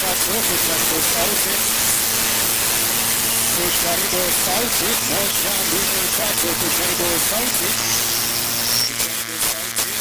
tatu, kujaribu sauti, kujaribu sauti, moja, mbili, tatu, kujaribu sauti, kujaribu sauti.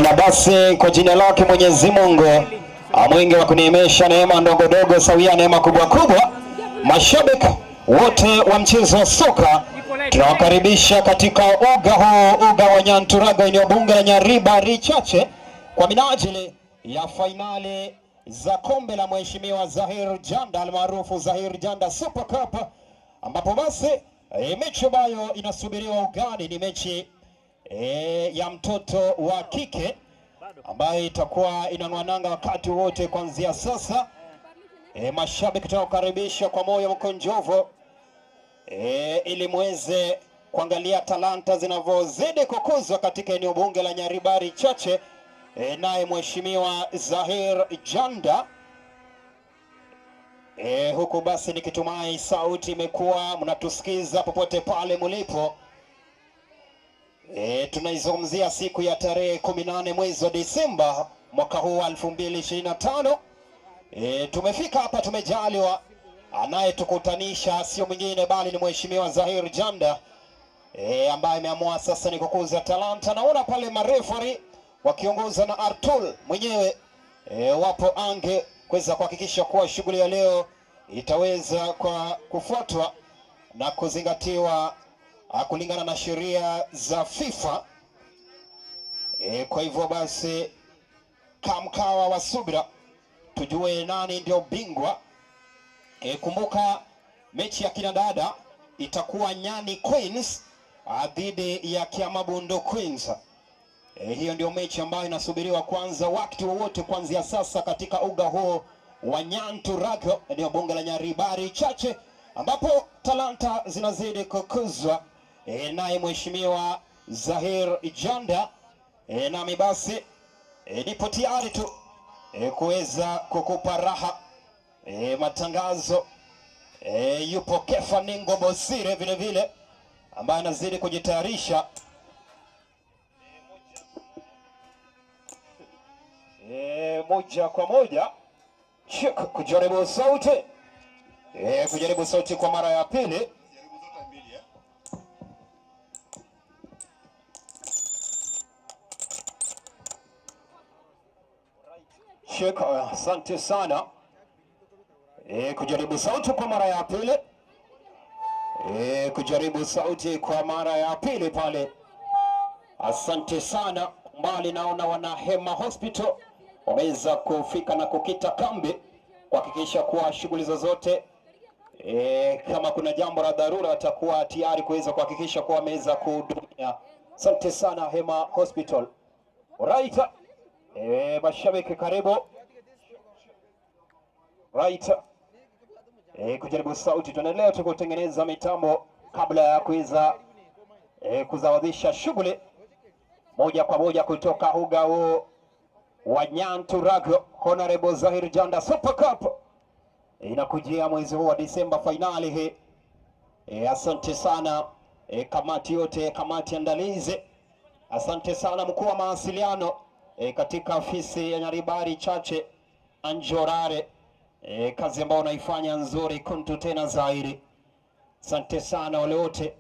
Na basi kwa jina lake Mwenyezi Mungu mwingi wa kuneemesha neema ndogo ndogo sawia neema kubwa kubwa, mashabiki wote wa mchezo wa soka tunawakaribisha katika uga huu, uga wa Nyanturago, eneo bunge la Nyaribari Chache, kwa minajili ya fainali za kombe la Mheshimiwa Zahir Janda almaarufu Zahir Janda Super Cup, ambapo basi mechi ambayo inasubiriwa ugani ni mechi ya mtoto wa kike ambayo itakuwa inang'wananga wakati wote kuanzia sasa. Mashabiki tunawakaribisha kwa moyo mkunjovu ili muweze kuangalia talanta zinavyozidi kukuzwa katika eneo bunge la Nyaribari Chache. Naye Mheshimiwa Zahir Janda. Huku basi nikitumai sauti imekuwa mnatusikiza popote pale mlipo. Tunaizungumzia siku ya tarehe 18 mwezi wa Disemba mwaka huu wa 2025. Tumefika hapa, tumejaliwa. Anayetukutanisha sio mwingine bali ni Mheshimiwa Zahir Janda ambaye ameamua sasa ni kukuza talanta. Naona pale marefari wakiongoza na Artul mwenyewe wapo ange kuweza kuhakikisha kuwa shughuli ya leo itaweza kwa kufuatwa na kuzingatiwa kulingana na sheria za FIFA. Kwa hivyo basi kamkawa wa subira tujue nani ndio bingwa. Kumbuka mechi ya kina dada itakuwa Nyani Queens dhidi ya Kiamabundo Queens. Hiyo ndio mechi ambayo inasubiriwa kwanza wakati wowote kuanzia sasa katika uga huo wa Nyanturago, eneo bunge la Nyaribari Chache, ambapo talanta zinazidi kukuzwa. Naye Mheshimiwa Zahir Janda, nami basi nipo tayari tu kuweza kukupa raha matangazo. Yupo Kefa Ningo Bosire vile vile ambaye anazidi kujitayarisha. Moja kwa moja check kujaribu sauti. Kujaribu sauti kwa mara ya pili. Sheikh, asante sana. Kujaribu sauti kwa mara ya pili. Kujaribu sauti kwa mara ya pili pale. Asante sana. Mbali naona wana Hema Hospital wameweza kufika na kukita kambi kuhakikisha kuwa shughuli zozote kama kuna jambo la dharura atakuwa tayari kuweza kuhakikisha kuwa ameweza kuhudumia. Asante sana Hema Hospital. Right. Mashabiki karibu. Right. Kujaribu sauti, tunaendelea tu kutengeneza mitambo kabla ya kuweza kuzawadisha shughuli moja kwa moja kutoka uga huo wa Nyanturago. Honorable Zahir Janda Super Cup inakujia mwezi huu wa Disemba, finali hii. Asante sana kamati yote, kamati andalizi. Asante sana mkuu wa mawasiliano katika ofisi ya Nyaribari Chache Anjorare. Kazi ambayo unaifanya nzuri kuntu tena zaidi. Asante sana wale wote.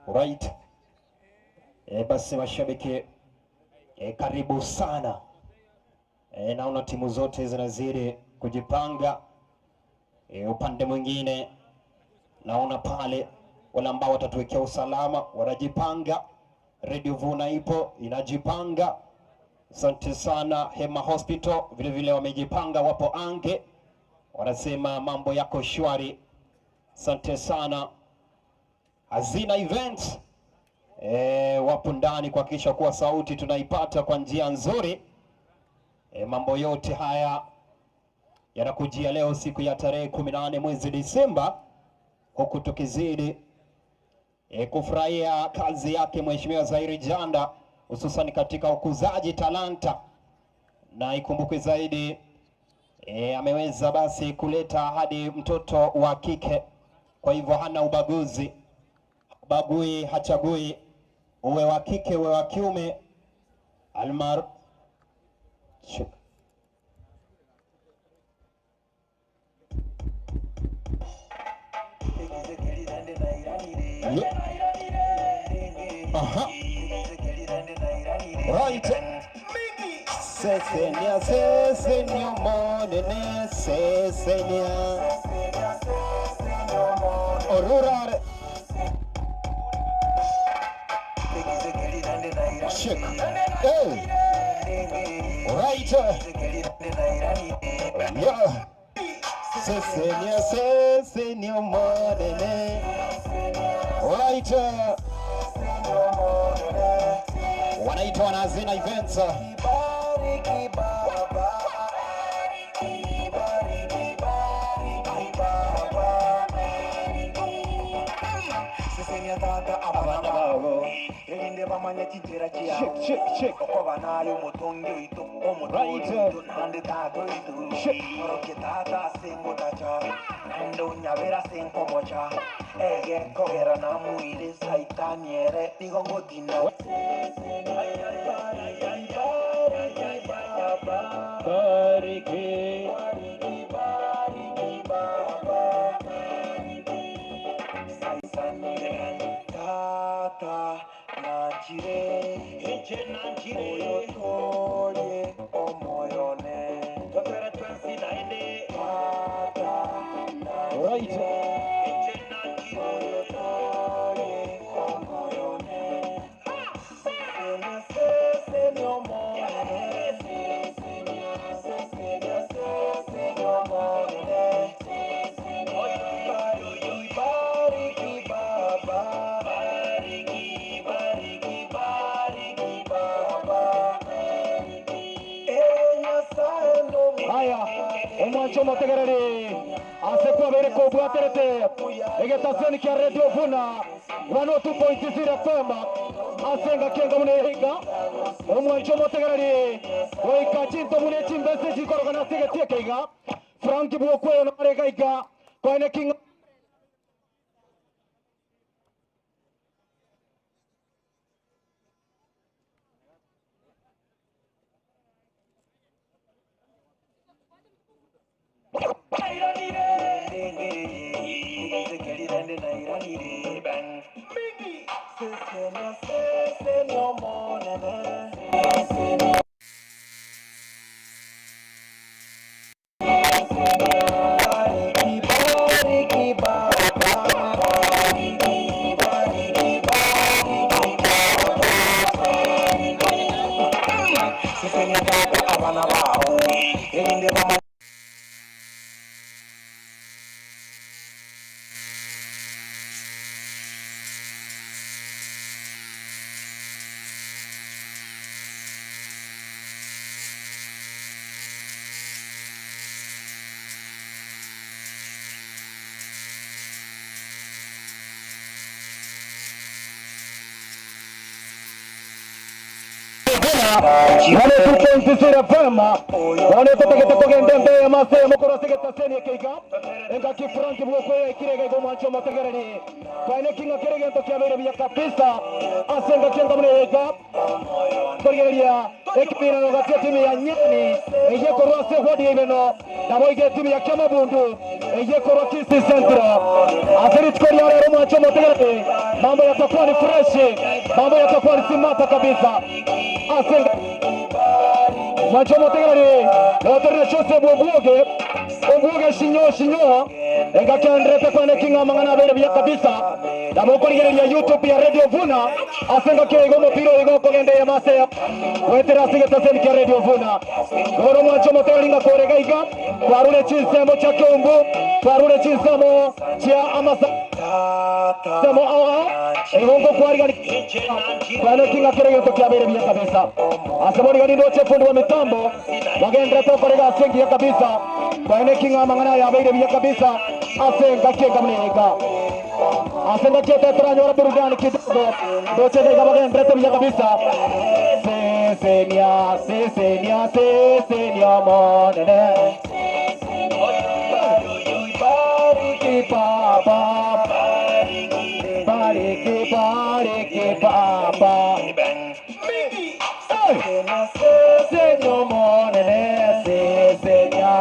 Right. Basi mashabiki karibu sana. Naona timu zote zinazidi kujipanga. Upande mwingine naona pale wale ambao watatuwekea usalama wanajipanga. Radio Vuna ipo inajipanga. Asante sana Hema Hospital vile vile wamejipanga, wapo ange, wanasema mambo yako shwari. Asante sana Hazina Events wapo ndani kuhakikisha kuwa sauti tunaipata kwa njia nzuri. Mambo yote haya yanakujia leo siku ya tarehe 18 mwezi Disemba, huku tukizidi kufurahia kazi yake Mheshimiwa Zahir Janda, hususan katika ukuzaji talanta, na ikumbukwe zaidi ameweza basi kuleta hadi mtoto wa kike. Kwa hivyo hana ubaguzi, bagui, hachagui uwe wa kike uwe wa kiume. Almar Aha. Right. Sesenia, sesenia, monene, sesenia. Orurare. Shake. Hey. Right. Yeah. Sesenia, sesenia, monene. Right. Wanaitwa na Hazina Events. Check, check, check. Right. Check. Bariki. Right. Haya, omwancho motegereri asekwa bere kobwaterete egetasioni kia Radio Vuna 102.0 FM asenga kenga mune higa omwancho motegereri goika chinto mune chimbese chikorogana segetie keiga Frank Bwokweyo na Maregaiga kwa ene kinga Wale tupentisira fema wane totegete togende mbeye mase mukoro sigeta seni keiga enga ki Frank Bwokwe kirega go mancho motegereri kwa kinga kerege to kyabere bya kabisa asenga kinga munega korigereria ekipira no gatia timu ya Nyeni eye korwa se hodi ibeno nabo ige timu ya Kiamabundu eye korwa Kisii Central aserit koria rero mancho motegereri mambo yatakuwa ni fresh, mambo yatakuwa ni simata kabisa asenga Mwancho motegereri lotorne chose bwoge obwoge shinyo shinyo enga kendrete kwane kinga mangana bere bya kabisa nabo korigereria YouTube ya Radio Vuna asenga ke igo mopiro igo kogende ya mase wetera sigeta sen ke Radio Vuna goro mwancho motegereri nga korega iga kwarure chinsemo cha Kyombo kwarure chinsemo cha amasa semo awa igongo kwariga kwane kinga kerege to kyabere bya kabisa asemori gani ndoche fundi wa mitambo wagendra to korega asengi kabisa kwane kinga mangana ya bere bya kabisa asenga kinga mnega asenga kinga tranyora burudani kidogo ndoche ga wagendra to bya kabisa sesenia sesenia sesenia monene bariki baba bariki bariki baba Señor monene, sesenia,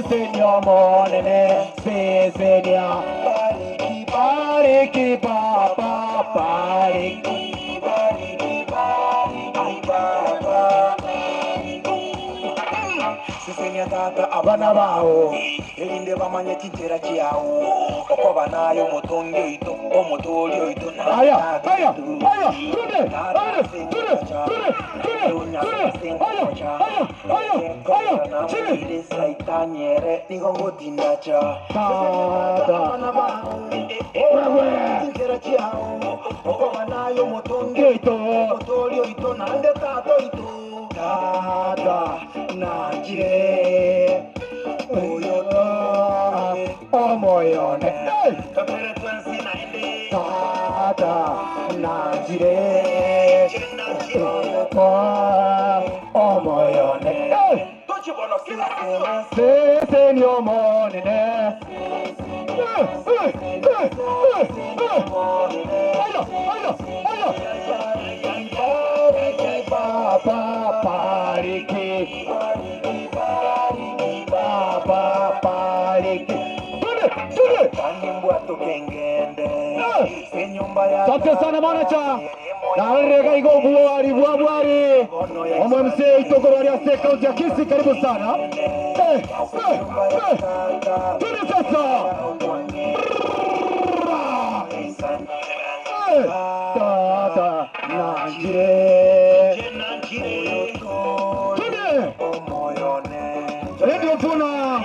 señor monene, sesenia, bariki, bariki, baba, bariki, bariki, bariki, baba. Sesenia tata abana bao, elinde bamanye chijera chiao, okoba nayo motongi oito, omotori oito na. Aya, aya, aya, tunde, aya, tunde, tunde, tunde, tunde, aya, aya, aya, aya, chini. Saitanyere, nigongo tinacha. Tata, wewe, chijera chiao, okoba nayo motongi oito, omotori oito na ande tata oito. Tata, najire, oyo omoyone. Tata, najire, omoyone. Sesenyo monene. Aya, aya, aya. Baba, bariki, baba, bariki. Tunde, tunde. Asante sana manager. Na rega igo bwari bwari. Omwe mzee itokoro ya kaunti ya Kisii, karibu sana. Tunde sasa. Tata najire. Tunde. Radio Vuna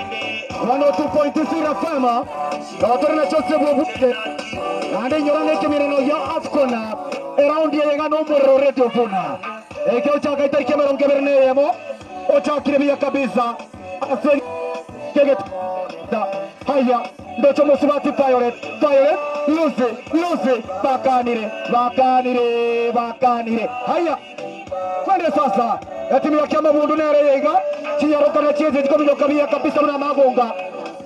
102.0 FM. Gawatorna chose bwobuke. Nande nyorange kemirano ya Afcon around yega no moro Radio Vuna. Eke ochaka itari kemeron keberne yemo. Ochakire biya kabisa. Ase kege da haya ndocho musubati Violet Violet Lucy Lucy bakanire bakanire bakanire haya kwende sasa ya timu ya Kiamabundu nere yega Chiaroka na cheze zikomi kabia kabisa mna magonga.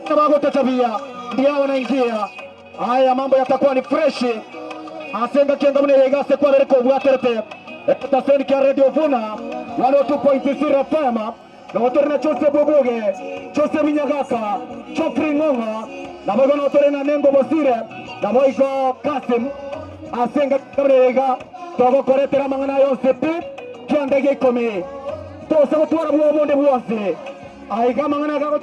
Na magonga tabia. Ndio wanaingia. Haya mambo yatakuwa ni fresh. Asenga kianga mne yegase kwa reko bwaterete. Etaseni kia Radio Vuna 102.0 FM. Na watorina chose Boboge, chose Minyagaka, Chofri Ngonga, na bogo na watorina Nengo Bosire, na boigo Kasim, Asenga Kabrega, Togo koretera mangana yonse pi, kiandege ikomi. Tose gutwara bwo monde bwose. Aiga mangana gago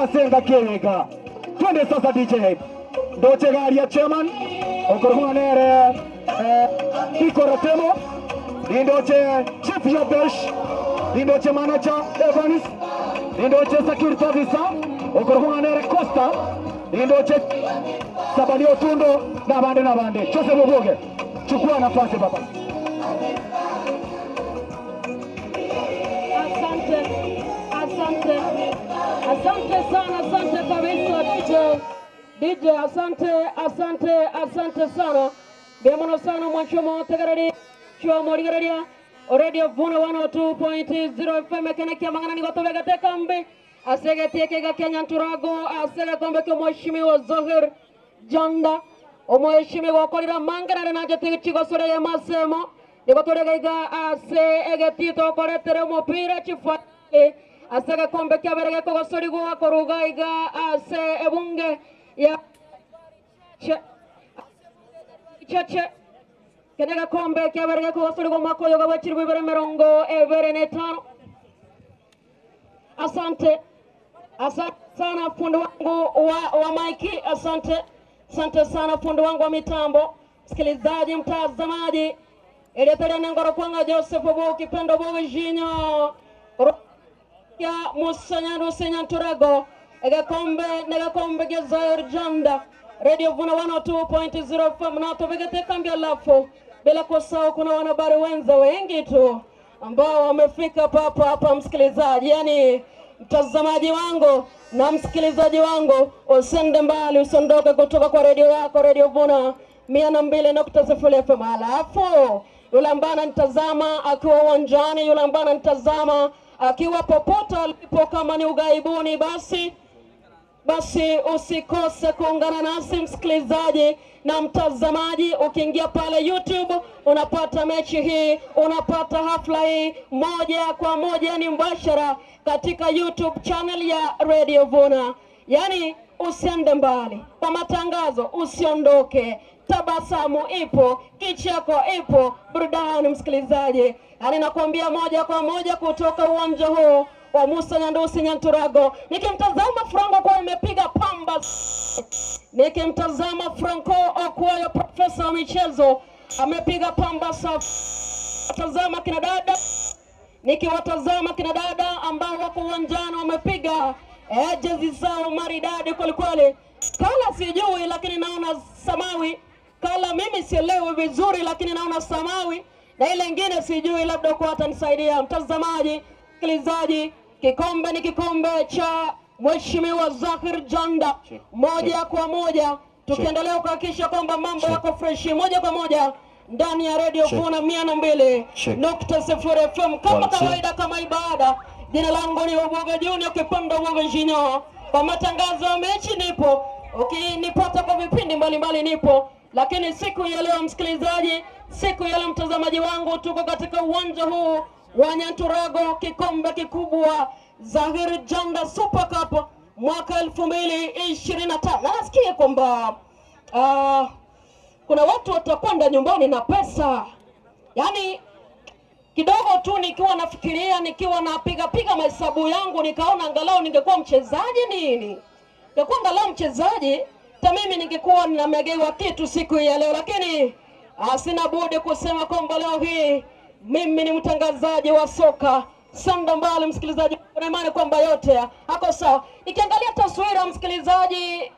Asenga kiega. Twende sasa DJ. Ndoche gari ya chairman, okorwanere Ikoratemo, Ndoche Chief Yabesh, Ndoche manager Evans, Ndoche security officer, okorwanere Costa, Ndoche Sabani Otundo na bande na bande. Chose Boboge, chukua nafasi baba. Asante, asante, asante sana, asante kabisa DJ. DJ, asante, asante, asante sana. Bemono sana mwanchomo tegarari, chuo rigararia. Radio Vuna 102.0 FM kenekia mangana ni gotobega tekambi. Asege tieke Kenya Nturago, asege kombe kwa mheshimiwa Zohir Janda. Omheshimiwa okorira mangana na jete chigosore ya masemo. Nigotorega iga ase egetito koretere mupira chifa. Asege kombe kia berege kogosorigo koruga iga ase ebunge ya cheche kenega kombe kia berege kogosorigo makoyo gabachirwe bere merongo ebere netano. Asante, asante sana fundi wangu wa maiki, asante, asante sana fundi wangu wa mitambo. Msikilizaji, mtazamaji, Eliatari nengoro kwanga Joseph Obo Kipendo Bobo Jinyo ya Musanya Rusenya Nturago egakombe negakombe Gezair Janda Radio Vuna 102.0 FM na tobegete kambia lafu. Bila kusahau kuna wanahabari wenza wengi tu ambao wamefika papa hapa msikilizaji, yani mtazamaji wangu na msikilizaji wangu, usende mbali, usiondoke kutoka kwa radio yako Radio Vuna 102.0 FM. Alafu yule ambaye ananitazama akiwa uwanjani, yule ambaye ananitazama akiwa popote alipo, kama ni ugaibuni, basi usikose kuungana nasi msikilizaji na mtazamaji. Ukiingia pale YouTube unapata mechi hii, unapata hafla hii moja kwa moja, ni mbashara katika YouTube channel ya Radio Vuna. Yani usiende mbali kwa matangazo, usiondoke. Tabasamu ipo, kicheko ipo, burudani msikilizaji. Yani nakwambia moja kwa moja kutoka uwanja huu wa Musa Nyandusi Nyanturago. Nikimtazama Franco kwa amepiga pamba. Nikimtazama Franco Okwayo, profesa wa michezo, amepiga pamba safi. Tazama kina dada, nikiwatazama kina dada ambao wako uwanjani wamepiga jezi zao maridadi kweli kweli. Kala sijui lakini naona samawi. Kala mimi sielewi vizuri lakini naona samawi, na ile nyingine sijui, labda kwa atanisaidia mtazamaji, msikilizaji. Kikombe ni kikombe cha Mheshimiwa Zahir Janda, moja kwa moja tukiendelea kuhakikisha kwamba mambo yako fresh moja kwa moja ndani ya Radio Vuna 102.0 FM kama kawaida, kama ibada. Jina langu ni Oboga Junior Kipando Oboga Junior. Kwa matangazo ya mechi nipo, ukinipata kwa vipindi mbalimbali nipo, lakini siku ya leo msikilizaji, siku ya leo mtazamaji wangu, tuko katika uwanja huu wa Nyanturago, kikombe kikubwa Zahir Janda Super Cup mwaka 2025. Na nasikia kwamba kuna watu watakwenda nyumbani na pesa. Yani kidogo tu nikiwa nafikiria, nikiwa napiga piga mahesabu yangu, nikaona angalau ningekuwa mchezaji nini, ningekuwa angalau mchezaji hata mimi ningekuwa ninamegewa kitu siku ya leo, lakini sina budi kusema kwamba leo hii mimi ni mtangazaji wa soka. Sanda mbali msikilizaji, na imani kwamba yote hako sawa. Nikiangalia taswira msikilizaji,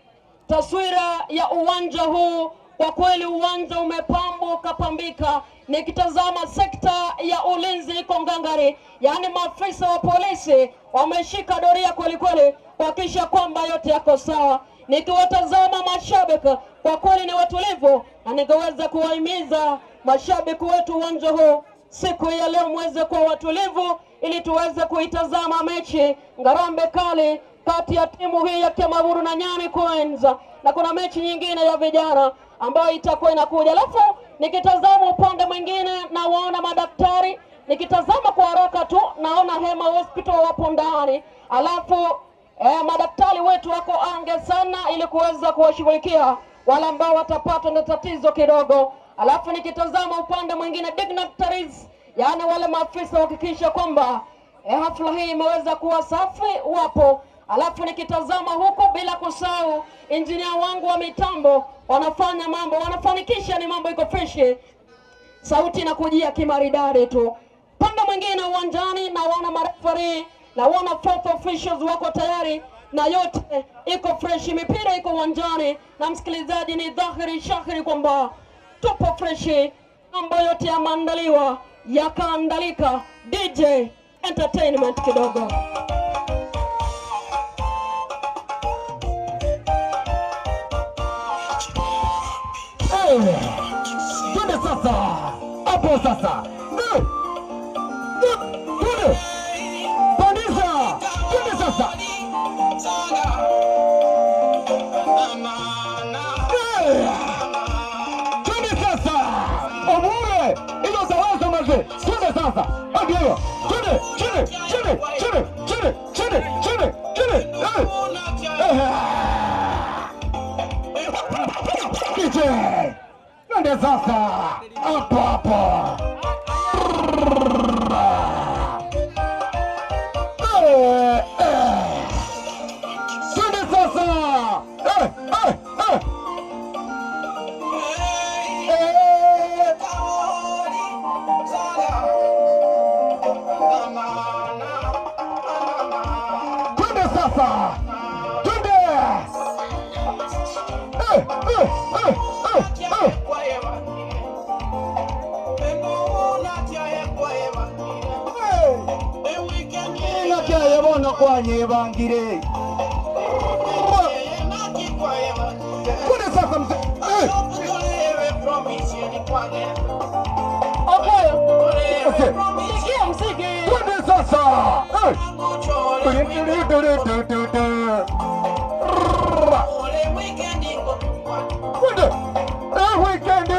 taswira ya uwanja huu, kwa kweli uwanja umepambwa ukapambika. Nikitazama sekta ya ulinzi iko ngangari, yaani maafisa wa polisi wameshika doria kweli kweli kuhakikisha kwamba yote yako sawa. Nikiwatazama mashabiki kwa kweli ni watulivu, na ningeweza kuwahimiza mashabiki wetu uwanja huu siku ya leo muweze kuwa watulivu, ili tuweze kuitazama mechi ngarambe kali kati ya timu hii ya Kemavuru na Nyani Queens, na kuna mechi nyingine ya vijana ambayo itakuwa inakuja. Alafu nikitazama upande mwingine nawaona madaktari, nikitazama kwa haraka tu naona Hema Hospital wapo ndani, alafu madaktari wetu wako ange sana ili kuweza kuwashughulikia wale ambao watapatwa na tatizo kidogo. Alafu nikitazama upande mwingine dignitaries, yaani wale maafisa kuhakikisha kwamba hafla hii imeweza kuwa safi wapo. Alafu nikitazama huko, bila kusahau injinia wangu wa mitambo wanafanya mambo, wanafanikisha ni mambo iko fresh, sauti inakujia kimaridadi tu. Pande mwingine uwanjani na wana marefari na wana fourth officials wako tayari na yote iko fresh, mipira iko uwanjani, na msikilizaji, ni dhahiri shahiri kwamba tupo fresh, mambo yote yameandaliwa yakaandalika. DJ entertainment kidogo. Twende sasa hapo sasa, twende pandisha, twende sasa. Twende sasa obure ilo zawazo maze, twende sasa ndio, twende chini chini chini chini chini chini chini. DJ twende sasa hapo hapo. Twende sasa. Twende sasa. Twende. Inakyaye kwanye bangire. Twende sasa mzee. Okay. Sikia mziki. Twende sasa. Twende. Weekend.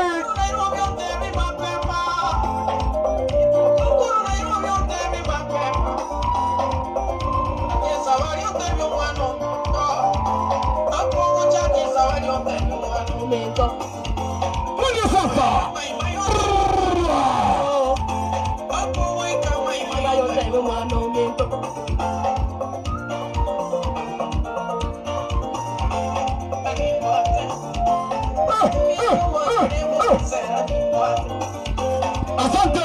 Twende sasa. Asante.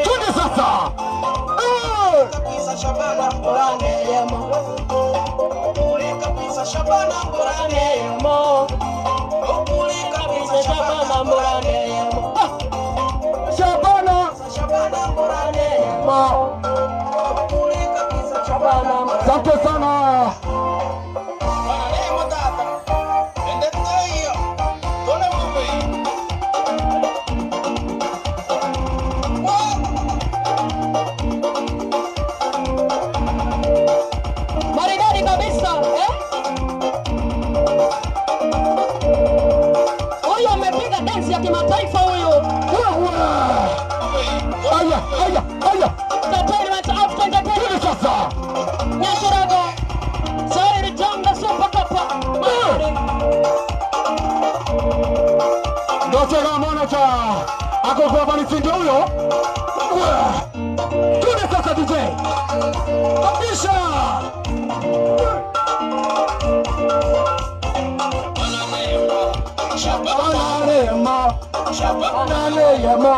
Twende sasa. Shabana. Asante sana. Maridadi kabisa eh? Huyu amepiga dance ya kimataifa huyu. Aya, aya, aya. Entertainment after entertainment. Twende sasa. Nyashirago. Sorry Ritanga Super Cup. Maridadi. Ndochera manager ako kwa bali huyo. Twende sasa DJ. Kabisha. Shabana lema. Shabana lema.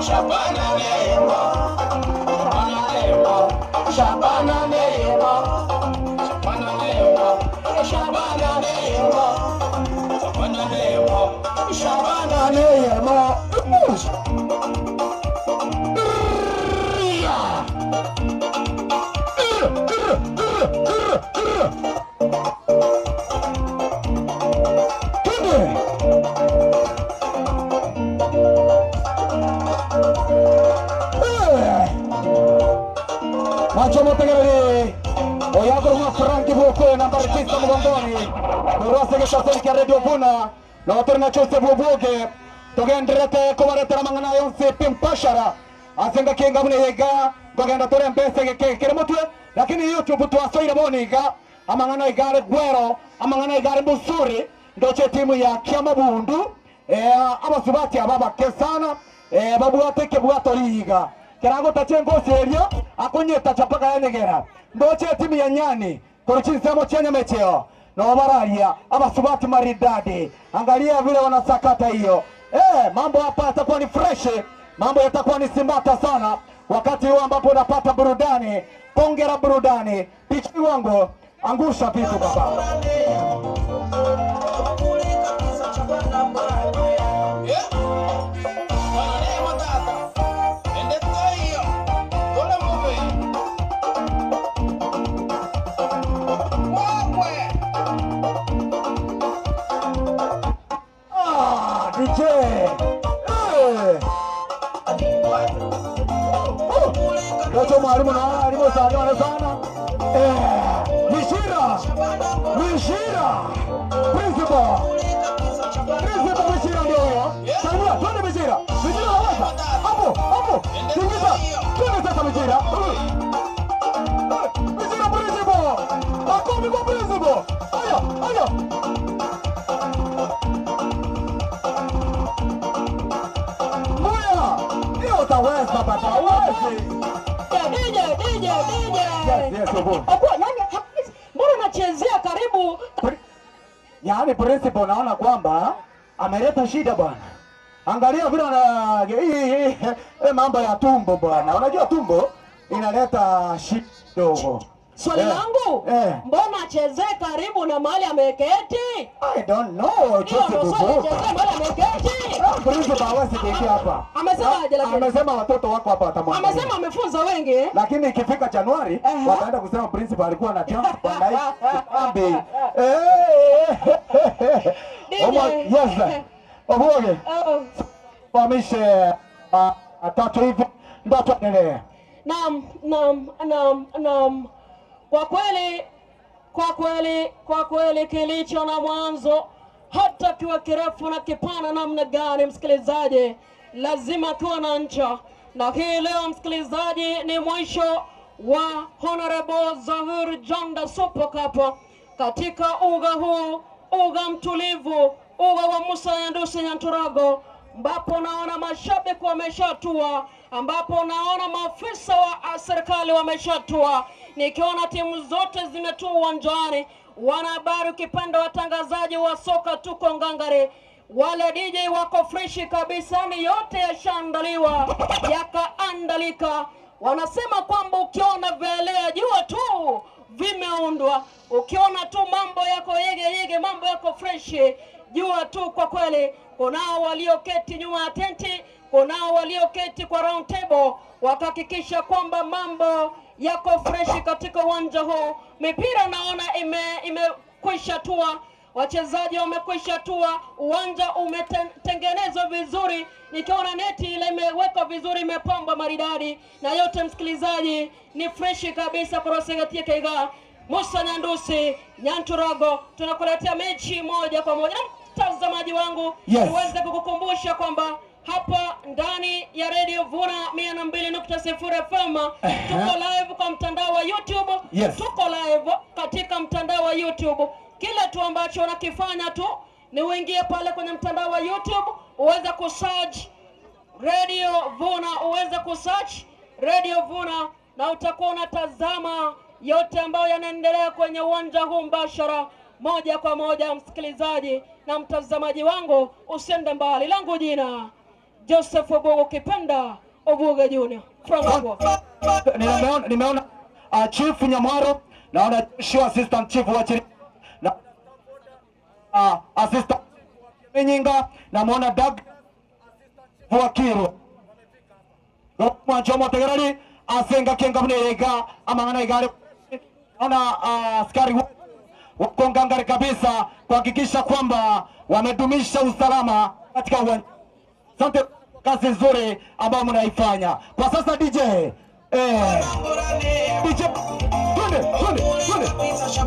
Shabana lema. Shabana lema. Shabana lema. Shabana lema. Shabana lema. Shabana lema. Oyagoro Frank Boko nambari 9 mgongoni. Kurwase gesa Radio Vuna na watorina Joseph Obuoge tugenderete kubaretera mang'ana yonse pimpashara asenga kinga mune yega ngogenda tore mbese kekere mutwe lakini YouTube twasoire boniga amang'ana igare gwero amang'ana igare musuri ndoche timu ya Kiamabundu abasubati ababake sana babwate kebwato liga kerago tachengo serio akunyeta chapaka yanegera ndoche timu ya Nyani koruchinsamo chenya mecheo na wabararia abasubati maridadi, angalia vile wanasakata hiyo. Mambo hapa yatakuwa ni fresh, mambo yatakuwa ni simbata sana wakati huo ambapo unapata burudani. Pongera burudani, pichi wangu angusha vitu baba. DJ. Ndoto mwalimu na alimu sana sana. Mishira. Mishira. Principal. Principal Mishira ndio huyo. Salimia, twende Mishira. Mishira waza. Hapo, hapo. Tingiza. Twende sasa Mishira. Mishira principal. Makofi kwa principal. Haya, haya. Utaweza baba, uwezi. DJ, DJ, DJ. Yes, yes, obo. Obo, yani mbona unachezea karibu? Yaani principal naona kwamba ameleta shida bwana. Angalia vile ana mambo ya tumbo bwana. Unajua tumbo inaleta shida kidogo. Swali langu, mbona achezee karibu na mahali ameketi? I don't know. Joseph Obo. Mahali ameketi. Principal hawezi kuingia hapa. Amesema aje lakini? Amesema watoto wako hapa watamwangalia. Amesema amefunza wengi. Lakini ikifika Januari wataenda kusema principal alikuwa na jump bwana hii kambi. Yes. Oboge. Fahamishe tatu hivi ndio tuendelee. Naam, naam, naam, naam. Kwa kweli, kwa kweli, kwa kweli kilicho na mwanzo hata kiwa kirefu na kipana namna gani, msikilizaji, lazima kiwa na ncha. Na hii leo msikilizaji ni mwisho wa Honorable Zahir Janda Super Cup katika uga huu, uga mtulivu, uga wa Musa Nyandusi Nyanturago, ambapo naona mashabiki wameshatua, ambapo naona maafisa wa serikali wameshatua, nikiona timu zote zimetua uwanjani. Wanahabari, ukipenda watangazaji wa soka, tuko ngangare. Wale DJ wako freshi kabisa, ni yote yashaandaliwa yakaandalika. Wanasema kwamba ukiona velea jua tu vimeundwa, ukiona tu mambo yako yege yege, mambo yako freshi, jua tu kwa kweli. Kunao walioketi nyuma ya tenti, kunao walioketi kwa round table, wakahakikisha kwamba mambo yako freshi katika uwanja huu. Mipira naona imekwisha tua, wachezaji wamekwisha tua, uwanja umetengenezwa vizuri, nikiona neti ile imewekwa vizuri, imepambwa maridadi, na yote msikilizaji ni freshi kabisa. Korosegatie kaiga Musa Nyandusi Nyanturago, tunakuletea mechi moja kwa moja. Mtazamaji wangu, yes, niweze kukukumbusha kwamba hapa ndani ya Radio Vuna 102.0 FM tuko live kwa mtandao wa YouTube. Yes. Tuko live katika mtandao wa YouTube. Kile tu ambacho unakifanya tu ni uingie pale kwenye mtandao wa YouTube, uweze kusearch Radio Vuna, uweze kusearch Radio Vuna na utakuwa unatazama yote ambayo yanaendelea kwenye uwanja huu mbashara moja kwa moja. Msikilizaji na mtazamaji wangu, usiende mbali. Langu jina Joseph Obuge, kipenda Obuge Junior from Obuge. Nimeona Chief Nyamwaro, naona Joshua Assistant Chief wa Chiri na Assistant Minyinga, namuona Doug wa Kiru. Mwanchomo tegerali asenga kenga mnega amangana igare, naona askari wako ngangari kabisa kuhakikisha kwamba wamedumisha usalama katika uwanja. Asante, kazi nzuri ambayo mnaifanya kwa sasa. DJ DJ Twende, twende, twende. Twende sasa.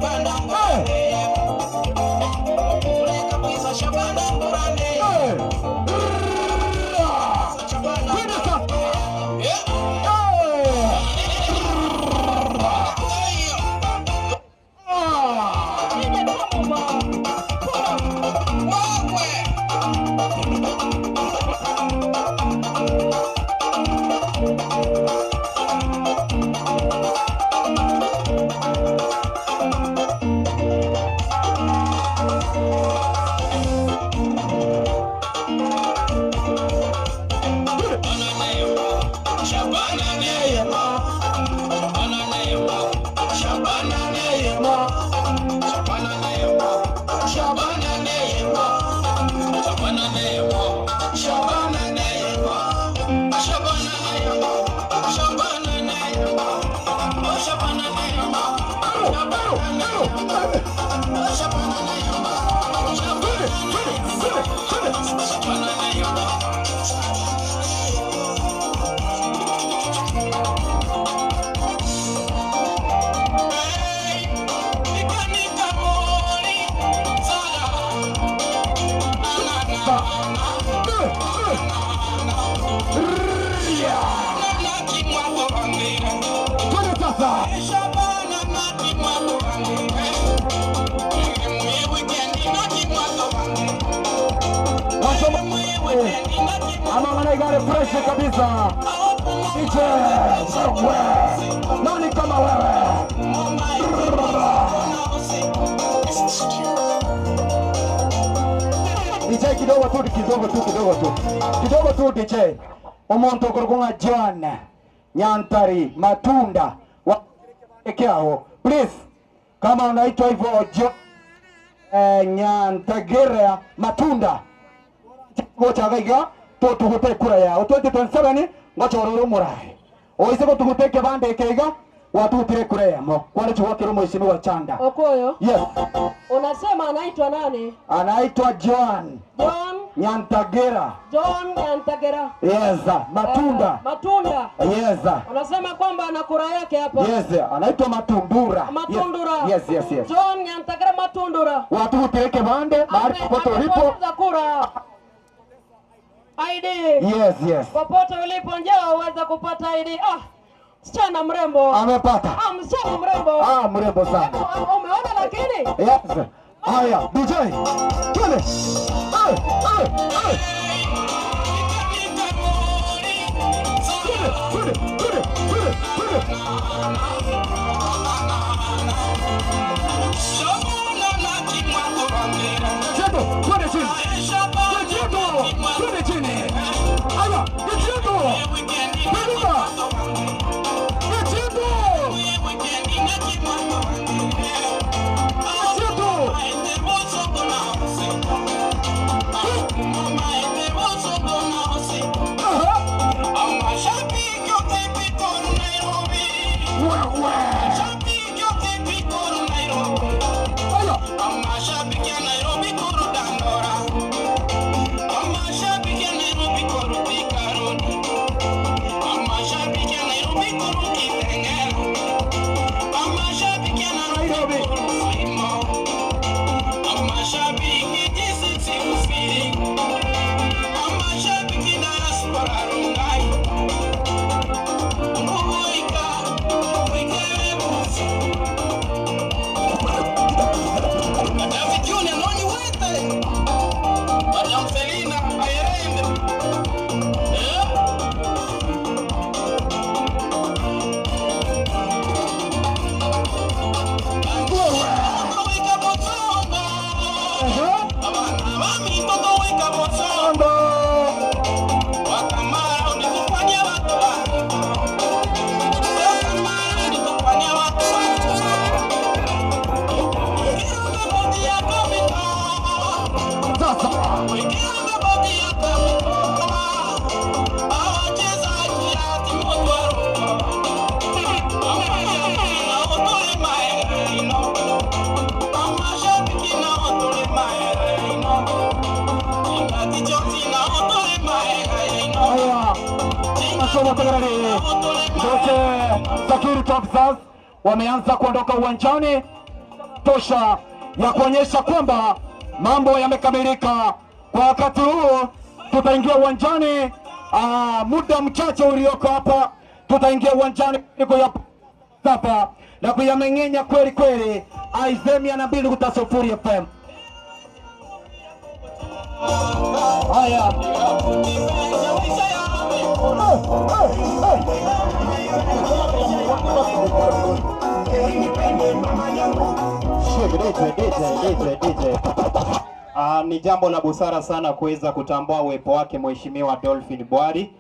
Twende sasa. Ama igare fresh kabisa. DJ wewe. Nani kama wewe? DJ kidogo tu, kidogo tu, kidogo tu. Kidogo tu DJ. Omuntu okorgonga John Nyantari Matunda wa Ekeaho. Please, kama unaitwa hivyo John Nyantagera Matunda, gochagaiga totugute kura yao 2027 ngochororo murai oise gotugute kebande keiga watutire kura yamo kwale chuwakiro mheshimiwa Chanda Okoyo. Yes. Unasema anaitwa nani? Anaitwa John. John Nyantagera. John Nyantagera. Yes, Matunda. Matunda. Yes. Unasema kwamba ana kura yake hapa. Yes, anaitwa Matundura. Matundura. Yes, yes, yes. John Nyantagera Matundura. Watutire kebande mahali popote ulipo. Amepoteza kura. ID. Yes, yes. Popote ulipo njoo uweze kupata ID. Ah, msichana mrembo. Amepata. Ah, msichana mrembo. Ah, mrembo sana. Umeona lakini? Yes. Haya, DJ. Twende. Eh, eh, eh. Twende, twende, twende, twende, twende. Cheto, twende chini. Cheto, twende chini. Haya, Cheto. Twende. Cheto. Cheto. Security officers Wameanza kuondoka uwanjani, tosha ya kuonyesha kwamba mambo yamekamilika. Kwa wakati huu tutaingia uwanjani, muda mchache ulioko hapa tutaingia uwanjani kuyatapa na kuyameng'enya kweli kweli. Aizemia na 2.0 FM. Haya. DJ. Ni jambo la busara sana kuweza kutambua uwepo wake Mheshimiwa Dolphin Bwari.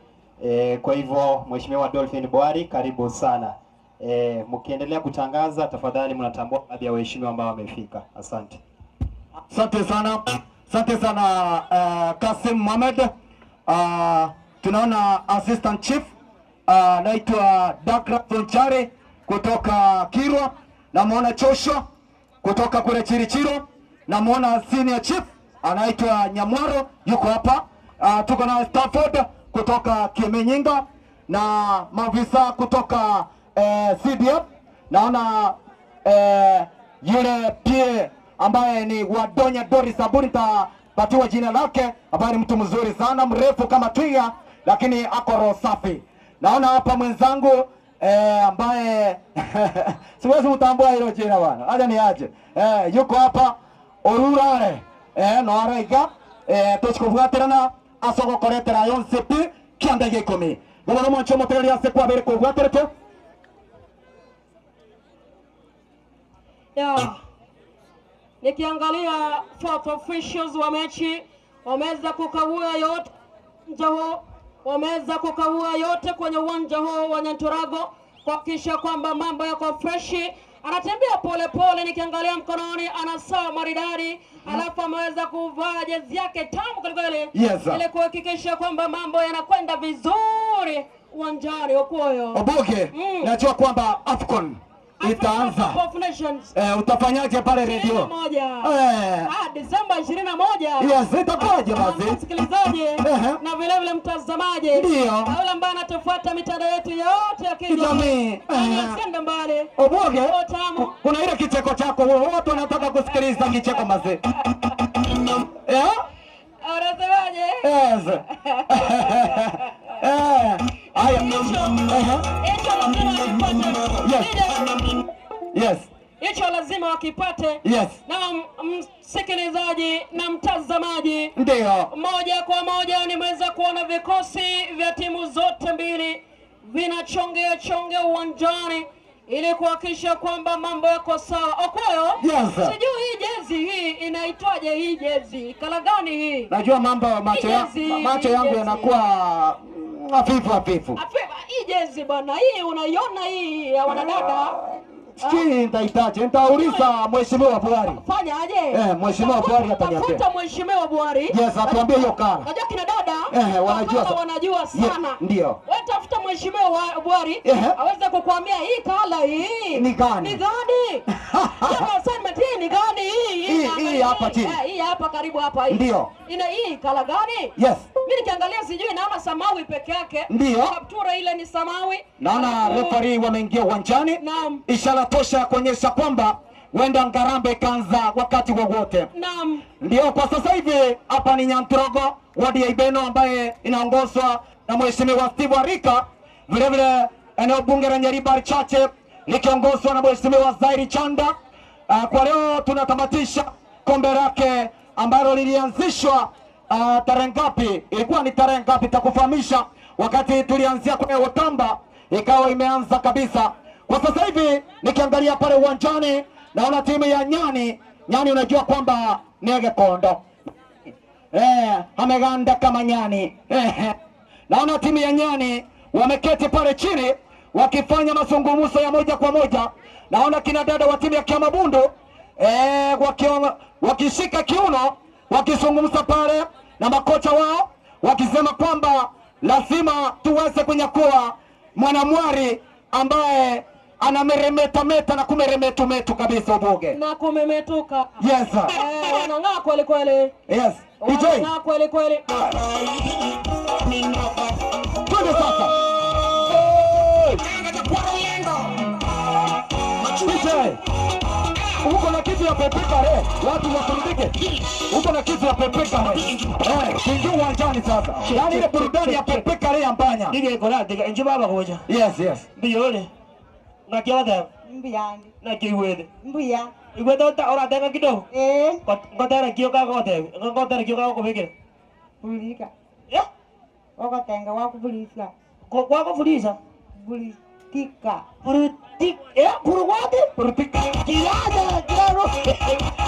Kwa hivyo Mheshimiwa Dolphin Bwari, karibu sana. Mkiendelea kutangaza tafadhali mnatambua baadhi ya waheshimiwa ambao wamefika. Asante. Asante sana. Asante sana Kasim Mohamed. Tunaona Assistant Chief anaitwa Dakra Fonchare kutoka Kirwa, namuona Chosho kutoka kule Chirichiro, namuona Senior Chief anaitwa Nyamwaro yuko hapa. Tuko na Stafford kutoka Kimenyinga na maafisa kutoka CDF. Naona yule pia ambaye ni Wadonya Dori Saburi, nitapatiwa jina lake, ambaye ni mtu mzuri sana, mrefu kama twiga, lakini ako roho safi. Naona hapa mwenzangu ambaye siwezi mtambua hilo jina bwana, acha niache. Yuko hapa Orurare no araiga tochikubwaterana asogokoretera yonsepi kianda gikumi gono mwancho motereri ase kwabere kubwaterete ya. Nikiangalia fourth officials wa mechi wameweza kukagua yote uwanja huu, wameweza kukagua yote kwenye uwanja huu wa Nyanturago kuhakikisha kwamba mambo yako freshi. Anatembea pole pole, nikiangalia mkononi ana saa maridadi, alafu ameweza kuvaa jezi yake tamu kweli, yes, ili kuhakikisha kwamba mambo yanakwenda vizuri uwanjani. Okoyo Oboke, najua kwamba AFCON itaanza. Utafanyaje pale radio? Desemba 21. Yes, itakuwaje basi? Msikilizaji na vile vile mtazamaji. Ndio. Na yule ambaye anatufuata mitandao yetu yote ya kijamii. Usiende mbali. Oboke, kuna ile kicheko chako, watu wanataka kusikiliza kicheko mazee. Unasemaje? Yes. Haya. Yes. Hicho lazima wakipate. Yes. Na msikilizaji na mtazamaji, ndio moja kwa moja nimeweza kuona vikosi vya timu zote mbili vinachongea chongea uwanjani ili kuhakikisha kwamba mambo yako sawa. Okoyo, yes. Sijui hii jezi hii inaitwaje, hii jezi kala gani hii? Najua mambo macho yangu yanakuwa hafifu hafifu. Hii jezi bwana, hii unaiona hii ya wanadada? Sijui nitahitaji, nitauliza Mheshimiwa Buhari. Fanya aje? Mheshimiwa Buhari ataniambia. Tafuta Mheshimiwa Buhari. Yes, atuambie hiyo kala. Unajua kina dada wanajua wanajua sana. Ndio. Wewe tafuta Mheshimiwa Buhari aweze kukuambia hii kala hii ni gani? Ni gani? Kama assignment hii ni gani hii? Hii hapa chini. Hii hapa karibu hapa hii. Ndio. Ina hii kala gani? Yes. Mimi nikiangalia sijui, naona samawi peke yake. Ndio. Kaptura ile ni samawi. Naona referee wameingia uwanjani. Naam. Ishara tosha kuonyesha kwamba wenda ngarambe ikaanza wakati wowote. Naam. Ndio, kwa sasa hivi hapa ni Nyanturago, wadi ya Ibeno ambaye inaongozwa na Mheshimiwa Steve Arika. Vile vile eneo bunge la Nyaribari Chache likiongozwa na Mheshimiwa Zairi Chanda. Kwa leo tunatamatisha kombe lake ambalo lilianzishwa tarehe ngapi? Ilikuwa ni tarehe ngapi? Takufahamisha. Wakati tulianzia kwenye Otamba ikawa imeanza kabisa. Kwa sasa hivi nikiangalia pale uwanjani naona timu ya Nyani. Nyani unajua kwamba nege kondo. Ameganda kama nyani. Naona timu ya Nyani wameketi pale chini wakifanya mazungumzo ya moja kwa moja. Naona kina dada wa timu ya Kiamabundu wakishika kiuno wakizungumza pale na makocha wao wakisema kwamba lazima tuweze kunyakua mwanamwari ambaye anameremeta meta na kumeremetu metu kabisa Ubuge. Na kumemetuka. Yes. Wanang'aa kweli kweli. Yes. DJ. Wanang'aa kweli kweli. Twende sasa. DJ, uko na kitu ya Pepe Kare, watu wakurudike. Uko na kitu ya Pepe Kare. Ingia uwanjani sasa. Yaani ile burudani ya Pepe Kare ya Mbanya. Nige kola diga inji baba koja. Yes, yes. Mbiyole. Ngakiwa Mbuya. Na kiwede. Mbuya. Iwede ota ora tenga kidogo. Eh. Ngotera kio ka gote. Ngotera kio ka kubekera. Bulika. Ya. Wako tenga wako bulisa. Kwa wako fulisa. Bulitika. Burutik. Eh, buruwate? Burutika. Kirada, kiraro.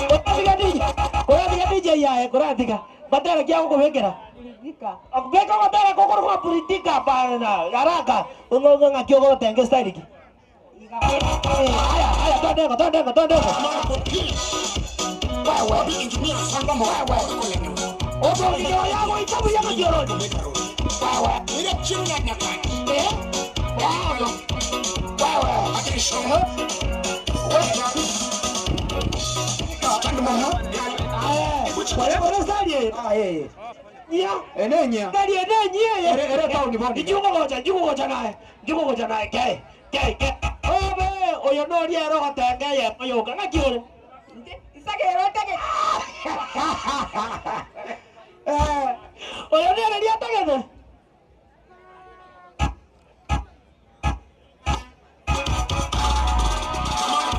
Koratika DJ. Koratika DJ ya, koratika. Batera kio kubekera. Bulitika. Akubeka ngotera kokoro kwa bulitika bana. Haraka. Ungo ngakio ko tenga style iki. Haya, haya, twende, twende, twende. Wewe. Wewe. Obo ndio yako itabu yako jioroni. Wewe. Ile chini na kati. Eh? Wewe. Wewe. Wewe. Wewe sali. Ah eh. Nya. Enenya. Sali enenya. Ere town bodi. Njuko gocha, njuko gocha naye. Njuko gocha naye. Ke. Ke ke. Obe, oyo no riero gotenge ye oyoka ngakiore. Isagero tege. Eh, oyo nere riatagete.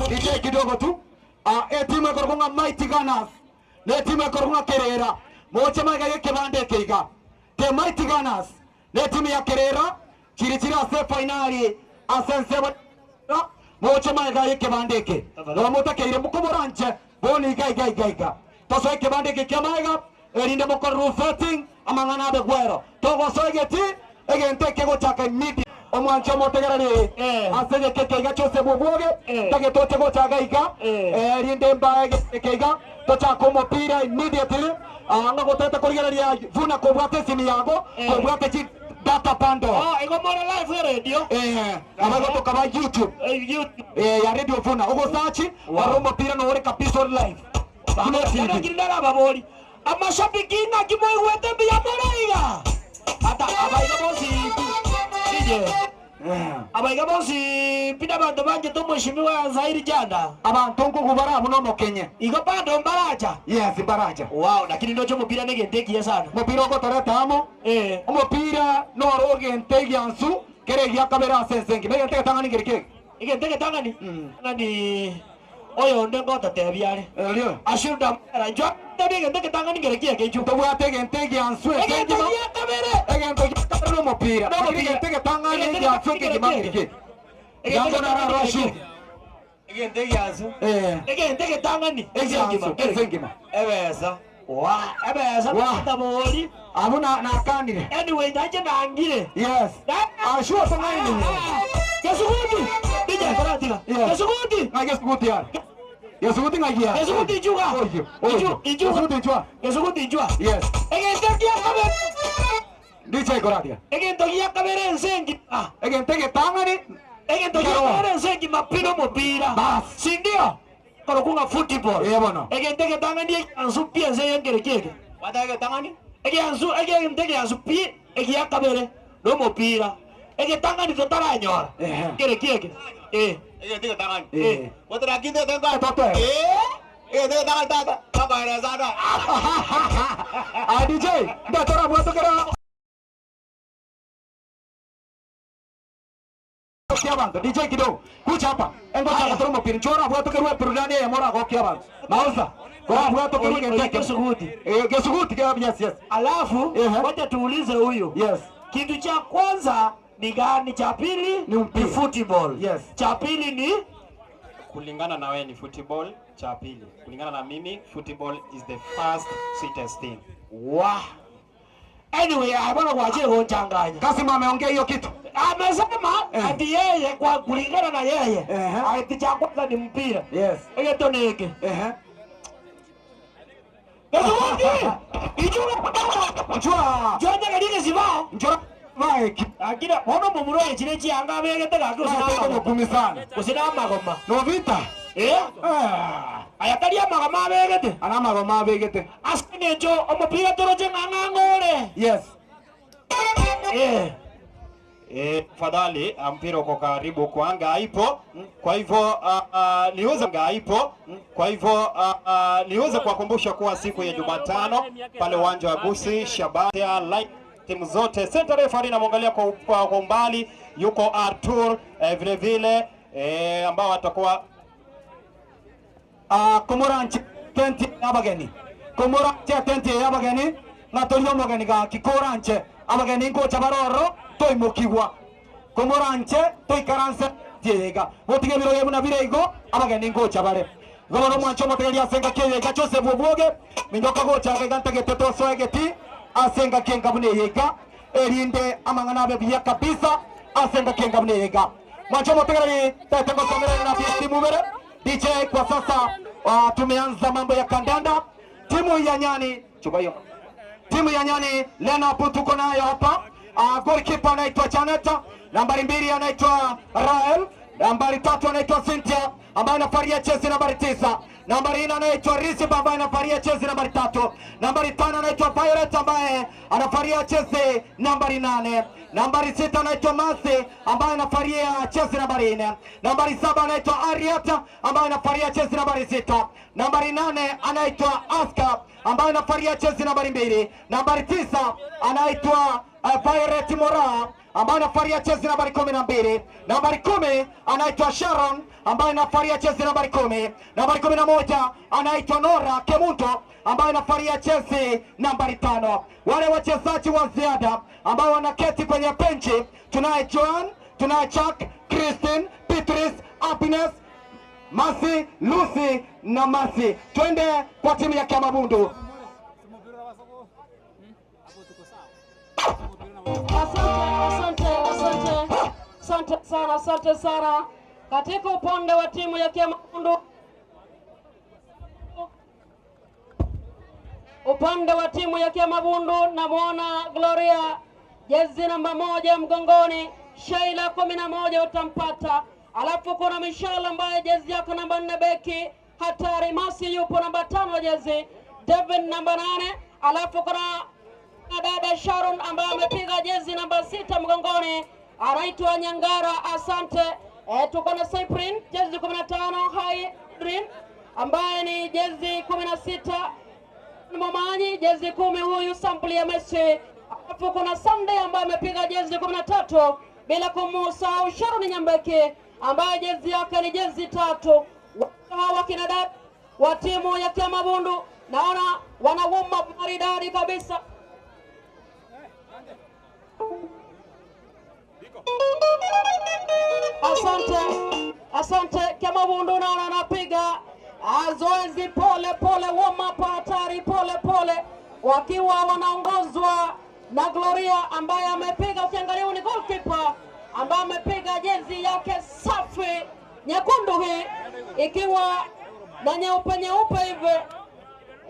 DJ kidogo tu. Timu ya Mighty Gunners. Ne timu ya Korunga Kerera. Moche maiga yekebande keiga. The Mighty Gunners. Ne timu ya Kerera. Chiri ase finali. Asense moche maiga yekebandeke. No mutakeire mukomoranche. Boni iga iga iga iga. Toso yekebandeke kia maiga. Erinde mokoro vetting amangana abe gwero. Togo soegeti egente kegochaka midi. Omwancho motegerere asege keke chose bubwoge tage toche gochaga iga erinde mbaege keiga tochaka omopira immediately anga goteta kurigereria vuna kobwate simu yago kobwate chi data bundle. Oh, iko mora live ya radio. Abago tokaba YouTube. YouTube. Ya radio vuna ugo search waro mopira no ore kabisa live. Vuna TV. Kirindara babori. Amashabiki na kimoiwete biya moraiga. Ata abaiga bosi. DJ. Abaiga bosi pita bantu banje to mheshimiwa Zairi Janda. Abantu nkugubara muno mokenye. Iko bado mbaraja. Yes, mbaraja. Wow, lakini ndocho mupira negenteki sana. Mupira ugotoreta amo. Omupira no roge gyansu kere gya kamera sensengi. Megente tangani kirike. Igente tangani. Ngani oyo ndengo tatebiare. Elio. Ashuda mara jo tegente tangani kirike keju. Tobwate gente gyansu. Egente gya kamera. Egente gya no mupira. Egente tangani gyansu kigimangirike. Yango na rashu. Egente gyansu. Egente tangani gyansu sengima. Ebesa. Wa, ebesa tabori. Abuna na kanire. Anyway, ndaje nangire. Yes. Ashua sangani. Kesuguti. DJ koratika. Kesuguti. Ngai kesuguti ya. Kesuguti ngai ya. Kesuguti juga. Oyo. Kesuguti juga. Kesuguti juga. Yes. Egente kia kabere. DJ koratika. Egente kia kabere nsengi. Ah, egente ketangani. Egente kia kabere nsengi mapino mopira. Bas. Si ndio? Korokunga football. Eh bono. Egente ketangani ansu pia nsengi keke. Wataka tangani? Egiansu egente ansu pia egia kabere no mopira. Egetangani totaranyora. Kere keke. Egente tangani. Otra quinta tengo. Toto. Egente tangani tata. Baba rezada. Ah DJ, ndatora bwato kera. Kia bantu DJ kidogo. Kucha hapa. Engo cha katoro mopira. Chora bwato kera burudani ya mora go kia bantu. Mauza. Kwa bwato kera ngente kesuguti. Kesuguti kia yes yes. Alafu wacha tuulize huyu. Yes. Kitu cha kwanza ni gani? Cha pili ni football. Yes. Cha pili ni kulingana na wewe ni football cha pili. Kulingana na mimi football is the first sweetest thing. Wow. Anyway, abona kuachia kuchanganya. Kasima ameongea hiyo kitu. Amesema ati yeye kwa kulingana na yeye ati cha kwanza ni mpira. Yes. Hiyo toneke. Kesuguti. Ichura. Njua. Njua ngalike sibao. Njua. Mike. Akira ono mumuro echire chianga begete gaki usina kumisana. Usina magoma. No vita. Ayatari amagoma begete. Ana magoma begete. Asingejo omupira toroche ng'ang'ore. Yes. Fadhali mpira uko karibu kwa anga haipo. Kwa hivyo niweze anga haipo. Kwa hivyo niweze kuwakumbusha kuwa siku ya Jumatano pale uwanja wa Gusii Shabana like timu zote. Center referee namwangalia kwa umbali yuko Arthur vile vile ambao atakuwa komoranche 20 abageni komoranche 20 abageni ngatorio mogeni ga kikoranche abageni ngocha baroro toimokigwa komoranche toikaranse tiega botige biro yebuna birego abageni ngocha bare gono mwancho motegeria asenga kiyega chose bwoge minyoka gocha ganta geteto soegeti asenga kenga bune yega erinde amangana abe biya kabisa asenga kenga bune yega mwancho motegeria tatengo somera na timu bere DJ kwa sasa tumeanza mambo ya kandanda. Timu ya Nyani chukua hiyo. Timu ya Nyani Lena tuko nayo hapa. Goalkeeper anaitwa Janeta, nambari 2 anaitwa Rael, nambari 3 anaitwa Cynthia ambaye anafaria chezi nambari 9. Nambari 4 anaitwa Rizib ambaye anafaria chezi nambari 3. Nambari 5 anaitwa Violet ambaye anafaria chezi nambari 8. Nambari 6 anaitwa Masi ambaye anafaria chezi nambari 4. Nambari 7 anaitwa Ariata ambaye anafaria chezi nambari 6. Nambari 8 anaitwa Aska ambaye anafaria chezi nambari 2. Nambari 9 anaitwa Violet Mora ambaye anafaria chezi nambari 12. Nambari 10 anaitwa Sharon ambaye anafaria chezi nambari 10. Nambari 11 anaitwa Nora Kemunto ambaye anafaria chezi nambari 5. Wale wachezaji wa ziada ambao wanaketi kwenye benchi tunaye Joan, tunaye Chuck, Christine, Beatrice, Happiness, Masi, Lucy na Masi. Twende kwa timu ya Kiamabundu. Asante, asante, asante sana, asante sana. Katika upande wa timu ya Kiamabundu, upande wa timu ya Kiamabundu namuona Gloria jezi namba 1 mgongoni, Sheila 11 utampata. Alafu kuna Michelle ambaye jezi yako namba 4 beki hatari, Masi yupo namba 5 jezi, Devin namba 8. Alafu kuna dada Sharon ambaye amepiga jezi namba 6 mgongoni, anaitwa Nyangara, asante. Tuko na Cyprin jezi 15, Haidrin ambaye ni jezi 16, Momanyi jezi 10, huyu sampuli ya Messi. Alafu kuna Sunday ambaye amepiga jezi 13, bila kumsahau Sharon Nyambeke ambaye jezi yake ni jezi 3. Hawa kina dada wa timu ya Kiamabundu naona wana warm up maridadi kabisa. Asante, asante. Kiamabundu naona anapiga zoezi pole pole, warm up hatari pole pole, wakiwa wanaongozwa na Gloria ambaye amepiga, ukiangalia ni goalkeeper ambaye amepiga jezi yake safi nyekundu hii ikiwa na nyeupe nyeupe hivi.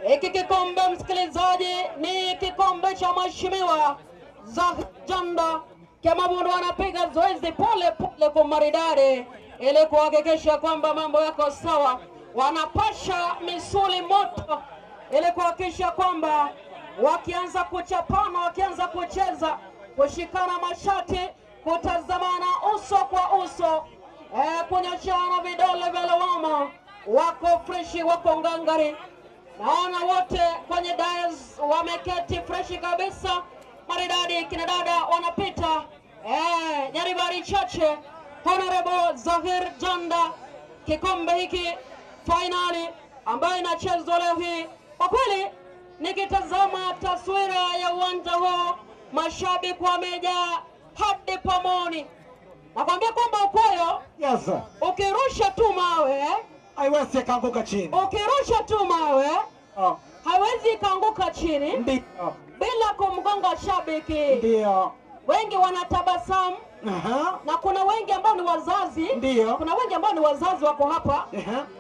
Hiki kikombe msikilizaji ni kikombe cha mheshimiwa Zahir Janda. Kiamabundu anapiga zoezi pole pole kwa maridadi ili kuhakikisha kwamba mambo yako sawa. Wanapasha misuli moto ili kuhakikisha kwamba wakianza kuchapana, wakianza kucheza, kushikana mashati, kutazamana uso kwa uso, kunyoshana vidole vya lawama, wako freshi, wako ngangari. Naona wote kwenye dais wameketi freshi kabisa, maridadi. Kina dada wanapita jaribari chache. Honorable Zahir Janda, kikombe hiki finali ambayo inachezwa leo hii. Kwa kweli nikitazama taswira ya uwanja huu, mashabiki wamejaa hadi pomoni. Nakwambia kwamba Ukoyo, yes, ukirusha tu mawe haiwezi kaanguka chini. Ukirusha tu mawe haiwezi kaanguka chini. Ndio. Bila kumgonga shabiki. Ndio. Wengi wanatabasamu. Na kuna wengi ambao ni wazazi. Ndio. Kuna wengi ambao ni wazazi wako hapa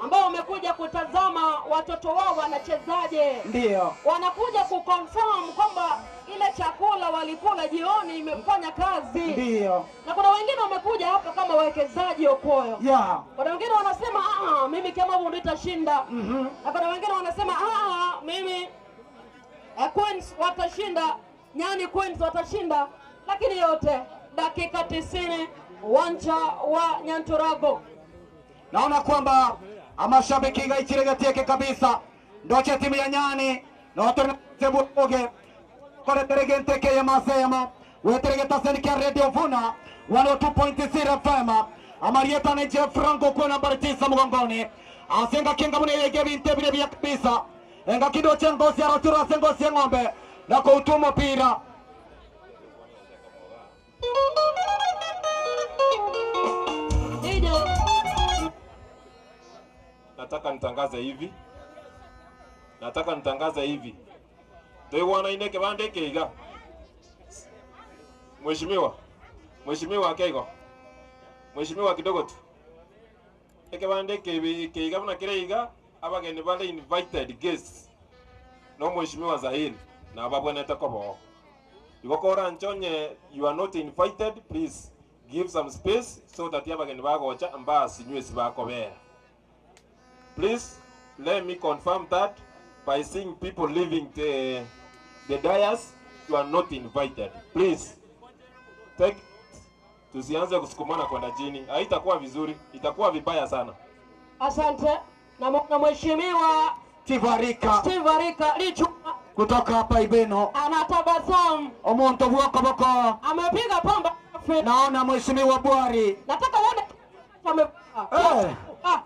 ambao wamekuja kutazama watoto wao wanachezaje. Ndio. Wanakuja kuconfirm kwamba ile chakula walikula jioni imefanya kazi. Ndio. Na kuna wengine wamekuja hapa kama wawekezaji Okoyo. Yeah. Kuna wengine wanasema mimi Kiamabundu itashinda. Na kuna wengine wanasema mimi Queens watashinda, Nyani Queens watashinda. Lakini yote dakika 90 uwanja wa Nyanturago. Naona kwamba amashabiki gaichiregetieke kabisa ndoche timu ya Nyani notonebuoge koreteregenteke ya masema weteregetasenikia Radio Vuna 102.0 FM amarieta ne Jeff Franco kwa nambari 9 mgongoni asenga kinga mune yege binte bile bya kabisa enga kidoche ngosi aratura sengosi ng'ombe na kuutuma pira. Nataka nitangaze hivi. Nataka nitangaze hivi. Ndio ineke bande keiga. Mheshimiwa. Mheshimiwa keigo. Mheshimiwa kidogo tu. Eke bande keiga mna kireiga abageni bale invited guests. No Mheshimiwa Zahiri na babwana takobo. Igokora nchonye you are not invited, please give some space so that abageni bagocha amba sinywe sibakobera. Please let me confirm that by seeing people leaving the dais, you are not invited. Please take, tusianze kusukumana kwenda chini. Haitakuwa vizuri, itakuwa vibaya sana. Asante. Na mheshimiwa Steve Arika Lichuma kutoka hapa Ibeno anatabasamu. Omuntu bwoko boko amepiga pamba. Naona mheshimiwa Bwari. Nataka uone amevaa.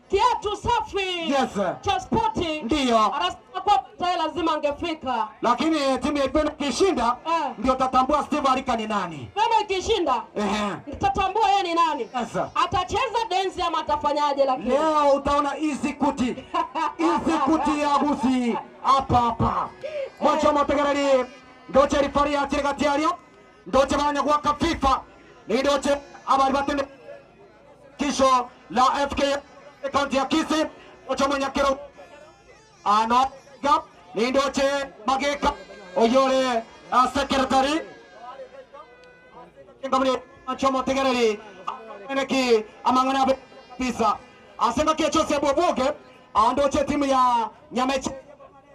Kiatu safi. Yes. Cha spoti. Ndio. Anasema kwa tayi lazima angefika. Lakini timu ya Ibeno ikishinda ndio tatambua Steve Arika ni nani. Ibeno ikishinda nitatambua yeye ni nani. Yes. Atacheza dance ama atafanyaje lakini. Leo utaona hizi kuti. Hizi kuti ya gusi hapa hapa. Mwacho motegereri ndoche rifari ya chirigatiario. Ndoche banya kwa FIFA. Ni ndoche abari batende kisho la FK kaunti ya Kisii ocho mwenyakero ano gap ni ndoche mageka oyore secretary ngamre chomo tegereri eneki amangana pisa asenga kiecho seboboge andoche timu ya Nyameche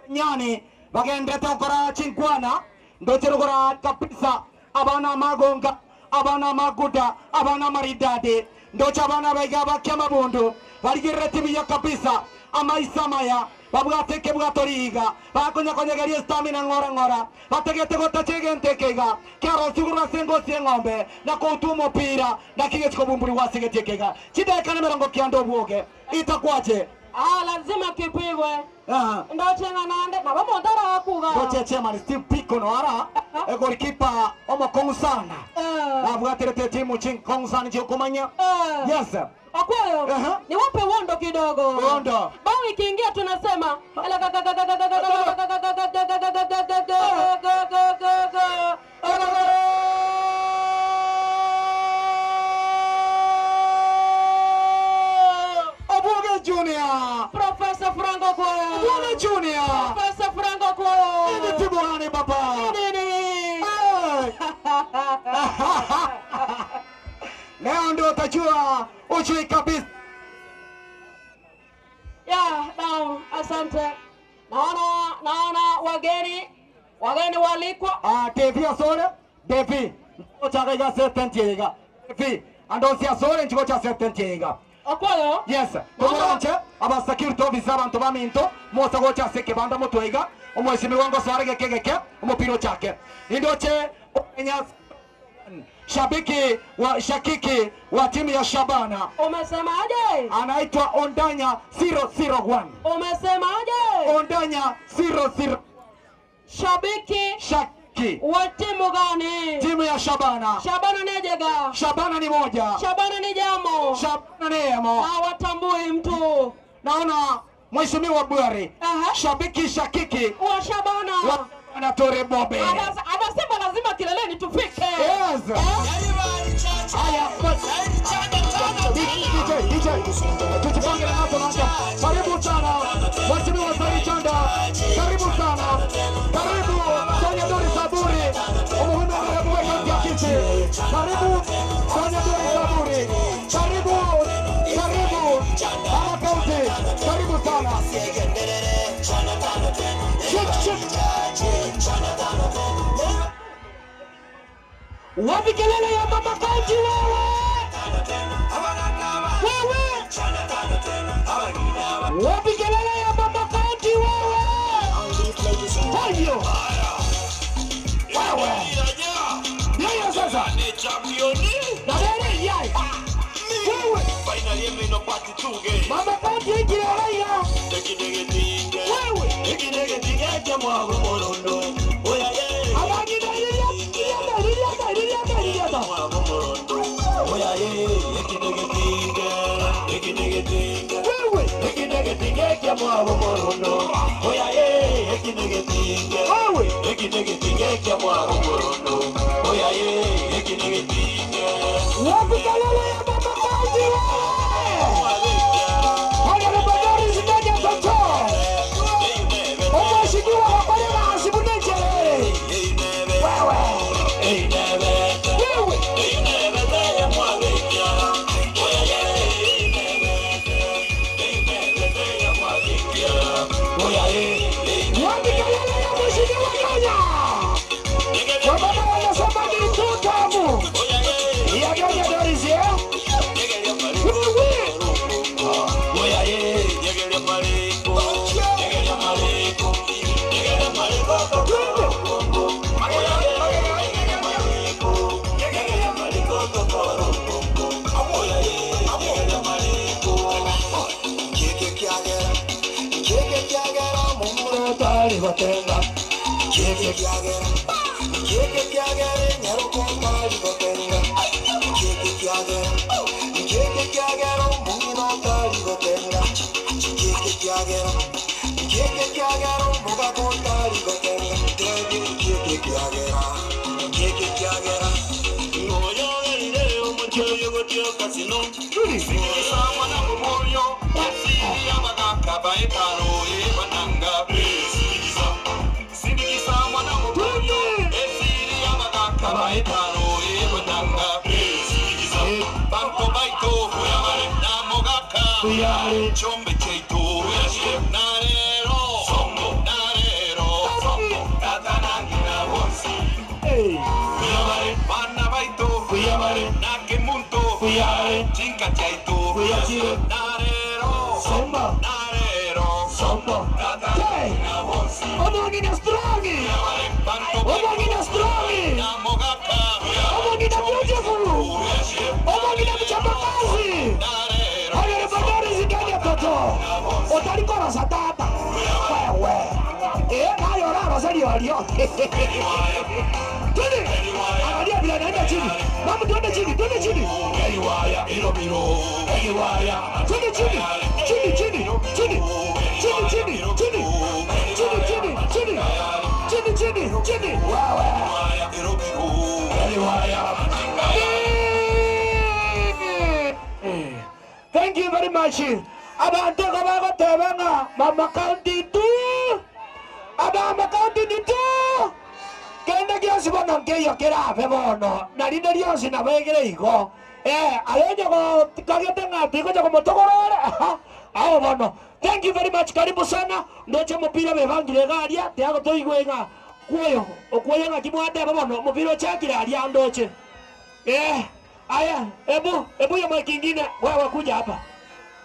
Nyani bagendeta okora chinkwana ndoche rugora kabisa abana magonga abana maguda abana maridadi ndocha abana baiga bakia mabundu baligirira timu ya kabisa amaisamaya babwateke bwatoriga bakonyakonyegeria stamina ng'ora ng'ora bategete gotachegentekeiga kiarosigurwa sengosie ng'ombe na koutuma opira na kigechikobumburi wasigetiekeiga chidekane mirongo kianda obwoge itakwache. Lazima kipigwe. Ndoche ng'anande na bamondara wakuga ndoche chairman Steve Pico no ara golikipa omokongu sana na bwaterete timu chinkongu sana chiokumanya. Yes. Akwayo, niwape wondo kidogo. Wondo. Bao ikiingia tunasema Obuge Junior. Professor Franco Kwayo. Obuge Junior. Professor Franco Kwayo. Ni timu gani baba? Nini? Leo ndio utajua ujui kabisa. Ya, naam, asante. Naona wageni walikwa. Devi asore, Devi. Nchocha ga setentiega. Devi, andosi asore nchocha setentiega. Okwayo? Yes. Tomoranche aba security officer abantu baminto mosa gocha seke banda mutweiga omweshimiwa ngo swarege kegeke omupiro chake. Indoche enya shabiki wa shakiki wa timu ya Shabana. Umesemaje? Anaitwa Ondanya 001. Umesemaje? Ondanya 00. Shabiki shaki wa timu gani? Timu ya Shabana. Shabana ni jega. Shabana ni moja. Shabana ni jamo. Shabana ni emo. Hawatambui mtu. Naona Mheshimiwa Bwari. Shabiki shakiki wa Shabana. Na Tore Bobe. Anasema lazima kileleni tufike. Yes. Haya, DJ, tujipange na hapo na. Karibu sana. Mheshimiwa Sari Chanda. Karibu sana. Karibu Sonia Dori Saburi. Umuhimu wa kaunti ya Kisii. Karibu Sonia Dori Saburi. Karibu. Karibu. Mama kaunti. Karibu sana. Shik shik. Wapi kelele ya mama kaunti wewe? Wewe. Wapi kelele ya mama kaunti wewe? Hayo. Wewe. Yeye sasa. Na wewe yai. Wewe. Mama kaunti ikire haya. Wewe. Wapi kelele ya mama kaunti wewe? Honorable Doris Ndege Toto. Omweshimiwa wakolera hasibune chelele. Wewe. Wewe. Wapi kelele ya mheshimiwa Kenya? Wamama wanasema ni tutamu. Ya Kenya Doris ya? Wewe. Omongina strong. Omongina strong. Omongina beautiful. Omongina mchapakazi. Honorable Doris Ndege Toto. Otalikora satata. Wewe. Hayo raro sali walio. Twende. Angalia bila naenda chini. Mama twende chini, twende chini. Twende chini. Chini chini, chini. Chini chini, chini. Chini chini, chini. Chini chini, chini. Wewe. Thank you very much. Abantu kabagotebanga mama county tu. Abama county ni tu. Kenda gyosi bono nkeyo kerabe bono. Na rinde ryosi nabegere igo. Ayenye ko kagete ngati ko motogorore. Aho bono. Thank you very much. Karibu sana. Ndoche mupira bebangire garia tiago toigwenga. Kuoyo okuoyo ngaki mwade bono mupira chakira aria ndoche. Aya, ebu ya mic ingine. Wewe kuja hapa.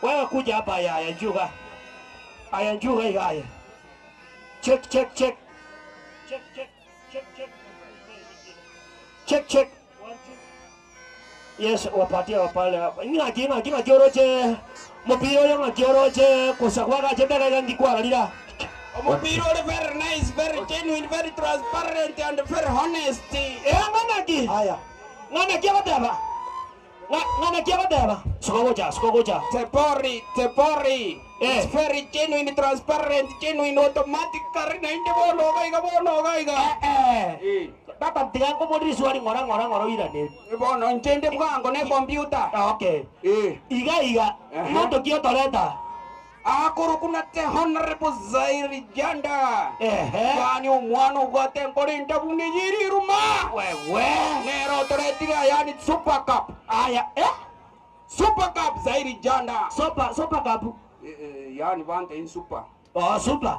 Wewe kuja hapa aya njuga. Aya njuga aya. Check check check. Check check check check. Check check. 1 2. Yes, wapatie wapale hapa. Ngaki ngaki ngaki mupira oyo ngaki kusakwaga chembega ngikwararira. Mupira uri very nice, very genuine, very transparent and very honest. Ng'anaki. Haya. Ng'anaki abateba. Ng'anaki abateba. Sukogocha, sukogocha. Tepori, tepori. It's very genuine, transparent, genuine, automatic. Nainde bono gaiga bono gaiga. Baba ntiga ko muri swali ngora ngora ngora irane. Bono ntende bwango ne computer. Okay. Iga iga. Moto kio toleta. Akuru kuna te Honorable Zairi Janda. Yani omwana ogwate nkore ntabu niyiriruma. Wewe. Nero toretira yani Super Cup. Aya Super Cup Zairi Janda. Super Cup. Yani bante in super. Oh super.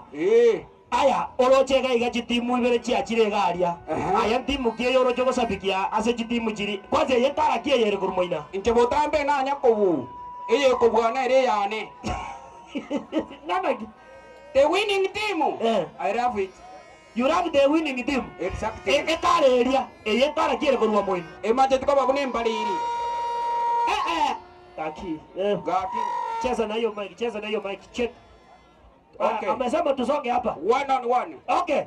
Aya oroche ga chitimu ibere chiachire garia. Aya timu kie oroche gosabikia ase chitimu chiri. Kwanza yetara kie yere kurumoina. Inche botambe nanya kobu. Eye kobwana ere yane. Nanaki. The winning team. I love it. You love the winning team. Exactly. Etare area. Eyetara kie kurwa moina. Emaje tukoba kunembaliri. Gaki. Gaki. Cheza na hiyo mic, cheza na hiyo mic. Check. Okay. Amesema tusonge hapa. 1 on 1. Okay.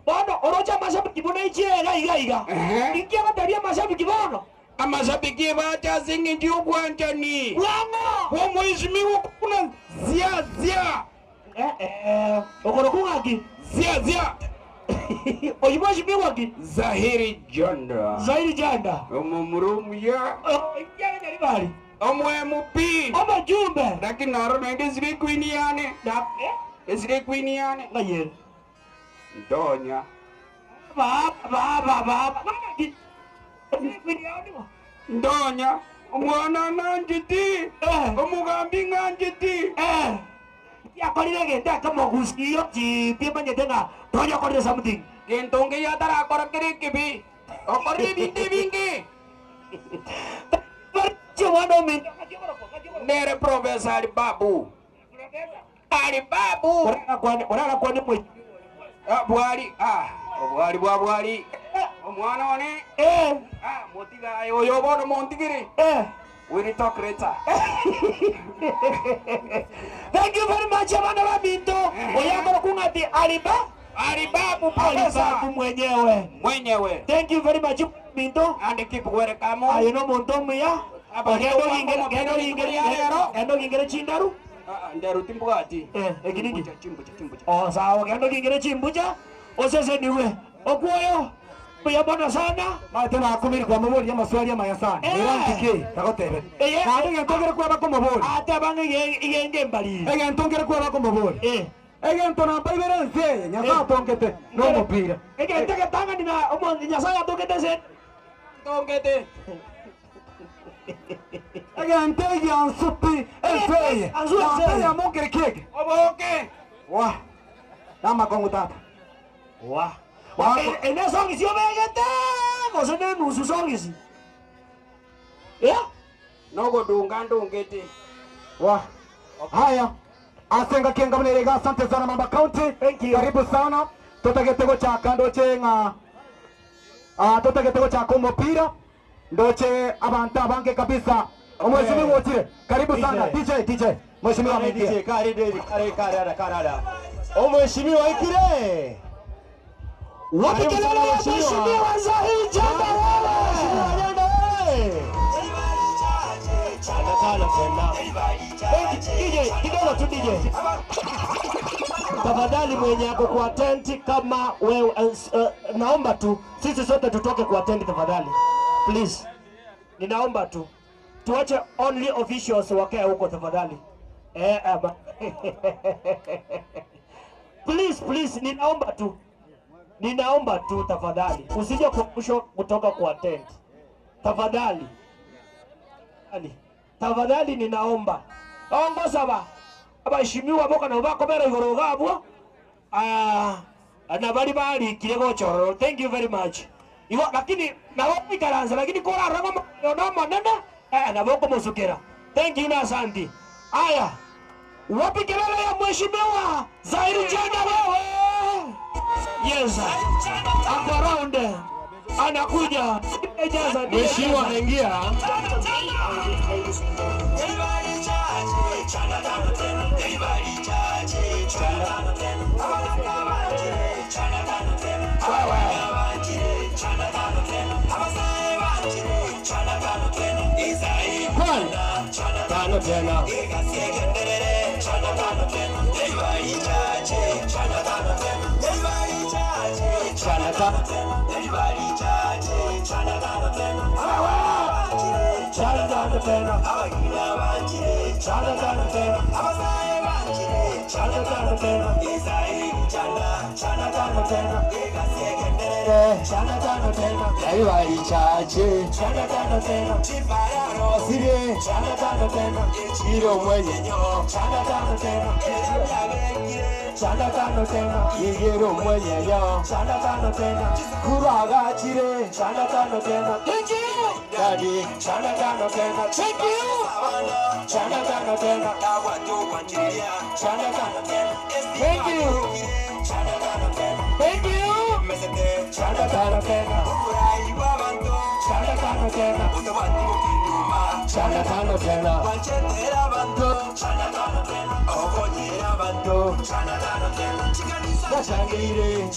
Bono orocha mashabiki bona ichie ga iga. Ingia bataria mashabiki bono. Amashabiki bacha zingi ndio kwanjani. Bwana. Kwa mheshimiwa kuna zia zia. Okoro kungaki zia zia. Oyi mheshimiwa ki Zahiri Janda. Zahiri Janda. Omumurumu ya. Ingia ni bali. Omwe mupi. Omo jumbe. Lakini naro nende zile queen yane. Na Esire queen yane. Ngaye. Ndonya. Baba baba baba. Queen yane. Ndonya. Omwana nanjiti. Omugambi nganjiti. Yakorire genda kama gusiyo chipi manyete nga tonya korire something. Gentonge ya tarakora kire kibi. Okorire bindi bingi. Nere Professor Alibabu. Alibabu. Orara kwani mwe. Bwali obwali bwa bwali. Omwana one. Motiga oyo bono montigiri. We will talk later. Thank you very much abana ba Binto. Oyakoro kungati Aliba. Alibabu Professor. Alibabu mwenyewe. Mwenyewe. Thank you very much Binto. And keep welcome. Ayo no montomuya. Gendo gingere chindaru. Ndaru timbwati. Ekiniki. Chimbucha. Oh sawa gendo gingere chimbucha. Osese niwe. Okuoyo. Yabona sana. Matena akumiri kwa mabori ya maswali ya mayasana. Nirantike takotebe. Kandi ngentongere kwa bakomobori. Ate bange igenge mbali. Egentongere kwa bakomobori. Egento namba iberense nyasaye tongete no mupira. Egenteke tanga nina omo nyasaye tongete se. Tongete. Egente yansupi enseye. Anzuye ya mongere keke. Oboke. Wa. Nama kongu tata. Wa. Ene songisi obegete. Kose ne nusu songisi. Nogo dunga ndungete. Wa. Haya. Asenga kenga mnerega asante sana Mamba County. Thank you. Karibu sana. Totagete gochaka ndoche nga. Totagete gochaka umupira. Ndoche abantu abange kabisa. Mheshimiwa Otire, karibu sana. DJ. Mheshimiwa ameingia. DJ kari kari kari karada. Mheshimiwa ikire. Wapikelele ya Mheshimiwa Zahiri Janda wewe. Mheshimiwa Janda wewe. Tano tena. DJ, kidogo tu DJ. Tafadhali mwenye ako kwa tent kama wewe naomba tu sisi sote tutoke kwa tent tafadhali. Please. Ninaomba tu. Tuache only officials wakae huko tafadhali. Please please ninaomba tu. Ninaomba tu tafadhali. Usije kuamshwa kutoka kwa tent. Tafadhali. Tafadhali ninaomba. Ongo saba. Abashimiwa boka na bakomera igoro gabwo. Na bali bali kirego chororo. Thank you very much. Igo lakini nabo ikaranza lakini kora rango no manene na boko musukera. Thank you na asante. Aya. Wapi kelele ya Mheshimiwa Zahiri Janda wewe? Yes. Ako around. Anakuja. Mheshimiwa anaingia. Tano tena. Chanda tano tena. Yegero mwenye yo. Chanda tano tena. Kuraga chire. Chanda tano tena. Thank you. Daddy. Chanda tano tena. Thank you. Chanda tano tena. Chanda tano tena. Thank you. Thank you. Chanda tano tena. Chanda tano tena. Chanda tano tena. Changire.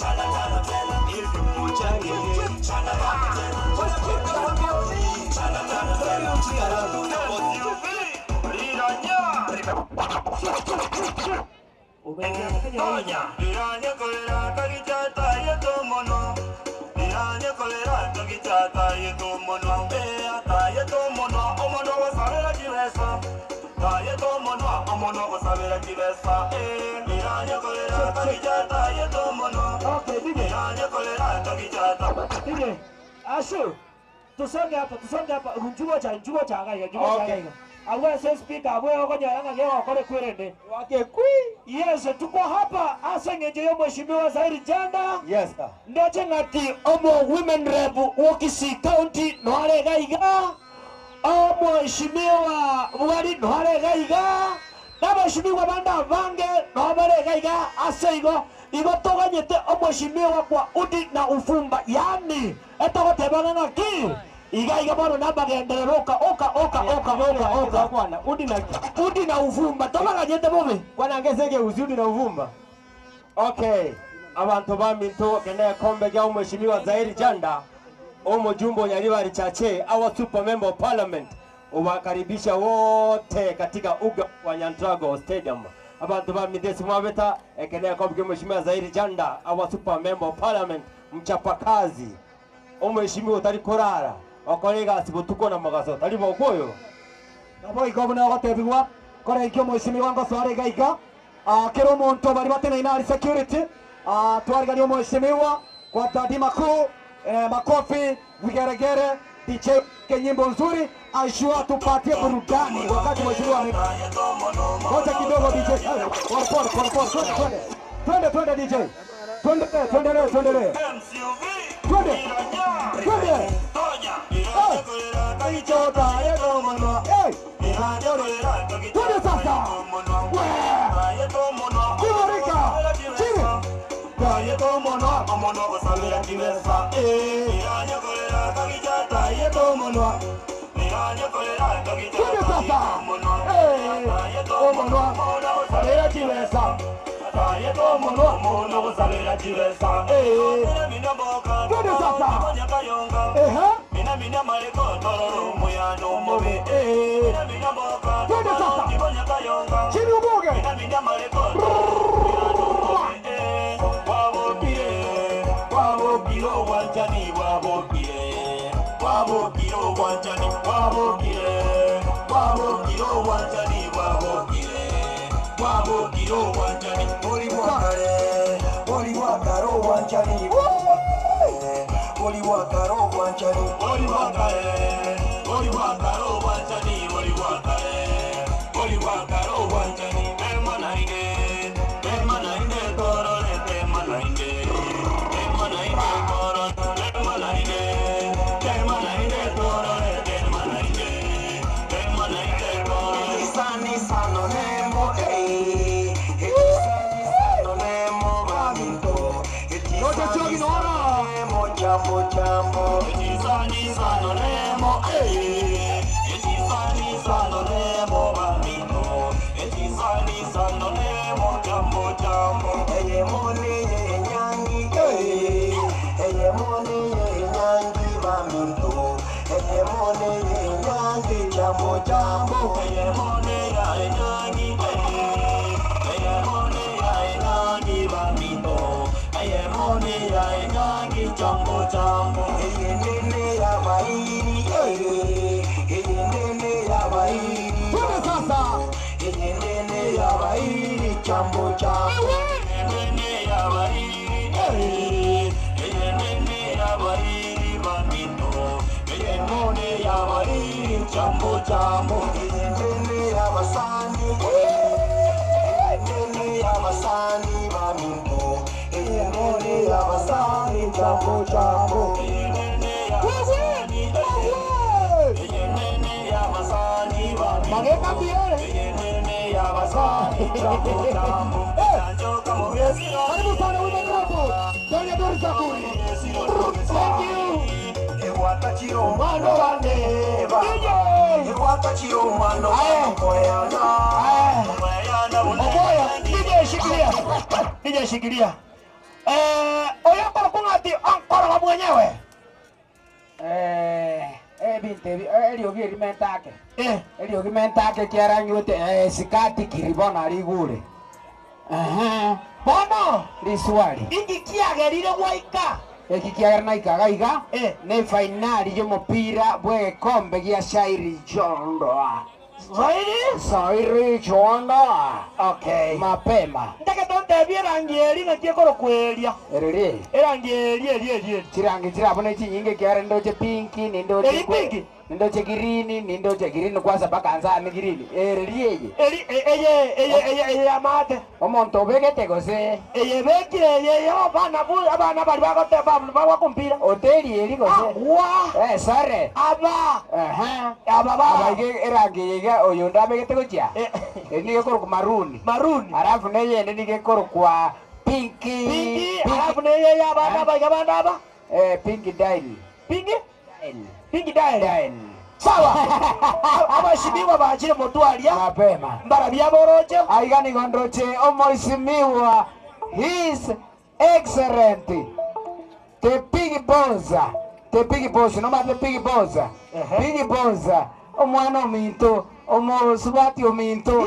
Okay, DJ. DJ. Ashu. Tusonge hapa, tusonge hapa. Njugo cha ngai, njugo cha ngai. Awe se speaker, awe okonya nga ngewa kore kwerende. Wake kui. Yes, tuko hapa asa ngenje yo mheshimiwa Zairi Janda. Yes sir. Ndoche ngati omo women rep Kisii County no arega iga. Omo mheshimiwa Mwari no arega iga. Na mheshimiwa banda bange no barega iga ase igo igo toganyete omheshimiwa kwa udi na ufumba yani etogotebana na ki iga iga bono nabagenderera oka oka oka oka oka oka bwana udi na ufumba tobaganyete bobe bwana ngezege uzudi na uvumba. Okay, abantu baminto kene kombe gya mheshimiwa Zairi Janda omujumbo Nyaribari Chache our super member of parliament uwakaribisha wote katika uga wa Nyantrago Stadium. Abantu bamidesi mwabeta ekenea kwa mheshimiwa Zairi Janda our super member of parliament mchapakazi omheshimiwa utari kurara okorega sibutuko na magaso tari bokoyo nabo igobuna ogotebigwa kore ikio mheshimiwa ngosore gaiga kero omonto bari batena inari security twarigania mheshimiwa kwa tadi makuu makofi vigeregere DJ nyimbo nzuri aishua tupatie burudani wakati mheshimiwa ngoja kidogo DJ pole pole pole pole twende twende DJ twende twende twende twende twende twende sasa kiborika chini twende sasa twende sasa twende sasa chini ubuge Karibu sana Women Rep Donya Doris Akuri. Thank you. Oboya, DJ shikilia. DJ shikilia. Oya kungati ankora mwenyewe. Binte eriogi rimentake. Eriogi mentake kiaranyute sikati kiribona rigure. Bono riswali. Iki kiagerire gwaika. Eki kiagerire naika gaiga ne finali yo mupira bwe kombe gia Shairi Jondoa. Zairi? Zairi Jondoa. Okay. Mapema. Ndake tonte bierangi eri na kiekoro kweria. Ereri. Erangi eri eri eri. Chirangi chirabone chinyinge kiare ndoche pinki nindoche. Eri pinki. Nindoche girini nindoche girini kwanza bakanza ni girini. Ereri eye. Eri eye eye eye eye amate. Omonto begete gose. Eye bekire eye yo bana bu abana bari bagote bagwa kumpira. Oteri eri gose. Wa. Sare. Aba. Aba ba. Aba erangi yega oyo ndabegete gochia. Ni gekoro maruni. Maruni. Alafu neye ni gekoro kwa pinki. Pinki. Alafu neye ya bana ba ya bana ba. Pinki dial. Pinki? Dial. Pinki dial. Dial. Sawa. Abashimiwa bachire motwaria. Mapema. Mbarabia boroche. Aiga ni gondroche omoisimiwa His Excellent The Big Boss. The Big Boss, no ma the Big Boss. Big Boss. Omwana ominto, omosubati ominto.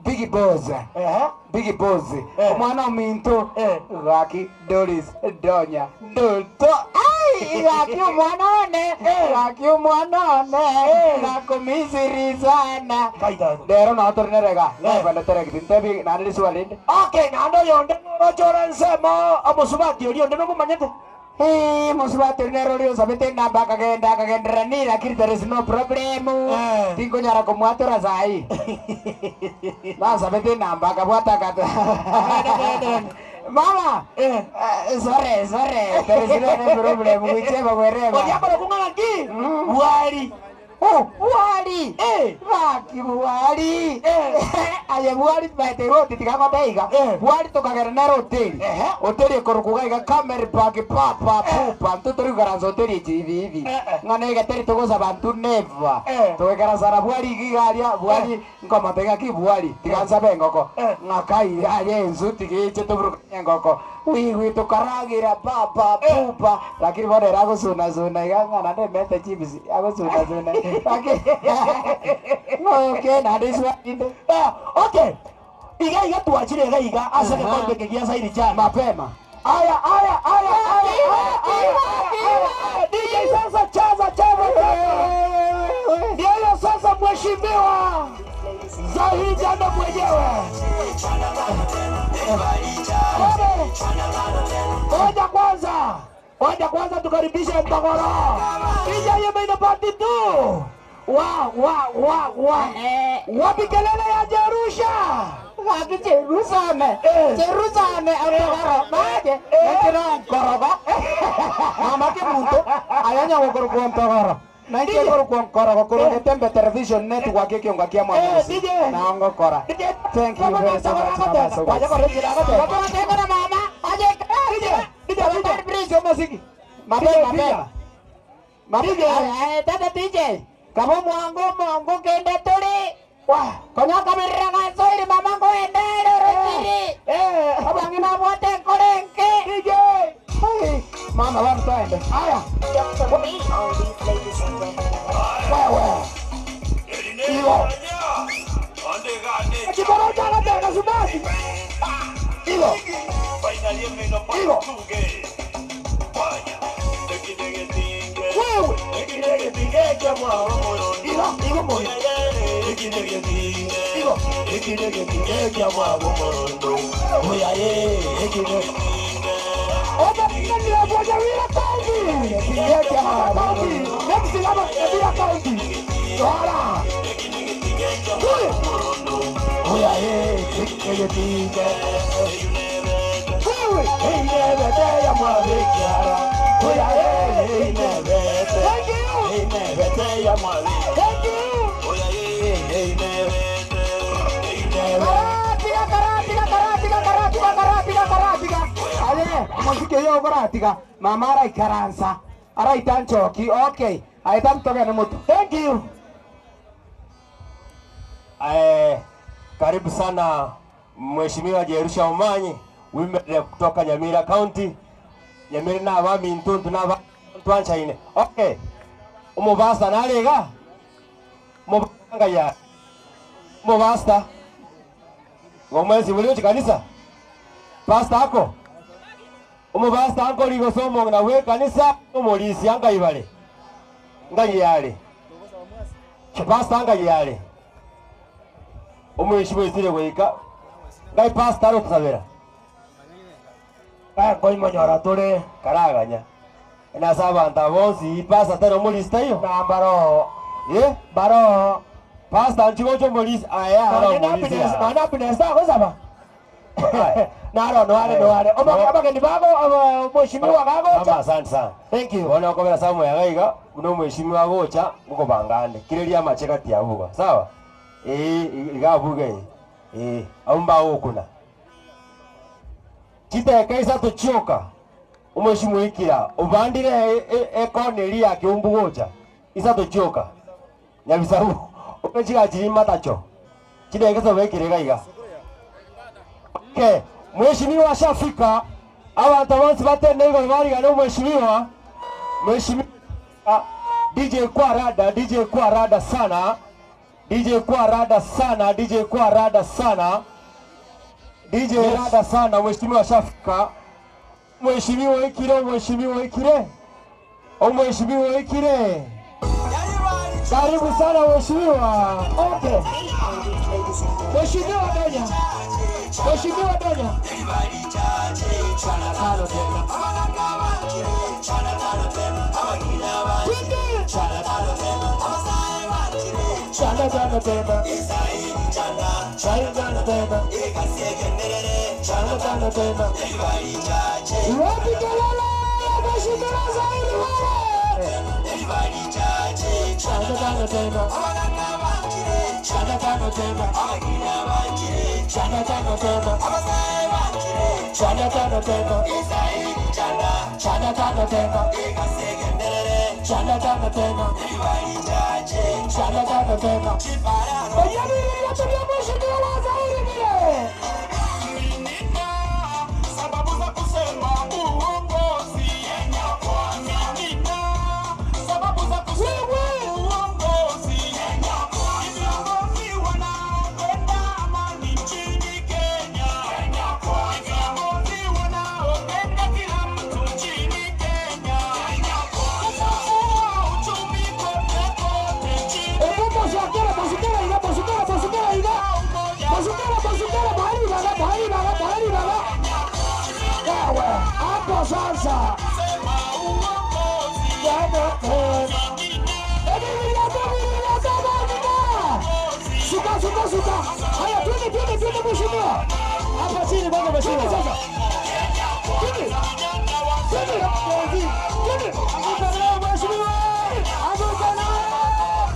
Big Boss. Big Boss. Omwana ominto. Gaki Doris Donya Dolto. Ai, gaki omwana one. Gaki omwana one. Nakumisiri sana. Dero na otornerega. Na bana terek tintebi nani swalinde. Okay, nando yonde rochora nsemo omosubati ori onde no mumanyete. Musubati nero lio sabete namba kagenda kagendera ni lakini there is no problem. Tingo nyara kumwatora sai. Na sabete namba kabwata kata. Mama, sorry, sorry. There is no problem. Wicheba wereba. Oya para kungana ki. Wali. Oh, wali. Baki wali. Aye wali baite roti tikakoteiga. Wali tukagera hoteli. Hoteli ekorukuga kamera paki pa pa pupa. Mtoto rikukaranza hoteli hivi hivi. Ngana igateri tugoza bantu neva. Tukekaranza na bwali kigaria bwali nkomatega ki bwali tikanza bengoko. Ngakai aye enzu tikiche tuburuka ngoko. Wiwi tukaragira pa pa pupa. Lakini bona eragusuna suna igangana ne mete chips agusuna suna. Okay, na this one. Okay. Iga iga tuachire iga iga asa ke kombe ke gia saidi jana. Mapema. Aya aya aya aya aya. DJ sasa chaza chaza. Ndio sasa mheshimiwa Zahid ndo mwenyewe. Ngoja kwanza. Ngoja kwanza tukaribishe Mpogoro. DJ yeye party tu. Wa wa wa wa. Wapi kelele ya Jerusha? Wapi Jerusame? Jerusame Mpogoro. Maje? Ndio Nkoroba. Mama ke muntu ayanya ngokoro Mpogoro. Na nje kwa Nkoroba koro Tembe Television Network kionga kia mwana. Na ngokora. Thank you very much. Waje kore jira ko. Baba mama. Aje. DJ DJ DJ muziki. Mapema mapema. Mapema. Tata DJ. Kamo mwangu mwangu kende tuli. Wah, konya kamerera ngasoiri mama ngo endere rotiri. Abangi na bote korenke. DJ. Mama wangu twende. Haya. Wewe. Igo. Chikoro chala tena sumasi. Igo. Igo. Wewe. Igo, igo moyo. Igo. Oba ni boja wira county. County. Next lama wira county. Wala. Oya ye, wewe, inebete ya mwabikiara. Oya ye, inebete. Thank you. Inebete ya mwabikiara. Thank you. Oya ye, inebete. Inebete. Karatiga, karatiga, karatiga, karatiga, karatiga, karatiga. Ale, muziki yo karatiga. Mama araikaransa. Araita nchoki. Okay. Aita mtoke na mtu. Thank you. Karibu sana Mheshimiwa Jerusha Omanyi, women rep kutoka Nyamira County. Nyamira na abami ntuntu na twanchaine. Okay. Umubasta nalega. Mubanga ya. Mubasta. Ngomwezi muri kanisa. Pastor ako. Umubasta anko ligosomo na we kanisa umulisi anga ibale. Ngai yale. Pastor anga yale. Umwishimwe isire gwika. Ngai pastor arotusabira. Kaya koimonyora tore karaganya. Na sabanta bonsi pastor tero mulista iyo. Na baro. Eh? Baro. Pastor nchigocho mulisi aya aro mulisi. Mana happiness ako saba. Naro no ale no ale. Omo abageni babo mheshimiwa Mama gagocha. asante sana. Thank you. Bona okobera samu yagaiga uno mheshimiwa gocha mukobangane. Kireria macheka tiabuga. Sawa? Igabuge. Aumba okuna. Chita kaisa tochoka. Umheshimu ikira ubandire ekoneri yake umbugocha. Isa tochoka. Nyabisabu. Opechiga chirima tacho. Chidegeza wekire gaiga. Okay, mheshimiwa ashafika. Abantu bonse batende igoro barigana mheshimiwa. Mheshimiwa DJ kwa rada, DJ kwa rada sana. DJ kwa rada sana, DJ kwa rada sana. DJ yes. Rada sana, mheshimiwa ashafika. Mheshimiwa ikire, mheshimiwa ikire. O mheshimiwa ikire. Karibu sana mheshimiwa. Okay. Mheshimiwa Donya. Mheshimiwa Donya. Chana tano tena. Chana tano tena. Chana tano tena. Wapi kelele? Mheshimiwa Zaidi wewe. Chana tano tena. Chana tano tena. Chana tano tena. Chana tano tena. Chana tano tena. Chana tano tena. Chana tano tena. Sababu za kusema uongozi. Sababu za kusema uongozi. Viongozi wanaopenda amani nchini Kenya. Viongozi wanaopenda kila mtu nchini Kenya. Kufufua uchumi kote kote nchini. Hapo sasa. Suka suka suka. Haya twende twende twende mheshimiwa. Hapa chini bwana mheshimiwa. Sasa. Twende. Twende. Twende. Mheshimiwa. Aguka na.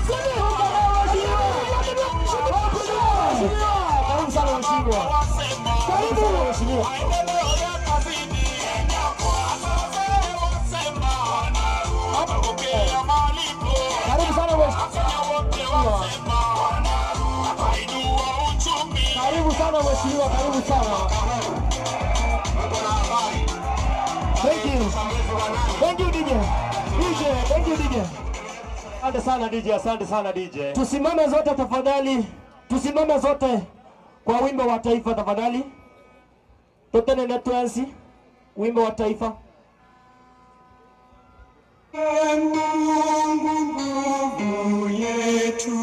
Twende. Mheshimiwa. Karibu sana mheshimiwa. Karibu mheshimiwa. Karibu sana mheshimiwa. Karibu sana mheshimiwa, karibu sana. Thank you. Thank you DJ. DJ, thank you DJ. Asante sana DJ, asante sana DJ. Tusimame zote tafadhali. Tusimame zote kwa wimbo wa taifa tafadhali. Totene na tuanzi wimbo wa taifa. Mungu nguvu yetu.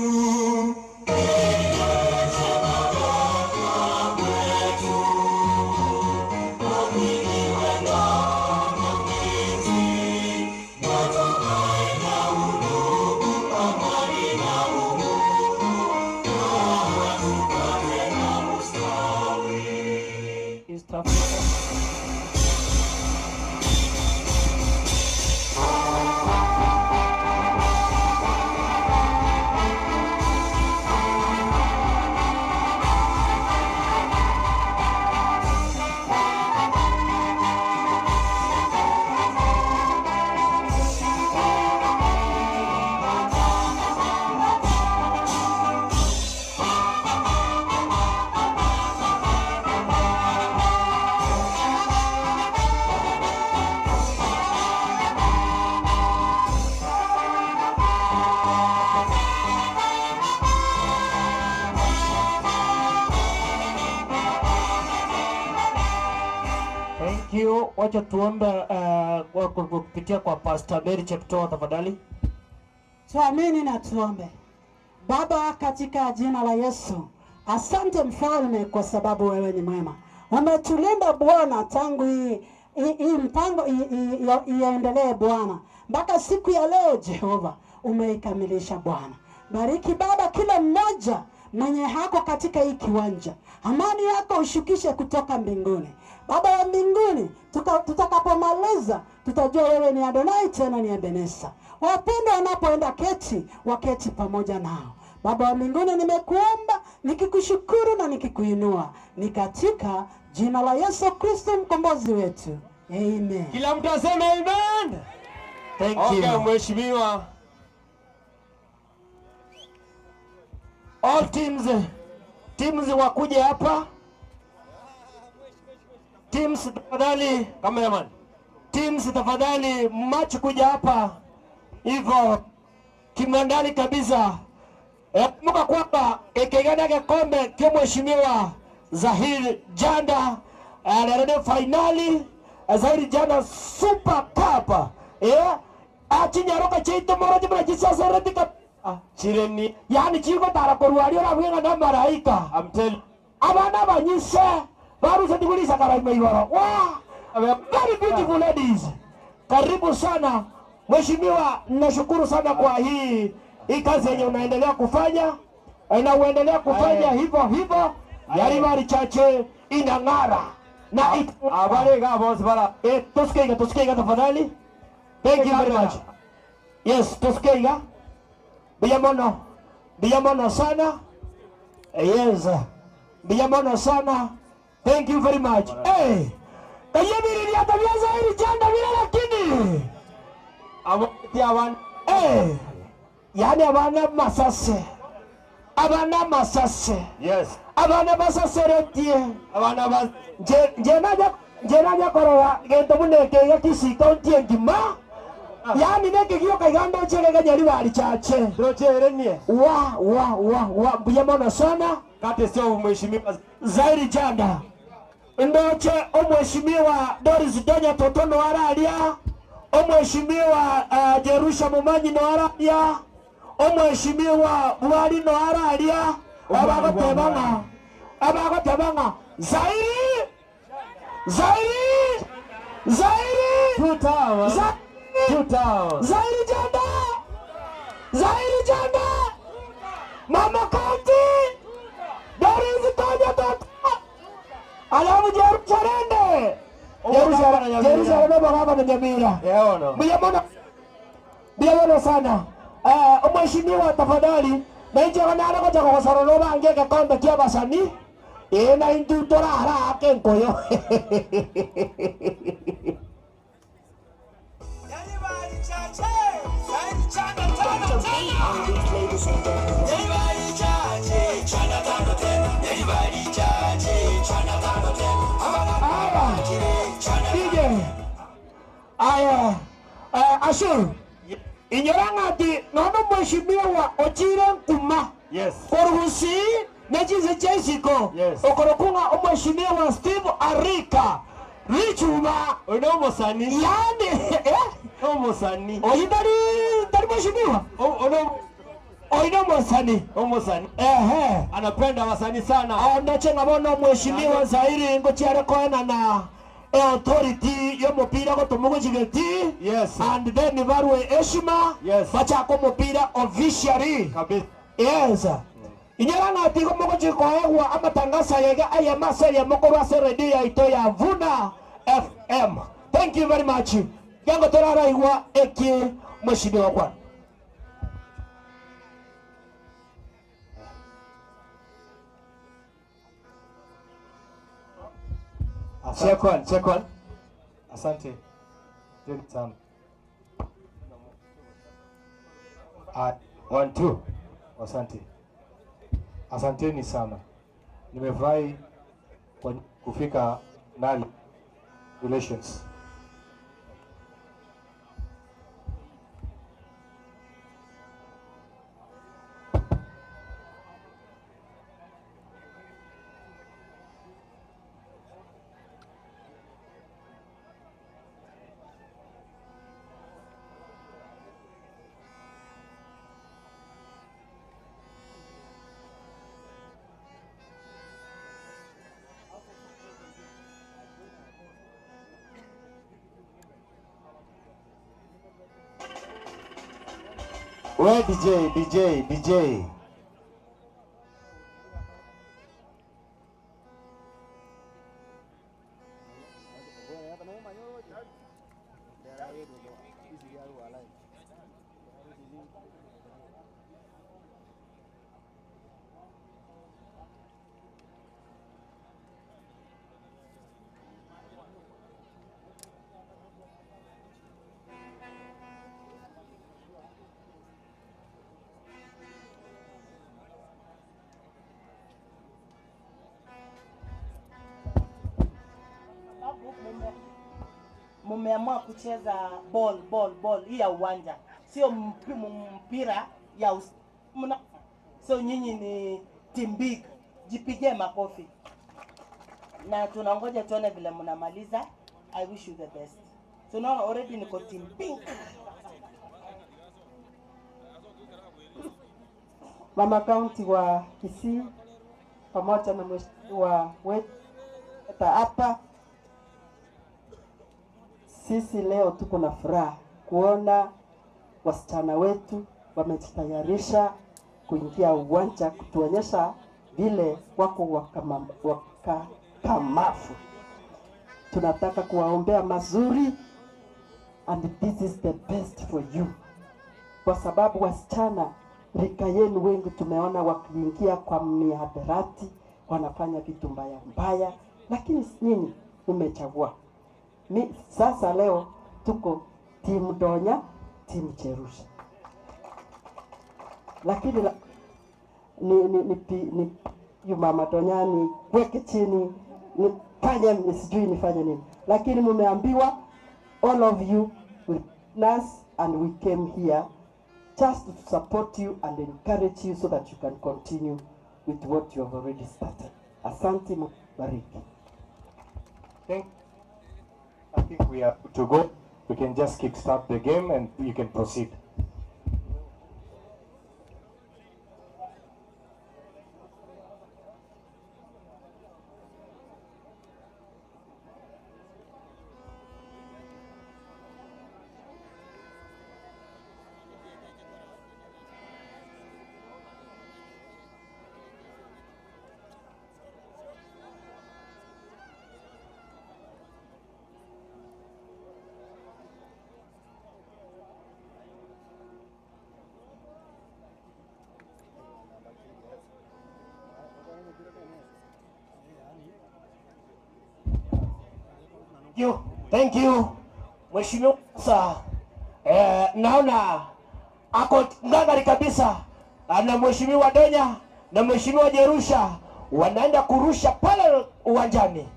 Africa. Wacha tuombe kwa kupitia kwa Pastor Mary Cheptoo tafadhali. Tuamini na tuombe. Baba, katika jina la Yesu, asante mfalme kwa sababu wewe ni mwema. Umetulinda Bwana tangu hii mpango iendelee Bwana mpaka siku ya leo. Jehova, umeikamilisha Bwana. Bariki Baba kila mmoja mwenye hako katika hii kiwanja. Amani yako ushukishe kutoka mbinguni. Baba wa mbinguni, tutakapomaliza tutajua wewe ni Adonai tena ni Ebeneza. Wapendwa wanapoenda keti, waketi pamoja nao. Baba wa mbinguni, nimekuomba nikikushukuru na nikikuinua, ni katika jina la Yesu Kristo mkombozi wetu. Amen. Kila mtu aseme amen. Thank okay, you. Mheshimiwa. All teams wakuje hapa. Teams tafadhali, cameraman. Teams tafadhali match kuja hapa. Hivyo kimandali kabisa. Kumbuka kwamba ekegana kikombe kwa Mheshimiwa Zahir Janda alirudi finali Zahir Janda Super Cup. Achinyaroka cheito moroje bra jisasa retika chireni. Yani chiko tarakorwario na bwenga na maraika. I'm telling abana banyise barusa tikulisa karaima ibara. Wow, very beautiful ladies. Karibu sana Mheshimiwa, nashukuru sana kwa hii kazi yenye unaendelea kufanya na uendelea kufanya hivyo hivyo. Yaribari chache inang'ara na abare ga boss bara. Tusikeiga tafadhali. Thank you very much. Yes, tusikeiga. Biyamono sana. Yes. Biyamono sana. Thank you very much. Hey. Kayebiri ya tabia Zahiri Janda bila lakini. Abati awan. Hey. Yani abana masase. Abana masase. Yes. Abana masase retie. Abana bas jena korora gento muneke ya Kisii County ngima. Yani neke giyo kaigando chege Nyaribari chache. Ndoche renie. Wa biyamono sana. Kati sio Mheshimiwa Zahiri Janda. Ndoche Mheshimiwa Doris Donya Totono aralia. Mheshimiwa Jerusha Mumanyi no aralia. Mheshimiwa Bwali no aralia. Abagotebanga Zahiri Zahiri Zahiri 2000 2000 Zahiri Janda Zahiri Janda Mama County Doris Donya Totono alafu Jerusalem Jerusalem baba na Nyamira. Biyamono sana. Mheshimiwa tafadhali na inje kana ko ko sororo bange kikombe kia basani. Na intu torara ake nkoyo. Aya, Ashur, inyorangati nono Mheshimiwa Ochire Nkuma. Yes. Koruhusi nechize chesiko. Yes. Okorokunga Mheshimiwa Steve Arika. Richuma. Ono mosani. Yani Omusani. Oyi dari Mheshimiwa. Ono Oino mosani. Omosani. Ehe. Anapenda wasanii sana. Ondache ngabona Mheshimiwa Zahiri ngochiare koena na authority yo mupira gotomugo chigeti. Yes. And then barwe heshima. Yes. Bachako mupira officially. Kabisa. Yes. Inyera ng'ati gomogochikoegwa amatangazo yega aya maseria mokorwa ase redio yaito ya Vuna FM. Thank you very much. Yango toraraigwa eki mheshimiwa kwa. Check one, check one. Asante. Thank sana. 1 2. Asante. Asanteni sana. Nimefurahi kwa kufika Nali Relations. We DJ, DJ, DJ. Mumeamua kucheza ball ball ball hii ya uwanja, sio mpira ya mna. So nyinyi ni team big, jipigie makofi na tunangoja tuone vile mnamaliza. I wish you the best. Tunaona already niko team pink. Mama County wa Kisii pamoja na mheshimiwa wetu hapa, sisi leo tuko na furaha kuona wasichana wetu wamejitayarisha kuingia uwanja kutuonyesha vile wako wakakamavu. Tunataka kuwaombea mazuri, and this is the best for you, kwa sababu wasichana rika yenu wengi tumeona wakiingia kwa mihadarati, wanafanya vitu mbaya mbaya, lakini nyinyi mmechagua. Sasa leo tuko timu Donya, timu Jerusha. Lakini ni mama Donya ni weke chini, nifanye sijui nifanye nini. Lakini mmeambiwa all of you with us, and we came here just to support you and encourage you so that you can continue with what you have already started. Asante, bariki. Thank you. I think we are to go. We can just kickstart the game and you can proceed. Thank you. Mheshimiwa sasa, naona ako ngangari kabisa na Mheshimiwa Donya na Mheshimiwa Jerusha wanaenda kurusha pale uwanjani.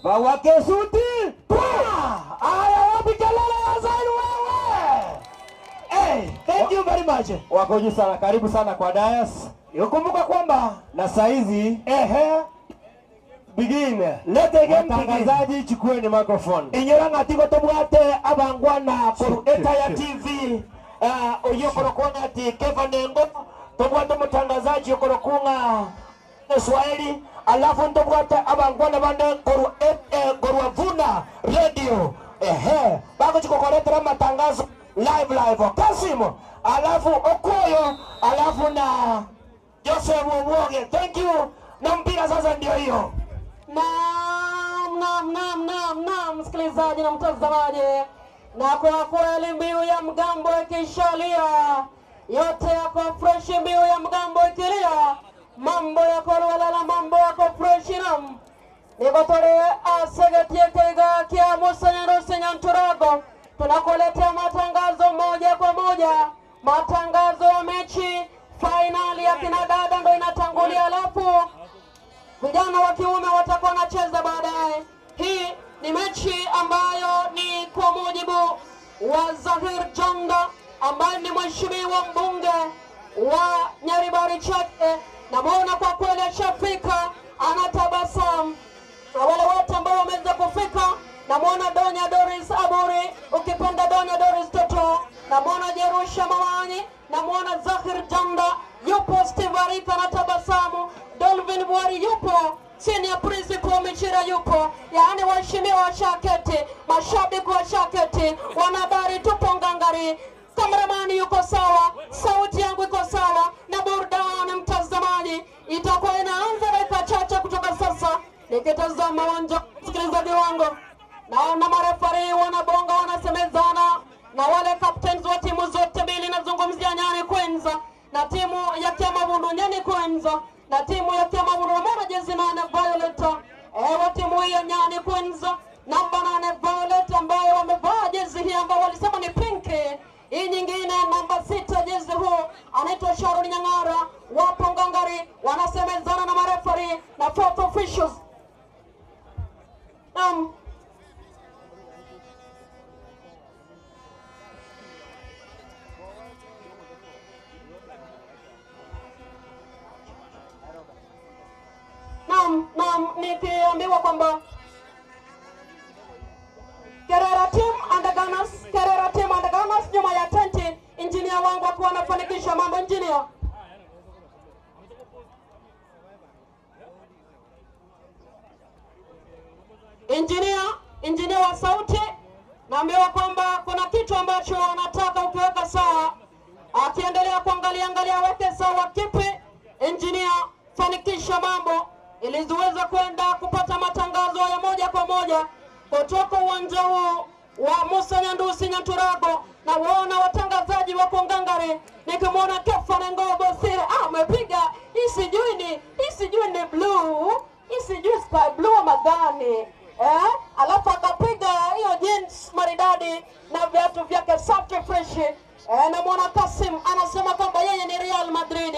Wawake suti. Aya, wapi kelele ya Zainu wewe? Hey, thank you very much. Wako juu sana, karibu sana kwa dais. Ukumbuka kwamba na saizi begin. Let the game begin. Watangazaji chukueni microphone. Inyora ng'atiko tobwate abangwana koru Etaya TV. Oyo korokunga ati Keva Nengo tobwate mtangazaji korokunga Swahili, alafu ntobwate abangwana bande koru koru Vuna Radio. Bako chikokoretera matangazo live live. Kasimo, alafu Okoyo, alafu na Joseph Obwoge. Thank you. Na mpira sasa ndio hiyo. Naam, naam, naam, naam, naam, msikilizaji na mtazamaji. Na kwa kweli mbiu ya mgambo ikishalia, yote yako fresh. Mbiu ya mgambo ikilia, mambo yako lwalala, mambo yako fresh. Nam nikotore asegetiekeiga kia Musa Nyanturago, tunakuletea matangazo moja kwa moja, matangazo ya mechi fainali ya kina dada ndo inatangulia, alafu vijana wa kiume watakuwa wanacheza baadaye. Hii ni mechi ambayo ni kwa mujibu wa Zahir Janda ambaye ni mheshimiwa mbunge wa Nyaribari Chache. Namuona kwa kweli ashafika, anatabasamu. Na wale wote ambao wameweza kufika, namuona Donya Doris Aburi, ukipenda Donya Doris Toto, namuona Jerusha Mawanyi, namuona Zahir Janda yupo, Steve Arika anatabasamu, Dolvin Bwari yupo, Senior Principal Michira yupo, yaani waheshimiwa washaketi, mashabiki washaketi, wanahabari tupo ngangari, kameramani yuko sawa, sauti yangu iko sawa, na burudani mtazamaji itakuwa inaanza dakika chache kutoka sasa. Nikitazama uwanja, msikilizaji wangu, naona marefari wanabonga, wanasemezana na wale captains wa timu zote mbili. Nazungumzia Nyani Queens na timu ya Kiamabundu. Nyani Queens na timu ya Kiamabundu, namuona jezi 8 Violet, wa timu hii ya Nyani Queens namba 8 Violet, ambayo wamevaa jezi hii ambayo walisema ni pink. Hii nyingine namba 6 jezi huu anaitwa Sharon Nyang'ara. Wapo ngangari, wanasemezana na marefari na fourth officials. Naam, nikiambiwa kwamba Kerera team and the Gunners, Kerera team and the Gunners nyuma ya tenti, engineer wangu akiwa anafanikisha mambo. Engineer, engineer wa sauti, naambiwa kwamba kuna kitu ambacho anataka ukiweka sawa, akiendelea kuangalia angalia aweke sawa kipi. Engineer, fanikisha mambo ili ziweze kwenda kupata matangazo ya moja kwa moja kutoka uwanja huu wa Musa Nyandusi Nyanturago. Na waona watangazaji wako ngangari, nikimwona Kefa na Ngogo Sire amepiga hii sijui ni blue, hii sijui sky blue ama gani, alafu akapiga hiyo jeans maridadi na viatu vyake safi fresh. Na mwana Kasim anasema kwamba yeye ni Real Madrid.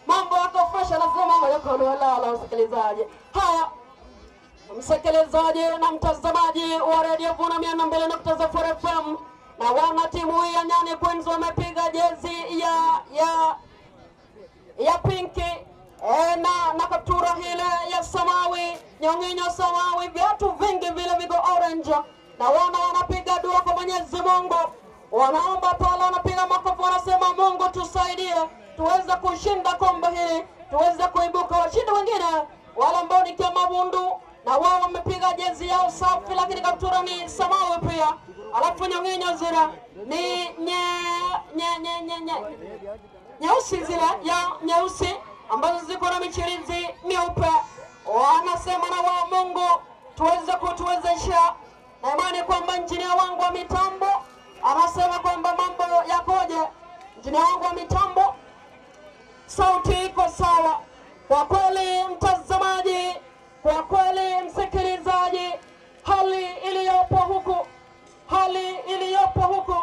Mambo yako fresh, anasema mambo yako lala. Msikilizaji, haya msikilizaji na mtazamaji wa Radio Vuna 102.0 FM, na wana timu hii ya Nyani Queens wamepiga jezi ya pinki na kaptura ile ya samawi, nyonginyo samawi, viatu vingi vile viko orange, na wana wanapiga dua kwa Mwenyezi Mungu, wanaomba pale, wanapiga makofi, wanasema Mungu tusaidie tuweze kushinda kombe hili, tuweze kuibuka washindi wengine. Wale ambao ni Kiamabundu na wao wamepiga jezi yao safi, lakini kaptura ni samawi pia, alafu nyonginyo zile ni nyeusi, zile ya nyeusi ambazo ziko na michirizi mieupe. Wanasema na wao Mungu tuweze kutuwezesha, na imani kwamba injinia wangu wa mitambo anasema kwamba mambo yakoje. Injinia wangu wa mitambo, sauti iko sawa kwa kweli, mtazamaji, kwa kweli msikilizaji, hali iliyopo huku, hali iliyopo huku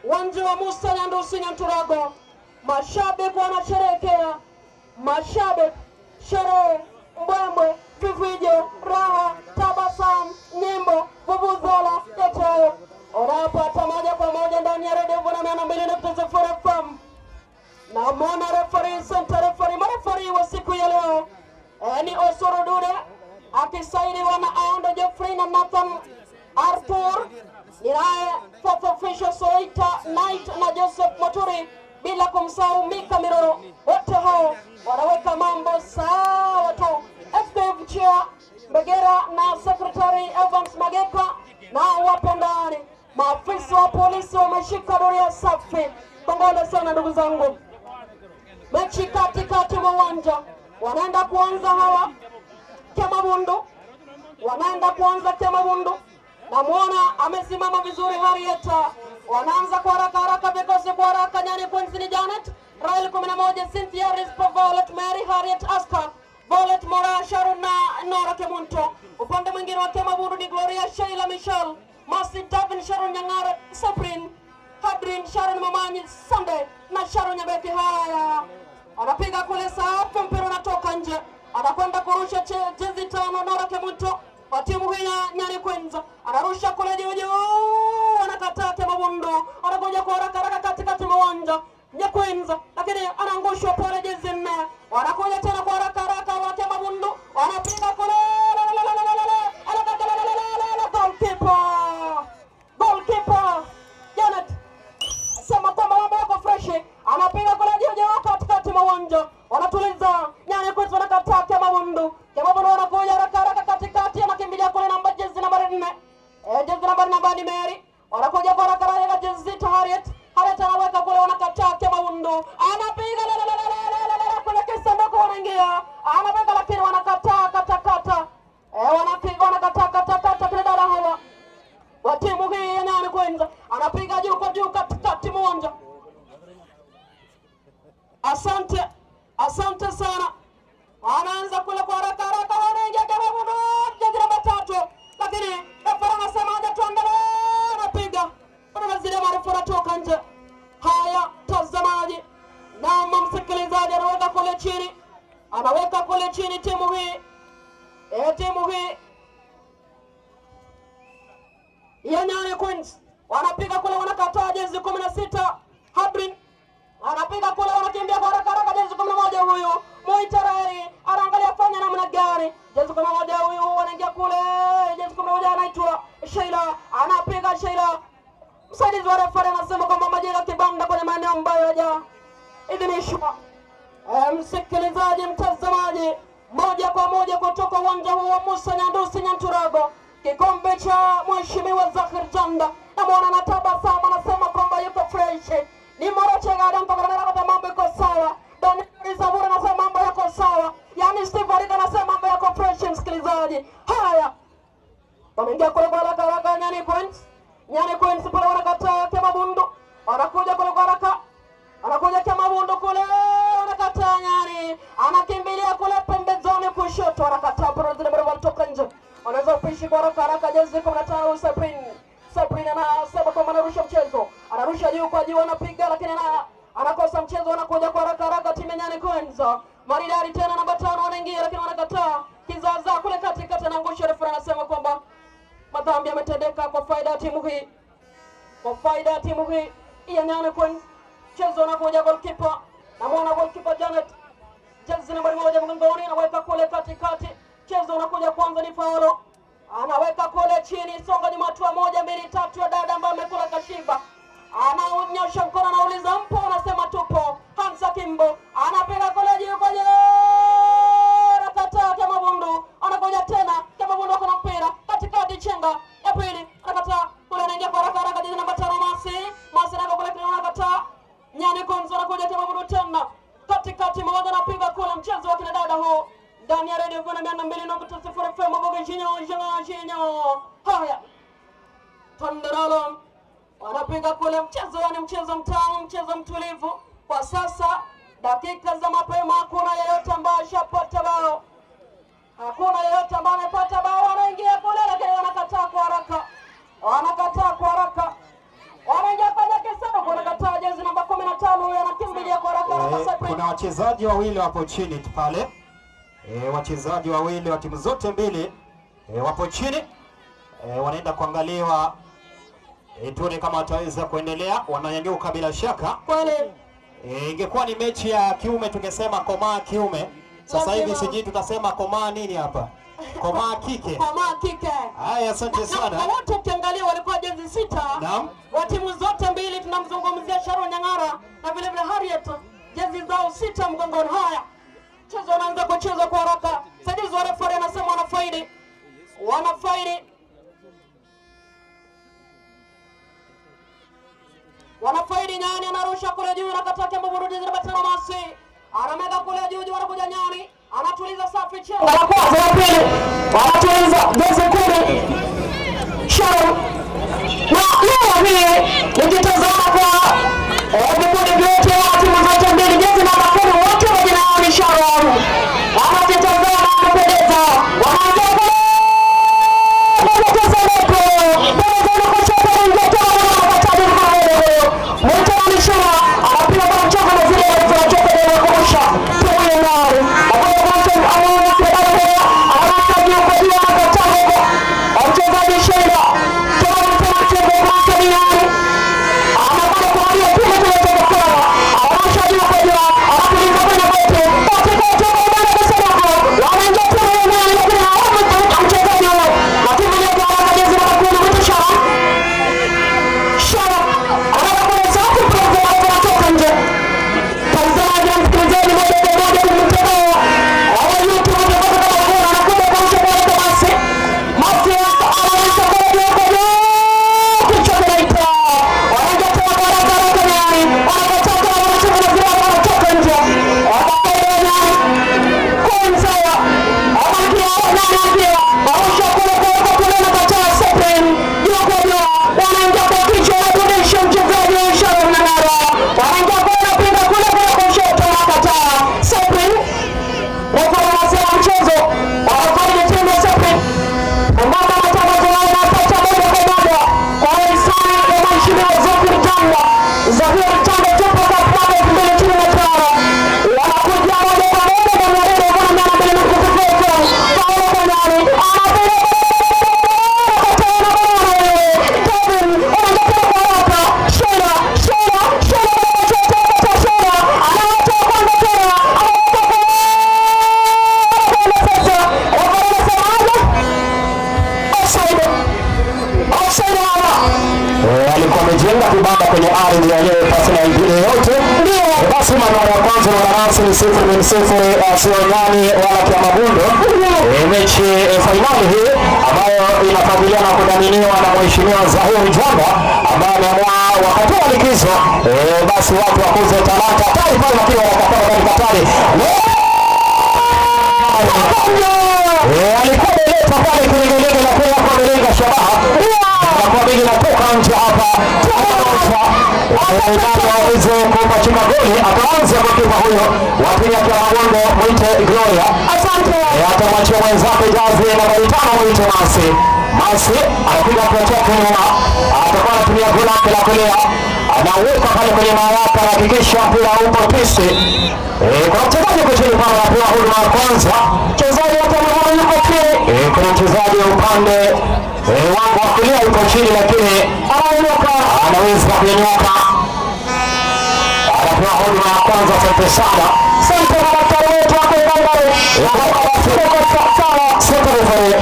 uwanja wa Musa Nyandusi Nyanturago, mashabiki wanasherehekea, mashabiki, sherehe, mbwembwe, vifijo, raha, tabasamu, nyimbo, vuvuzela, yote hayo unapata moja kwa moja ndani ya Radio Vuna 102.0 FM. Na mwana referee, center referee, marefari wa siku ya leo ni Osoro Dure akisaidiwa na Aondo Jeffrey na Nathan Arthur, ninaye fourth official Soita Knight na Joseph Moturi, bila kumsahau Mika Miroro. Wote hao wanaweka mambo sawa tu. FKF Chair Mbegera na Secretary Evans Mageka nao wapo ndani. Maafisa wa polisi wameshika doria safi. Kongole sana ndugu zangu. Mechi katikati mwa uwanja. Wanaenda kuanza hawa Kemabundu. Wanaenda kuanza Kemabundu. Namuona amesimama vizuri Harriet. Wanaanza kwa haraka haraka, vikosi kwa haraka. Nyani Queens ni Janet, Rael 11, Cynthia Rispo, Violet Mary, Harriet Aska, Violet Mora, Sharon na Nora Kemunto. Upande mwingine wa Kemabundu ni Gloria, Sheila, Michelle, Mercy, Davin, Sharon Nyang'ara, Sabrin, Hadrin, Sharon Mamanyi, Sunday na Sharon Nyabeki. Haya, anapiga kule safi, mpira unatoka nje, anakwenda kurusha jezi 5 Nora Kemunto wa timu hii ya Nyani Queens, anarusha kule juu juu, anakataa Kemabundu, anakuja kwa haraka haraka katikati mwa uwanja Nyani Queens, lakini anaangushwa pale jezi 4. Wanakuja tena kwa haraka haraka wa Kemabundu, wanapiga kule, goalkeeper, goalkeeper Janet sema kwamba mambo yako fresh, anapiga kule juu juu katikati mwa uwanja, wanatuliza Nyani Queens, wanakataa Kemabundu. Kemabundu wanakuja haraka haraka katikati, anakimbilia kule namba jezi nambari 4, jezi nambari namba ni Mary, wanakuja kwa haraka haraka jezi 6 Harriet, Harriet anaweka kule, wanakataa Kemabundu, anapiga kule kisanduku, wanaingia, anapiga lakini wanakataa katakata, wanapiga wanakataa katakata kile dada hawa wa timu hii ya Nyani Queens, anapiga juu kwa juu katikati mwa uwanja. Asante, asante sana. Anaanza kule kwa haraka haraka, wanaingia Kemabundu, jezi namba 3, lakini refa anasema haja tuendelee, anapiga anazidi marefu, anatoka nje. Haya tazamaji na msikilizaji, anaweka kule chini, anaweka kule chini timu hii, timu hii ya Nyani Queens, wanapiga kule, wanakataa jezi 16 Hadrin anapiga kule, wanakimbia kwa haraka haraka jezi 11 huyu Muitarari anaangalia fanya namna gani, jezi 11 huyu wanaingia kule, jezi 11 anaitwa Sheila, anapiga Sheila. Msaidizi wa refa anasema kwamba majenga kibanda kwenye maeneo ambayo hayajaidhinishwa. Msikilizaji, mtazamaji, moja kwa moja kutoka uwanja huu wa Musa Nyandusi Nyanturago, kikombe cha Mheshimiwa Zahir Janda, namuona anatabasamu, anasema kwamba yuko fresh. Ni Moroche Gada mpaka mambo iko sawa. Daniel Zaburi anasema mambo yako sawa. Yaani Steve Arika anasema mambo yako fresh, msikilizaji. Haya, wameingia kule kwa haraka haraka Nyani Queens. Nyani Queens pale wanakataa Kemabundu. Wanakuja kule kwa haraka. Anakuja Kemabundu kule, wanakataa Nyani. Anakimbilia kule pembezoni kushoto, wanakataa pale zile bado wanatoka nje. Wanaweza kupishi kwa haraka haraka jezi 15 Sabrin. Sabrina anasema kwamba anarusha mchezo. Anarusha juu kwa juu, anapiga lakini anakosa mchezo, anakuja kwa haraka haraka timu ya Nyani Queens. Maridadi tena namba 5 wanaingia lakini wanakataa. Kizaza kule katikati anaangusha, refa anasema kwamba madhambi yametendeka kwa faida ya timu hii. Kwa faida ya timu hii ya Nyani Queens. Mchezo unakuja goalkeeper. Namuona goalkeeper Janet. Jezi nambari 1 mgongoni anaweka kule katikati. Mchezo unakuja kwanza ni faulo. Anaweka kule chini, songa nyuma hatua 1 2 3 ya dada ambaye amekula kashiba. Ananyosha mkono, anauliza mpo, anasema tupo. Hamsa Kimbo anapiga kule juu kwa juu, anakataa Kemabundu, anakuja tena Kemabundu ako na mpira katikati, chenga ya pili, anakataa kule, anaingia kwa haraka haraka jezi namba 5 Masi, Masi anaweka kule, anakataa Nyani Queens, anakuja Kemabundu tena katikati, mmoja anapiga kule. Mchezo wa kina dada huu ndani ya Radio Vuna 202.0 FM Mbogo Jinyo Jinyo. Haya, Tonderolo wanapiga kule. Mchezo ni mchezo mtamu, mchezo mtulivu kwa sasa. Dakika za mapema hakuna yeyote ambaye ashapata bao, hakuna yeyote ambaye amepata bao. Wanaingia kule lakini wanakataa kwa haraka, wanakataa kwa haraka, wanaingia kwenye kisanduku, wanakataa jezi namba 15 huyo anakimbilia kwa haraka haraka. Kuna wachezaji wawili wapo chini pale. Wachezaji wawili wa timu zote mbili wapo chini, wanaenda kuangaliwa, tuone kama wataweza kuendelea. Wananyanyuka bila shaka. Kweli ingekuwa ni mechi ya kiume tungesema komaa kiume. Sasa hivi sijui tutasema komaa nini hapa. Komaa kike. Komaa kike. Haya, asante sana. Na wote ukiangalia walikuwa jezi 6. Naam. Wa timu zote mbili tunamzungumzia Sharon Nyang'ara na vile vile Harriet, jezi zao 6 mgongoni. Haya, mchezo unaanza kuchezwa kwa haraka. Msaidizi wa refa anasema wanafaidi. Wanafaidi. Wanafaidi. Nyani anarusha kule juu, anakataa Kemabundu, jezi namba 5 Masi. Anamega kule juu juu, anakuja Nyani, anatuliza safi chenga. La kwanza, la pili, anatuliza jezi 10 Sharon. Na leo hii nikitazama kwa vikundi vyote wa timu zote mbili, jezi namba 10 wote majina yao ni Sharon. Wanatazama wanapendeza, wanaanza 0-0 sio Nyani wala Kiamagundo. Mechi fainali hii ambayo inafadhiliwa na kudhaminiwa na Mheshimiwa Zahir Janda ambaye ameamua wakati wa likizo basi watu wakuze talanta hatari pale, lakini wanakataa kwa Katari. Alikuwa ameleta pale kilegelege na pia kwa amelenga shabaha. Na kwa bigi natoka nje hapa. Aweze kupachika goli, ataanza kwa kipa huyo wa timu ya Kiamagundo mwite Gloria. Asante. Atamwachia mwenzake jazi nambari 5 mwite Masi. Masi anapiga kwa chake nyuma, atakuwa anatumia goli lake la kulia, anaweka pale kwenye maraka, anahakikisha mpira upo tisi. Kuna mchezaji yuko chini pale, anapewa huduma ya kwanza. Mchezaji wa Kiamagundo yuko chini. Kuna mchezaji upande wangu wa kulia yuko chini, lakini anainuka, anaweza kunyanyuka. Anapewa huduma ya kwanza. Asante sana. Asante kwa daktari wetu hapo Mbambare.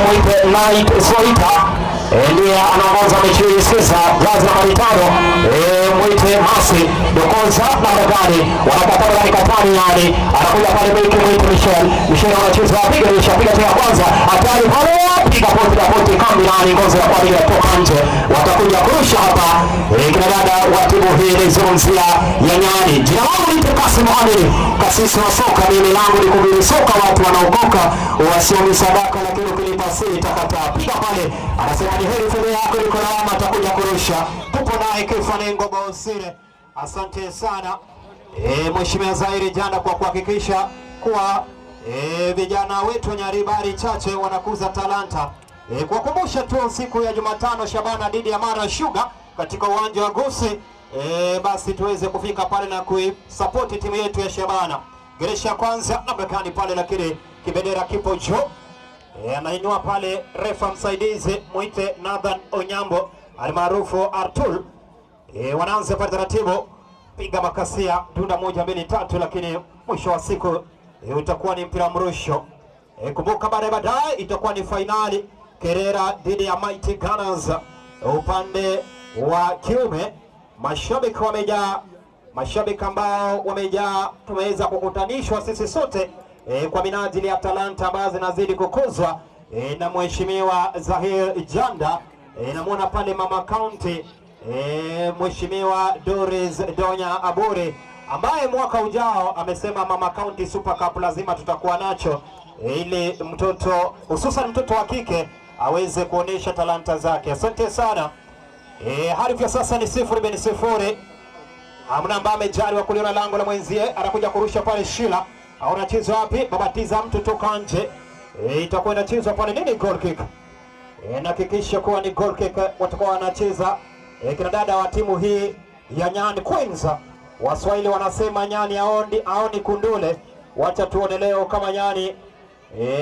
Mwite Knight Zoita ndiye anaongoza mechi hii. Sikiza jazi nambari 5 mwite Masi Dokoza namba gani wanakatana na Katani, yani anakuja pale beki mwite Michel. Michel anacheza, piga risha, piga tena kwanza, hatari pale, piga poti la poti kambi nani, ngozi ya kwani inatoka nje, watakuja kurusha hapa. Kina dada wa timu hii nilizungumzia ya Nyani. Jina langu ni Kasim Mohamed, kasisi wa soka. Mimi langu ni kuhubiri soka, watu wanaokoka wasiomi sadaka, lakini ukilipa siri takataa. Piga pale, anasema ni heri fedha yako liko lawama, atakuja kurusha. Tupo naye Kefa Nengo Baosire. Asante sana Mheshimiwa Zahiri Janda kwa kuhakikisha kuwa vijana wetu Nyaribari Chache wanakuza talanta. Kuwakumbusha tu siku ya Jumatano Shabana dhidi ya Mara Sugar katika uwanja wa Gusi. Basi tuweze kufika pale na kuisupport timu yetu ya Shabana. Geresha kwanza namna gani pale, lakini kibendera kipo juu. Anainua pale refa msaidizi mwite Nathan Onyambo almaarufu Artul. Wanaanza pale taratibu, piga makasia dunda 1 2 3, lakini mwisho wa siku utakuwa ni mpira mrusho. Kumbuka baadaye itakuwa ni fainali Kerera dhidi ya Mighty Gunners upande wa kiume. Mashabiki wamejaa, mashabiki ambao wamejaa, tumeweza kukutanishwa sisi sote kwa minajili ya talanta ambazo zinazidi kukuzwa na Mheshimiwa Zahir Janda. Namuona pale Mama County Mheshimiwa Doris Donya Aburi ambaye mwaka ujao amesema Mama County Super Cup lazima tutakuwa nacho ili mtoto hususan mtoto wa kike aweze kuonesha talanta zake. Asante sana. Hadi kwa sasa ni 0-0. Hamna ambaye amejaliwa kuliona lango la mwenzie, anakuja kurusha pale Shila. Anachezwa wapi? Babatiza mtu toka nje. Itakuwa inachezwa pale nini, goal kick. Nahakikisha kuwa ni goal kick watakuwa wanacheza kina dada wa timu hii ya Nyani Queens. Waswahili wanasema nyani aoni kundule. Wacha tuone leo kama nyani.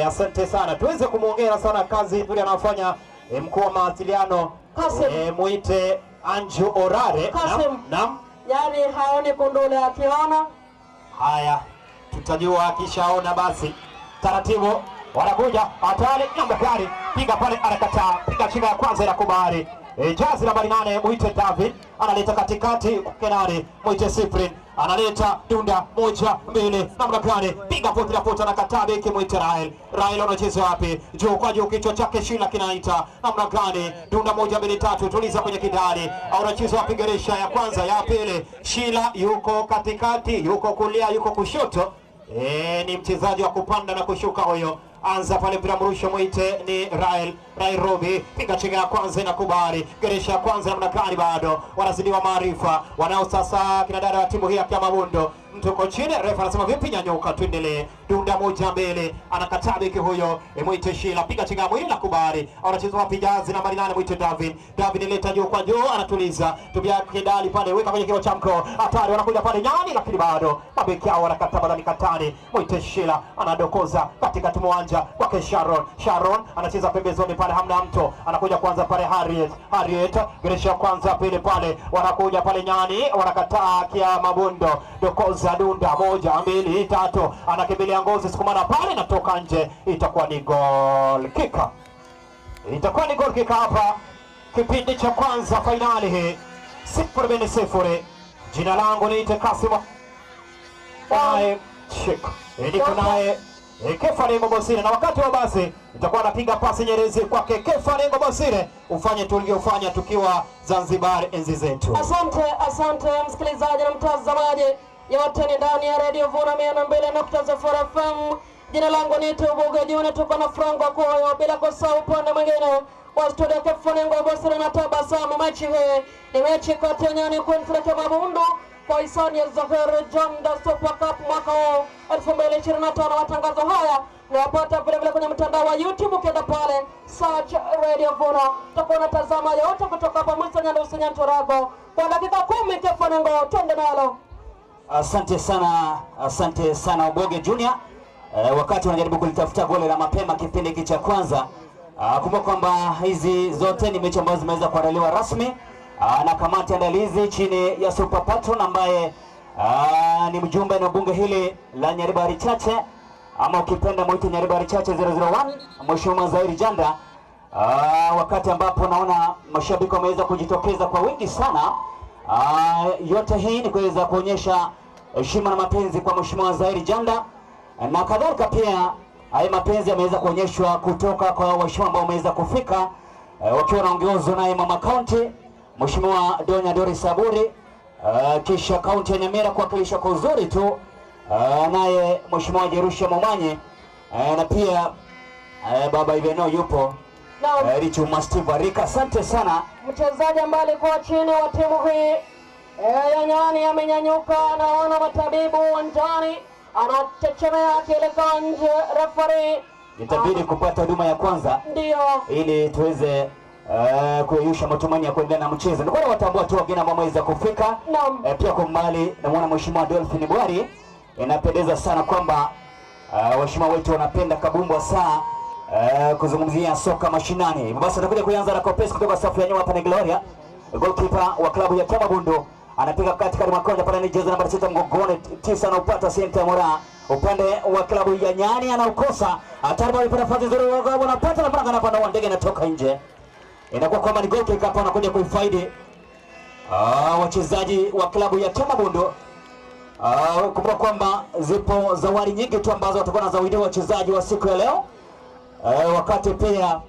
Asante sana. Tuweze kumuongera sana kazi nzuri anafanya mkuu wa mawasiliano muite Anju Orare. Kasim. Naam. Yaani haoni kundule, akiona haya tutajua akishaona basi. Taratibu wanakuja hatari namba gari piga pale, anakataa, piga chinga ya kwanza inakubali. Jazi nambari 8 muite David analeta katikati Kenari, muite Cyprian analeta dunda 1 2 namna gani, piga poti la pota na kataa beki muite Rael. Rael anacheza wapi? Juu kwa juu, kichwa chake Shila kinaita namna gani, dunda 1 2 3, tuliza kwenye kidari. Anacheza wapi? Geresha ya kwanza ya pili, Shila yuko katikati, yuko kulia, yuko kushoto. Ni mchezaji wa kupanda na kushuka huyo. Anza pale mpira mrusho mwite ni Rael, Rael Robi, piga chenga ya kwanza inakubali. Geresha ya kwanza namna gani, bado wanazidiwa maarifa. Wanao sasa kina dada wa timu hii ya Kiamabundo. Mtu uko chini, refa anasema vipi, nyanyuka tuendelee. Dunda 1 2, anakataa beki huyo, mwite Shila, piga chenga mwili na kubali. Anacheza wapi? Jazi nambari 8 mwite David. David leta juu kwa juu, anatuliza. Tubia kidali pale, weka kwenye kilo cha mko. Hatari wanakuja pale Nyani, lakini bado mabeki hao wanakataa badani katani. Mwite Shila anadokoza katika uwanja kwake Sharon. Sharon anacheza pembezoni pale, hamna mtu. Anakuja kwanza pale Harriet. Harriet geresha kwanza pili pale, wanakuja pale Nyani, wanakataa Kiamabundo. Dokoza dunda 1 2 3, anakimbilia ngozi sukumana pale, natoka nje, itakuwa ni goal kick. Itakuwa ni goal kick hapa kipindi cha kwanza finali hii 0-0. Jina langu ni Kasim naye Sheikh, niko naye Kefa Nengo Bosire, na wakati wa basi nitakuwa napiga pasi nyerezi kwake Kefa Nengo Bosire, ufanye tulivyofanya tukiwa Zanzibar enzi zetu. Asante, asante msikilizaji na mtazamaji, yote ni ndani ya Radio Vuna 102.0 FM. Jina langu ni Tubuge Juni, tuko na Franco Koyo, bila kusahau upande mwingine wa studio Kefa Nengo Bosire na tabasamu. Mechi hii ni mechi kati ya Nyani Queens na Kiamabundo kwa hisani ya Zahir Janda Super Cup mwaka 2025. Matangazo haya unayapata vile vile kwenye mtandao wa YouTube, ukienda pale search Radio Vuna utakuwa unatazama yote kutoka hapa Msanyando Nyantorago kwa dakika 10. Kefa Nengo, twende nalo. Asante sana, asante sana Oboge Junior. Wakati wanajaribu kulitafuta goli la mapema kipindi hiki cha kwanza. Kumbuka kwamba hizi zote ni mechi ambazo zimeweza kuandaliwa rasmi na kamati andalizi chini ya Super Patron ambaye ni mjumbe na bunge hili la Nyaribari Chache, ama ukipenda mwite Nyaribari Chache 001, Mheshimiwa Zairi Janda. Wakati ambapo naona mashabiki wameweza kujitokeza kwa wingi sana. Yote hii ni kuweza kuonyesha heshima na mapenzi kwa Mheshimiwa Zairi Janda, na kadhalika pia haya mapenzi yameweza kuonyeshwa kutoka kwa waheshimiwa ambao wameweza kufika wakiwa wanaongozwa naye Mama County Mheshimiwa Donya Doris Saburi, kisha kaunti ya Nyamira kuwakilisha kwa uzuri tu naye Mheshimiwa Jerusha Momanye, na pia Baba Iveno yupo Richu Steve Arika. Asante sana. Mchezaji ambaye alikuwa chini wa timu hii ya Nyani amenyanyuka, anaona matabibu uwanjani, anachechemea akielekea nje. Referee itabidi kupata huduma ya kwanza ndio ili tuweze kuyeyusha matumaini ya kuendelea na mchezo. Nilikuwa nawatambua tu wageni ambao wameweza kufika. Pia kwa mbali namuona Mheshimiwa Dolphin Bwari. Inapendeza sana kwamba waheshimiwa wetu wanapenda kabumbwa saa kuzungumzia soka mashinani. Hivyo basi atakuja kuanza na Kopes kutoka safu ya nyuma hapa ni Gloria, goalkeeper wa klabu ya Kiamabundo, anapiga katikati mwa konja pale ni jezi namba 6 mgongoni 9 anaupata Senta Mora upande wa klabu ya Nyani anaukosa. Hatari bali nafasi nzuri wanapata na mranga anapanda ndege inatoka nje. Inakuwa kwamba ni goal kick hapa anakuja kuifaidi wachezaji wa klabu ya Kiamabundo. Kumbuka kwamba zipo zawadi nyingi tu ambazo watakuwa wanazawadiwa wachezaji wa siku ya leo. Wakati pia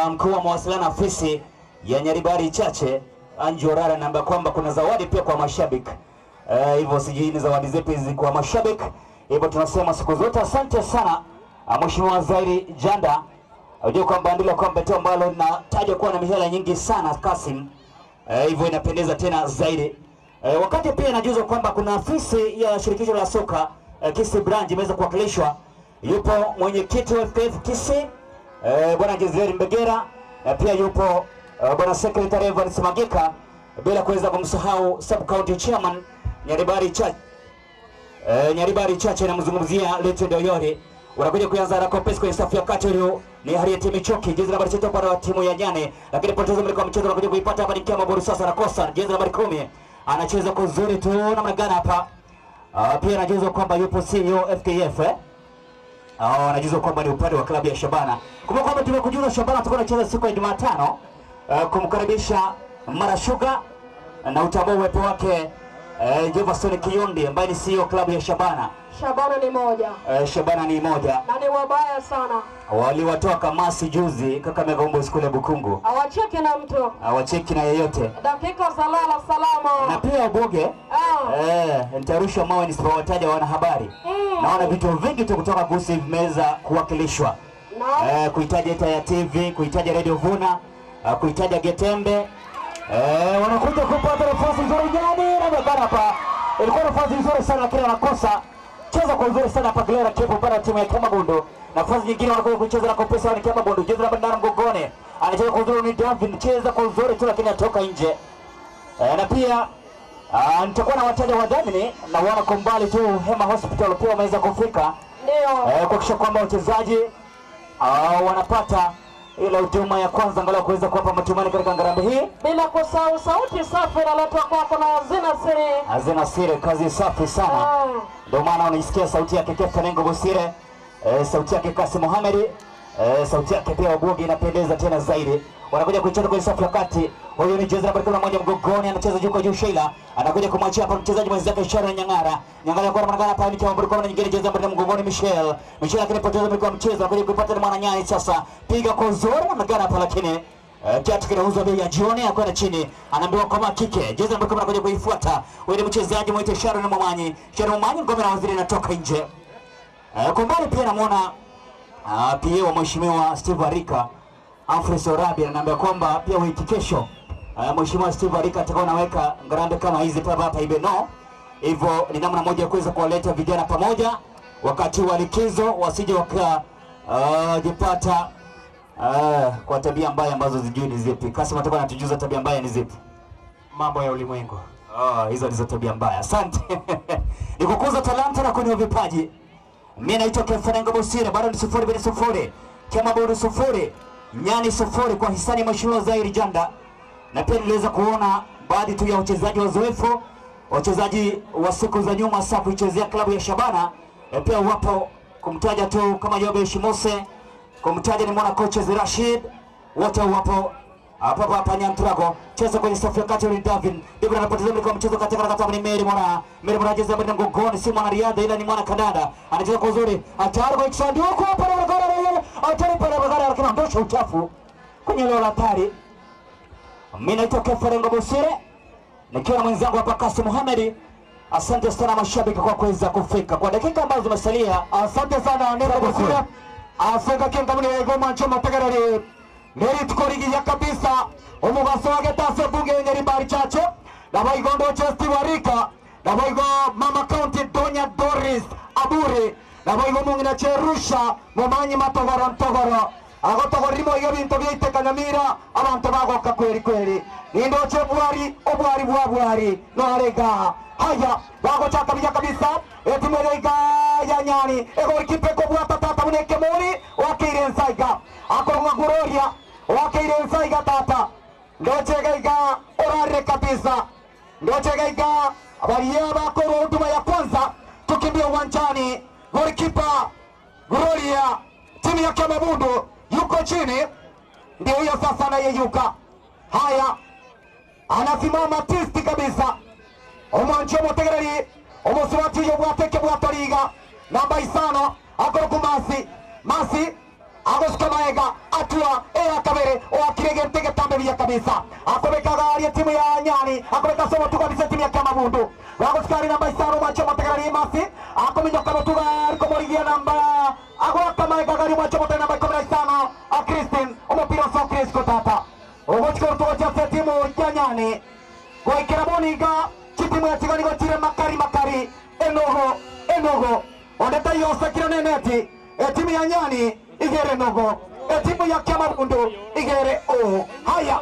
mkuu wa mawasiliano afisi ya Nyaribari Chache Anju Orara anaambia kwamba kuna zawadi pia kwa mashabiki. Hivyo sijui ni zawadi zipi hizi kwa mashabiki. Hivyo tunasema siku zote asante sana Mheshimiwa Zairi Janda. Unajua kwamba ndilo kombe tu ambalo linatajwa kuwa na mihela nyingi sana Kasim. Hivyo inapendeza tena zaidi. Wakati pia najuzwa kwamba kuna afisi ya shirikisho la soka Kisii branch imeweza kuwakilishwa. Yupo mwenyekiti wa FKF Kisii Bwana Jezeri Mbegera, na pia yupo Bwana Secretary Evans Magika, bila kuweza kumsahau Sub County Chairman Nyaribari Chache. Nyaribari Chache namzungumzia Leto Doyori. Wanakuja kuanza haraka upesi kwenye safu ya kati. Huyu ni Harriet Michoki, jezi nambari 6 upande wa timu ya Nyane, lakini poteza mliko wa mchezo. Anakuja kuipata hapa ni Kiama Boru, sasa anakosa jezi nambari 10, anacheza kwa uzuri tu namna gani hapa. Pia anajuzwa kwamba yupo CEO FKF anajuzwa kwamba ni upande wa klabu ya Shabana. Kumbuka kwamba tumekujuza Shabana tutakuwa tunacheza siku ya Jumatano kumkaribisha Mara Sugar na utambua uwepo wake Jefferson Kiondi ambaye ni CEO klabu ya Shabana. Shabana ni moja. Shabana ni moja. Na ni wabaya sana. Waliwatoa kamasi juzi Kakamega Homeboyz kule Bukungu. Hawacheki na mtu. Hawacheki na yeyote. Dakika za lala salama. Na pia Oboge. Nitarusha mawe nisipowataja wanahabari. Naona vitu vingi tu kutoka kuhusu vimeweza kuwakilishwa. Kuitaja Eta ya TV, kuitaja Radio Vuna, kuitaja Getembe. Wanakuja kupata nafasi nzuri Nyani na mabara hapa. Ilikuwa nafasi nzuri sana lakini wanakosa. Cheza kwa uzuri sana hapa Glera Kepo para timu ya Kamagundu. Nafasi nyingine wanakuja kucheza na Kopesa ni Kamagundu. Cheza na Bandara mgongoni. Anacheza kwa uzuri ni Davin, cheza kwa uzuri tu lakini atoka nje. Na pia nitakuwa na wataja wadhamini na wana kwa mbali tu Hema Hospital pia wameweza kufika. Ndio. Kuhakikisha kwamba wachezaji wanapata ile huduma ya kwanza angalau kuweza kuwapa matumaini katika ngarambe hii. Bila kusahau sauti safi inaletwa kwako na Hazina Siri. Hazina Siri, kazi safi sana. Ndio maana unaisikia sauti yake Kefa Bosire, sauti yake Kasim Mohamed, sauti yake pia Oboge inapendeza tena zaidi. Wanakuja kuicheza kwenye safu ya kati. Huyu ni jezi nambari 11 mgongoni, anacheza juu kwa juu Sheila. Anakuja kumwachia hapa mchezaji mwenzake Sharon Nyang'ara. Nyang'ara kwa maana hapa ni kwa mkono nyingine jezi nambari mgongoni Michelle. Michelle akinipoteza mliko mchezo, anakuja kuipata mwana Nyani sasa. Piga kwa uzuri na magana hapa lakini kiatu kinauzwa bei ya jioni, akwenda chini. Anaambiwa kama kike. Jezi nambari 10 anakuja kuifuata. Huyu ni mchezaji mwite Sharon Momanyi. Sharon Momanyi ngome na waziri inatoka nje. Kwa mbali pia namuona PA wa Mheshimiwa Steve Arika Humphrey Sorabi ananiambia kwamba pia wiki kesho Mheshimiwa Steve Arika atakuwa anaweka ngarambe kama hizi papa hapa Ibeno. Hivyo ni namna moja ya kuweza kuwaleta vijana pamoja wakati wa likizo wasije wakajipata kwa tabia mbaya ambazo zijui ni zipi. Kasim atakuwa anatujuza tabia mbaya ni zipi. Mambo ya ulimwengu. Hizo ndizo tabia mbaya. Asante. Ni kukuza talanta na kuinua vipaji. Mimi naitwa Kefa Bosire, bado ni 0-0. Kamaboru 0. Nyani 0 kwa hisani Mheshimiwa Zairi Janda. Na pia niliweza kuona baadhi tu ya wachezaji wazoefu, wachezaji wa siku za nyuma sasa kuichezea klabu ya Shabana. Pia wapo kumtaja tu kama Jobe Shimose, kumtaja ni mwana coach Rashid, wote wapo hapa hapa Nyantrago. Cheza kwenye safu ya kati ni Davin. David anapoteza mliko mchezo katika harakati ni Mary Mora. Mary Mora anacheza mbele mgongoni, si mwanariadha ila ni mwana kandanda. Anacheza kwa uzuri. Hatari kwa kisanduku hapa na goli. Hatari pale bagara lakini ndosha uchafu kwenye eneo la hatari. Mimi naitwa Kefa Bosire nikiwa na mwenzangu hapa Kasim Mohamed. Asante sana mashabiki kwa kuweza kufika kwa dakika ambazo zimesalia. Asante sana Nero Bosire. Asante kinga mni Goma choma tegerere. Neri tukorigia kabisa omugaso wage tase bunge Nyaribari Chache na baigondo Chesti Warika na baigo Mama County Donya Doris Abure na baigo mungina Cherusha Momanyi matogoro ntogoro agotogorimo iyo bintu byaiteka Nyamira abantu bagoka kweli kweli nindoche bwari obwari bwa bwari no arega haya bagochaka bija kabisa etimere ya Nyani egorikipe ko bwata tata muneke muri wakeire nsaiga akorwa guroria wakeire nsaiga tata ndochegaiga orare kabisa ndochegaiga abaria bakoro huduma ya kwanza tukimbia uwanjani. Golikipa Gloria timu ya Kamabundo yuko chini, ndio huyo sasa anayeyuka. Haya, anasimama tisti kabisa omwancho motegereri omusubati uyo bwateke bwatariga namba 5 akoro kumasi masi agosuka maega atua era kabere oakirege ntegetambe. Botambe vya kabisa akobeka gari timu ya Nyani akobeka somo tu kabisa timu ya Kiamabundu wagosikari namba 5 macho mategari masi akominyoka mutuga komorigia namba agwaka maega gari macho mote namba 15 a Christine omupira so Chris kotata ogochiko tugocha timu ya Nyani goikera boniga chitimu ya tigani gotire makari makari enogo enogo ondeta yose kironeneti timu ya Nyani igere nogo timu ya Kiamabundu igere o haya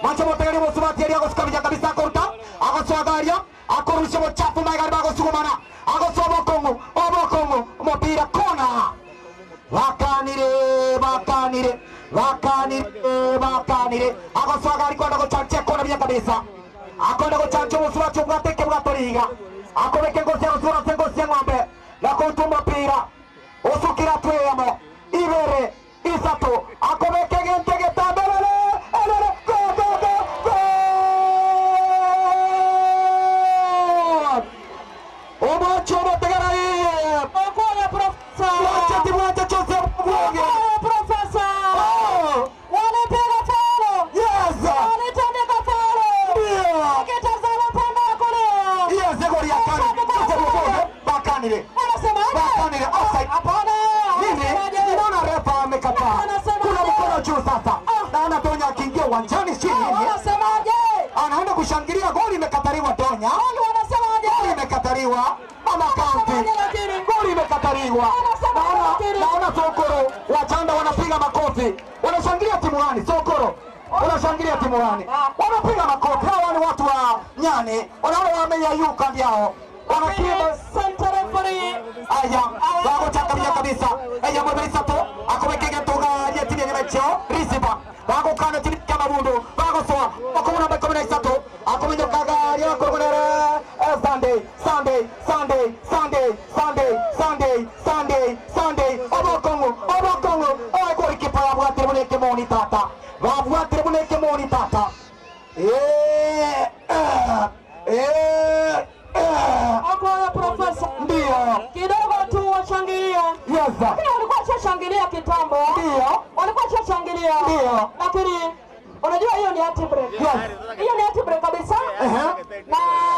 macho motegari mosubati aria gosikabija kabisa korta agoswagaria akorusha bochafu maegari bagosugumana agosoa bokongo obokongo omopira kona bakanire bakanire bakanire bakanire agoswagari kwenda gochanchia kona bia kabisa akonda gochanchia mosubati obwateke bwatoriga akobeke ngosi agosura ngosi ya ng'ombe nakoutuma mopira osukira tweyamo ibere isato akobeke gentege tambelele elele go go go go omocho motegara Okoya profesa wacha timu wacha chose mbunge Okoya profesa walipiga faulo yes walitandika faulo ndio akitazama upande wa kulia yes goli ya kani bakanire wanasemaje bakanire offside hapana nini ninaona refa amekataa kuna mkono juu sasa naona Donya akiingia uwanjani chini wanasemaje anaenda kushangilia goli imekataliwa Donya goli wanasemaje goli imekataliwa mama county goli imekataliwa naona Sokoro wachanda wanapiga makofi wanashangilia timu gani Sokoro wanashangilia timu gani wanapiga makofi hawa ni watu wa Nyani wanaona wameyayuka ndio wanakiba center referee aya bagochakabia kabisa aya mweberisato akobekege toga ya timu ya nyamacheo risiba bagokana timu ya Mabundu bagosoa bakobona bakobona isato akomenyokaga ya kogonera Sunday Sunday Sunday Sunday Sunday Sunday Sunday Sunday obokongo obokongo oy golikipa yabwatire muneke moni tata babwatire muneke moni tata Okoya profesa ndio kidogo tu washangilia yes lakini walikuwa washashangilia kitambo ndio walikuwa washashangilia ndio lakini unajua hiyo ni hati break yes hiyo ni hati break kabisa na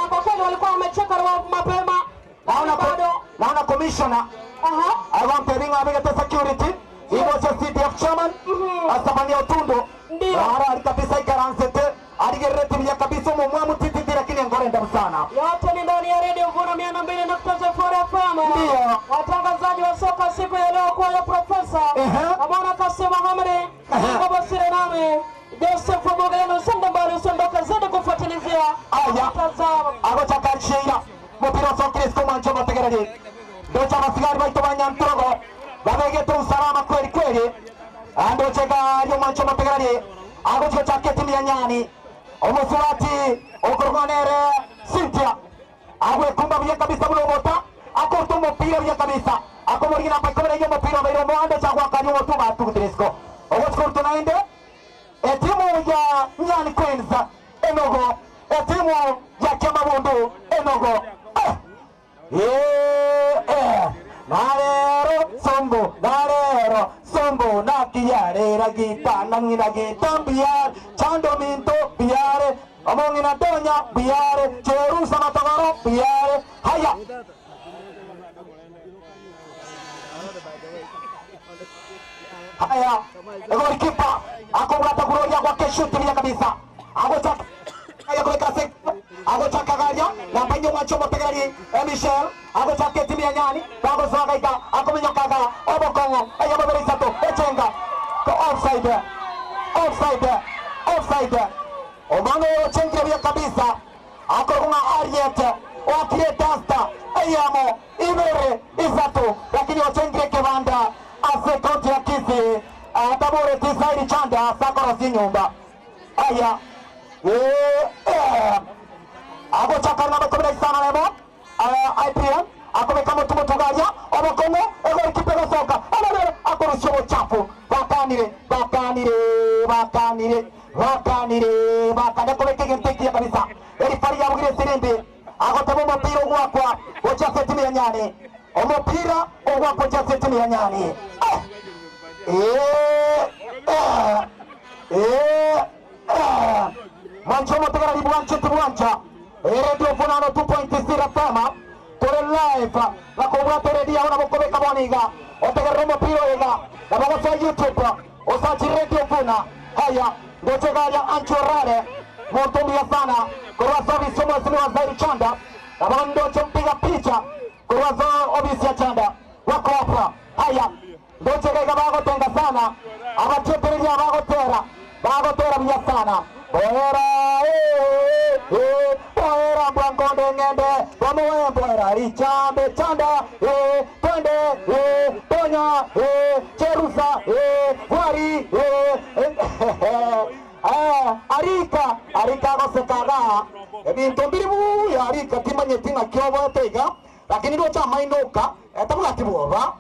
kwa kweli walikuwa wamecheka mapema naona bado naona commissioner awamperinga abegete security ibocho CDF chairman asabania Otundo ndio ara kabisa ikaransete aligerete bya kabisa mumwa mutititi lakini ngorenda sana yote ni ndani ya Radio Vuno 102.0 FM. Ndio. Watangazaji wa soka siku ya leo kwa ya profesa Amona Kassim Mohamed, Baba nami Joseph Bogeno senda mbali usondoka zidi kufuatilizia. Aya. Tazama. Agochakachia mupira so Kristo mancho bategereri ndocha basigari baito banyantrogo babegete usalama kweli kweli andochega yo mancho bategereri agocho chake timu ya Nyani omusurati okorgonere Cynthia agwe kumba bia kabisa bulobota akorto mupira bia kabisa akomorigina paikobere yo mupira bairo moando chagwa kanyo motuba tukutirisko ogochkorto naende etimu ya Nyani Queens enogo etimu ya Kiamabundu enogo narero sombo narero sombo nakiyarera gita nangina gita biar chando minto biare omongina donya biare cherusa matogoro biare haya haya golikipa akobwata kuroria kwake shuti bia kabisa agochaka aya kuweka sek agochaka garia namba nyuma chomo tegereri Michel agochaka timu ya Nyani bagosogaika akomenyokaga obokongo aya baberisato echenga ko offside offside offside omano ochengira bia kabisa akorunga Ariet wakire dasta eyamo ibere isato lakini ochengire kebanda ase kaunti ya Kisii atabore tisairi chanda sakoro si nyumba aya agochaka namba 15 lebo IPM akobeka mutumu tugaria obokongo egolikipe gosoka alele akorusha obuchafu bakanire bakanire bakanire bakanire bakane kobeka egente kabisa erifari yabugire sirimbi agotema omupira ogwakwa gocha timu ya Nyani omupira ogwakwa gocha timu ya Nyani Mwancho motegera libwanche tibwancha. Radio Funano 2.0 FM. Tore live na kobwate redio na bokobeka boniga. Otegera mopira ega. Na bogosa YouTube. Osachi Radio Funa. Haya, ngochegaya anchorare. Montomia sana. Korwa service mheshimiwa Zairi Chanda. Na bando chompiga picha. Korwa ofisi ya Chanda. Wako hapa. Haya, ngochegaya bagotenga sana. Abachetereria bagotera. Bagotera bya sana. Boera boera bwangonde ngende bomuwe boera richambe chanda twende tonya cherusa wari arika arika gosekaga ebintu mbiri buya arika timanye tinga kyobo teiga lakini ndo chama indoka etabugati bwoba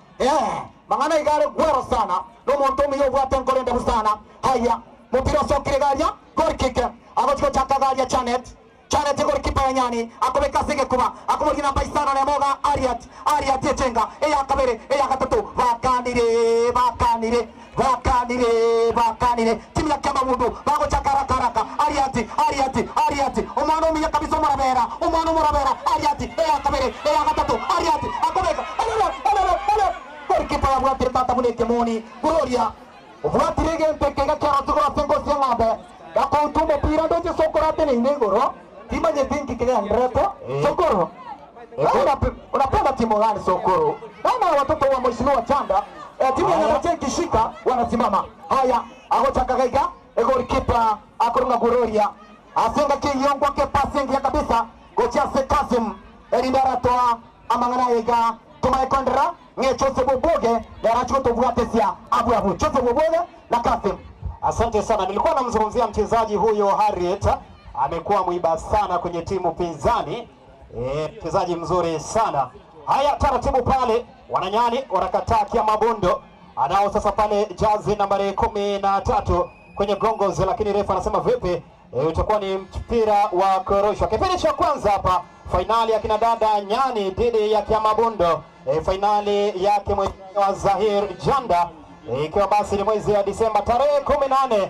mangana igare gwero sana no muntu miyo bwate nkorenda busana. Haya, mupira sokire garia goal kick agochiko chaka garia Chanet Chanet goal kipa ya Nyani akobeka sige kuba akoboki namba isano na moga Ariat Ariat yechenga eya kabere eya gatatu bakanire bakanire bakanire bakanire timu ya Kiamabundo bagochaka raka raka Ariat Ariat Ariat omwana omiya kabisa omorabera omwana omorabera Ariat eya kabere eya gatatu Ariat akobeka alala alala alala goal kipa ya bwatire tata muneke moni Gloria obwatirege mpekega kyaro tukora sengo siangabe gakontu mupira ndoje sokora tene inegoro timanye tinki kega ndreto sokoro. Unapenda timu gani sokoro? Naona watoto wa mheshimiwa Chanda timu ya Nyabache ikishika wanasimama. Haya, agochaka gaiga goalkeeper akorunga Gloria asenga kiyongwa ke passing ya kabisa gocha se Kasim erindara toa amangana yega tumaikondra ngechose boboge na tobwatesia abu abu chose boboge na Kasim. Asante sana. Nilikuwa namzungumzia mchezaji huyo Harriet, amekuwa mwiba sana kwenye timu pinzani. Mchezaji mzuri sana. Haya, taratibu pale wananyani wanakataa Kiamabundo. Anao sasa pale jazi nambari 13 kwenye gongozi, lakini refa anasema vipi? Utakuwa ni mpira wa kurushwa. Kipindi cha kwanza hapa fainali ya kina dada Nyani dhidi ya Kiamabundo. Fainali yake mheshimiwa Zahir Janda, ikiwa basi ni mwezi wa Disemba tarehe 18.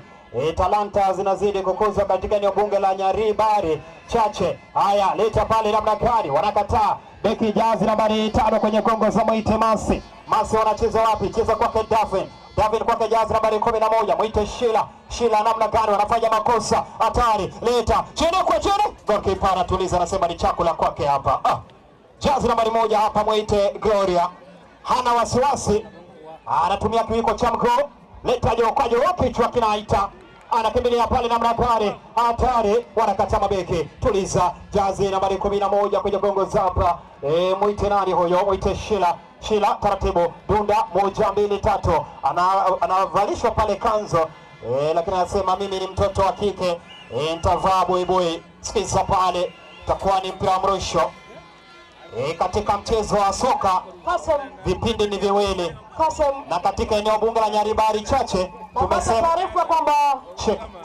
Talanta zinazidi kukuzwa katika eneo bunge la Nyaribari Chache. Haya, leta pale namna gani? Wanakataa. Beki jazi nambari 5 kwenye gongo za Mwite Masi. Masi wanacheza wapi? Cheza kwake Davin. Davin kwake jazi nambari 11 Mwite Shila. Shila namna gani wanafanya makosa hatari. Leta chini kwa chini. Goalkeeper anatuliza, anasema ni chakula kwake hapa. Jazi nambari 1 hapa Mwite Gloria. Hana wasiwasi. Anatumia kiwiko cha mguu. Leta juu kwa juu, kichwa kinaita. Anakimbilia pale namna gani? Hatari, wanakata mabeki. Tuliza jazi nambari 11 kwenye gongo zapa. Mwite nani huyo? Mwite Shila. Shila taratibu dunda 1 2 3. Anavalishwa pale kanzo. Lakini anasema mimi ni mtoto wa kike. Nitavaa buibui. Sikiza pale, takuwa ni mpira wa mrusho. Katika mchezo wa soka vipindi ni viwili. Na katika eneo bunge la Nyaribari Chache tumesema taarifa kwamba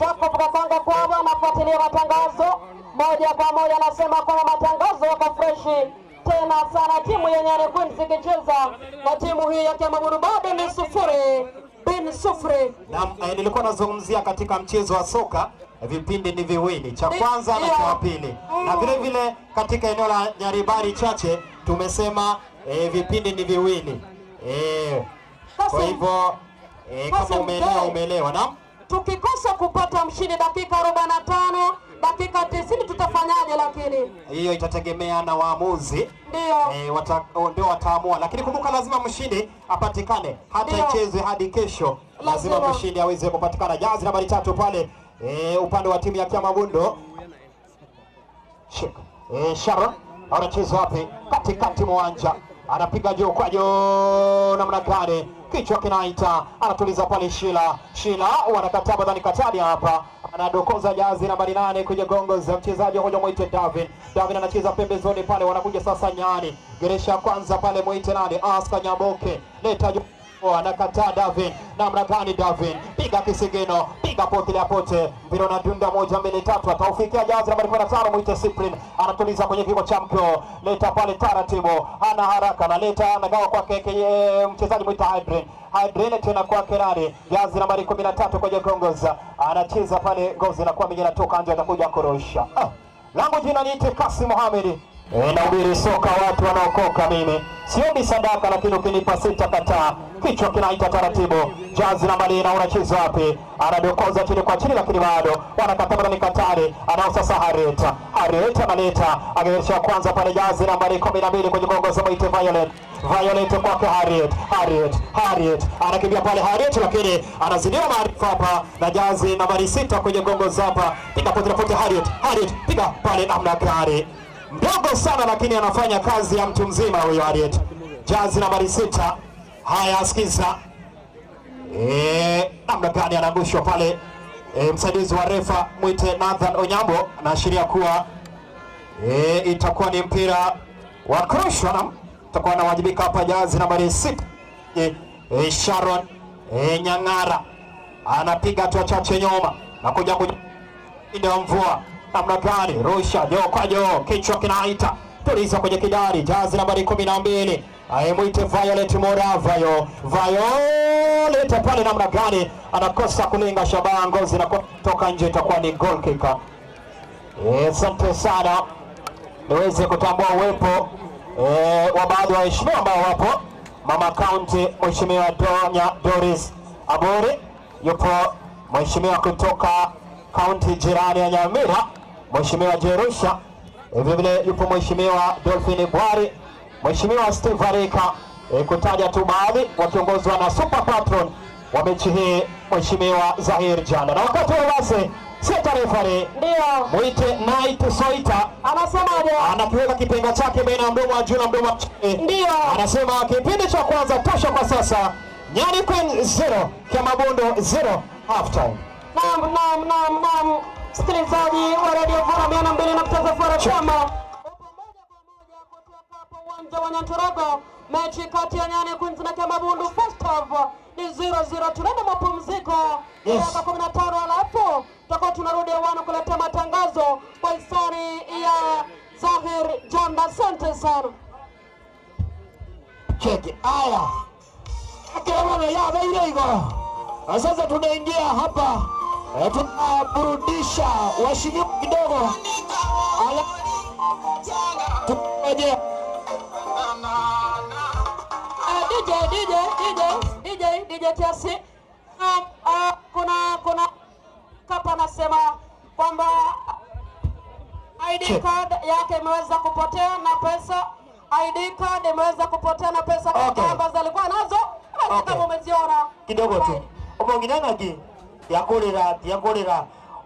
Jacob Katanga kwamba anafuatilia matangazo moja kwa moja, anasema kwamba matangazo yako freshi tena sana. Timu ya Nyani Queens ikicheza na timu hii ya Kiamabundo bado ni 0-0. Na nilikuwa nazungumzia katika mchezo wa soka vipindi ni viwili, cha kwanza na cha pili. Na vile vile katika eneo la Nyaribari Chache tumesema vipindi ni viwili. Kwa hivyo kama umeelewa umeelewa. Naam, tukikosa kupata mshindi dakika 45 dakika 90 tutafanyaje? Lakini hiyo itategemea na waamuzi. Ndio ndio wataamua, lakini kumbuka lazima mshindi apatikane hata ichezwe hadi kesho, lazima mshindi aweze kupatikana. Jazi nambari 3 pale upande wa timu ya Kiamabundo. Sharon anacheza wapi? Katikati mwanja, anapiga juu kwa juu namna gani? Kichwa kinaita, anatuliza pale Shila. Shila wanakataa badani katani hapa. Anadokoza jazi nambari 8 kwenye gongo za mchezaji huyo Mwite Davin. Davin anacheza pembezoni pale, wanakuja sasa Nyani. Geresha kwanza pale Mwite nani? Aska Nyaboke. Leta juu Anakataa Davin, namna gani Davin, piga kisigino, piga pote la pote, mpira unadunda 1 2 3, ataufikia jazi nambari 15 muite Cyprian, anatuliza kwenye kigo cha mkeo, leta pale taratibu, hana haraka, analeta anagawa kwake mchezaji muite Hydrin, Hydrin tena kwake nani, jazi nambari 13 kwenye gongoza, anacheza pale ngozi na kwa mingine anatoka nje, atakuja kurusha. Langu jina niite Kasim Mohamed. Nahubiri soka watu wanaokoka mimi. Siombi sadaka lakini ukinipa sitakataa. Kichwa kinaita taratibu. Jazi nambari na unacheza wapi? Anadokoza chini kwa chini lakini bado wanakataa ni Katari. Anao sasa Hareta. Hareta analeta. Angeisha kwanza pale jazi nambari 12 kwenye gongo mwite Violet. Violet kwake Harriet. Harriet. Harriet anakimbia pale Harriet lakini anazidiwa maarifa hapa na jazi nambari 6 kwenye gongo hapa. Piga pote pote Harriet. Harriet piga pale namna gani? Mdogo sana lakini anafanya kazi ya mtu mzima huyo Harriet. Jazi nambari 6. Haya sikiza. Namna gani anaangushwa pale. Msaidizi wa refa mwite Nathan Onyambo anaashiria kuwa itakuwa ni mpira wa kurushwa na itakuwa anawajibika hapa jazi nambari 6. Sharon Nyang'ara anapiga hatua chache nyuma na kuja kuinda mvua. Namna gani rusha joo kwa joo, kichwa kinaita tuliza kwenye kidari, jazi nambari 12 aimwite Violet Moravayo. Violet pale namna gani anakosa kulenga shabaha, ngozi na kutoka nje, itakuwa ni goal kick. Asante sana niweze kutambua uwepo wa baadhi ya waheshimiwa ambao wapo. Mama County Mheshimiwa Donya Doris Abori yupo, mheshimiwa kutoka kaunti jirani ya Nyamira Mheshimiwa Jerusha, vile vile yupo Mheshimiwa Dolphin Bwari, Mheshimiwa Steve Arika, kutaja tu baadhi, wakiongozwa na super patron wa mechi hii Mheshimiwa Zahir Janda. Na wakati wa basi sita referee ndio muite Knight Soita anasemaje? Anakiweka kipenga chake baina ya mdomo wa juu na mdomo wa chini, ndio anasema kipindi cha kwanza tosha kwa sasa. Nyani Queen 0 Kiamabondo 0 half time. Naam, naam, naam, naam. Msikilizaji wa Radio Vora 202.0 FM, uwanja wa Nyanturago, mechi kati ya Nyani Queens na Kiamabondo first half ni 0-0. Tunaenda mapumziko dakika 15, alafu tutakuwa tunarudi hewani kuletea matangazo kwa hisani ya Zahir Janda. Asante sana. Cheki haya. Akiona ya beire iko. Sasa tunaingia hapa. Tunaburudisha washiriki kidogo. Tunaje. DJ Tiasi. Kuna kapa anasema kwamba ID card yake imeweza kupotea na pesa. ID card imeweza kupotea na pesa ambazo alikuwa nazo. Kama umeziona kidogo tu. Omongina ki yakulira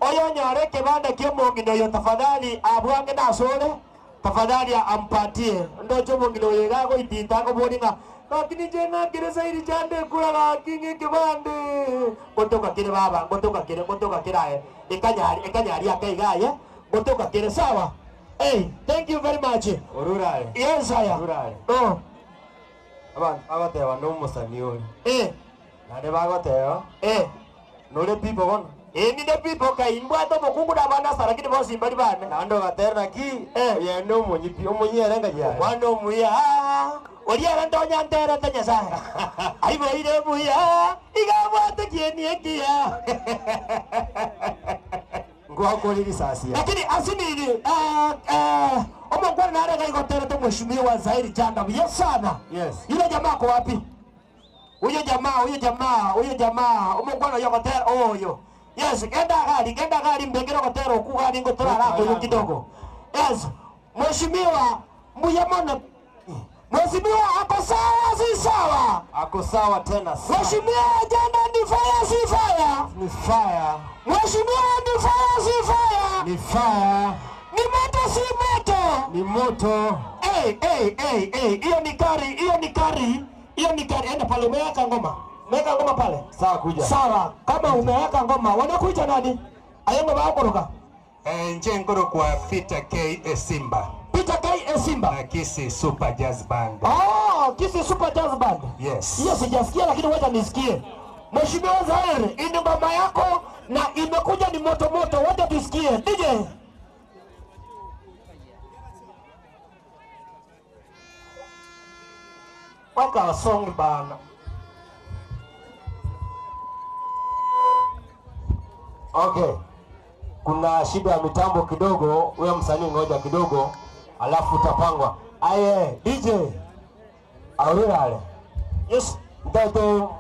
oyo nyore kibanda kiomongino yo tafadhali abwange nasore tafadhali ampatie ndocho mongino yegago itita ko boninga lakini jena kire sairi jande kula lakinge kibande gotoka kire baba gotoka kire aye ikanyari akaigaye gotoka kire sawa. Hey, thank you very much. Orurae. Yes, aya. Orurae. Oh. Abantu abatewa no musani ori. Eh. Nane bagotewa. Eh. Nore people bona. Eh, ni the people kaimbwa to mukungu na bana sarakini bosi mbali bana. Nando gaterna ki. Eh. Yendo munyi omunyi erenga ya. Wando muya. Ori arando nyantere ta Nyasaye. Aibo ire muya. Igabwate kieni ekia. Ngwako risasi. Lakini asinini omongwana narega igotere to mheshimiwa Zahir Janda. Yes sana. Yes. Yule jamaa kwa wapi? Huyo jamaa omongwana yogotera oyo. Yes, genda gari mbegero gotera okugari ngotora rako yo kidogo. Yes. Mheshimiwa Mbuyamona. Mheshimiwa ako sawa si sawa? Ako sawa tena sawa. Mheshimiwa Janda ni fire si fire? Ni fire. Mheshimiwa ni fire si fire? Ni fire. Ni moto si moto? Ni moto. Hey, hiyo ni kari. Enda pale umeweka ngoma. Umeweka ngoma pale. Sawa kuja. Sawa, kama umeweka ngoma wanakuja nani? Ayengo bakoroka. Nje ngoro kwa Peter K Simba. Peter K Simba. Na Kisi Super Jazz Band. Oh, Oh, Kisii Super Jazz Band. Yes. Hiyo sijasikia lakini wacha nisikie. Mheshimiwa Zaire, hii ni ngoma yako na imekuja ni moto moto, wacha tusikie. DJ. Weka song bana. Okay. Kuna shida ya mitambo kidogo, wewe msanii ngoja kidogo, alafu utapangwa. Aye, DJ. Aurelale. Yes. Mtoto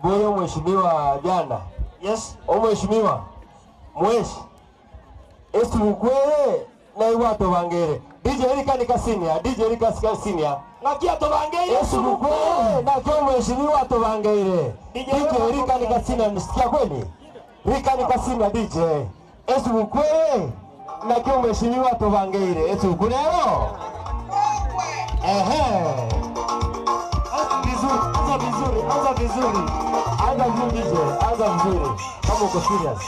boyo mheshimiwa jana. Yes. O mheshimiwa. Mweshi. Esu kwere na iwato bangere. DJ Erika ni kasinia, DJ Erika kasinia. Nakia tobangere. Esu kwere na kwa mheshimiwa tobangere. DJ Erika ni kasinia, nisikia kweli? Rika ni kasinia DJ. Esu kwere na kwa mheshimiwa tobangere. Esu kwere. Ehe. Vizuri, anza vizuri, anza vizuri. Anza vizuri DJ, anza vizuri. Kama uko serious.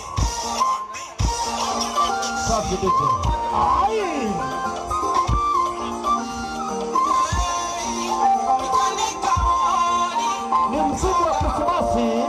Safi DJ. Ai! Ni msimu wa Krismasi.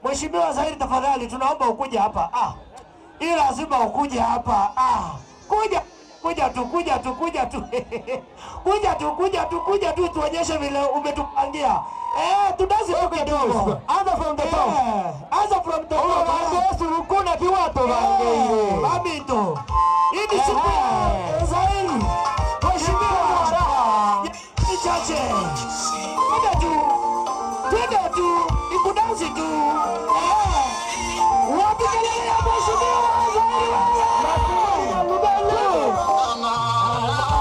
Mheshimiwa Zairi, tafadhali tunaomba ukuje hapa. Hii lazima ukuje hapa. Kuja, kuja tu, kuja tu, kuja tu. Kuja tu, kuja tu, kuja tu tuonyeshe vile umetupangia. Tudazi tu kidogo. Anza from the top. Anza from the top. Yesu kuna kiwato bangeire. Mamito. Hii ni siku ya Zairi. Mheshimiwa ni chache. Twende tu. Twende tu. Ikudansi tu. Wapi kelele ya Mheshimiwa Zairi?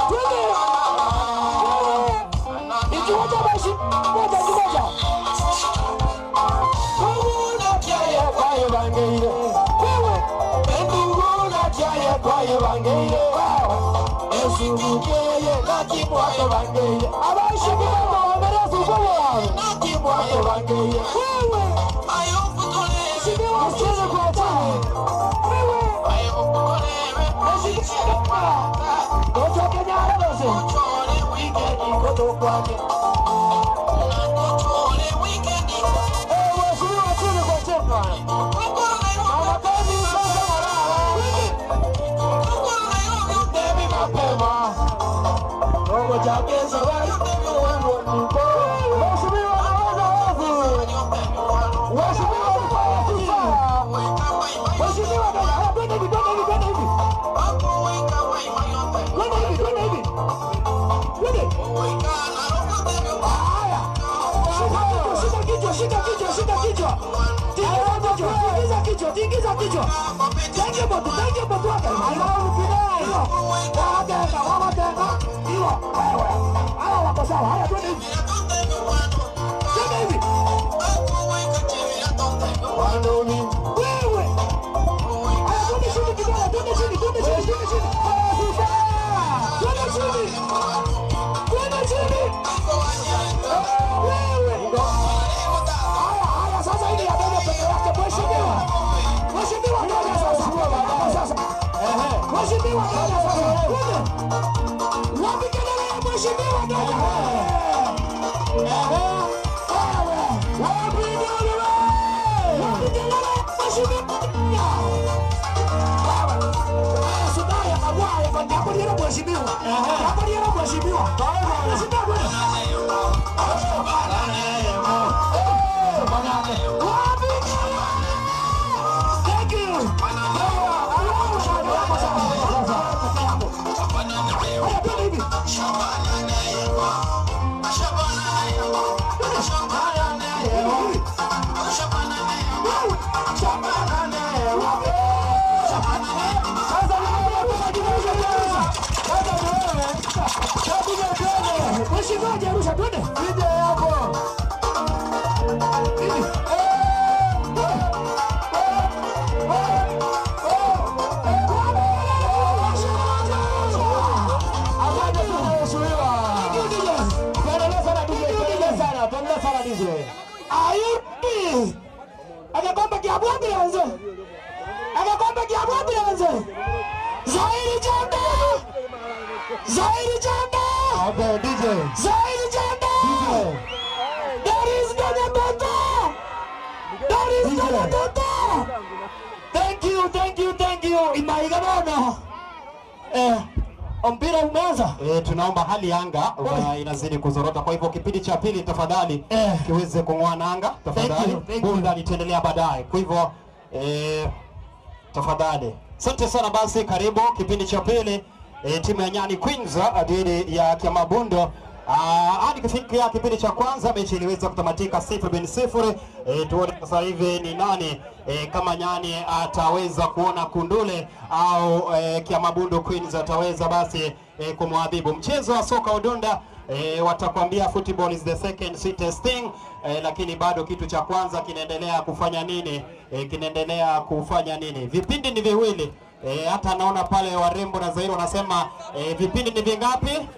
Twende. Ikiwacha basi moja moja. Tingiza kichwa. Tenge moto, tenge moto wake. Haya wako sawa. Haya twende hivi. Twende hivi. Wewe. Haya twende chini kidogo, twende chini, twende chini, twende chini. Twende chini. Twende chini. Wewe. Haya, haya sasa hili ya bebe peke yake mheshimiwa. Mheshimiwa twende sasa. Sasa. Mheshimiwa twende sasa. Twende. Wapi kelele ya mheshimiwa twende. Wewe. Wapi kelele? Wapi kelele ya mheshimiwa? Wewe. Sudaya abwaye kwa ndapo mheshimiwa. Hapo ni mheshimiwa. Mheshimiwa bwana. Wapi kelele? Thank you. Sasa DJ. Are you ready? Agakombe kia bwabire nze. Agakombe kia bwabire nze. Zairi Janda. Zairi Janda. Okay, DJ. Zairi Janda. DJ. There is no Toto. There is no Toto. Thank you, thank you, thank you. Imaiga bono. Mpira umeanza. Tunaomba hali ya anga inazidi kuzorota, kwa hivyo kipindi cha pili tafadhali kiweze kung'oa nanga tafadhali. Burudani itaendelea baadaye. Kwa hivyo tafadhali. Asante sana basi, karibu kipindi cha pili. Timu ya Nyani Queens dhidi ya Kiamabundo. Hadi kufikia kipindi cha kwanza mechi iliweza kutamatika 0-0. Tuone sasa hivi ni nani kama Nyani ataweza kuona kundule au Kiamabundo Queens ataweza basi kumwadhibu. Mchezo wa soka udonda watakwambia football is the second sweetest thing, lakini bado kitu cha kwanza kinaendelea kufanya nini? Kinaendelea kufanya nini? Vipindi ni viwili. Hata naona pale warembo na Zairi wanasema vipindi ni vingapi?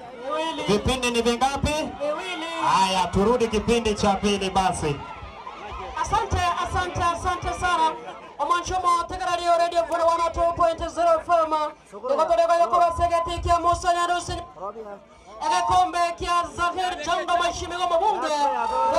Vipindi ni vingapi? Viwili. Haya, turudi kipindi cha pili basi. Asante, asante, asante sana. Omanchomo Tegaradio Radio 102.0 FM. Ndogo yako basegeti kia Musa Nyarusi. Egekombe kia Zahir Janda mheshimiwa mbunge.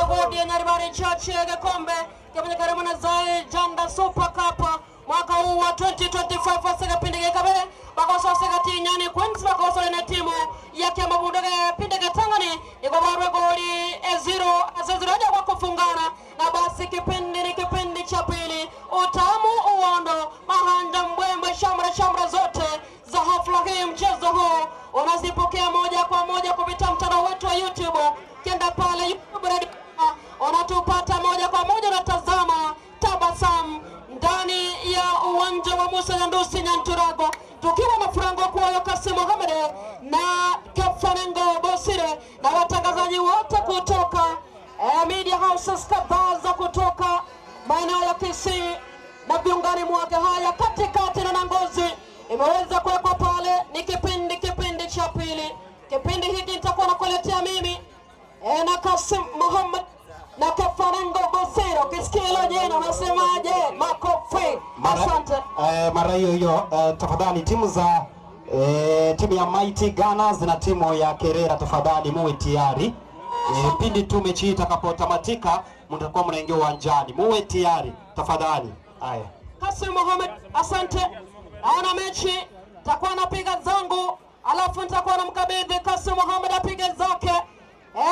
Wodi ya Nyaribari Chache egekombe kia karibu na Zahir Janda Super Cup mwaka huu wa 2025 asega pindi kabere bakoso segati Nyani Queens bakoso na timu ya Kiamabundo pindi gatangani ikobarwe goli 0-0 kwa kufungana. Na basi kipindi ni kipindi cha pili, utamu uondo mahanja mbwembwe shamra shamra zote za hafla hii mchezo huu unazipokea moja kwa moja kupitia mtandao wetu wa YouTube. Kenda pale YouTube Radio unatupata moja kwa moja, unatazama tabasamu ndani ya uwanja wa Musa Nyandusi Nyanturago, tukiwa na Frango Kwayo Kasim Mohamed na Kafanengo Bosire na watangazaji wote kutoka media houses kadhaa za kutoka maeneo ya Kisii na viungani mwake. Haya, katikati na Nangozi imeweza kuwekwa pale. Ni kipindi cha pili. Kipindi hiki nitakuwa nakuletea mimi na Kasim Mohamed na Kafanengo Bosire. Ukisikia hilo jina unasemaje? Makofi. Asante. Mara hiyo hiyo tafadhali timu za timu ya Mighty Gunners na timu ya Kerera tafadhali muwe tayari. Pindi tu mechi itakapotamatika mtakuwa mnaingia uwanjani. Muwe tayari tafadhali. Haya. Kasim Mohamed, asante. Naona mechi takuwa napiga zangu, alafu nitakuwa namkabidhi Kasim Mohamed apige zake.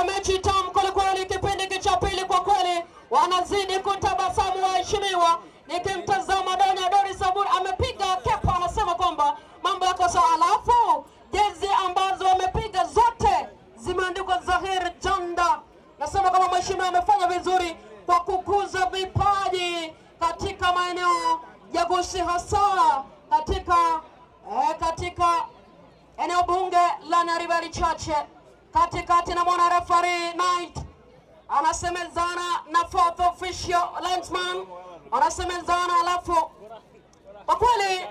Mechi tamu kweli kweli, kipindi cha pili kwa kweli wanazidi kutabasamu waheshimiwa. Nikimtazama Donya Doris Saburi amepiga kepa, anasema kwamba mambo yako sawa. Alafu jezi ambazo wamepiga zote zimeandikwa Zahir Janda. Nasema kama mheshimiwa amefanya vizuri kwa kukuza vipaji katika maeneo ya Gusii, hasa katika eneo bunge la Nyaribari Chache. Katikati na mwana referee Knight anasemezana na fourth official linesman, anasemezana. Alafu kwa kweli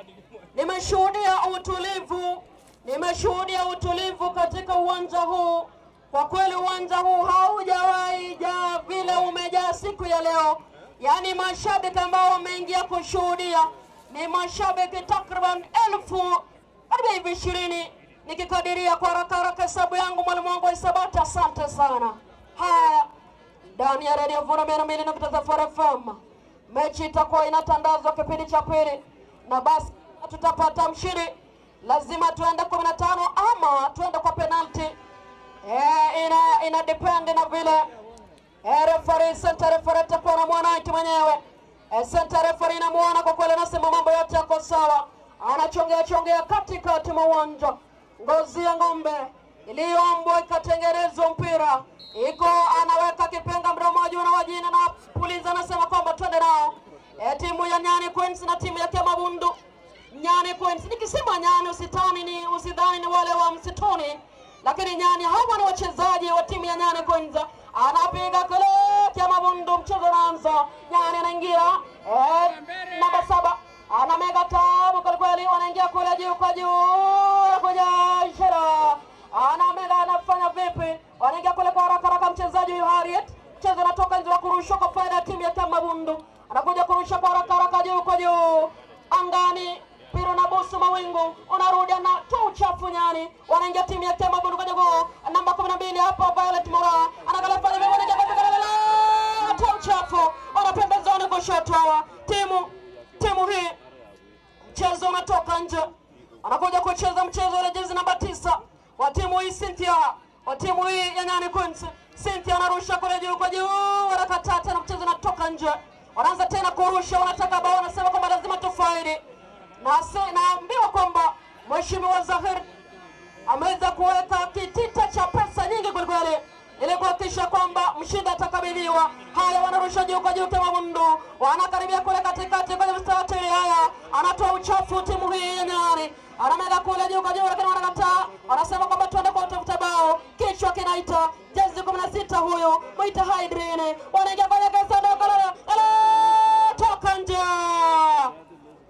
nimeshuhudia utulivu katika uwanja huu. Kwa kweli uwanja huu haujawahi jaa vile umejaa siku ya leo. Yaani mashabiki ambao wameingia kushuhudia ni mashabiki takriban 20,020 nikikadiria kwa haraka haraka hesabu yangu, mwalimu wangu wa hisabati. Asante sana. Haya, ndani ya Radio Vuna 102.4 FM mechi itakuwa inatandazwa kipindi cha pili, na basi tutapata mshindi. Lazima tuende 15 ama tuende kwa penalty. Ina depend na vile referee, center referee atakuwa na mwananchi mwenyewe. Center referee namuona kwa kweli, anasema mambo yote yako sawa, anachongea chongea katikati mwa uwanja. Ngozi ya ng'ombe iliyoombwa ikatengenezwa mpira iko, anaweka kipenga mdomo juu na wajina na puliza, anasema kwamba twende nao. Timu ya Nyani Queens na timu ya Kiamabundu. Nyani Queens, nikisema nyani usitani ni usidhani ni wale wa msituni, lakini nyani hawa ni wachezaji wa timu ya Nyani Queens. Anapiga kule Kiamabundu, mchezo unaanza. Nyani anaingia namba 7 anamega tabu kweli kweli, wanaingia kule juu kwa juu kuja ishara, anamega anafanya vipi? Wanaingia kule kwa haraka haraka, mchezaji huyu Harriet, Mchezo unatoka nje wa kurusha kwa faida ya timu ya Kyamabundu. Anakuja kurusha kwa haraka haraka juu kwa juu. Angani mpira na busu mawingu unarudi na tu uchafu nyani. Wanaingia timu ya Kyamabundu kwenye gol. Namba 12 hapo Violet Mora. Anaangalia pale mbele anaingia kwa uchafu. Wanapembezoni kushoto hawa. Timu hii mchezo unatoka nje. Anakuja kucheza mchezo ile jezi namba 9 wa timu hii Cynthia, wa timu hii ya Nyani Queens. Cynthia anarusha kule juu kwa juu, wanakataa tena, mchezo unatoka nje. Wanaanza tena kurusha, wanataka bao, wanasema kwamba lazima tufaidi. Na naambiwa kwamba Mheshimiwa Zahir ameweza kuweka kitita cha pesa nyingi kweli ili kuhakikisha kwamba mshindi atakabidhiwa. Haya, wanarusha juu kwa juu Kyamabundu, wanakaribia kule katikati kwenye mstari. Haya, anatoa uchafu timu hii ya Nyani, anamega kule juu kwa juu, lakini wanakataa, wanasema kwamba tuende kwa utafuta bao. Kichwa kinaita jezi 16 huyo mwita Hydrine, wanaingia kwenye sanduku la toka nje.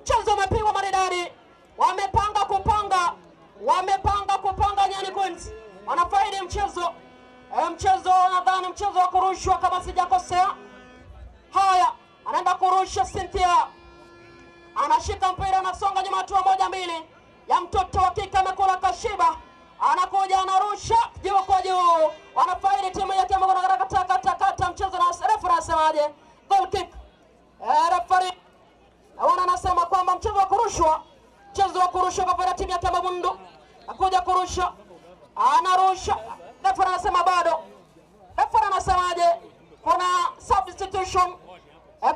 Mchezo umepigwa maridadi, wamepanga kupanga Nyani Queens wanafaidi mchezo. Mchezo nadhani mchezo wa kurushwa kama sijakosea. Haya, anaenda kurusha Cynthia. Anashika mpira, anasonga nyuma hatua 1 2 ya mtoto wa kike amekula kashiba. Anakuja anarusha juu kwa juu. Wanafaidi timu ya Kyamabundu kata mchezo na refa anasemaje? Goal kick. Referee wana anasema kwamba mchezo wa kurushwa, mchezo wa kurushwa kwa timu ya Kyamabundu. Anakuja kurusha. Anarusha. Refa anasema bado. Refa anasemaje? Kuna substitution.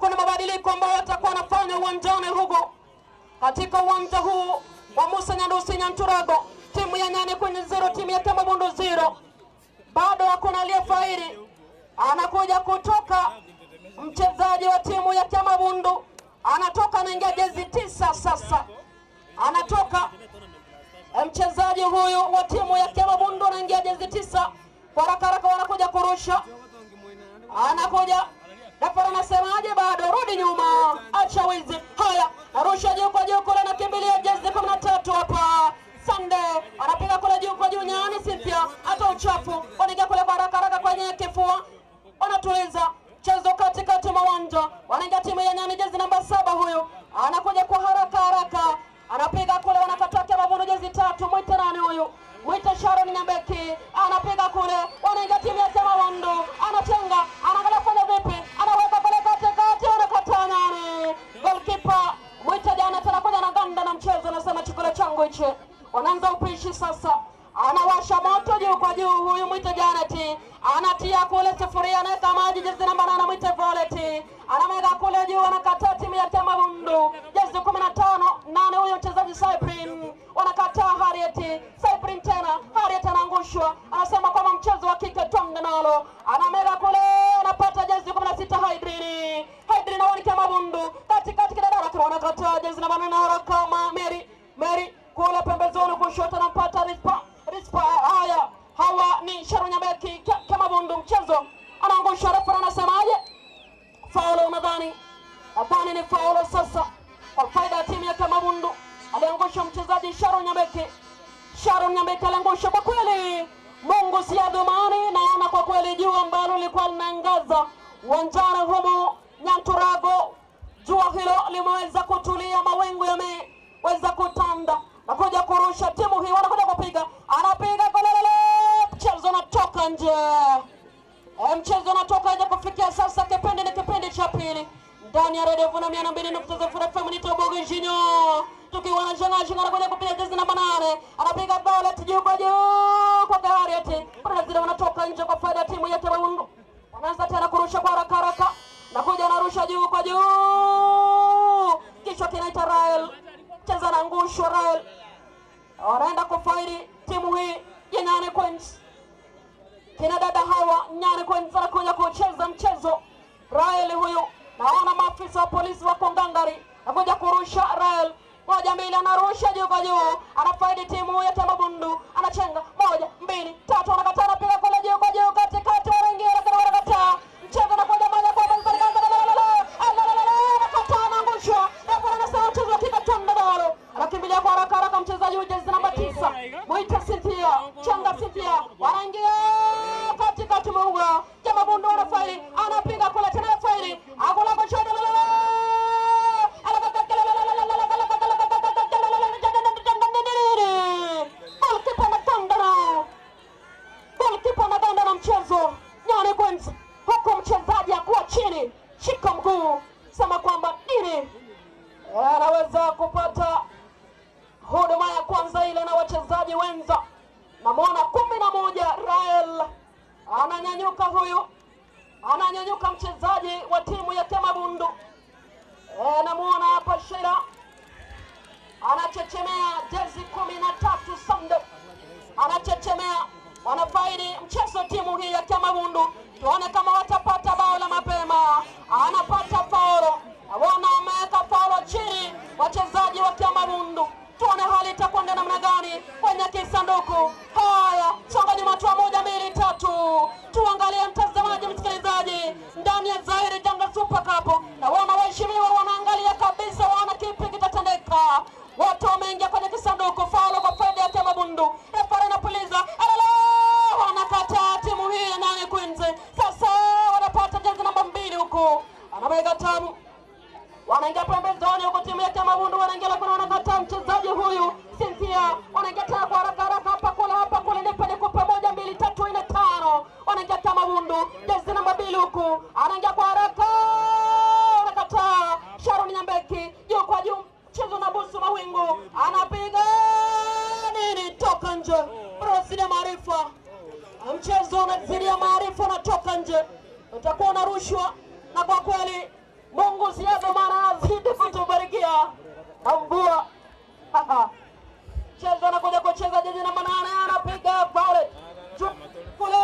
Kuna mabadiliko ambayo yatakuwa yanafanywa uwanjani huko. Katika uwanja huu wa Musa Nyandusi Nyanturago, timu ya Nyani Queens 0, timu ya Kyamabundu 0. Bado hakuna aliyefaidi. Anakuja kutoka mchezaji wa timu ya Kyamabundu. Anatoka anaingia jezi 9 sasa. Anatoka mchezaji huyu wa timu ya Kyamabundu anaingia jezi 9. Kwa haraka haraka wanakuja kurusha. Anakuja. Refa anasemaje? Bado, rudi nyuma. Acha wizi. Haya, arusha juu kwa juu kule, anakimbilia jezi 13 hapa. Sande anapiga kule juu kwa juu Nyani Cynthia, hata uchafu. Wanaingia kule kwa haraka haraka kwenye kifua. Wanatuliza mchezo katikati mwa uwanja. Wanaingia timu ya Nyani jezi namba 7 huyu. Anakuja kwa haraka haraka. Anapiga kule, wanakataa Kyamabundu jezi 3. Mwite nani huyu? Mwite Sharon Nyambeki. Anapiga kule, wanaingia timu ya Kyamabundu. Anachenga, anaangalia fanya vipi? Anaweka kule katikati, wanakataa Nyani. Goalkeeper mwite jana tena kuja na ganda na mchezo, anasema chakula changu hichi. Wanaanza upishi sasa. Anawasha moto juu kwa juu huyu mwite Janet. Anatia kule sufuria, anaweka maji jezi namba 8 mwite Violet. Anamega kule juu, anakataa timu ya Kyamabundu. Jezi 15 8 huyu mchezaji Cyprin. Wanakataa Harriet. Cyprin tena, Harriet anaangushwa. Anasema kwamba mchezo wa kike twende nalo. Anamega kule, anapata jezi 16 Hydrin. Hydrin wa Kyamabundu. Katikati kidadara wanakataa jezi namba 8 haraka Mary. Mary kule pembezoni kushoto anampata Rispa. Rispa. Haya, hawa ni Sharon Nyambeki Kyamabundu. Mchezo anaangusha. Refa anasemaje? Faulo nadhani. Nadhani ni faulo sasa kwa faida ya timu ya Kyamabundu. Aliangusha mchezaji Sharon Nyambeki. Sharon Nyambeki aliangusha kwa kweli. Mungu si adhumani, naona kwa kweli jua ambalo lilikuwa linaangaza uwanjani humu Nyanturago, jua hilo limeweza kutulia, mawingu yameweza kutanda. Nakuja kurusha timu hii, wanakuja kupiga. Anapiga golele, mchezo unatoka nje. Mchezo unatoka nje kufikia sasa. Kipindi ni kipindi cha pili ndani ya Radio Vuna 102.0 FM. Ni Tobogo Junior tukiwa na Janga Janga anakuja kupiga jezi namba 8, anapiga bullet juu kwa juu kwa Harriet. Brazil wanatoka nje kwa faida timu ya Kyamabundu. Wanaanza tena kurusha kwa haraka haraka. Nakuja anarusha juu kwa juu. Kichwa kinaita Rael. Cheza na ngusho Rael. Wanaenda kufaidi timu hii ya Nyani Queens. Kina dada hawa Nyani Queens wanakuja kucheza mchezo. Rael huyu, naona maafisa wa polisi wako ngangari. Nakuja kurusha Rael. 1 2 anarusha juu kwa juu. Anafaidi timu ya Kyamabundu. Anachenga 1 2 3, anakataa, anapiga kule juu kwa juu katikati, wanaingia lakini wanakataa. Mchezo unakuja moja kwa moja. Anakataa, anaangushwa. Refa anasema mchezo hakika twende nalo. Anakimbilia kwa haraka haraka mchezaji wa jezi namba 9 Mwita Cynthia. Changa Cynthia. Wanaingia katikati mwa uga. Kyamabundu wanafaidi. Shika mguu, sema kwamba nini anaweza kupata huduma ya kwanza ile na wachezaji wenza. Namuona 11 Rael ananyanyuka, huyu ananyanyuka mchezaji wa timu ya Kemabundu. Namuona hapa Sheila anachechemea jezi 13 Sunday anachechemea. Wanafaidi mchezo timu hii ya Kemabundu, tuone kama watapata bao la mapema. Anapata faulo, wana wameweka faulo chini wachezaji wa Kemabundu. Tuone hali itakwenda namna gani kwenye kisanduku. Haya, songa nyuma tu, 1 2 3. Tuangalie mtazamaji, msikilizaji, ndani ya Zahiri Janga Super Cup, na wana waheshimiwa wanaangalia kabisa, wana kipi kitatendeka. Watu wameingia kwenye kisanduku, faulo kwa faida ya Kemabundu. Refa anapuliza, alala, wanakataa timu hii ya Nani Queens. Sasa wanapata jezi namba 2 huku, anaweka tamu, wanaingia pembezoni huko timu ya Kemabundu, wanaingia lakini wanakataa mchezaji huyu Cynthia. Wanaingia tena kwa haraka haraka, hapa kule, hapa kule, nipe nikupe, 1 2 3 4 5. Wanaingia Kemabundu, jezi namba 2 huku, anaingia kwa haraka, wanakataa. Sharon Nyambeki juu kwa juu, mchezo na busu mawingu, anapiga nini, toka nje. Rosida Maarifa, mchezo unazidia Maarifa, unatoka nje, utakuwa unarushwa. Na kwa kweli Mungu siazo, maana azidi kutubarikia na mvua. Mchezo anakuja kucheza jezi namba 8, anapiga pale kule.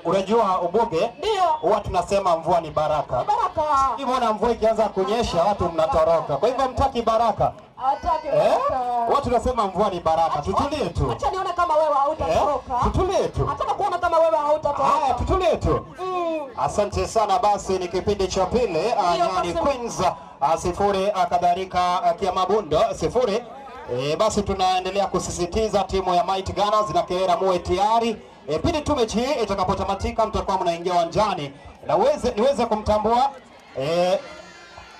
Unajua Uboge, huwa tunasema mvua ni baraka. Baraka. Mbona mvua ikianza kunyesha watu mnatoroka? Kwa hivyo mtaki baraka. Hataki baraka. Watu tunasema mvua ni baraka. Tutulie tu. Acha nione kama wewe hautatoroka. Tutulie tu. Nataka kuona kama wewe hautatoroka. Haya, tutulie tu. Asante sana. Basi ni kipindi cha pili, Nyani Queens 0 kadhalika Kemabundu 0. Basi tunaendelea kusisitiza timu ya Mighty Gunners na Kehera muwe tayari. Pindi tu mechi hii itakapotamatika mtakuwa mnaingia uwanjani na niweze kumtambua.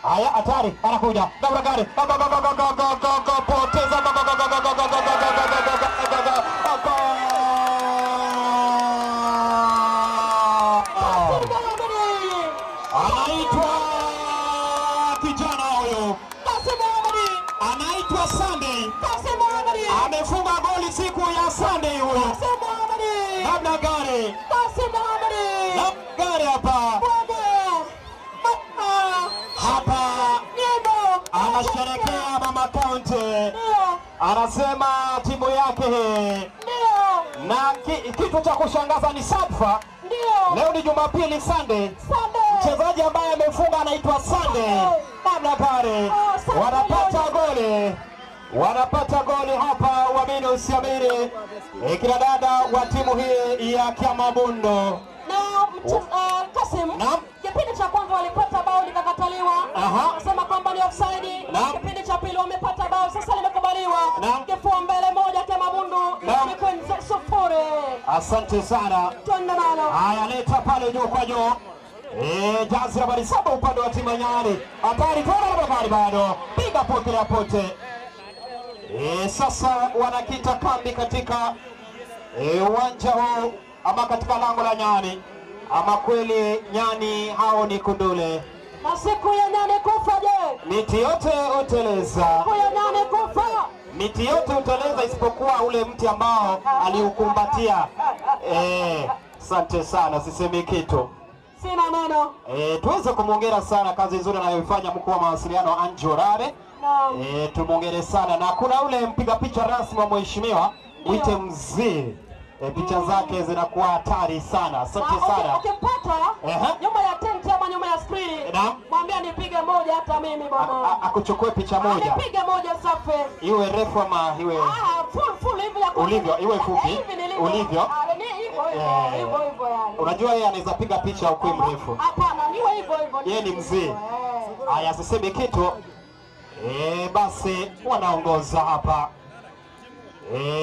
Haya, hatari anakuja namna gani? Poteza anaitwa kijana huyo, anaitwa Sunday, amefunga goli siku ya Sunday huyo. Namna gani? Namna gani hapa? Hapa anasherekea Mama County, anasema timu yake. Na kitu cha kushangaza ni sadfa, leo ni Jumapili, Sunday. Mchezaji ambaye amefunga anaitwa Sunday. Namna gani? Wanapata goli, wanapata goli hapa, uamini usiamini, kina dada wa timu hii ya Kemabundu. Na Kasim, kipindi cha kwanza walipata bao likakataliwa, wanasema kwamba ni offside. Kipindi cha pili wamepata bao sasa limekubaliwa. Kifua mbele 1 Kemabundu, Nyani Queens 0. Asante sana. Twende nalo. Haya, leta pale juu kwa juu. Jazi nambari 7 upande wa timu ya Nyani. Hatari tena na Bakari bado. Piga pote ya pote. Sasa wanakita kambi katika uwanja huu ama katika lango la Nyani. Ama kweli Nyani hao ni kundule. Na siku ya Nyani kufa je? Miti yote uteleza. Siku ya Nyani kufa. Miti yote uteleza isipokuwa ule mti ambao aliukumbatia. Asante sana, sisemi kitu. Sina neno. Tuweze kumwongera sana kazi nzuri anayoifanya mkuu wa mawasiliano Anjorare. Tumuongere sana, na kuna ule mpiga picha rasmi wa mheshimiwa mwite mzee. Picha zake zinakuwa hatari sana. Asante sana. Ukimpata nyuma ya tent ama nyuma ya screen, mwambie nipige moja hata mimi bwana. Akuchukue picha moja. Nipige moja safi. Iwe refu ama iwe full hivi ya ulivyo, iwe fupi. Ulivyo. Hivyo hivyo yani. Unajua yeye anaweza piga picha ukwe mrefu. Hapana, niwe hivyo hivyo. Yeye ni mzee. Haya, sisemi kitu. Basi wanaongoza hapa.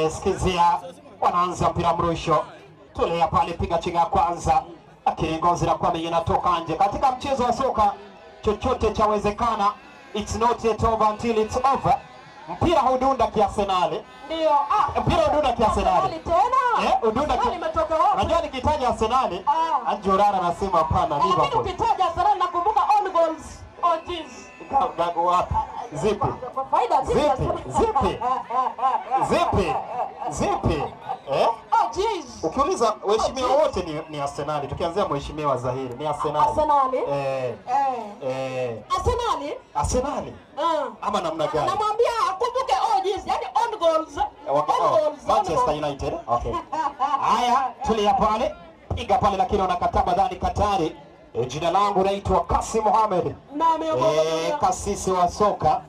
Sikizia, wanaanza mpira mrusho. Tolea pale, piga chinga kwanza. Lakini ngozi la kwa inatoka nje. Katika mchezo wa soka chochote chawezekana. It's not yet over until it's over. Mpira hudunda kiarsenali. Ndio. Mpira hudunda kiarsenali. Tena? Hudunda kiarsenali. Imetoka wapi? Unajua nikitaja Arsenali, Anjorara anasema hapana, Liverpool. Lakini ukitaja Arsenali Oh jeez. Gago wapi? Zipi? Kwa faida Zipi? Zipi? Zipi? Eh? Oh jeez. Ukiuliza waheshimiwa wote ni Arsenali. Tukianzia mheshimiwa Zahiri ni Arsenali. Arsenali? Arsenali? Arsenali. Ama namna gani? Namwambia akumbuke oh jeez, yani on goals. Okay. On goals. Manchester United. Okay. Haya, tulia pale. Piga pale lakini wanakataa badani Katari. Jina langu naitwa Kasim Mohamed. Kasisi wa soka.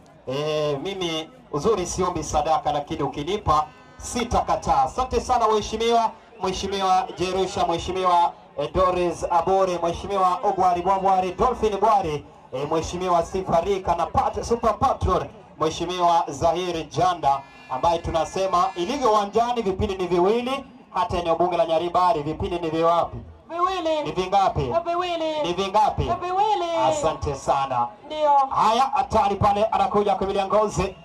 Mimi uzuri siombi sadaka lakini ukinipa sitakataa. Asante sana waheshimiwa, Mheshimiwa Jerusha, Mheshimiwa Doris Abore, Mheshimiwa Ogwari Bwabwari, Dolphin Bwari, Mheshimiwa Sifarika na Super Patrol, Mheshimiwa Zahiri Janda ambaye tunasema ilivyo uwanjani vipindi ni viwili, hata eneo bunge la Nyaribari vipindi ni viwapi? Viwili. Ni vingapi? Viwili. Ni vingapi? Viwili. Asante sana. Ndio. Haya, hatari pale anakuja kuimilia Ngozi.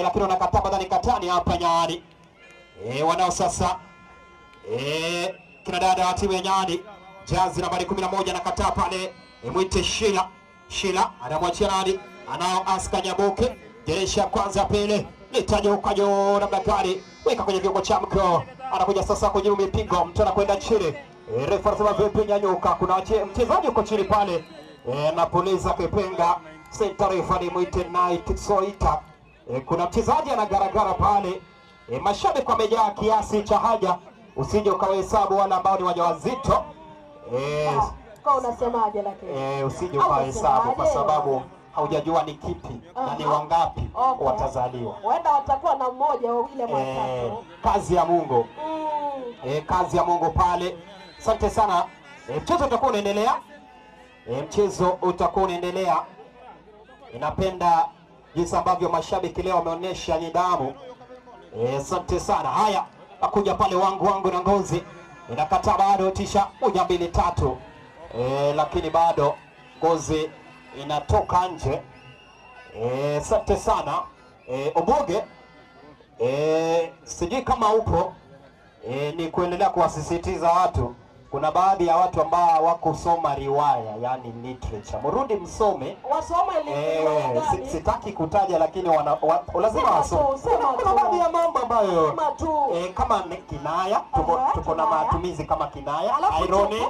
Lakini wanakataa badani Katani hapa Nyani. Wanao sasa. Kina dada wa timu ya Nyani. Jazi nambari 11 anakataa pale. Mwite Sheila. Sheila anamwachia nani? Anao Aska Nyabuke. Jeresha kwanza pele. Litajo ukajo namna gani? Weka kwenye kiungo cha mko. Anakuja sasa kujibu mipigo. Mtu anakwenda chini. Refa anasema vipi nyanyuka? Kuna mchezaji uko chini pale. Anapuliza kipenga. Center refa ni mwite Knight Soita. Kuna mchezaji anagaragara pale. Mashabiki wamejaa kiasi cha haja, usije ukawahesabu wale ambao ni wajawazito. Kwa unasemaje lakini? Usije ukawahesabu kwa sababu haujajua ni kipi na ni wangapi watazaliwa. Huenda watakuwa na mmoja wawili ama watatu. Kazi ya Mungu. Kazi ya Mungu pale. Asante sana. Mchezo utakuwa unaendelea. Mchezo utakuwa unaendelea. Ninapenda jinsi ambavyo mashabiki leo wameonyesha nidhamu. Asante sana. Haya, nakuja pale wangu na Ngozi. Inakataa bado tisha 1 2 3. Lakini bado Ngozi inatoka nje. Asante sana. Oboge, sijui kama upo. Ni kuendelea kuwasisitiza watu. Kuna baadhi ya watu ambao hawakusoma riwaya, yani literature. Mrudi msome. Wasome literature. Sitaki kutaja lakini lazima wasome. Kuna baadhi ya mambo ambayo kama kinaya, tuko na matumizi kama kinaya, irony,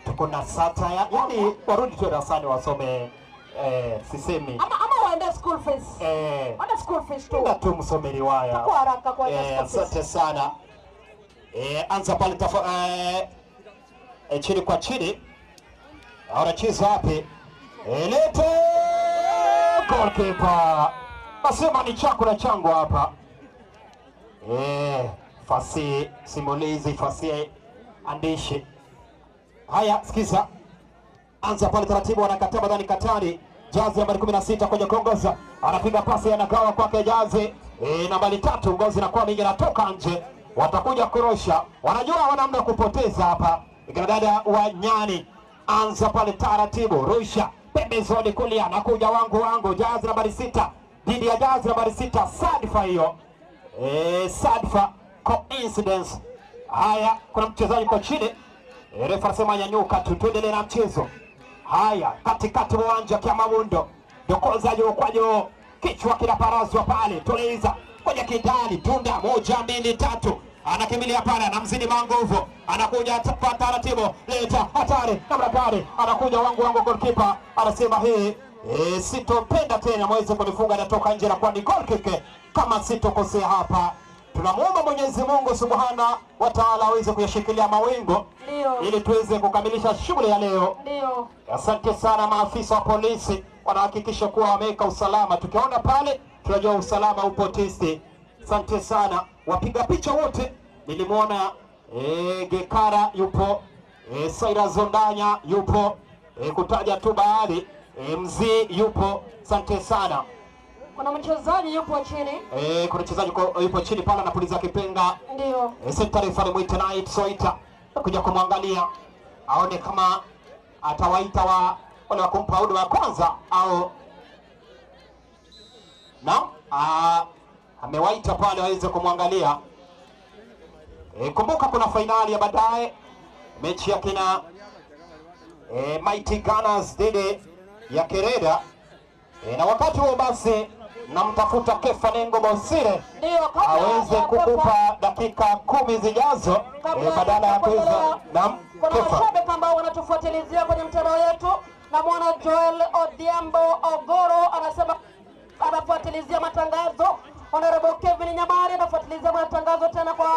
tuko na satire. Yani warudi tu darasani wasome. Sisemi. Ama waende school fees. Waende school fees tu. Nenda tu msome riwaya. Kwa haraka kwa school fees. Asante sana. Anza pale chini kwa chini. Anacheza wapi? Lete goalkeeper. Nasema ni chakula changu hapa. Fasihi simulizi, fasihi andishi. Haya, sikiza. Anza pale taratibu, anakataa badani Katani. Jazi nambari 16 kwenye kuongoza. Anapiga pasi, anagawa kwake Jazi. Nambari 3 Ngozi inakuwa mingi, anatoka nje. Watakuja kurusha. Wanajua wana muda kupoteza hapa. Dada wa Nyani. Anza pale taratibu, rusha pembezoni kulia, nakuja wangu Jazi nambari 6 dhidi ya Jazi nambari 6. Sadfa hiyo. Sadfa, coincidence. Haya, kuna mchezaji kwa chini. Refa anasema nyanyuka tu, tuendelee na mchezo. Haya, katikati uwanja kia Mabundo. Dokoza juu kwa juu, kichwa kinaparazwa pale. Tuliza kwenye kidali, tunda 1 2 3. Anakimbilia pale, anamzidi Manguvu. Anakuja taratibu, leta hatari namna gani? Anakuja wangu goalkeeper anasema hii sitopenda tena mweze kunifunga, anatoka nje na kwa ni goal kick kama sitokosea hapa. Tunamuomba Mwenyezi Mungu Subhana wa Ta'ala aweze kuyashikilia mawingu ili tuweze kukamilisha shughuli ya leo. Ndio. Asante sana maafisa wa polisi wanahakikisha kuwa wameweka usalama. Tukiona pale tunajua usalama upo tisti. Asante sana wapiga picha wote. Nilimuona Gekara yupo, Saira Zondanya yupo, kutaja tu baadhi, Mzee yupo. Asante sana. Kuna mchezaji yupo chini. Kuna mchezaji yupo chini pale anapuliza kipenga. Ndio. Center referee mwite Knight Soita kuja kumwangalia aone kama atawaita wale wa kumpa huduma ya kwanza au na amewaita pale waweze kumwangalia. Kumbuka kuna fainali ya baadaye, mechi ya kina Mighty Gunners dhidi ya Kerera. Na wakati huo basi namtafuta Kefa Nengo Bosire aweze kukupa dakika 10 zijazo badala ya kuweza. Naam, kuna mashabiki ambao wanatufuatilizia kwenye mtandao yetu, na mwana Joel Odhiambo Ogoro anasema anafuatilizia matangazo. Honorable Kevin Nyamari anafuatilizia matangazo tena kwa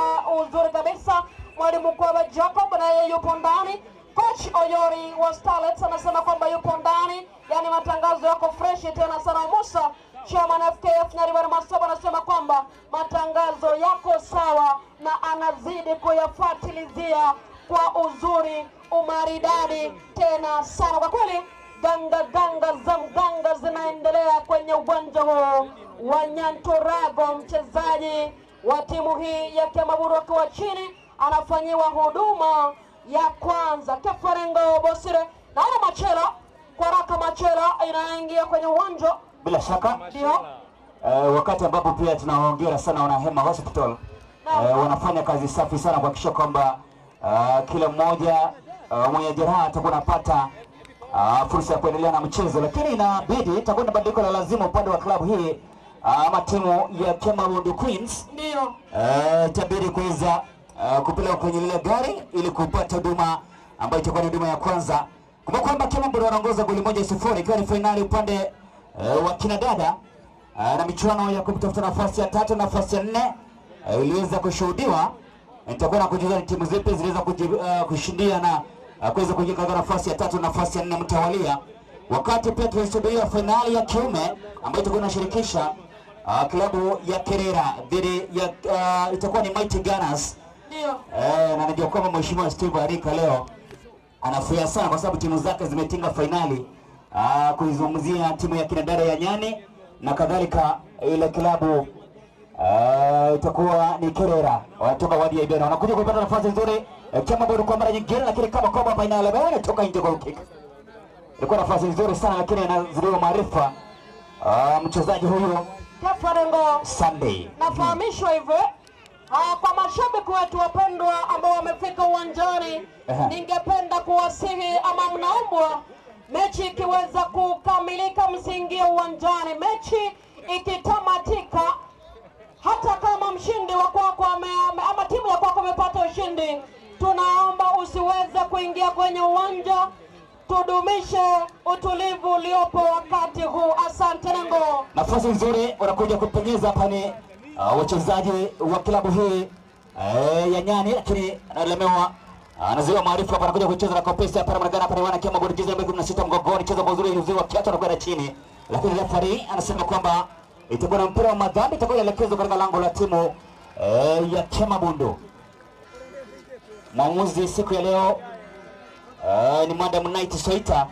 uzuri kabisa. Mwalimu Kwaba Jacob naye yupo ndani. Coach Oyori wa Starlets anasema kwamba yupo ndani, yani matangazo yako fresh tena sana. Musa Chairman FKF Nyaribari Masoba anasema kwamba matangazo yako sawa na anazidi kuyafuatilizia kwa uzuri umaridadi tena sana. Kwa kweli ganga ganga za mganga zinaendelea kwenye uwanja huu wa Nyantorago. Mchezaji wa timu hii ya Kemaburu akiwa chini anafanyiwa huduma ya kwanza. Kefarengo Bosire, naona Machela kwa haraka, Machela inaingia kwenye uwanja bila shaka ndio. Wakati ambapo pia tunawaongera sana wana Hema Hospital. Wanafanya kazi safi sana kuhakikisha kwamba kila mmoja mwenye jeraha atakuwa anapata fursa ya kuendelea na mchezo, lakini inabidi itakuwa ni badiliko la lazima upande wa klabu hii ama timu ya Kemabundu Queens. Ndio. Itabidi kuweza kupeleka kwenye lile gari ili kupata huduma ambayo itakuwa ni huduma ya kwanza. Kumbuka kwamba Kemabundu wanaongoza goli 1-0 ikiwa ni fainali upande wa kina dada, na michuano ya kumtafuta nafasi ya 3 nafasi ya 4 iliweza kushuhudiwa. Nitakuwa na kujuza ni timu zipi ziliweza kushindia na kuweza kuingia katika nafasi ya 3 nafasi ya 4 mtawalia. Wakati pia tunasubiria fainali ya kiume ambayo itakuwa inashirikisha klabu ya Kerera dhidi ya itakuwa ni Mighty Gunners. Ndio. Na najua kwamba Mheshimiwa Steve Arika leo anafurahia sana kwa sababu timu zake zimetinga fainali. Kuizungumzia timu ya kina dada ya Nyani na kadhalika ile klabu itakuwa ni Kerera wanatoka wadi ya Ibena, wanakuja kupata nafasi nzuri Kemaburu kwa mara nyingine, lakini kama koba hapa inaelewa toka nje goal kick. Ilikuwa nafasi nzuri sana lakini anazidiwa maarifa mchezaji huyo Kefarengo Sunday. Nafahamishwa hivyo kwa mashabiki wetu wapendwa ambao wamefika uwanjani, ningependa kuwasihi ama mnaombwa, mechi ikiweza kukamilika msiingie uwanjani. Mechi ikitamatika, hata kama mshindi wa kwako ama timu ya kwako imepata ushindi, tunaomba usiweze kuingia kwenye uwanja. Tudumishe utulivu uliopo wakati huu. Asante Nengo. Nafasi nzuri wanakuja kupenyeza hapa ni wachezaji wa klabu hii ya Nyani, lakini analemewa, anaziwa maarifa hapa, anakuja kucheza na kopesa hapa, namna gani hapa ni wana Kemaburu, jezi namba 16 mgongoni, cheza kwa uzuri uzuri wa kiatu, anakwenda chini, lakini referee anasema kwamba itakuwa na mpira wa madhambi, itakuwa elekezwa katika lango la timu ya Kemabundu. Mwamuzi siku ya leo ni Madam Knight Soita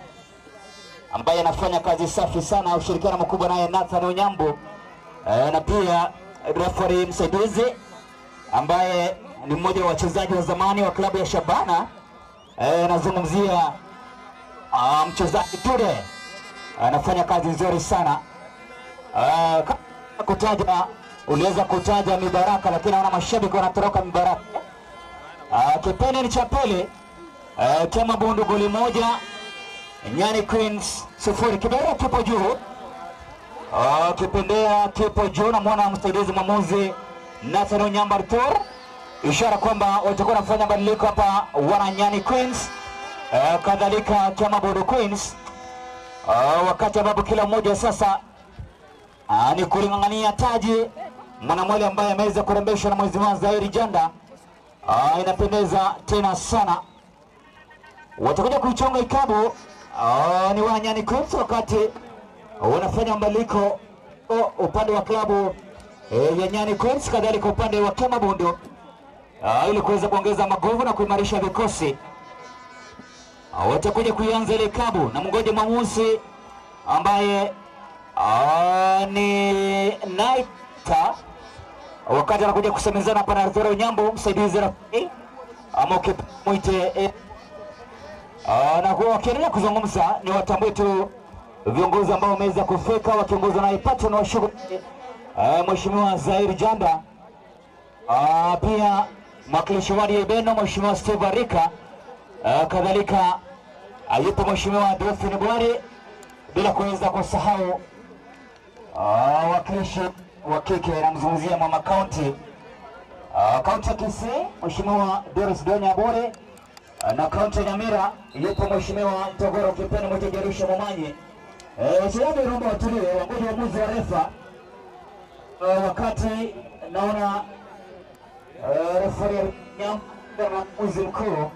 ambaye anafanya kazi safi sana, ushirikiano mkubwa naye Nathan Onyambo, na pia referee msaidizi ambaye ni mmoja wa wachezaji wa zamani wa klabu ya Shabana. Nazungumzia mchezaji Ture, anafanya kazi nzuri sana. Kutaja uliweza kutaja Mibaraka, lakini naona mashabiki wanatoroka Mibaraka. Kipindi ni cha pili, Kemabundu goli 1, Nyani Queens 0. Kibera kipo juu, kipendea kipo juu, na muona msaidizi mwamuzi Nathan Onyambo Tor, ishara kwamba watakuwa wanafanya badiliko hapa wana Nyani Queens, kadhalika Kemabundu Queens, wakati ambapo kila mmoja sasa ni kuling'ang'ania taji. Mwanamwali ambaye ameweza kurembeshwa na Mheshimiwa Zairi Janda, inapendeza tena sana. Watakuja kuichonga ikabu ni wa Nyani Queens, wakati wanafanya mabadiliko upande wa klabu ya Nyani Queens, kadhalika upande wa Kemabundu, ili kuweza kuongeza maguvu na kuimarisha vikosi. Watakuja kuianza ile ikabu na mngoje mwamuzi ambaye ni Naita, wakati anakuja kusemezana hapa na Arthur Onyambo, msaidizi rafiki ama ukimuite na kwa wakiendelea kuzungumza, ni watambue tu viongozi ambao wameweza kufika wakiongozwa na patron wa shughuli Mheshimiwa Zair Janda, pia mwakilishi wadi ya Ibeno Mheshimiwa Steve Arika, kadhalika yupo Mheshimiwa Delphine Bwari, Bila kuweza kusahau wakilishi wa kike, namzungumzia mama county, kaunti ya Kisii Mheshimiwa Doris Donya Bore, na kaunti ya Nyamira yupo Mheshimiwa Ntogoro Kipeni Mtejerusha Momanyi. Wachezaji naomba watulie, wangoje uamuzi wa refa. Wakati naona refari mwamuzi mkuu,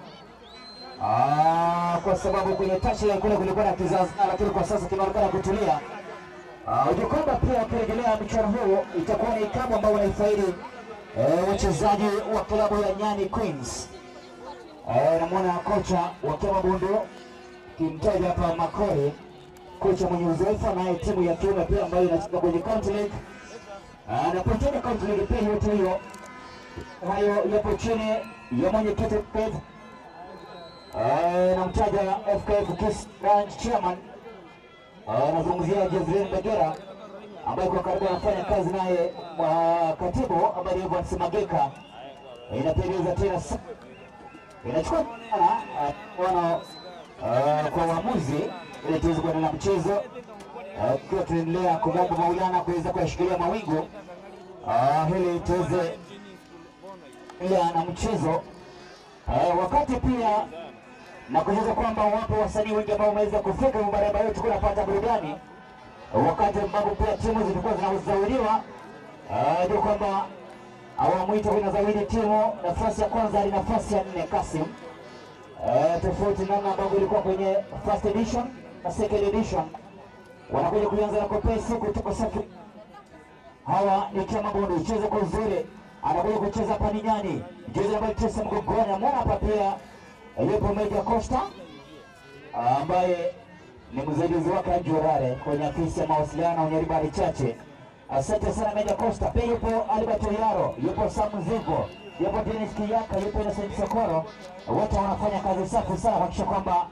kwa sababu kwenye touchline kule kulikuwa na kizazi, lakini kwa sasa kimeonekana kutulia. Ujikomba pia ukirejelea mchuano huu itakuwa ni ikabu ambao wanaifaidi wachezaji wa klabu ya Nyani Queens. Namuona kocha wa Kiamabundu kimtaja hapa Makori, kocha mwenye uzoefu, naye timu ya kiume pia ambayo inacheza kwenye County League. Na kucheza County League pia yote hiyo hayo yapo chini ya mwenyekiti FKF. Namtaja FKF Kisii Branch Chairman, anazungumzia Jezreel Begera ambaye kwa karibu anafanya kazi naye katibu ambaye ni Evans Mageka. Inapendeza tena, inachukua sana kwa uamuzi ili tuweze kuendelea na mchezo, kwa tunaendelea kumwomba Maulana kuweza kuyashikilia mawingu ili tuweze pia na mchezo. Wakati pia na kujuza kwamba wapo wasanii wengi ambao wameweza kufika barabara yetu kunapata burudani, wakati ambapo pia timu zilikuwa zinazawadiwa. Ndio kwamba awamu hii inazawadi timu nafasi ya kwanza hadi nafasi ya 4 Kasim. Tofauti namna ambavyo ilikuwa kwenye first edition na second edition. Wanakuja kuanza na kopesi kutoka safi. Hawa ni Kiamabundu, cheza kwa uzuri, anakuja kucheza hapa ni Nyani, jezi namba 9 mgongoni. Namuona hapa pia yupo Meja Costa ambaye ni msaidizi wake Njorare kwenye afisi ya mawasiliano Nyaribari Chache. Asante sana Meja Costa. Pia yupo Albert Oyaro, yupo Sam Zigo, yupo Dennis Kiyaka, yupo Innocent Sokoro. Wote wanafanya kazi safi sana kuhakikisha kwamba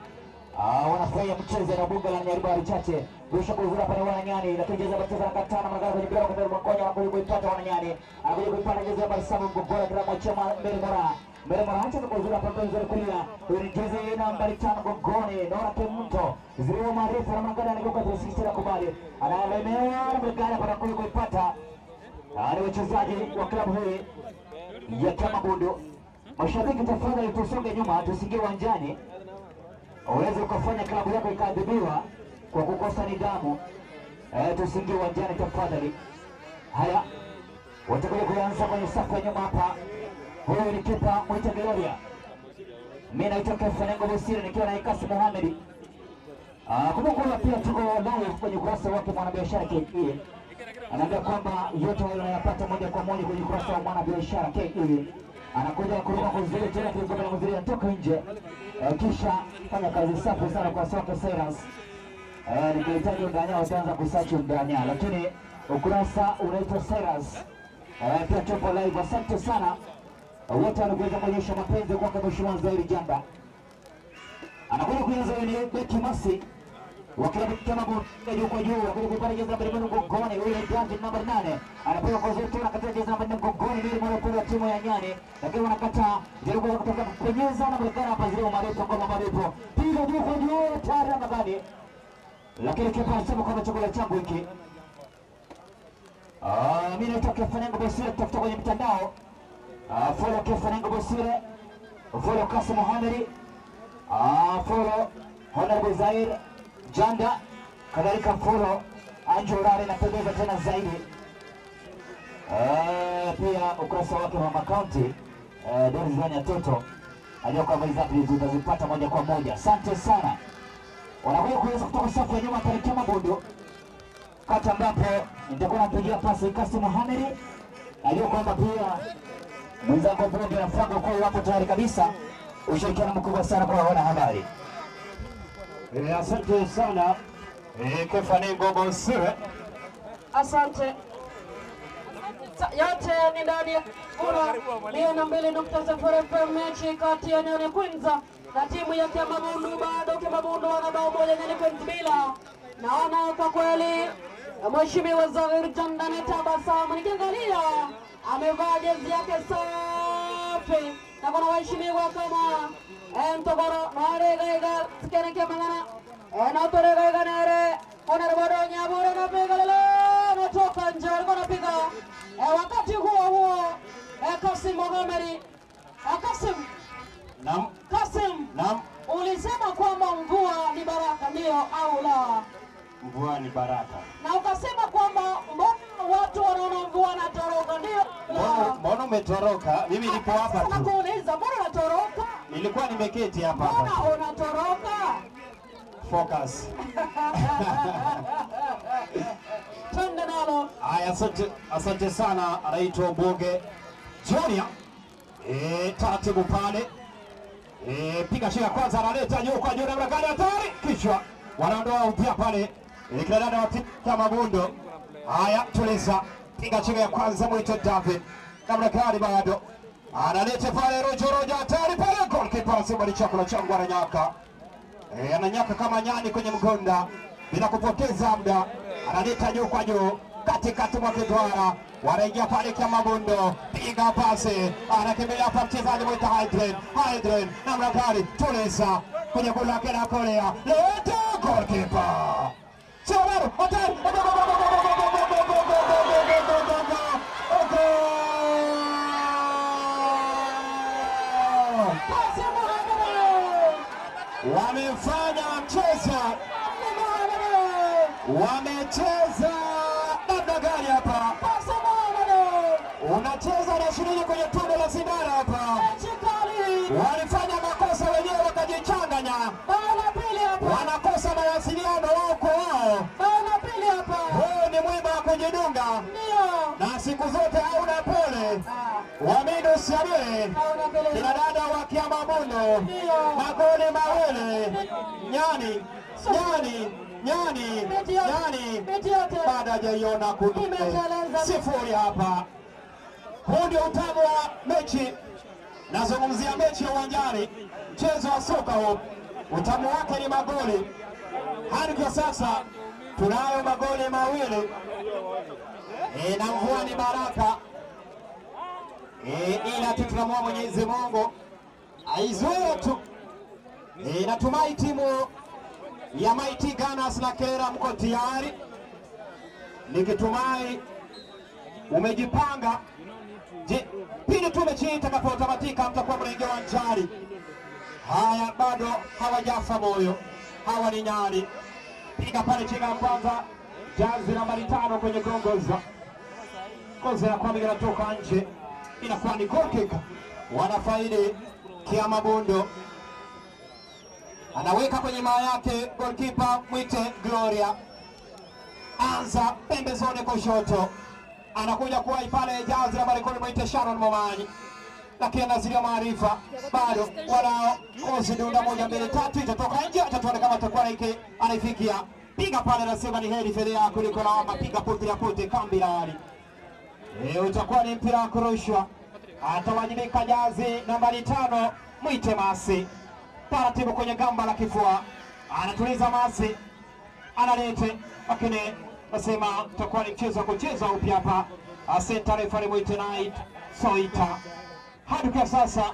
wanafurahia mchezo na bunge la Nyaribari Chache. Rusha kuzura pale wana Nyani, lakini jezi namba 9 anakatana mwangaza kwenye mpira kwa Mkonya, anakuja kuipata wana Nyani. Anakuja kuipata jezi namba 7 mgongoni kila mmoja mbele mara. Mbele mara acha kuzura pale nzuri kulia. Huyu ni jezi namba 5 mgongoni, Nora Kemunto. Zero marefu na mwangaza anakuja kwa 360 kubali. Analemewa na mwangaza anakuja kuipata. Ni wachezaji wa klabu hii ya Kiamabundu. Mashabiki tafadhali tusonge nyuma, tusingie uwanjani. Uweze ukafanya klabu yako ikaadhibiwa kwa kukosa nidhamu. Tusingie uwanjani tafadhali. Haya, watakuja kuanza kwenye safu ya nyuma hapa. Huyu ni kipa Mwita Gloria. Mimi naitwa Kefa Bosire nikiwa na Ikasi Mohamed. Kumbuka pia tuko live kwenye ukurasa wake Mwanabiashara KE. Anaambia kwamba yote hayo unayapata moja kwa moja kwenye ukurasa wa Mwanabiashara KE. Anakuja kuruka kwa uzuri tena kwa na uzuri anatoka nje. Kisha fanya kazi safi sana kwa soka Cyrus. Nikihitaji undanya wataanza kusearch undanya, lakini ukurasa unaitwa Cyrus. Pia tupo live. Asante sana wote wanakuweza kuonyesha mapenzi kwa Mheshimiwa Zairi Jamba. Anakuja kuanza ni Beki Masi wa klabu Kiamabundu juu kwa juu, anakuja kupata jezi namba 4 mgongoni, yule Duncan namba 8 anapiga kwa uzuri tena katika jezi namba 4 mgongoni, ile mwana wa timu ya Nyani, lakini wanakataa jaribu kutoka kupenyeza na mrekana hapa zile marefu ngoma marefu, piga juu kwa juu tayari Ramadhani, lakini kipa anasema kwamba chakula changu hiki. Mimi naitwa Kefanengo Bosire, tafuta kwenye mtandao. Follow Kefanengo Bosire, follow Kasim Mohamed, follow Honorable Zair Janda, kadhalika follow Anjorare, napendeza tena zaidi. Pia ukurasa wake wa County Doris Zanya Toto ajua kwamba hizo updates utazipata moja kwa moja. Asante sana. Wanakuja kuweza kutoka safu ya nyuma pale Kiamabundu, kati ambapo nitakuwa napigia pasi Kasim Mohamed, ajua kwamba pia mwenzangu Bonge na Franco kwa wapo tayari kabisa. Ushirikiano mkubwa sana kwa wanahabari. Asante sana Kefa Bosire. Asante. Yote ni ndani ya kura 102.0 FM, mechi kati ya Nyani Queens na timu ya Kiamabundu. Bado Kiamabundu wana bao moja, Nyani Queens bila. Naona kwa kweli Mheshimiwa Zair Janda anatabasamu, nikiangalia amevaa jezi yake safi, na kuna waheshimiwa kama Ntogoro Naregaiga Sikeneke Mangana Notoregaiga Nere Wakati huo huo Kasim Mohamed, Kasim. Naam. Kasim. Naam. Ulisema kwamba mvua ni baraka, ndio au la? Mvua ni baraka. Na ukasema kwamba mbona watu wanaona mvua wanatoroka, ndio? Mbona umetoroka? Mimi nipo hapa tu. Nakuuliza, mbona unatoroka? Nilikuwa nimeketi hapa. Mbona unatoroka? Focus. Twende nalo. Haya, asante sana. Anaitwa Mboge Junior. Taratibu pale. Piga shika kwanza, analeta juu kwa juu namna gani, hatari, kichwa. Wanaondoa upya pale. Kina dada wa Mabundo. Haya, tuliza. Piga chenga ya kwanza, mwite David. Namna gani bado. Analeta pale rojo rojo, hatari pale, goalkeeper anasema ni chakula changu, ananyaka. Ananyaka kama nyani kwenye mgonda bila kupoteza muda. Analeta juu kwa juu katikati mwa kidwara, wanaingia pale kwa Mabundo, piga pasi, anakimbilia hapa mchezaji mwita Hydren. Hydren namna gani, tuliza kwenye goli lake la Korea, leta goalkeeper. Sio hatari, wamefanya mchezo, wamecheza namna gani hapa? Unacheza na shilingi kwenye tundu la sindano hapa. Walifanya makosa wenyewe wakajichanganya, wanakosa mawasiliano wao kwa wao. Huu ni mwiba wa kujidunga, na siku zote hauna pole. Wamidu Siabele, kina dada wa Kiamabundo, magoli mawili, nyani nyani nyani nyani, baada hajaiona kudume sifuri hapa. Huu ndio utamu wa mechi. Nazungumzia mechi ya uwanjani, mchezo wa soka huu, utamu wake ni magoli. Hadi kwa sasa tunayo magoli mawili. Na mvua ni baraka. Ila tu tunamwomba Mwenyezi Mungu aizuie tu. Natumai timu ya Mighty Gunners na Kera mko tayari, nikitumai umejipanga. Je, pindi tu mechi itakapotamatika mtakuwa mnaingia uwanjani. Haya, bado hawajafa moyo, hawa ni nyani. Piga pale chenga ya kwanza, jazi nambari 5 kwenye gongoza kozi ya kwamba inatoka nje, inakuwa ni goal kick. Wanafaidi Kiamabundo, anaweka kwenye maa yake goalkeeper mwite Gloria, anza pembezoni kushoto, anakuja kuwa pale jazi nambari 10 mwite Sharon Momanyi, lakini anazidia maarifa bado wanao kozi dunda 1 2 3, itatoka nje, atatuona kama atakuwa anaifikia. Piga pale, anasema ni heri fedha kuliko lawama, piga pote ya pote kambi lali. Utakuwa ni mpira wa kurushwa, atawajibika jazi nambari 5 mwite Masi, taratibu kwenye gamba la kifua, anatuliza Masi, analete, lakini nasema utakuwa ni mchezo wa kucheza upya hapa. Asante refa mwite Night Soita. Hadi kwa sasa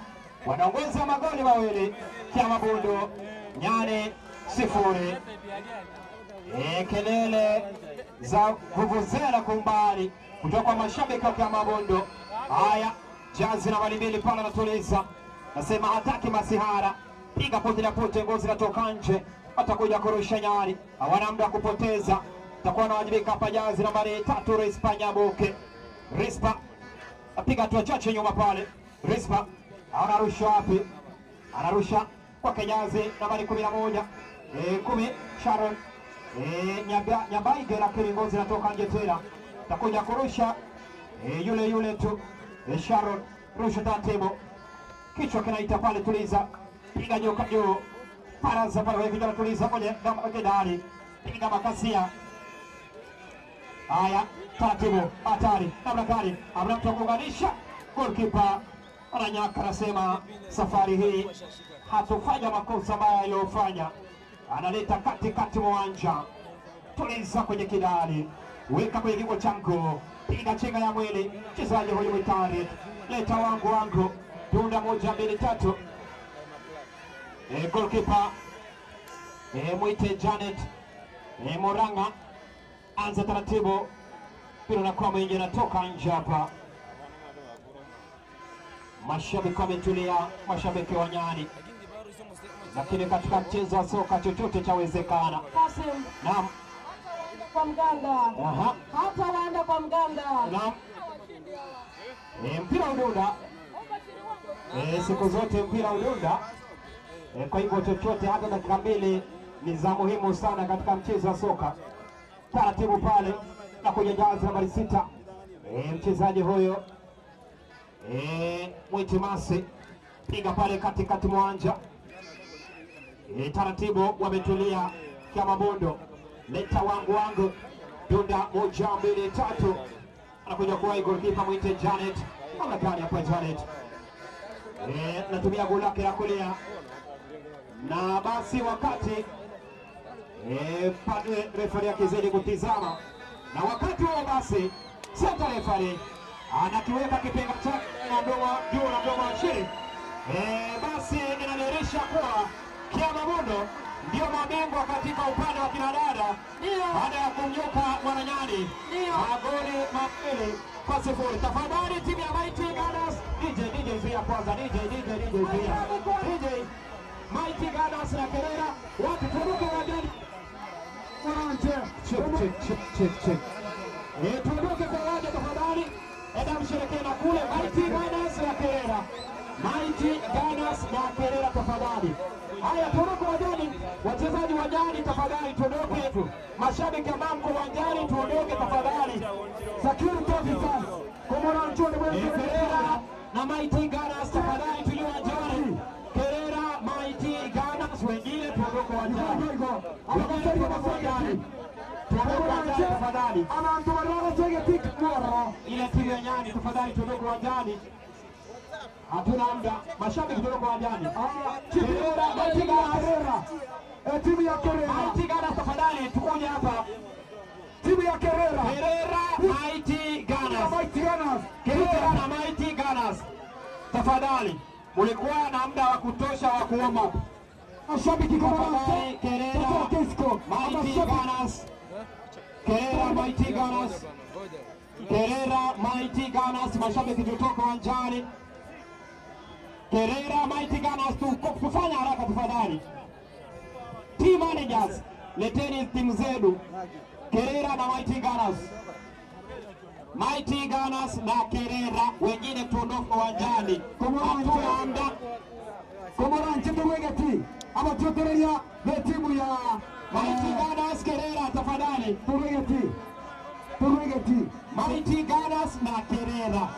wanaongoza magoli mawili, Kiamabundo nyane 0. Kelele za vuvuzela kumbali kutoka kwa mashabiki wa Kiamabundo. Haya, jazi nambari 2 pale anatuliza, nasema hataki masihara, piga pote la pote, ngozi inatoka nje, atakuja kurusha nyari, hawana muda kupoteza, atakuwa anawajibika hapa jazi nambari 3 Rispa Nyabuke. Rispa apiga hatua chache nyuma pale, Rispa anarusha wapi? Anarusha kwa jazi nambari 11 10 Sharon Nyabaige, lakini ngozi inatoka nje tena, takuja kurusha yule yule tu Sharon, rusha taratibu, kichwa kinaita pale, tuliza, piga nyoka juu, paraza pale kwa kijana, tuliza kwenye kidari, piga makasia. Haya, taratibu, hatari namna gani, amna mtu kuunganisha, goalkeeper ananyaka, anasema safari hii hatufanya makosa mabaya aliyofanya. Analeta katikati mwanja, tuliza kwenye kidari, weka kwenye kigo changu, piga chenga ya mwili, mchezaji huyu mwitari, leta wangu wangu, dunda 1 2 3. Goalkeeper mwite Janet Moranga, anza taratibu, Mpira unakuwa mwingi unatoka nje hapa. Mashabiki wametulia, mashabiki wa Nyani. Lakini katika mchezo wa soka chochote chawezekana. Kasim. Naam. Kwa mganga. Aha. Hata waenda kwa mganga. Naam. Mpira udunda. Siku zote mpira udunda. Kwa hivyo chochote hata dakika mbili ni za muhimu sana katika mchezo wa soka. Taratibu pale na kujajaza nambari 6. Mchezaji huyo Mwitimasi piga pale katikati mwanja. Taratibu wametulia kama bondo. Leta wangu wangu dunda 1 2 3. Anakuja kwa goalkeeper mwite Janet. Namna gani hapa Janet? Natumia goli lake la kulia. Na basi wakati pale referee akizidi kutizama, na wakati huo basi center referee anakiweka kipenga chake na mdomo juu na mdomo chini. Basi inadhihirisha kuwa Kiamabondo ndio mabingwa katika upande wa kinadada baada ya kumnyuka Mwananyani magoli 2-0. Tafadhali timu ya Mighty Gunners, DJ zuia kwanza, DJ zuia. DJ Mighty Gunners na Kerera, watu turuke uwanjani. Check. Tuondoke kwa uwanja tafadhali. Enda msherekee na kule Mighty Gunners na Kerera. Mighty Gunners na Kerera tafadhali. Haya, tuondoke uwanjani. Wachezaji wa Nyani tafadhali tuondoke. Mashabiki ambao mko uwanjani tuondoke tafadhali. Security officers, Kerera na Mighty Gunners tafadhali tulio uwanjani. Kerera, Mighty Gunners, wengine tuondoke uwanjani. Tafadhali. Ile timu ya Nyani tafadhali tuondoke uwanjani. Hatuna muda. Mashabiki tuondoke uwanjani. Kerera, Mighty Gunners. Timu ya Kerera. Mighty Gunners tafadhali tukuje hapa. Timu ya Kerera. Kerera, Mighty Gunners. Mighty Gunners. Kerera na Mighty Gunners. Tafadhali. Mulikuwa na muda wa kutosha wa kuwarm up. Mashabiki kama Kerera, Mighty Gunners. Kerera, Mighty Gunners. Kerera, Mighty Gunners, mashabiki tutoka uwanjani. Kerera, Mighty Gunners, tufanye haraka tafadhali. Team managers, leteni timu zenu. Kerera na Mighty Gunners. Mighty Gunners na Kerera, wengine tuondoke uwanjani. Hatuna muda. Komoranje tuwegeti abatiotereria be timu ya Mighty Gunners Kerera tafadhali. Tuwegeti Mighty Gunners na Kerera.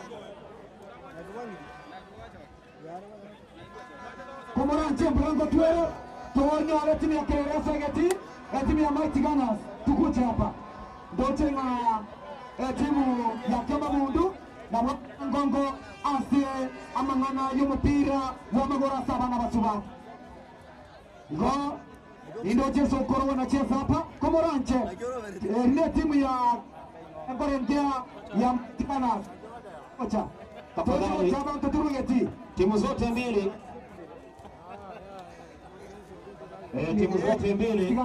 Komoranje mlango tuwero tuonyore timu ya Kerera segeti timu ya Mighty Gunners tukuje hapa. Ndoche na timu ya Kiamabondo na Ngongo ase amangana y'umupira w'amaguru saba na basuba. Ngo ndio Sokoro wanacheza hapa Komoranje. Ile timu ya Ngorengea ya Mtibana. Kocha. Tafadhali. Timu zote mbili. Timu zote mbili.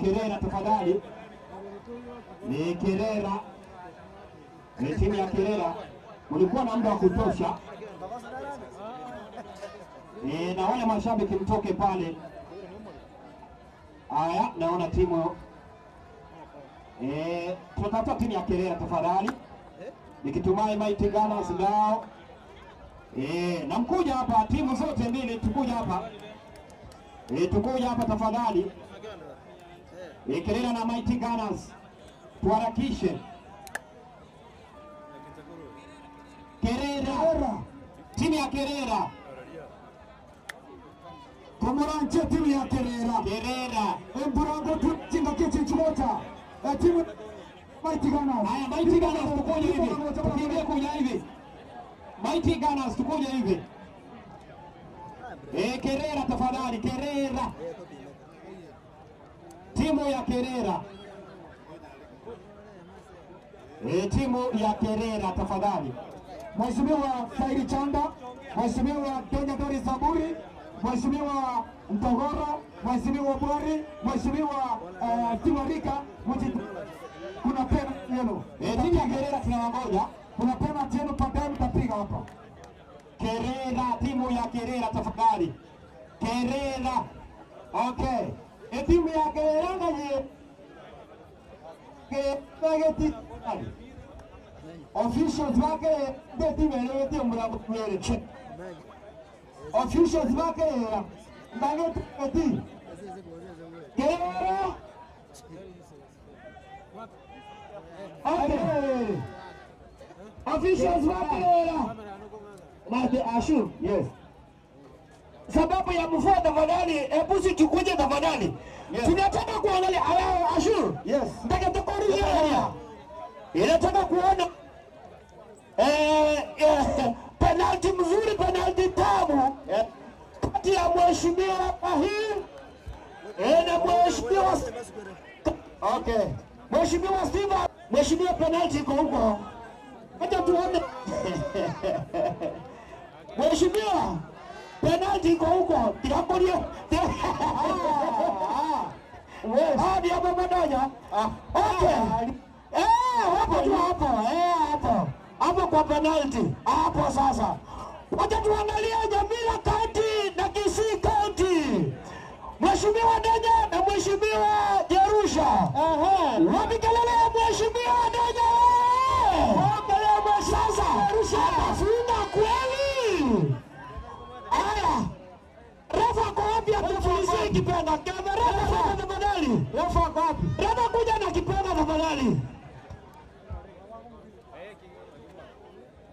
Kerera tafadhali. Ni Kerera. Ni timu ya Kerera. Mulikuwa na muda wa kutosha. Na wale mashabiki mtoke pale. Haya, naona timu tunatafuta timu ya Kerera tafadhali. Nikitumai Mighty Gunners nao. Na mkuja hapa timu zote mbili tukuja hapa. Tukuja hapa tafadhali. Kerera na Mighty Gunners. Tuharakishe. Kerera. Timu ya Kerera. Komoranje timu ya Kerera. Kerera. Mburango tuchinga kichi chimota. Timu Mighty Gunners. Haya, Mighty Gunners tukoje hivi? Tukimbie kuja hivi. Mighty Gunners tukoje hivi? Kerera tafadhali, Kerera. Timu ya Kerera. Timu ya Kerera tafadhali. Mheshimiwa Saidi Chanda, Mheshimiwa Kenya Dori Saburi, Mheshimiwa Mtogoro, Mheshimiwa Bwari, Mheshimiwa Tiwarika, kuna pena yellow. ya Kerera tunawangoja. Kuna penalty yenu baadaye mtapiga hapa. Kerera, timu ya Kerera tafadhali. Kerera. Okay. E timu ya Kerera ngaye. Kerera officials wake de timu ya timu ya Kerera. Officials wake ngaye ti. Kerera. Okay. Officials wake Mate Ashu. Yes. Sababu ya mvua tafadhali, hebu sichukuje tafadhali. Yes. Tunataka kuangalia Ashu. Yes. Nataka tukoria. Inataka kuona penalti mzuri, penalti tamu kati ya mheshimiwa Bahir na mheshimiwa okay. Mheshimiwa Steve, mheshimiwa penalti iko huko. Acha tuone. Mheshimiwa, penalti iko huko. Tirakoria. Ah, ni hapo Madanya. Okay. Hapo tu hapo. Hapo. Hapo kwa penalti. Hapo sasa. Wacha tuangalie Nyamira County na Kisii County. Mheshimiwa Denya na Mheshimiwa Jerusha. Wapi kelele ya Mheshimiwa Denya? Sasa atafunga kweli? Haya. Refa kwa wapi atufulizie kipenga? Kama refa tafadhali. Refa kwa wapi? Refa kuja na kipenga tafadhali.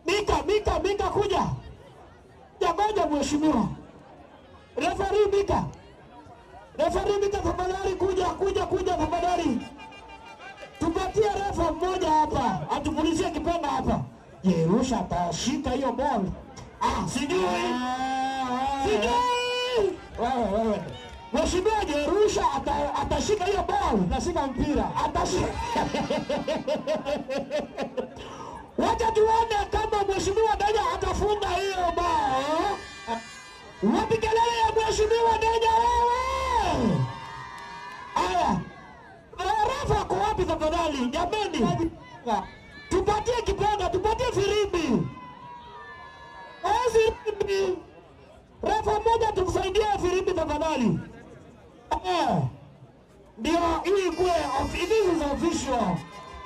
Mika, Mika, Mika kuja. Ngoja mheshimiwa. Referee Mika. Referee Mika tafadhali kuja, kuja, kuja tafadhali. Tupatie refa mmoja hapa, atupulizie kipenga hapa. Jerusha atashika hiyo ball. Ah, sijui. Sijui. Wewe, wewe. Mheshimiwa Jerusha atashika hiyo ball. Atashika mpira. Atashika. Wacha tuone kama Mheshimiwa Denya atafunga hiyo bao. Wapi kelele ya Mheshimiwa Denya wewe? Aya. Refa kwa wapi tafadhali? Jameni. Tupatie kipenga, tupatie firimbi. Firimbi. Refa mmoja tumsaidie firimbi tafadhali. Ndio hii ikuwe this is official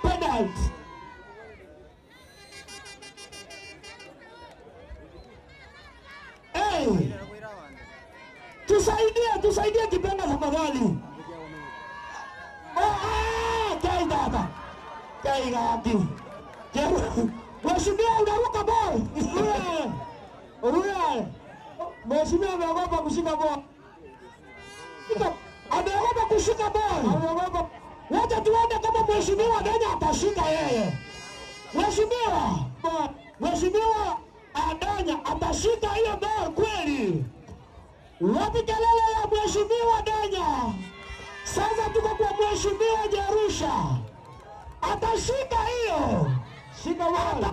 penalty. Hey! Tusaidie, tusaidie kipenga tafadhali. Kai dada. Kai gadi. Mheshimiwa unaruka ball. Ruya. Mheshimiwa ameogopa kushika ball. Ameogopa kushika ball. Ameogopa. Wacha tuone kama Mheshimiwa Denya atashika yeye. Mheshimiwa, Mheshimiwa Adanya atashika hiyo ball kweli? Wapi kelele ya Mheshimiwa Denya? Sasa tuko kwa Mheshimiwa Jerusha. Atashika hiyo. Shika ball.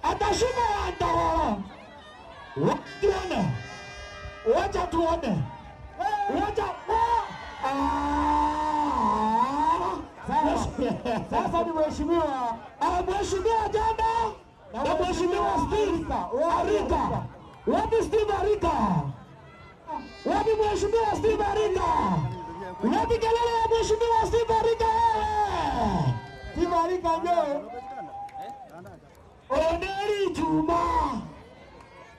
Atashika ya Ndawala. Wacha tuone. Wacha tuone. Wacha. Sasa ni Mheshimiwa Mheshimiwa Janda na Mheshimiwa Steve Arika. Wapi Steve Arika? Wapi Mheshimiwa Steve Arika? Wapi kelele ya Mheshimiwa Steve Arika? Steve Arika njoo. Oneri Juma.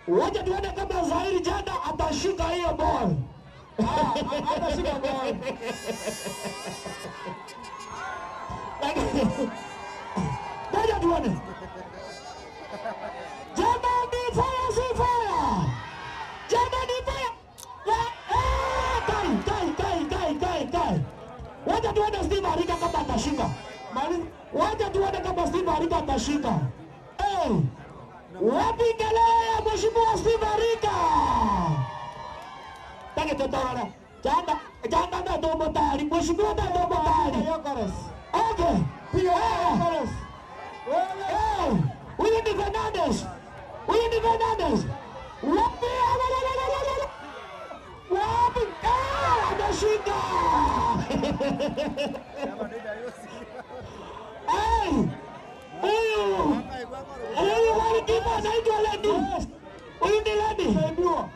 Wacha tuone kama Zahiri Janda atashika hiyo ball. Atashika ball. Ngoja tuone. Janda ni fire, si fire. Janda ni fire. Kai, kai, kai, kai, kai, kai. Wacha tuone Steve Arika kama atashika. Wacha tuone kama Steve Arika atashika. Hey, wapi kelele ya Mheshimiwa Steve Arika? Tange totawala. Janda, janda na domo tayari. Mheshimiwa na domo tayari. Okay. Hey, huyu ni Fernandez. Huyu ni Fernandez. Wapi? Wapi? Ameshika. Huyu golikipa anaitwa Ledi. Huyu ni Ledi. Imeibiwa.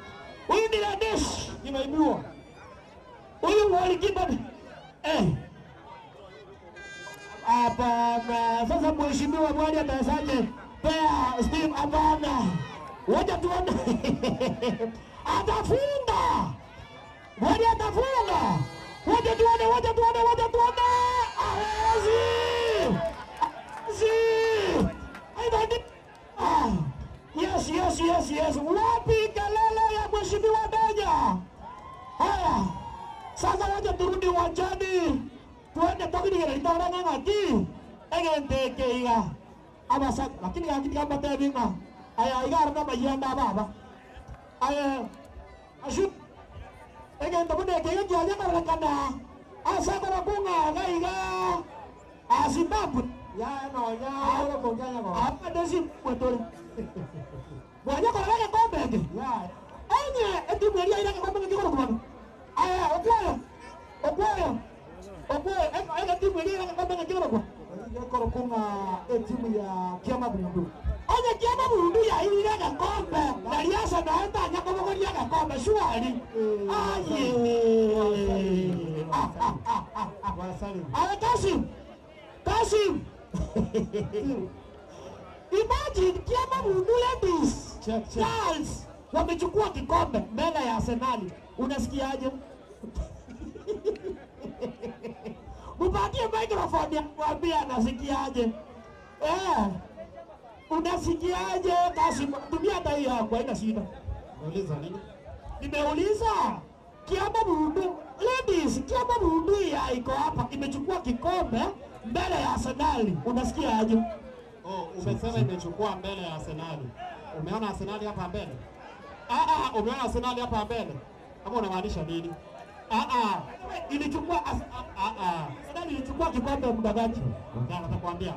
Huyu ni Ladesh. Imeibiwa. Huyu golikipa hapana. Sasa mheshimiwa Mwali atawezaje pea Steve? Hapana, wacha tuone. Atafunga Mwali, atafunga. Wacha tuone, wacha tuone, wacha tuone. Hawezi, hawezi. Yes, yes, yes, yes. Wapi kelele ya mheshimiwa Benya? Haya, sasa wacha turudi uwanjani tuende tokidigera litore ng'ang'ati egente iga abasa lakini gakiti gambatebi ng'a aya igaro namayanda baba aya ashu egente bune keiga kianyakorekana asakora kung'aga iga Zimbabwe abadesimbwe mwanyakora gekombe enge enye etimu eria ira gekombe ngikoro kumano aya okwayo okwayo okwayo enge timu eria ira gekombe ngikoro kwa ngikoro kunga etimu ya Kiama Bundu enye Kiama Bundu ya ira gekombe na riasa na eta nyakobogoria gekombe shuari aye aya Kasim Kasim imagine Kiama Bundu ladies Girls wamechukua kikombe mbele ya Arsenali. Unasikiaje? Mupatie microphone ya kuambia anasikiaje. Unasikiaje Kasim? Tumia hata hiyo yako, haina shida. Unauliza nini? Nimeuliza Kiama Bundu ladies, Kiama Bundu ya iko hapa imechukua kikombe mbele ya Arsenali. Unasikiaje? Oh, umesema imechukua mbele ya Arsenali. Umeona Arsenali hapa mbele? Umeona Arsenali hapa mbele? Ama unamaanisha nini? Ilichukua Arsenali ilichukua kikombe muda gani? Ndio natakwambia.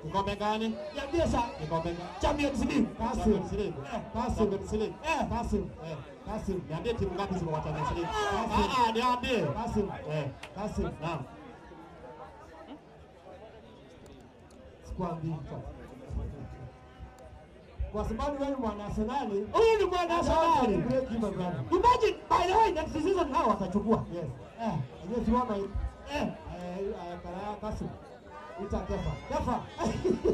Kikombe gani? Niambie sasa. Kikombe gani? Champions League. Champions League. Champions League. Kasim. Kasim. Niambie timu ngapi ziko kwa Champions League? Niambie. Kasim. Kasim. Naam. Sikwambii. Kwa sababu wewe ni mwana Arsenali. Huyu ni mwana Arsenali. Imagine by the way next season hao watachukua. Yes. Yes, you are Kasim. Ita Kefa. Kefa.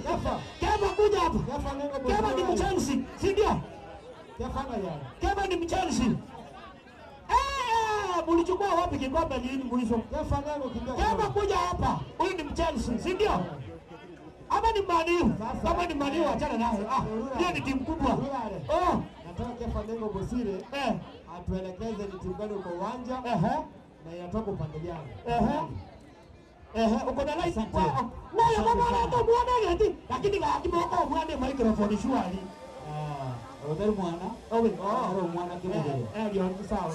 Kefa. Kefa kuja hapa. Kefa nengo. Kefa ni mchansi, si ndio? Kefa na yeye. Kefa ni mchansi. Mlichukua wapi kikombe lini mwisho? Kefa nengo kidogo. Kefa kuja hapa. Huyu ni mchansi, si ndio? Ama ni Maniu. Kama ni Maniu achana naye. Hiyo ni timu kubwa. Nataka Kefa Nengo Bosire atuelekeze ni timu gani uko uwanja na inatoka upande gani. Uko na light. Moyo kama anato muone ngeti lakini akiboko muone microphone shwari. Oderi mwana. Oro mwana kimugere. Ndio sawa.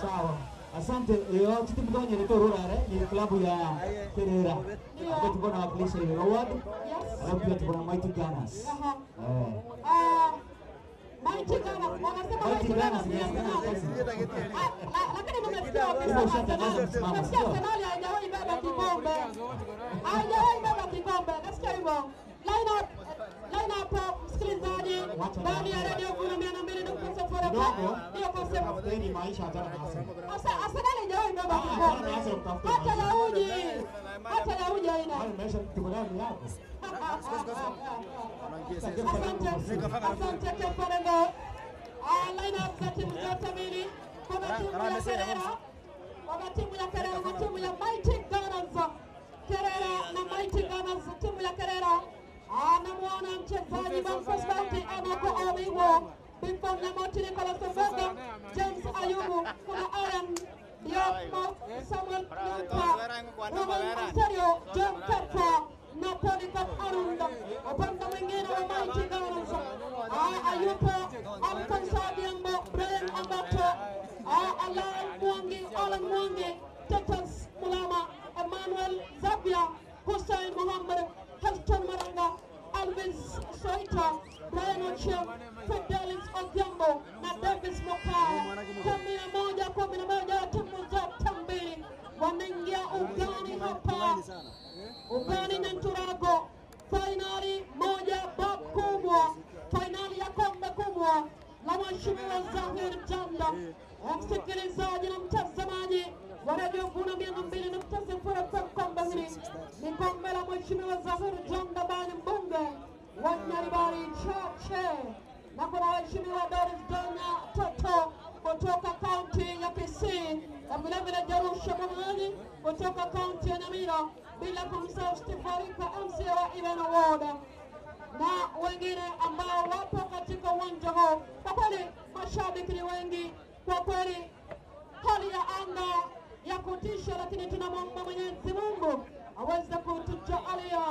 Sawa. Asante. Yo timu gani ile Rurare ni klabu ya Kerera. Ambayo tuko na wakilisha ile Rwanda. Alafu pia tuko na Mighty Gunners. Mighty Gunners wanasema Mighty Gunners ni Arsenal. Lakini nimesikia wakisema Arsenal haijawahi beba kikombe. Haijawahi beba kikombe. Nasikia hivyo. Line up msikilizaji ndani ya Radio Vuna 202.0 ndio concept. Ni maisha hata na Arsenal. Arsenal haijawahi beba kikombe. Hata ya uji. Hata ya uji haina. Maisha tuko ndani yako. Asante. Asante Kefa Nengo. Line up za timu zote mbili. Kuna timu ya Kerera. Kuna timu ya Kerera na timu ya Mighty Gunners. Kerera na Mighty Gunners, timu ya Kerera. Anamuona mchezaji Boniface Bounty anako Amigo, Bimfon na Moti Nicholas Mboga, James Ayubu, kuna Aaron Diop, Samuel Nyampa, Ruben Ontario, John Kefa na Polycarp Arunda. Upande mwingine wa Mighty Gunners Ayupo, Alfonso Adhiambo, Brian Ambato, Alan Mwangi, Titus Mulama, Emmanuel Zabia, Hussein Muhammad, Heston Maranga, Alvis Soita, Brian Ochieng, Fidelis Odhiambo na Davis Mokaya. 11 kwa 11 timu zote mbili wanaingia ugani hapa, ugani na Nturago. Fainali moja bab kubwa, fainali ya kombe kubwa la Mheshimiwa Zahir Janda. Msikilizaji na mtazamaji wa Radio Vuna 202.0 FM, kombe hili ni kombe la Mheshimiwa Zahir Janda ambaye ni mbunge wa Nyaribari Chache, na kuna Mheshimiwa Doris Donya Toto kutoka kaunti ya Kisii na vile vile Jerusha Momanyi kutoka kaunti ya Nyamira, bila kumsahau Steve Arika MCA wa Ivan Ward na wengine ambao wapo katika uwanja huu. Kwa kweli mashabiki ni wengi, kwa kweli hali ya anga ya kutisha, lakini tunamwomba Mwenyezi Mungu aweze kutujalia,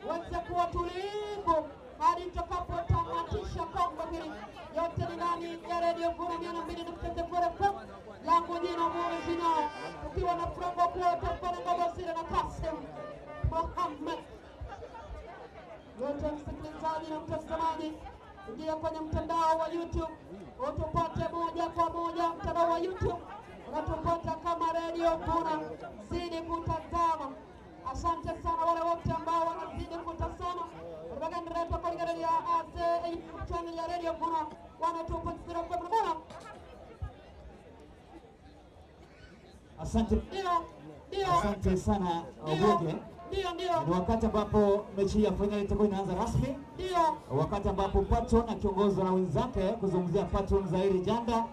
aweze kuwa tulivu hadi tutakapotamatisha kombe hili. Yote ni ndani ya Radio Vuna 202.0 FM. Langu jina Mwana Jina, tukiwa na Franco Kuota, Franco Basira na Kasim Mohamed. Yote msikilizaji na mtazamaji, ingia kwenye mtandao wa YouTube utupate moja kwa moja. Mtandao wa YouTube unatupata kama Radio Vuna, zidi kutazama. Asante sana wale wote ambao wanazidi kutazama channel ya Radio Vuna 102.0. Asante. Asante sana Oboge. Ndio, ndio. Ni wakati ambapo mechi ya fainali itakuwa inaanza rasmi. Ndio. Wakati ambapo Patron akiongozwa na wenzake kuzungumzia Patron Zahiri Janda,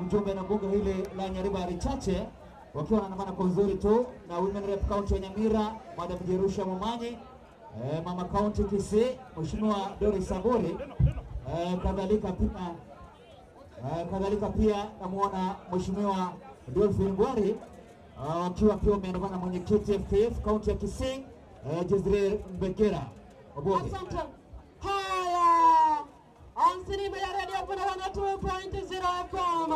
mjumbe na bunge hili la Nyaribari Chache, wakiwa wanaandamana kwa uzuri tu na Women Rep County ya Nyamira, Madam Jerusha Momanyi, Mama County Kisii, Mheshimiwa Doris Saburi, kadhalika pia namuona Mheshimiwa Dolphin Ngwari, wakiwa pia wameandamana mwenyekiti FKF County ya Kisii, Jezreel Mbegera. Oboge. Asante. Haya, ansinima ya Radio Vuna 102.0 FM.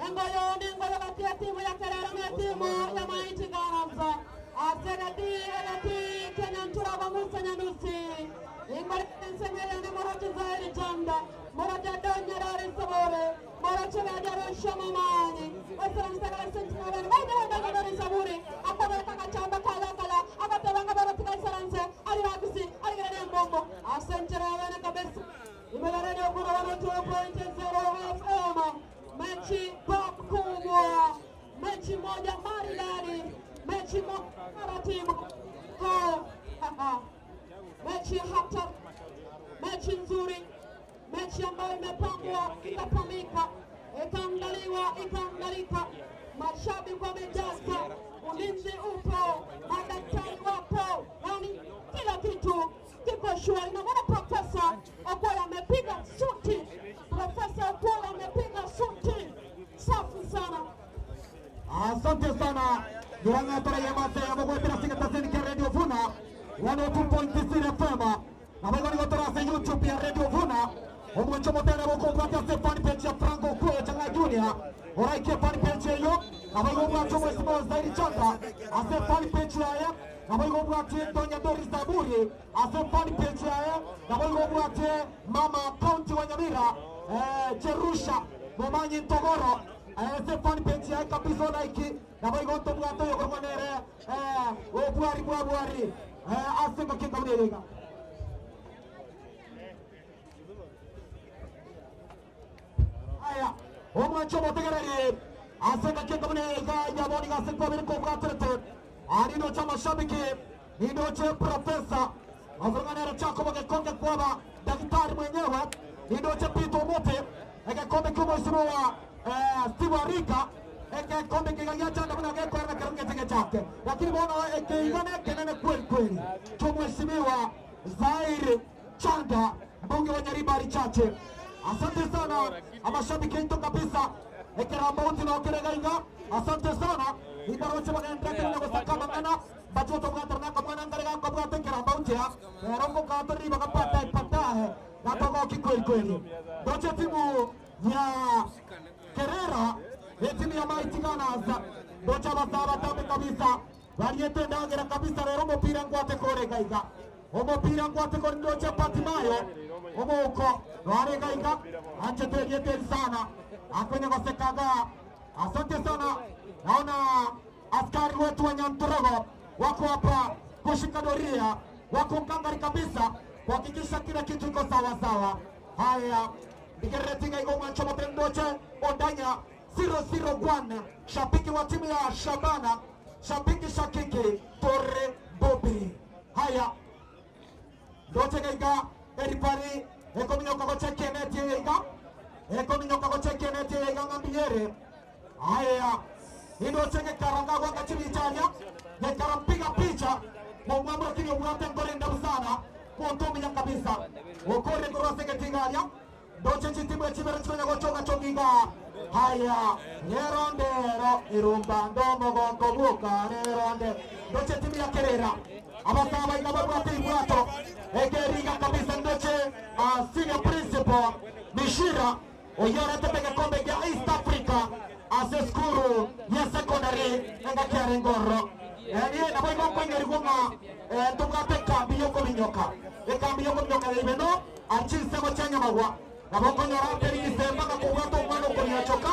Engoyo ni ngoyo kati ya timu ya Kerera na timu ya Maiti Ganza. Asegati egati Kenya Nturaba Musa Nyanusi. Ingore nsemele ni Morochi Zahiri Janda, Morochi Donya Doris Sabore, Morochi Jerusha Momanyi. Wesera mstakala sentinel wende wende Doris Saburi. Akabela kakachamba kala kala akatebanga baba tikasaranse aliragisi aligere mbongo. Asante wana kabisa. Imela Radio Vuna 102.0 FM. Mechi bab kubwa, mechi moja maridadi, mechi moja taratibu. Mechi hata mechi nzuri, mechi ambayo imepangwa ikapamika, ikaandaliwa ikaandalika. Mashabiki wamejaza, ulinzi upo, madaktari wapo, yani kila kitu kiko shwari. Na maana Profesa Okwara amepiga suti, Profesa Okwara amepiga suti safi sana. Asante sana Duranga Tora Yamase amogwetera sigatazeni kia Radio Vuna 102.0 FM na bagoni gotora se YouTube ya Radio Vuna omwecho motera boko se fan page ya Franco Kuo Changa Junior oraike fan page yo na bago bwacho Mheshimiwa Zahiri Janda ase fan page ya na bago bwacho Donya Doris Zaburi ase fan page ya na bago bwacho Mama County wa Nyamira Jerusha Momanyi Ntogoro ese fan page ya kabisa like na bago ntobwato yo korwanere obwari bwabwari asenga kinga unerenga. Haya, omwacho motegerere asenga kinga unerenga yaboni gasenga biriko bwaterete arino cha mashabiki nino che profesa azonganera chako bagekonge kwaba daktari mwenyewe nino che Pito Mote egekombe kumweshimiwa Steve Arika egekombe kigagia chanda muna gekwera karunge chenge chake, lakini bona ekeigane kenene kweli kweli tumheshimiwa Zahiri Janda mbunge wa Nyaribari Chache. Asante sana amashabiki yetu kabisa ekerambauti na okeregaiga. Asante sana ibaroche bagenda na gosaka mangana bachoto bwatarna kamwana ngarega kabwate kerambauti ya rongo katori bakapata ipatahe na togo kweli kweli doche timu ya Kerera timu ya Maiti Ganza docha basaba tabe kabisa bariete ndagera kabisa rero mupira ngwate koregaiga omupira ngwate kore ndoche Patimayo omoko rwaregaiga anje tegete sana akwenya gosekaga. Asante sana, naona askari wetu wa Nyantorogo wako hapa kushika doria wako ngangari kabisa kuhakikisha kila kitu iko sawa sawa. Haya, ndigeretinga iko mwancho mapendoche Ondanya 001, shabiki wa timu ya Shabana, shabiki shakiki Tore Bobi. Haya, ndoche gaiga eripari ekominyoka gocheke neti gaiga ekominyoka gocheke neti gaiga ngambiere. Haya, indocheke karanga kwa kachibichanya nekarampiga picha mwamwe kinyo mwate ngore ndabusana kontomenya kabisa okore koroseke tingaria ndoche chitimu chibere chikonya gochoka choginga. Haya, nerondero irumba ndomo gongo buka neronde ndoche timu ya Kerera abasaba ingababwate ibwato ekeriga kabisa ndoche senior principal Mishira oyora tepeke kombe ya East Africa ase skuru ya secondary engakiare ngoro niye nabo igonkonye rigoma tubwate kambi yokominyoka ekambi yokominyoka ibeno achisemo chanyamagwa nabo konyora terigise mpaka kubwata omwana okonyachoka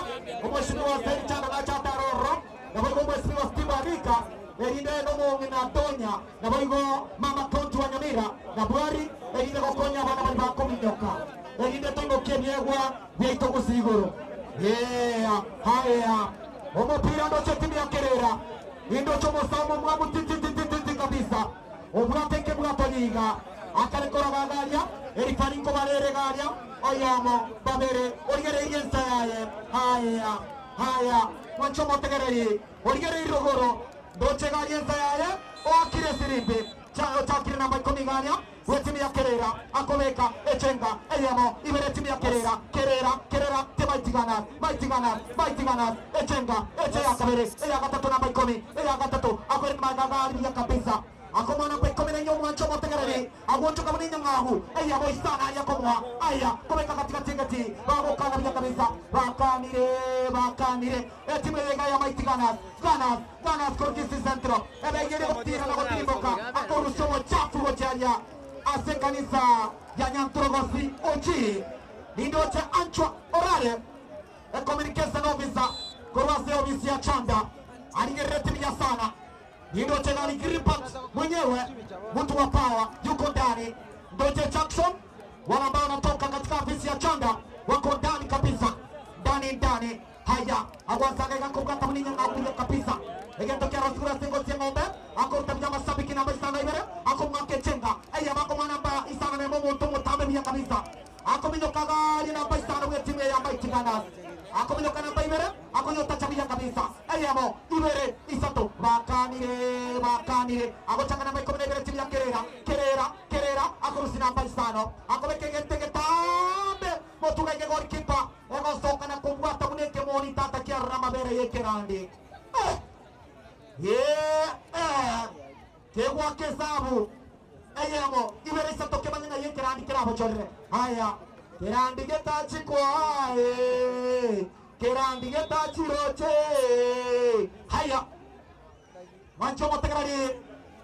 omweshimiwa Said Chanda nachataroro nabo igo omweshimiwa Steve Arika erinde nomong'ina Tonya nabo igo mama county wa Nyamira na Bwari erinde gokonya abana bari bakominyoka erinde toimokie ebiegwa biaito gusi igoro. Yeah, haya omupira ndoche timu ya Kerera indocho mosamu mwamu tititititi kabisa obwateke bwatonyiga akarekora bagaria erifarinko barere garia oyamo babere origere igensa yaye. Haya, haya mwancho motegereri origere irogoro ndoche garia ensa yaye oakire sirimbi chakire namba 10 garia wetimu ya Kerera akobeka echenga eyamo ibere timu ya Kerera Kerera Kerera temaitigana maitigana maitigana echenga eche ya kabere eya gatatu namba 10 eya gatatu akwere magagari ya kabisa akomana kwa 10 na nyoma mwancho motegereri agoncho kabuni nyangahu eya boisana ya komwa aya kobeka katika tingati babokana bila kabisa bakanire bakanire etimu ya maitigana Ganas Ganas korkisi centro ebegere gotira na gotimboka akorusho chafu gocharia ase kanisa ya Nyantrogosi ochi nindoche anchwa orare e communication officer korwase ofisi ya Chanda aligereti ya sana nindoche gari gripat mwenyewe mtu wa power yuko ndani. Ndoche Jackson wale ambao wanatoka katika ofisi ya Chanda wako ndani kabisa ndani ndani. Haya agwasaga kubwata muninga ngakuja kabisa egetokera rasura singo ng'ombe akoruta mashabiki namba isana ibere akomwake chenga aya bako namba isana na momo mutambe bia kabisa akominyoka gari namba isana we timu ya maitigana akominyoka namba ibere akonyota chabia kabisa aya mo ibere isato bakanire bakanire agochanga namba 10 ibere timu ya Kerera Kerera Kerera akorusi namba isano akobeke gete tambe motuga ge goalkeeper egosoka na kubwata muneke moni tata kia ramabere yekerandi. Yeah, kegwa kesabu eyemo ibere isato kemanya yekerandi kirabo chorre. Haya kerandi getachikwa kerandi getachiroche. Haya mancho motegrari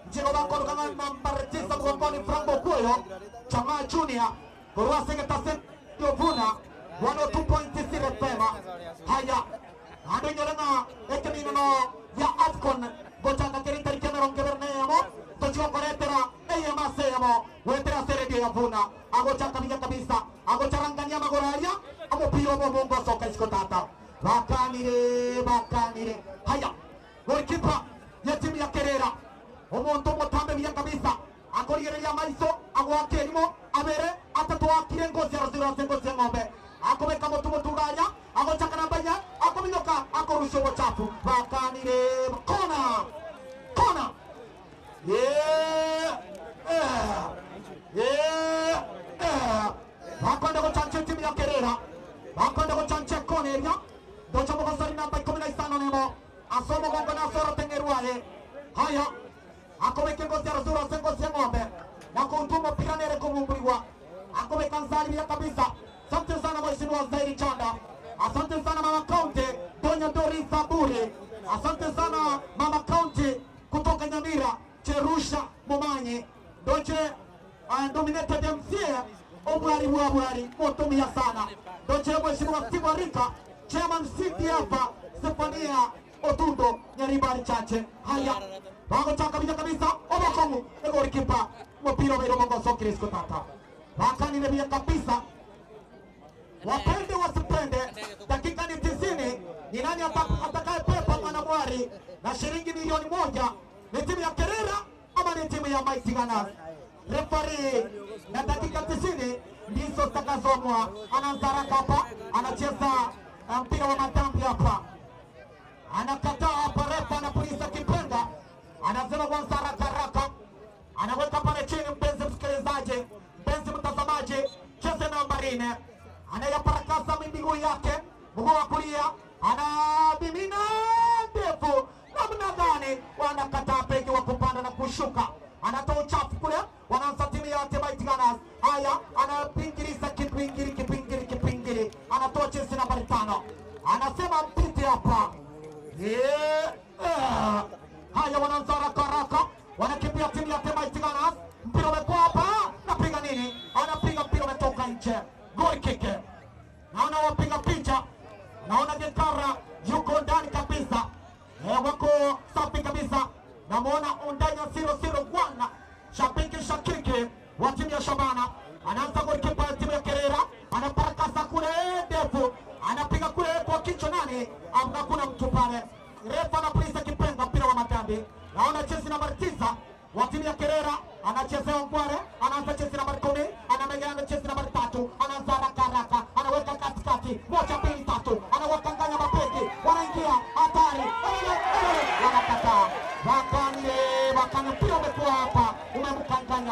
njego bakoro kama namba 9 mgongoni Franco Kuyo Chama Junior korwa segeta Yovuna 102.0 FM. Haya ando nyoranga ekemino ya AFCON gochanga keri kemero ngeberneemo tochio koretera eyema semo wetera seredio ya Vuna agochaka binya kabisa agocharangania magoraria amupira mo soka iskotata bakanire bakanire. Haya goalkeeper ya timu ya Kerera omuntu mutambe binya kabisa akorigereria maiso agwake erimo abere atatu akire ngozi arozira ngozi ng'ombe akobeka mutu mutuganya agochaka namba nya akominyoka akorusha obochafu bakanire kona kona. Yeah yeah bakwenda gochanche timu ya Kerera bakwenda gochanche kona eria docha mugosori namba 15 nemo asomo gongo na asoro tengerwaye. Haya akobeke ngozi arozira ngozi ng'ombe na kuntuma piranere kumumbuliwa akobeka nzali ya kabisa. Asante sana mheshimiwa Zairi Chanda, asante sana mama county Donya Dori Saburi, asante sana mama county kutoka Nyamira Cherusha Momanyi Doche dominated MCA omwari mwabwari motumia sana Doche mheshimiwa Steve Arika chairman CDF Stefania Otundo Nyaribari Chache. Haya bagochaka kabisa kabisa obokongu egorikipa Mpira wa Mongo Chris tata. Wakanile bia kabisa. Wapende wasipende, dakika ni 90. Ni nani atakayepepa mwanamwari na shilingi milioni 1? Ni timu ya Kerera ama ni timu ya Mighty Gunners? Referee na dakika 90 ndizo zitakazomwa. Anaanza haraka hapa, anacheza mpira wa matambi hapa, anakataa hapa, refa anapuliza kipenga, anasema kwanza haraka haraka, anaweka pale chini. Mpenzi msikilizaji, mpenzi mtazamaji, cheze namba 4, anayaparakasa miguu yake, mguu wa kulia anabimina ndefu namna gani, wanakataa beki wa kupanda na kushuka, anatoa uchafu kule, wanaanza timu ya Mighty Gunners. Haya, anapingiriza kipingiri kipingiri kipingiri, anatoa chezi nambari 5, anasema mpiti hapa. Haya, wanaanza haraka haraka, wanakimbia timu ya Mighty Gunners. Mpira umekuwa hapa, napiga nini? Anapiga mpira umetoka nje, goal kick. Naona wapiga picha, naona Gekara yuko ndani kabisa, wako safi kabisa. Namuona Ondanya 001 shabiki shakiki wa timu ya Shabana, anaanza golikipa ya timu ya Kerera, anaparakasa kule ndefu, anapiga kule kwa kichwa nani, hakuna mtu pale. Refa anapuliza kipenga, mpira wa matambi. Naona chezi nambari 9 wa timu ya Kerera anachezea Ngware, anaanza chezi nambari 10, anamegana chezi nambari 3, anaanza haraka haraka, anaweka katikati, 1 2 3, anawakanganya mapeki, wanaingia hatari, wanakataa. Wakani mpira umekuwa hapa, umemkanganya.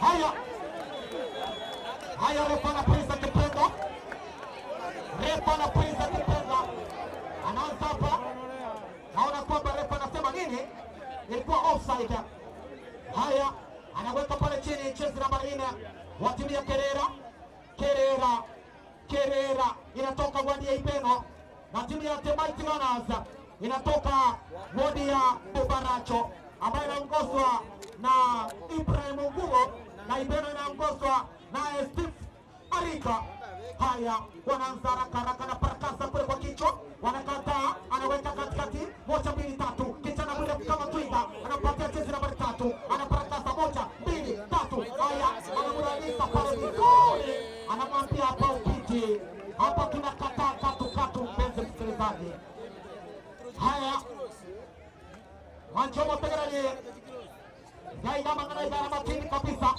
Haya, haya, refa anapuliza kipenga, refa anapuliza kipenga, anaanza hapa. Naona kwamba refa anasema nini? Ilikuwa offside. Haya, anaweka pale chini chezi nambari 4 wa timu ya Kerera. Kerera, Kerera inatoka wadi ya Ibeno na timu ya Mighty Gunners inatoka wadi ya Bobaracho ambayo inaongozwa na Ibrahim Nguo na Ibeno inaongozwa na Steve Arika. Haya, wanaanza haraka haraka na parakasa kule kwa kichwa, wanakataa, anaweka katikati, 1 2 3, kijana mrefu kama twiga, anampatia chezi nambari 3, anaparakasa 1 2 3. Haya, anamrudisha pale vizuri, anamwambia hapa upiti, hapa tunakataa katu katu, mpenzi msikilizaji. Haya, Manchomo Tegerani Zaida Mangana idara makini kabisa,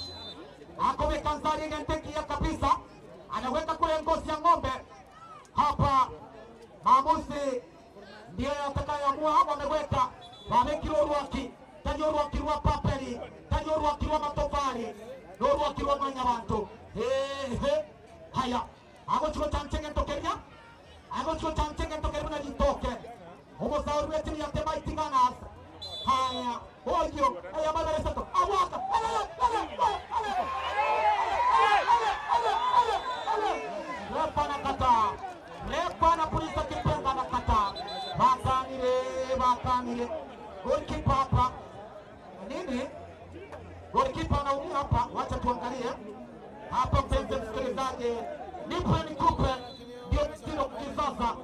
akomekanzari ngentekia kabisa, anaweka kule ngozi ya ng'ombe hapa. Maamuzi ndiyo yatakayoamua. Wameweka wamekirorwaki tanyorwakirwa paperi tanyorwakirwa matofali norwakirwa mwanyabantu. Ehe, haya, agochiko chanchenge ntokeria, agochiko chanchenge ntokeria na jitoke omosauri wetu ya Mighty Gunners. Haya, oyo haya madare sato awaka ale ale ale ale ale ale. Refa anakataa, refa anapuliza kipenga, anakataa. Wakanile, wakanile. Goalkeeper hapa nini? Goalkeeper anaumia hapa, wacha tuangalie hapa. Mpenzi msikilizaji, nipe nikupe ndio mtindo kisasa,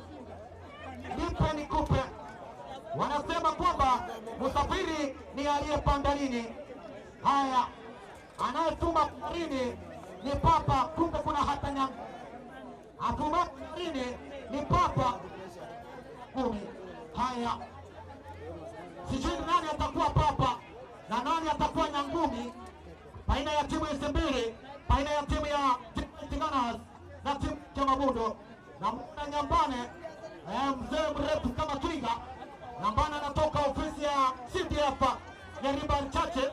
nipe nikupe. Wanasema kwamba msafiri ni aliyepanda lini. Haya, anayetuma baharini ni papa, kumbe kuna hata nyanga. Atuma baharini ni papa 10. Haya, sijui nani atakuwa papa na nani atakuwa nyangumi baina ya timu hizi mbili, baina ya timu ya Mighty Gunners na timu ya Mabudo. Na Mwana Nyambane, mzee mrefu kama twiga, Nyambane anatoka ofisi ya CDF ya riba chache,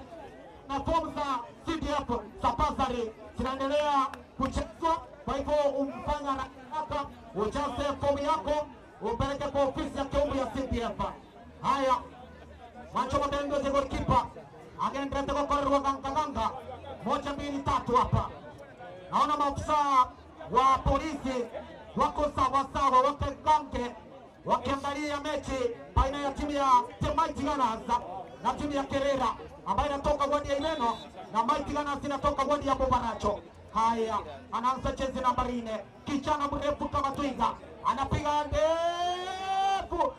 na fomu za CDF za basari zinaendelea kuchezwa. Kwa hivyo umfanya haraka, ujaze fomu yako upeleke kwa ofisi ya kiungu ya CDF. Haya, Mancho Matendo je goalkeeper agendelea kwa ganga ganga, 1 2 3 hapa. Naona maafisa wa polisi wako sawa sawa, wako gange wakiangalia mechi baina ya timu ya Mighty Gunners na timu ya Kerera ambayo inatoka wadi ya Ileno na Mighty Gunners inatoka wadi ya Bobaracho. Haya, anaanza chezi nambari 4, kijana mrefu kama twiga, anapiga ndefu.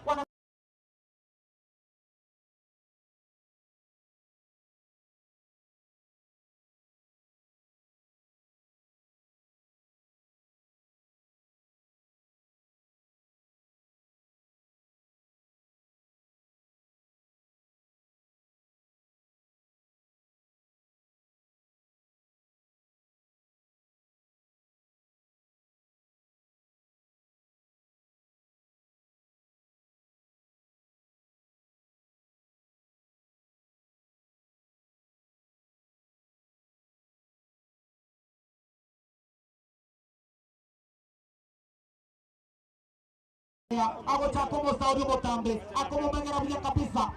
Agochako Musauri Mutambe akomomengera buya kabisa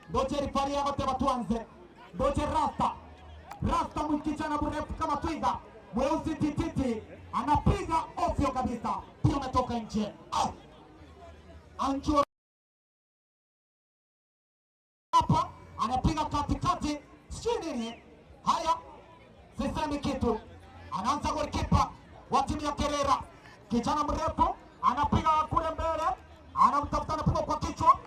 ndoche rifari agoteba tuanze ndoche rasta rasta mkichana mrefu kama twiga mweusi tititi anapiga ofyo kabisa pia umetoka nje. Anjo hapa anapiga katikati sijui nini. Haya, sisemi kitu. Anaanza golikipa wa timu ya Kerera, kijana mrefu anapiga kule mbele, anamtafuta, anapiga kwa kichwa,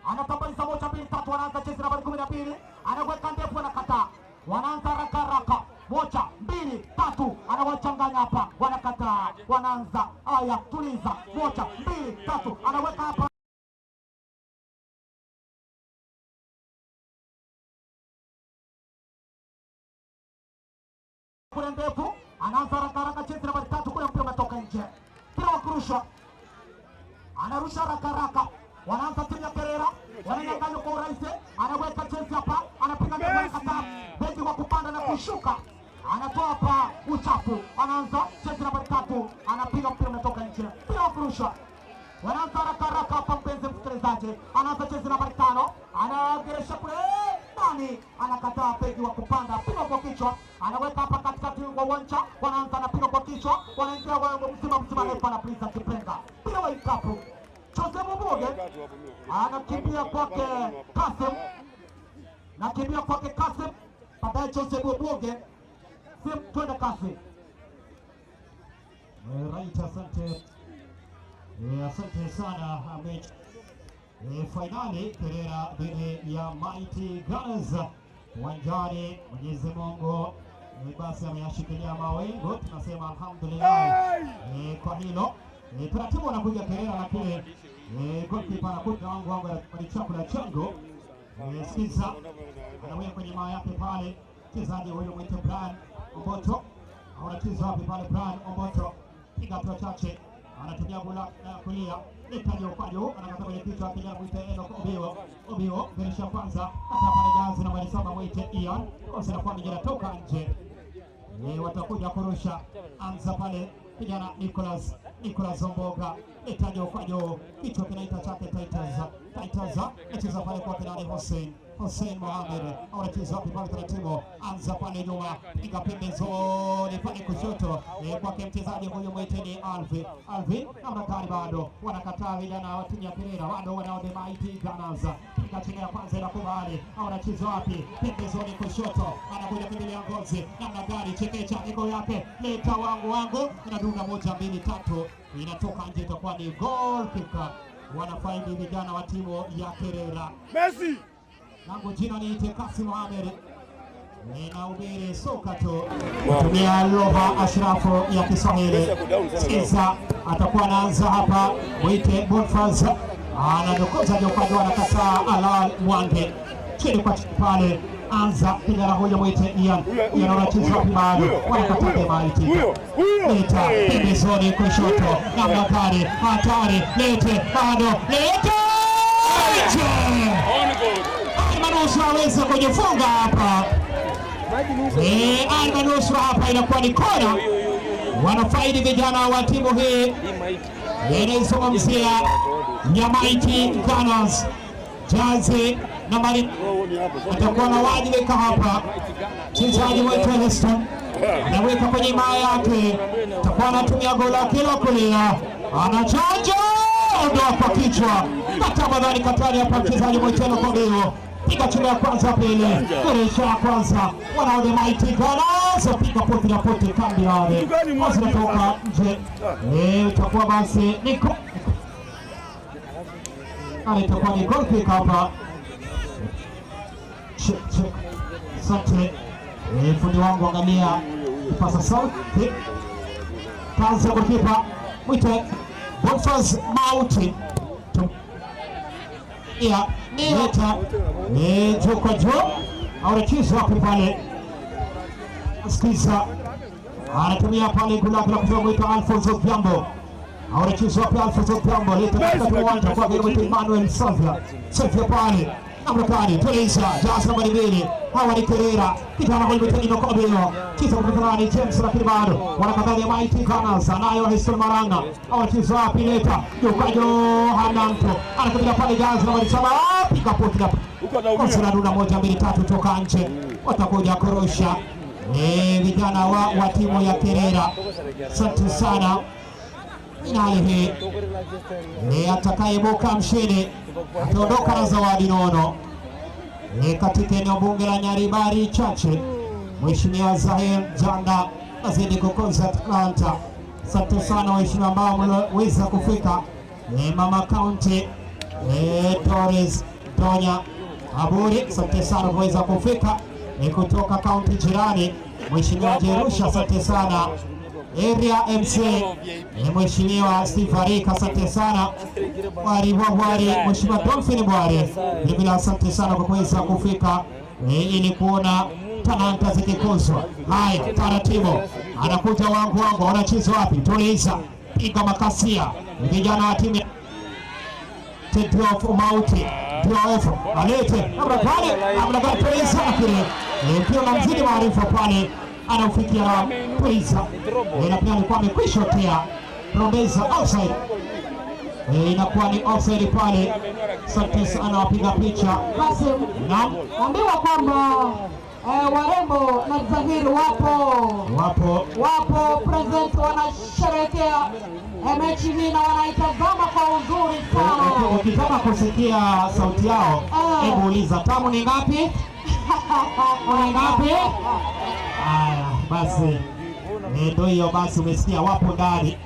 anatambaliza 1 2 3, anaanza chezi nambari 12, anaweka ndefu, anakataa. Wanaanza haraka haraka, 1 2 3, anawachanganya hapa, wanakataa, wanaanza. Haya, tuliza, 1 2 3, anaweka hapa. Kule ndefu, anaanza haraka haraka, chezi nambari 3, kule mpira umetoka nje. Mpira wa kurusha. Anarusha haraka haraka. Wanaanza timu ya Kerera, wananyang'anywa kwa urahisi, anaweka chezi hapa, anapiga ndefu, anakataa. Beki wa kupanda na kushuka. Anatoa hapa uchafu. Anaanza chezi nambari 3, anapiga mpira umetoka nje. Mpira wa kurusha. Wanaanza haraka haraka hapa, mpenzi msikilizaji. Anaanza chezi nambari 5, anageresha kule ndani, anakataa beki wa kupanda, piga kwa kichwa, anaweka hapa katikati wa uwanja, wanaanza anapiga kwa kichwa, wanaingia wa mzima refa anapuliza kipenga. Mpira wa ikapu. Jose Mubuge anakimbia kwake Kasim. Nakimbia kwake Kasim, baadaye Jose Mubuge. Sim, twende kasi. Right, asante. Asante sana mechi finali Kerera dhidi ya Mighty Gunners uwanjani. Mwenyezi Mungu basi ameyashikilia mawingu, tunasema alhamdulillah kwa hilo. Taratibu anakuja Kerera, lakini goalkeeper anakuja wangu alichakula chango. Sikiza anaweka kwenye maa yake pale mchezaji huyo mwite Brian Omboto. Anacheza wapi pale Brian Omboto? Piga hatua chache, anatumia gula kulia, leta juu kwa juu, anakata kwenye kichwa kijana mwite Enoch Obiwo. Obiwo gerisha kwanza, hata pale jazi nambari 7 mwite Ian. Kosa kwa kijana toka nje. Watakuja kurusha. Anza pale kijana Nicholas Omboga, leta juu kwa juu, kichwa kinaita chake Titus. Anacheza pale kwa kijana Hussein Mohamed, anacheza wapi pale taratibu, anza pale nyuma, piga pembezoni pale kushoto kwake mchezaji huyu mwiteni Alvi. Namna gani bado wanakataa vijana wa timu ya Kerera, bado wanao the Mighty Gunners. Piga chini ya kwanza inakubali, anacheza wapi pembezoni kushoto, anakuja kimbilia Ngozi, namna gani, chekecha ego yake, leta wangu, inadunga 1 2 3, inatoka nje, itakuwa ni goal kick. Wanafaidi vijana wa timu ya Kerera. Messi langu jina niite Kasim Mohamed, ninahubiri soka tu kutumia lugha ashrafu ya Kiswahili. Sikiza, atakuwa anaanza hapa mwite Bonfaz, anadokoza juu kwa juu, anakataa Alal Mwange chini kwa chini pale, anza kijana huyo mwite Ian. Ian anacheza bado, wanakataa Mighty. Leta pembezoni kushoto, namna gani, hatari, lete bado, lete Almanusra aweza kujifunga hapa. Almanusra hapa inakuwa ni kona. Wanafaidi vijana wa timu hii inayozungumzia ya Mighty Gunners. Jazi nambari atakuwa na wajibika hapa mchezaji wetu Heston, anaweka kwenye maa yake, atakuwa anatumia gola lake la kulia, anachanja ondoa kwa kichwa, tafadhali katari hapa mchezaji Mwiteno Kobio. Piga chuma ya kwanza, pili, kuresha ya kwanza, wanaode Mighty Gunners, piga poti na poti kambi wale, basi natoka nje. Itakuwa basi ni itakuwa ni goal kick hapa. Check check. Asante. Fundi wangu angalia kipasa sauti. Kazi ya goalkeeper mwite Bonfas Mauti. Ya leta juu kwa juu, aurechizwa wapi pale? Sikiza, anatumia pale gula la kutoka mwito Alfonso Pyambo. Aurechizwa wapi Alfonso Pyambo? Leta katika uwanja kwa mwito Emmanuel Savia. Savia pale Amrakani Tuliza jazi nambari 2 hawa ni Kerera kijana kwa Mtini Kobio cheza kwa Mtani James, lakini bado wanakatalia Mighty Gunners, anayo Heston Maranga awacheza wapi leta Jokajo Hananto anakuja pale jazi nambari 7 piga poti na kosa dunda 1 2 3 toka nje, watakuja kurusha vijana wa timu ya Kerera. Asante sana. Finali hii ni atakayeibuka mshindi ataondoka na zawadi nono. Ni katika eneo bunge la Nyaribari Chache, Mheshimiwa Zahir Janda azidi kukuza talanta. Asante sana waheshimiwa ambao mliweza kufika. Ni Mama County Torres Donya Aburi, asante sana kuweza kufika. Ni kutoka kaunti jirani Mheshimiwa Jerusha, asante sana. Area MC ni Mheshimiwa Steve Arika, asante sana. Bwari Bwari, Mheshimiwa Dolphin Bwari, vilevile asante sana kwa kuweza kufika ili kuona talanta zikikuzwa. Haya, taratibu anakuja wangu wanacheza wapi? Tuliza piga makasia vijana wa timu TDF Mauti DF alete namna pale, namna gani Tuliza, lakini pia namzidi maarifa pale anaufikia na Tuliza na pia alikuwa amekwisha tia Rombeza offside, inakuwa ni offside pale. Asante sana wapiga picha. Basi naam, ambiwa kwamba warembo na Zahiri wapo present, wanasherehekea mechi hii na wanaitazama kwa uzuri sana. Ukitaka kusikia sauti yao, hebu uliza tamu ni ngapi? Ni ngapi? Haya basi, ndio hiyo basi, umesikia wapo ndani.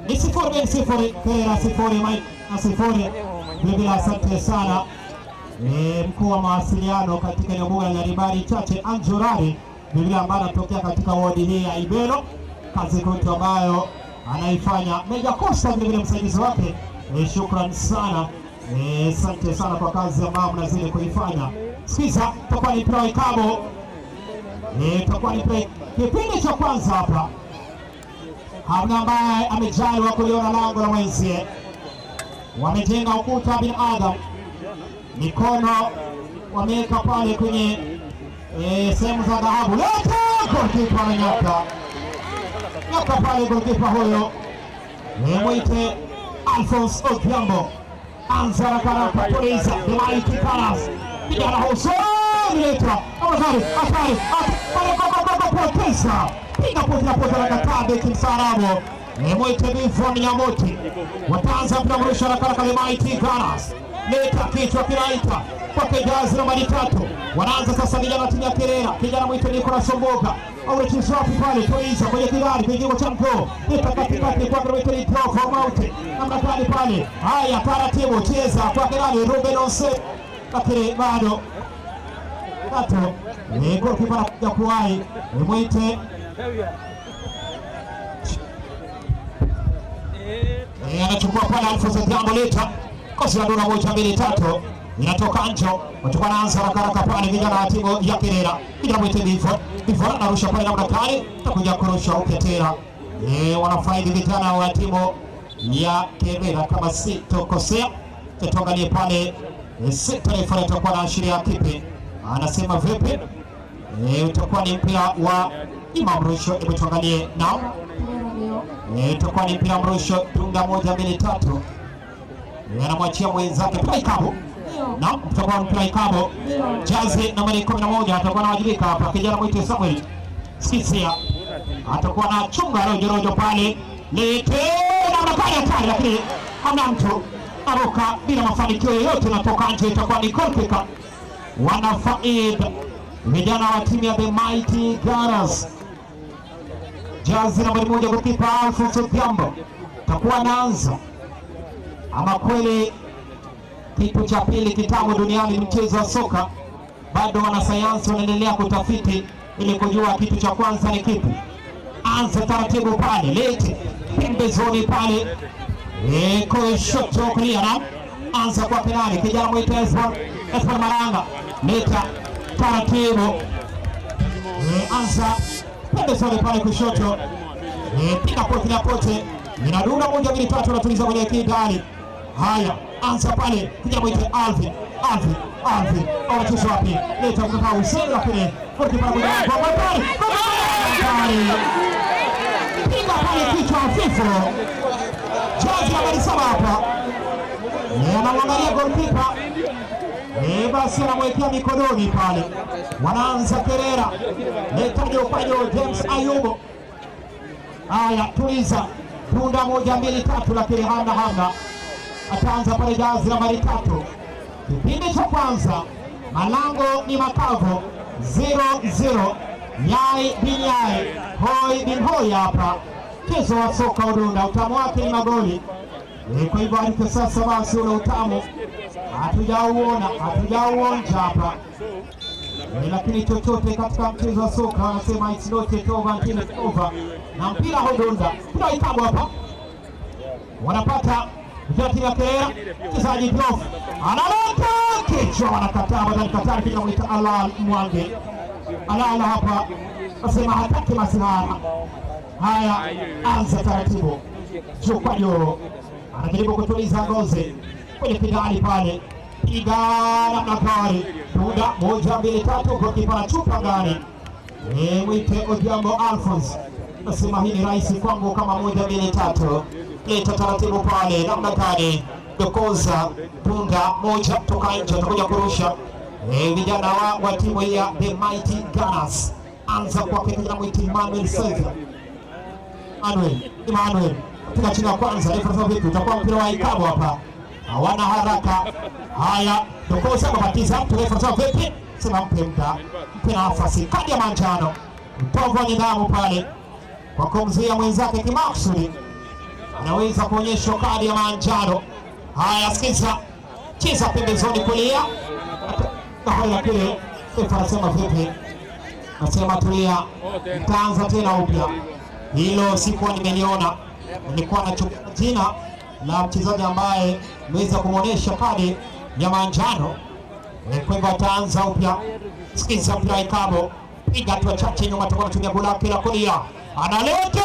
Ni 0-0 Kerera 0 0. Vile asante sana mkuu wa mawasiliano katika eneo bunge la Nyaribari Chache Anjurari, vile ambaye anatokea katika wodi hii ya Ibero, kazi kubwa ambayo anaifanya Meja Costa, vile vile msaidizi wake. Shukrani sana, asante sana kwa kazi ambayo mnazidi kuifanya. Sikiza, tutakuwa ni play kabo, tutakuwa ni play kipindi cha kwanza hapa. Hamna ambaye amejaliwa kuliona lango la mwenzie. Wamejenga ukuta binadamu, mikono wameweka pale kwenye sehemu za dhahabu. Leta goalkeeper ananyaka nyaka pale, goalkeeper huyo mwite Alphonse Odhiambo. Anza haraka Tuliza the Mighty Gunners, kijana Hussein leta hatari hatari poteza piga pote pote na kataa beki msarabu mwite Bifon Nyamoti. Wataanza kumrusha haraka the Mighty Gunners, leta kichwa kinaita kwa jazi nambari 3. Wanaanza sasa vijana timu ya Kerera, kijana mwite Nicolas Somboga au wapi pale Tuliza kwenye kidari kwenye cha mkoo leta katikati kwa mwite Nicolas Mauti namna gani pale. Haya, taratibu cheza kwa kidari Ruben Onse, lakini bado tatu ni goalkeeper anakuja kuwahi mwite anachukua pale Alphonse Odhiambo, leta kosi la dura 1 2 3 inatoka njo. Wachukua naanza haraka pale vijana wa timu ya Kerera, kijana mwite Bifo anarusha pale namna gani, takuja kurusha upya tena. Wanafaidi vijana wa timu ya Kerera kama sitokosea. Tuangalie pale taarifa itakuwa na ashiria kipi, anasema vipi? Utakuwa ni mpira wa Imam Mrusho. Hebu tuangalie nao. Itakuwa ni mpira mrusho, dunga 1 2 3, anamwachia mwenzake play kabo. Naam, utakuwa mpira kabo. Jazi nambari 11 atakuwa anawajibika hapa, kijana mwite Samuel Sisia atakuwa na chunga rojo rojo pale. Lete na pale hatari, lakini hamna mtu aruka bila mafanikio yoyote, natoka nje, itakuwa ni goal kick. Wanafaid vijana wa timu ya The Mighty Gunners. Jazi nambari 1 goalkeeper Alphonse Odhiambo takuwa anaanza. Ama kweli kitu cha pili kitamu duniani ni mchezo wa soka. Bado wanasayansi wanaendelea kutafiti ili kujua kitu cha kwanza ni kipi. Anza taratibu pale, lete pembezoni pale, kushoto kulia, na anza kwa penali, kijana mwite Esper Maranga, leta taratibu, anza pembezoni pale kushoto, piga pote na pote, inadunda 1 2 3, anatuliza kwenye kidali. Haya, Anza pale kijana mwite Alvin, Alvin, Alvin. Anacheza wapi? Leta kutoka Hussein lakini goalkeeper anakuja kwa Bakari. Bakari. Piga pale kichwa hafifu. Jazi nambari 7 hapa. Anamwangalia goalkeeper. Basi anamwekea mikononi pale. Wanaanza Kerera. Leta juu James Ayubu. Haya, tuliza. Tunda 1 2 3 lakini hamna. Ataanza pale jazi nambari 3. Kipindi cha kwanza malango ni makavu 0-0. Nyai bin nyai, hoi bin hoi hapa. Mchezo wa soka udunda utamu wake ni magoli. Kwa hivyo hadi sasa basi ule utamu hatujauona, hatujauonja hapa. Lakini chochote katika mchezo wa soka wanasema it's not yet over until it's over. Na mpira hudunda. Kuna ikabu hapa. Wanapata vijana wa Kerera, mchezaji Diouf analeta kichwa, wanakataa, wanakataa bila muita Alal Mwange. Alal hapa nasema hataki masihara. Haya, anza taratibu. Juu kwa juu. Anajaribu kutuliza ngozi kwenye kidali pale. Piga namna gani? Tunda 1 2 3, goalkeeper anachupa gani? Mwite Odhiambo Alphonse. Nasema hii ni rahisi kwangu kama 1 2 3. Leta taratibu pale namna gani? Dokoza tunda 1 toka nje atakuja kurusha. Vijana wa timu ya The Mighty Gunners. Anza kwa kijana mwite Emmanuel Silva. Emmanuel piga chini ya kwanza, refa anasema vipi? Utakuwa mpira wa ikabu hapa. Hawana haraka. Haya, Dokoza kubatiza, refa anasema vipi? Sema mpe muda, mpe nafasi. Kadi ya manjano. Mtovu wa nidhamu pale kwa kumzuia mwenzake kimakusudi. Anaweza kuonyeshwa kadi ya manjano. Haya, sikiza. Cheza pembezoni kulia. Na kile refa anasema vipi? Nasema tulia. Nitaanza tena upya. Hilo sikuwa nimeliona. Nilikuwa nachukua jina la mchezaji ambaye nimeweza kumuonesha kadi ya manjano. Kwa hivyo ataanza upya. Sikiza mpira ikabo. Piga tu chache nyuma, atakuwa anatumia gola lake la kulia. Analeta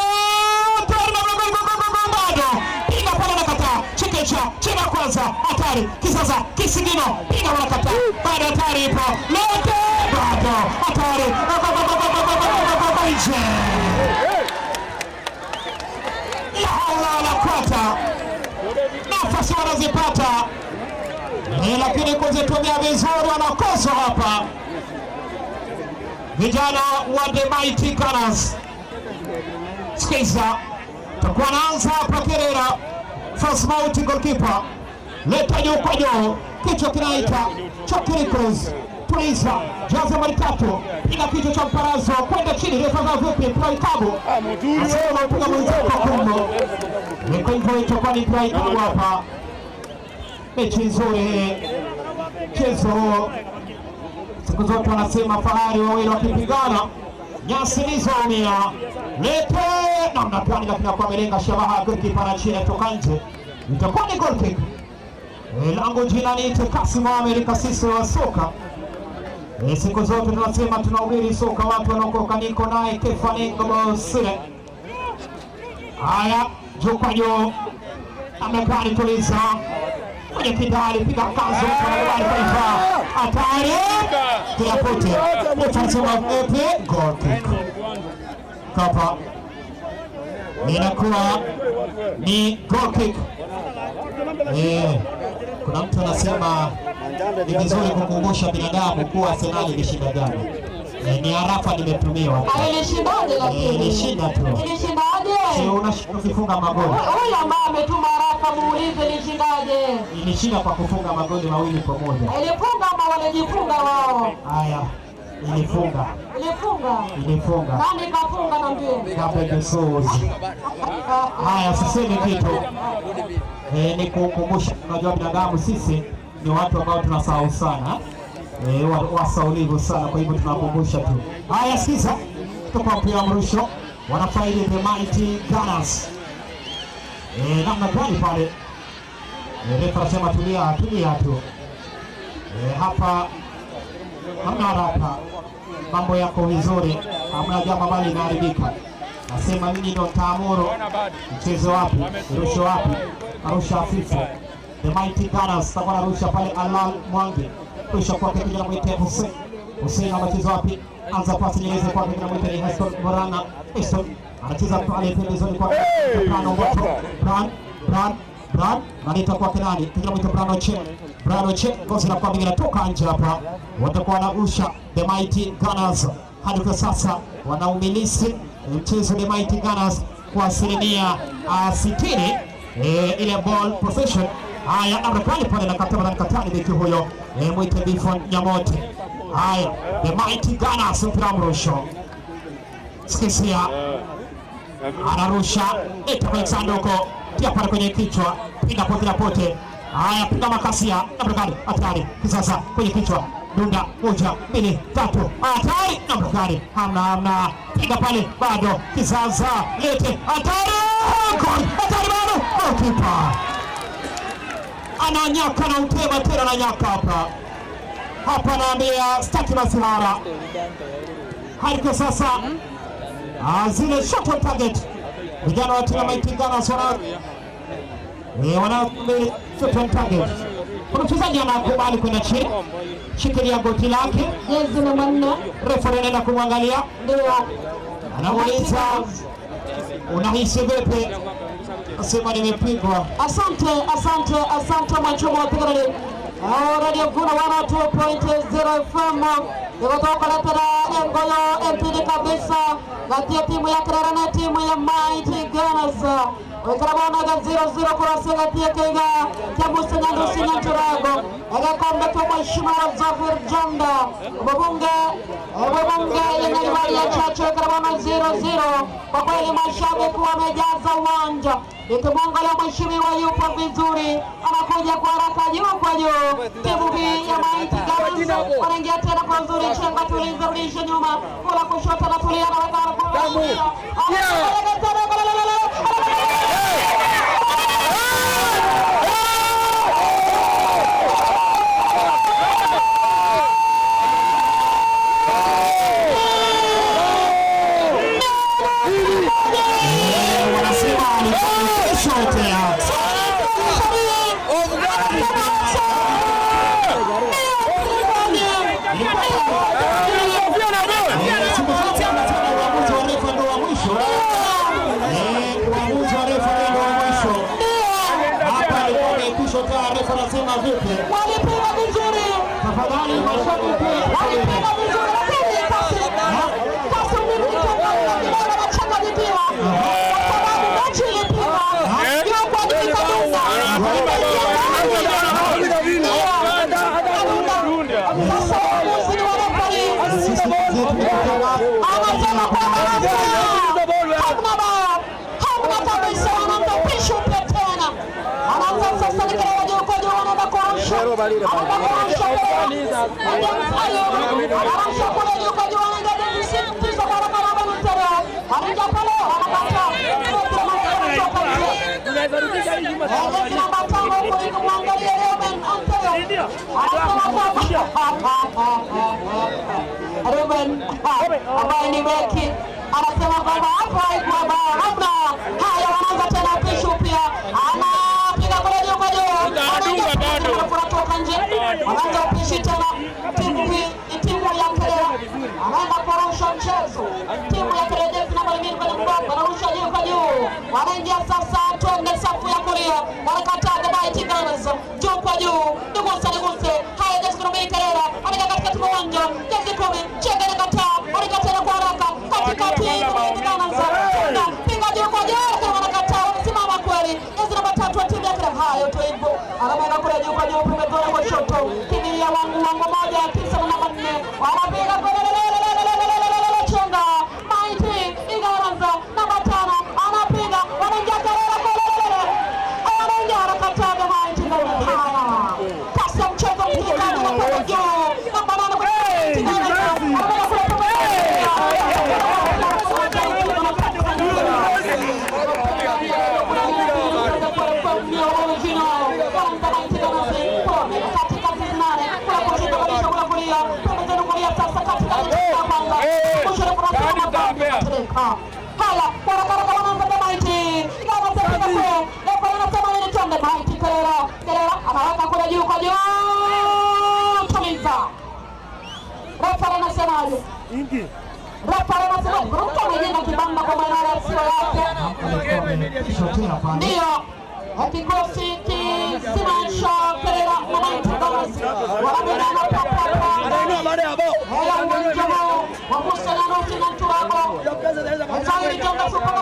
bado. Piga pale na kataa. Chikecha, chega kwanza. Hatari. Kisasa, kisigino. Piga wala kataa. Bado hatari ipo. Lete bado. Hatari. Nje. La haula wala quwata. Nafasi wanazipata. Lakini kuzitumia vizuri wanakosa hapa. Vijana wa The Mighty Gunners. Sikiza. Takuwa naanza hapa Kerera. First mount goalkeeper. Leta juu kwa juu. Kichwa kinaita Chokiri Cruz. Tuliza. Jaza mara 3. Piga kichwa cha mparazo kwenda chini, refa za vipi? Mpira ikabu. Asema mpiga mwenzako kumbo. Ni kwa hivyo itakuwa ni mpira ikabu hapa. Mechi nzuri. Mchezo siku zote wanasema fahari wawili wakipigana nyasi nizoumia. Lete namna gani, lakini kwa amelenga shabaha, goalkeeper na chini toka nje. Itakuwa ni goal kick. Langu jina ni Kasim Amerika, sisi wa soka. Siku zote tunasema tunahubiri soka, watu wanaokoka. Niko naye Kefa Ngobosile. Haya, juu kwa juu. Amekani tuliza. Kwenye kidali, piga kazo, anakubali taifa. Hatari. Tunapote. Tunasema vipi? Goal kick. Kapa. Inakuwa ni goal kick. Kuna mtu anasema ni vizuri kukumbusha binadamu kuwa Arsenal ilishinda jana. Ni harafa nimetumiwa. Ilishindaje lakini? Ilishinda tu. Ilishindaje? Si unashinda kufunga magoli. Huyo ambaye ametuma harafa muulize ilishindaje? Ilishinda kwa kufunga magoli 2-1. Ilifunga ama walijifunga wao? Haya, ilifunga. Ilifunga. Ilifunga. Nani kafunga na mbie? Gabriel Jesus. Haya, sisemi kitu. Ni kukumbusha, unajua binadamu sisi ni watu ambao tunasahau sana. Wasaulivu sana, kwa hivyo tunakumbusha tu. Haya, sikiza. Tuko mpira mrusho. Wanafaidi The Mighty Gunners. Namna gani pale? Refa anasema tulia, tulia tu. Hapa hamna haraka. Mambo yako vizuri. Hamna jambo ambalo linaharibika. Nasema mimi ndo taamuru mchezo wapi, rusho wapi, arusha hafifu. The Mighty Gunners takuwa anarusha pale Alal Mwangi. Rusha kwake kijana mwite Hussein. Hussein anacheza wapi? Anza pasi nyeleze kwake kijana mwite Heston Morana. Heston anacheza pale pembezoni kwa Brano Moto. Bran analeta kwake nani? Kijana mwite Brano Che. Brano Che gozi la kwa inatoka nje hapa. Watakuwa wanarusha The Mighty Gunners. Hadi kwa sasa wanaumilisi mchezo The Mighty Gunners kwa 60% ile ball possession. Haya, amrekali pale na kataba na katani beki huyo mwite Bifon Nyamote. Haya, The Mighty Gunners mpira mrusho. Sikisia anarusha eta kwenye sanduku, tia pale kwenye kichwa, piga pote na pote. Haya, piga makasia, amrekali hatari kisasa kwenye kichwa. Dunda 1 2 3 hatari namna hamna piga pale bado kizaza lete hatari gol hatari bado kipa ananyaka na utema tena ananyaka hapa hapa, naambia staki masihara hadi kwa sasa. Zile shot on target vijana wa timu Mighty Gunners wana shot on target. Kuna mchezaji anakubali kwenda chini, shikilia goti lake, jezi namba 4. Refa anaenda kumwangalia, ndio anauliza unahisi vipi? Asema nimepigwa. Asante, asante, asante mwanachama wa Tigray. Radio Guna 102.0 FM ikotoka letera engoyo MPD kabisa kati ya timu ya Kerera na timu ya Mighty Gunners. Wekarabona 0-0 kurasa kati ya Kenya Kiambu Nyandusi Nyanchurago agakombe kwa Mheshimiwa Zafir Janda mbunge yenye ya Chache. Wekarabona 0-0. Kwa kweli mashabiki wamejaza uwanja. Nikimwangalia mheshimiwa yupo vizuri, anakuja kwa haraka juu kwa juu. Timu hii ya Mighty Gunners wanaingia tena kwa uzuri. Chenga tuliza, rudisha nyuma, kula kushoto na tulia na weka kulia. Walipiga vizuri, tafadhali mashabiki, walipiga vizuri, lakini kasi mbili kidogo na changanyikiwa kwa sababu mechi ilipigwa juu kwa juu kabisa. Sasa waamuzi ni warefari, anasema kwamba hamna bao, hamna kabisa, wanaanza upishi upya tena. Anaanza sasa ni kelele juu kwa juu, wanaenda kurusha, anaenda kurusha kule juu kwa juu, wanaingia tisa kwa haraka haraka, wanaingia pale, wanapata namba 5 huko ikimwangalia Ruben Antonio, anasema kwamba Ruben ambaye ni beki anasema kwamba hapo haikuwa bao, hamna. Haya, wanaanza tena upishi upya, anapiga kule juu kwa juu, kutoka nje, wanaanza upishi tena. Timu hii timu ya Kerera anaenda kurusha mchezo, timu ya Kerera jezi namba 2 kwenye mgongo, anarusha juu kwa juu, wanaingia sasa, twende safu ya kulia, wanakataa The Mighty Gunners juu kwa juu, niguse niguse. Haya, jezi 12 Kerera anaingia katikati mwa uwanja, jezi 10 Chenga anakataa, anakataa kwa haraka katikati, The Mighty Gunners piga juu kwa juu, lakini wanakataa, wamesimama kweli. Jezi namba 3 wa timu ya Kerera, hayo tu hivyo, anamweka kule juu kwa juu, pembezoni kwa shoto, timu ya wangu wangu 1 9 namba 4 wanapiga kule Chenga Mighty Gunners namba 5 anapiga, wanaingia Kerera kule, wanaingia wanakataa The Mighty Gunners. Kasi ya mchezo msikilizaji na kwa juu namba 8 kwa Mighty Gunners anapiga kule Haya, wanaanza The Mighty Gunners, Mighty Kerera, Kerera Refa anasemaje? Refa anasema Ruto amejenga kibanda kwa maana sio yake. Ndio kikosi kisimaisha Kerera na Mighty Gunners wanamenyana papa hela uwanja huu wa Musa Nyanusi na Nturago Mzairi Jonga Super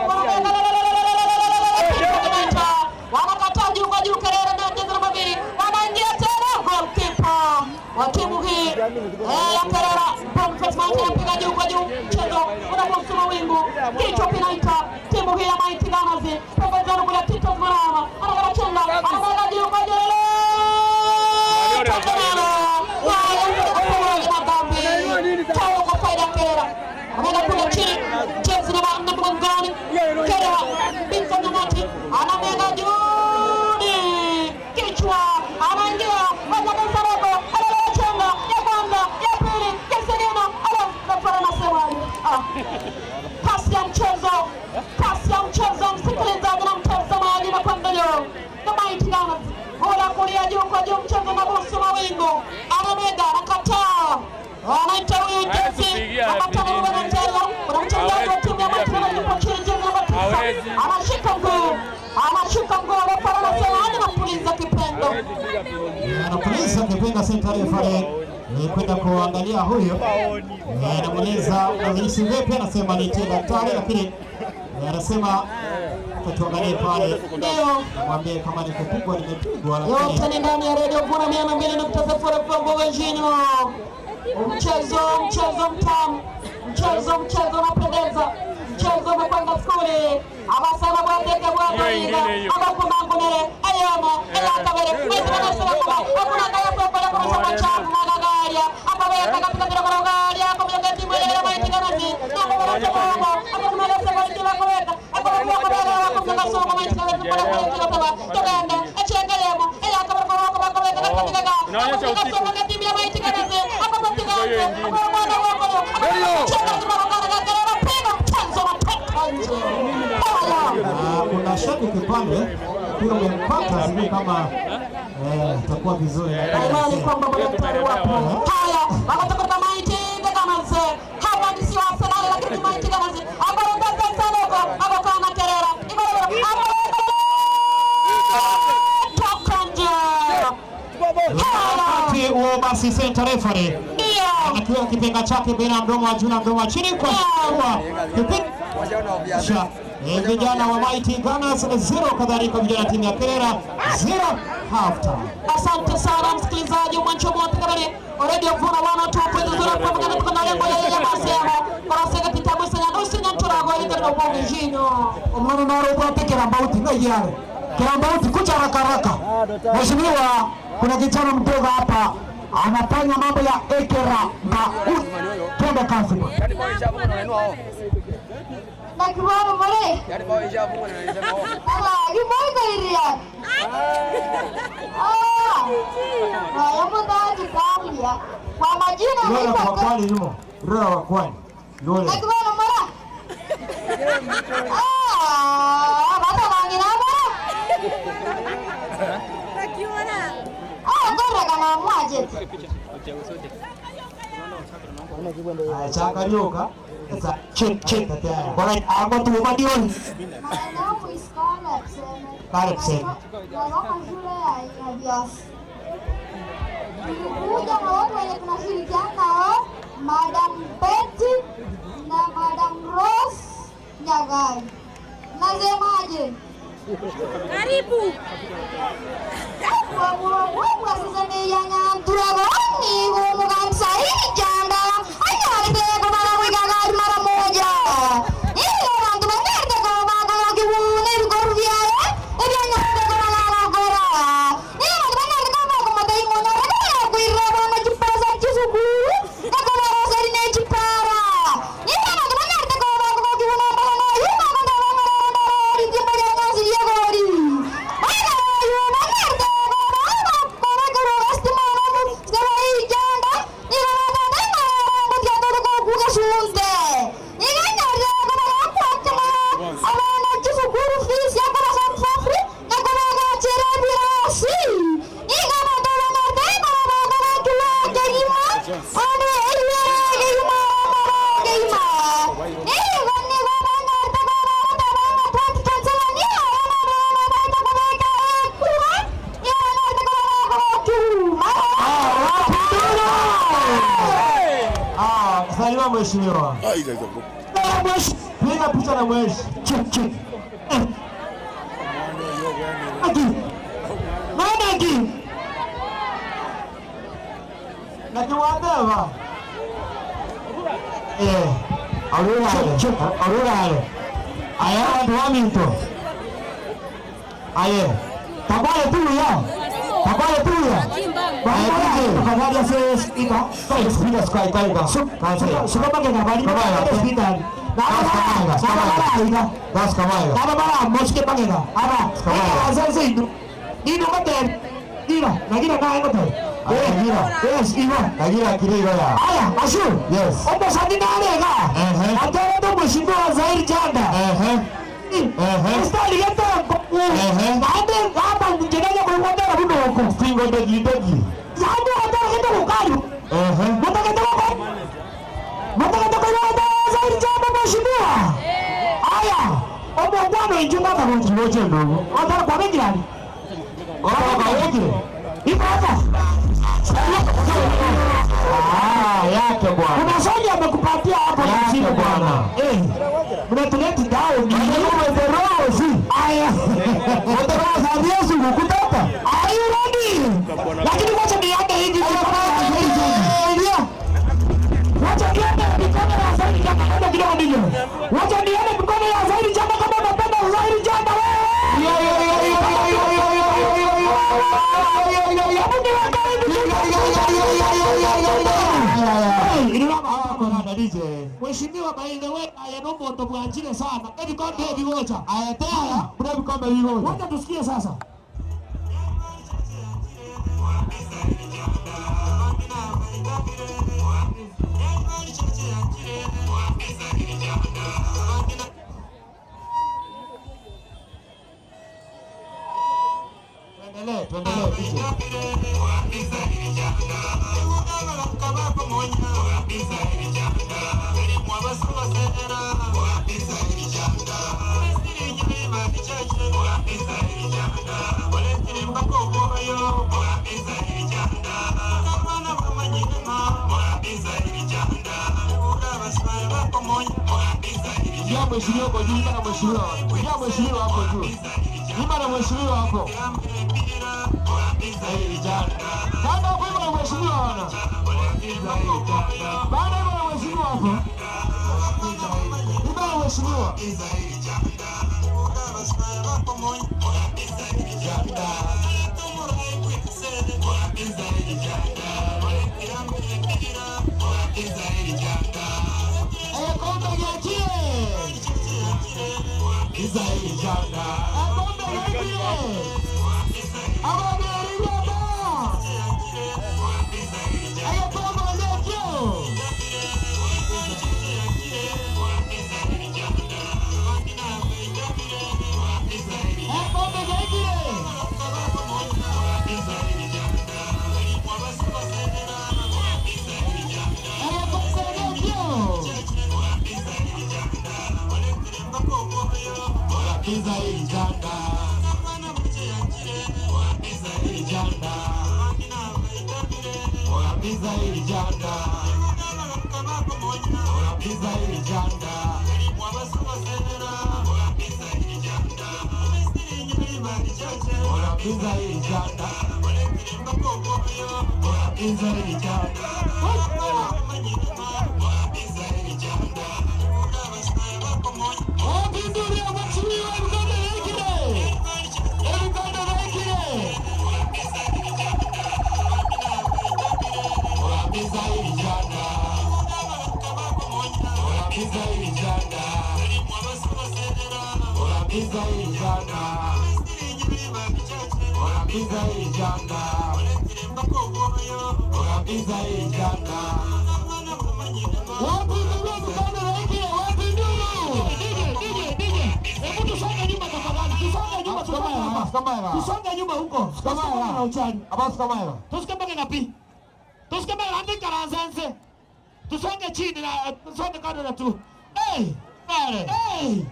wanakataa juu kwa juu. Kerera na jezi namba 2 wanaingia tena, goalkeeper wa timu hii ya Kerera Boniface Mighty anapiga juu kwa juu, mchezo unabusu mawingu, kichwa kinaita timu hii ya Mighty Gunners. Pembezoni kule Titus Marama anakachenga, anapiga juu kwa juu, tao kwa faida Kerera, anaenda kule chini, jezi namba 4 mgongoni Kerera Binson Nyamati anamega juu, kichwa anaingia Saroko anachenga ya kwanza ya pili ya Serena, alafu anasema kasi ya mchezo, kasi ya mchezo, msikilizaji na mtazamaji, na kuendelea na Mighty Gunners gola kulia juu kwa juu, mchezo mabusu mawingu, anamega anakataa, anaita huyu jezi akatana na mchezo, kuna mchezaji wa timu ya Mighty Gunners yupo chini, jezi namba 9 anashika mguu, anashika mguu, refa anasema anapuliza kipendo, anapuliza kipendo. Senta refa ni kwenda kuangalia huyo, anamuuliza unahisi vipi, anasema ni daktari, lakini anasema tuangalie pale, ndio mwambie kama ni kupigwa nimepigwa. Yote ni ndani ya Radio Vuna 102.0 FM Bogojinyo. Mchezo mchezo mtamu, mchezo mchezo unapendeza, mchezo umekwenda skuli. Abasaba bwateke bwataiga abakumangunere ayama eyakabere mwezi wanasema kuba hakuna kaya pokola kurusha machafu magagaria akabeka katika birabaragaria akamyoga timu ya Mighty Gunners na kwa sababu akamweleza kwa kila kuweka akamwambia kwa akamwambia somo Mighty Gunners kwa kwa kwa tugenda achenga yemo eyakabere kwa kwa kwa katika Inaonyesha usiku. somo timu ya Mighty Gunners akapatikana kwa mwana wako achenga kwa piga mchezo na nje. Kuna shabiki pale pia umempata, sijui kama itakuwa vizuri. Imani kwamba madaktari wapo. Haya, wakatoka Mighty Gunners. Hawa ni sio Arsenal lakini Mighty Gunners. Ambao ndio Saroko, ambao na Kerera. Toka nje. Wakati huo basi center referee anakiweka kipenga chake baina ya mdomo wa juu na mdomo wa chini kwa kuwa vijana wa Mighty Gunners 0, kadhalika vijana timu ya Kerera 0 half time. Asante sana msikilizaji mwancho mwote kabari Radio Vuna 102.0 kwa mgana tukana lengo ya ya masema korosega kitabu sana nusu nyanturago ile ndio bogijinyo omwana naro bwate kerambauti na yare kerambauti kucha haraka haraka. Mheshimiwa, kuna kijana mdogo hapa anafanya mambo ya ekera na twende kazi bwana. Nakiwano more. Ah, yumoiria. Ah. Haya mtaji kwa majina Lola kwa kwani yumo. Lola wa kwani. Lola. Nakiwano mara. Ah, bata bangina mara. Nakiwana. Ah, ngora kana mwaje. Changarioka. Check check. Bora hapo tu madioni. Caleb Sema. Shule ya Tulikuja na watu wenye tunashirikiana nao, Madam Betty na Madam Rose Nyagai. Nasemaje? Karibu. Salima mheshimiwa. Piga picha na mheshimiwa. Check check. Ati. Mama ki. Na kiwadeva. Eh. Arura. Arura. Aya watu wa minto. Aye. Tabale tu ya. Tabale tu ya. Baada ya speaker, speaker sky kai ka. Suka bage bali speaker. Das kamaya. Baba baba moske bage ga. Aba. Aba sasa itu. Dino mate. Dino, nagira na ngote. Nagira. Yes, iwa. Nagira kirigo ya. Aya, ashu. Yes. Ombo sandi nane ga. Atara to mheshimiwa Zairi Janda. Mstari yetu. Naende hapa njenaje kwa ngondera buno huko. Singo degi degi. Yando atara kitu kukalu. Mtaka toka. Mtaka toka Zairi Janda mheshimiwa. Aya, ombo ngwano injunga kwa ngoje ndogo. Atara kwa bengirani. Kwa wengi. Iko hapa. Ah, yake bwana. Kuna swali amekupatia hapo yake bwana. Eh. Mnatuleti down. Mterozi. Aya. Mterozi hadiyesu kukutata. Are you ready? Lakini wacha niende hivi. Wacha niende mikono ya Zairi Janda kama kidogo ndivyo. Wacha niende mikono ya Zairi Janda kama unapenda Zairi Janda wewe. Mheshimiwa, by the way, aya no moto bwanjire sana. Ebikombe ebigocha. Aya tena, kuna bikombe bigocha. Wacha tusikie sasa. Tuendelee, tuendelee DJ. Ya mheshimiwa kwa juu, ima na mheshimiwa. Ya mheshimiwa hapo juu. Ima na mheshimiwa hapo. Kanda hapo ima na mheshimiwa wana. Baada ima na mheshimiwa hapo. Ima na mheshimiwa. Tusonge nyuma huko. Na uchani. Tusikamage na pi. Tusikamage andika na zenze. Tusonge chini na tusonge kando na tu. Hey! Hey!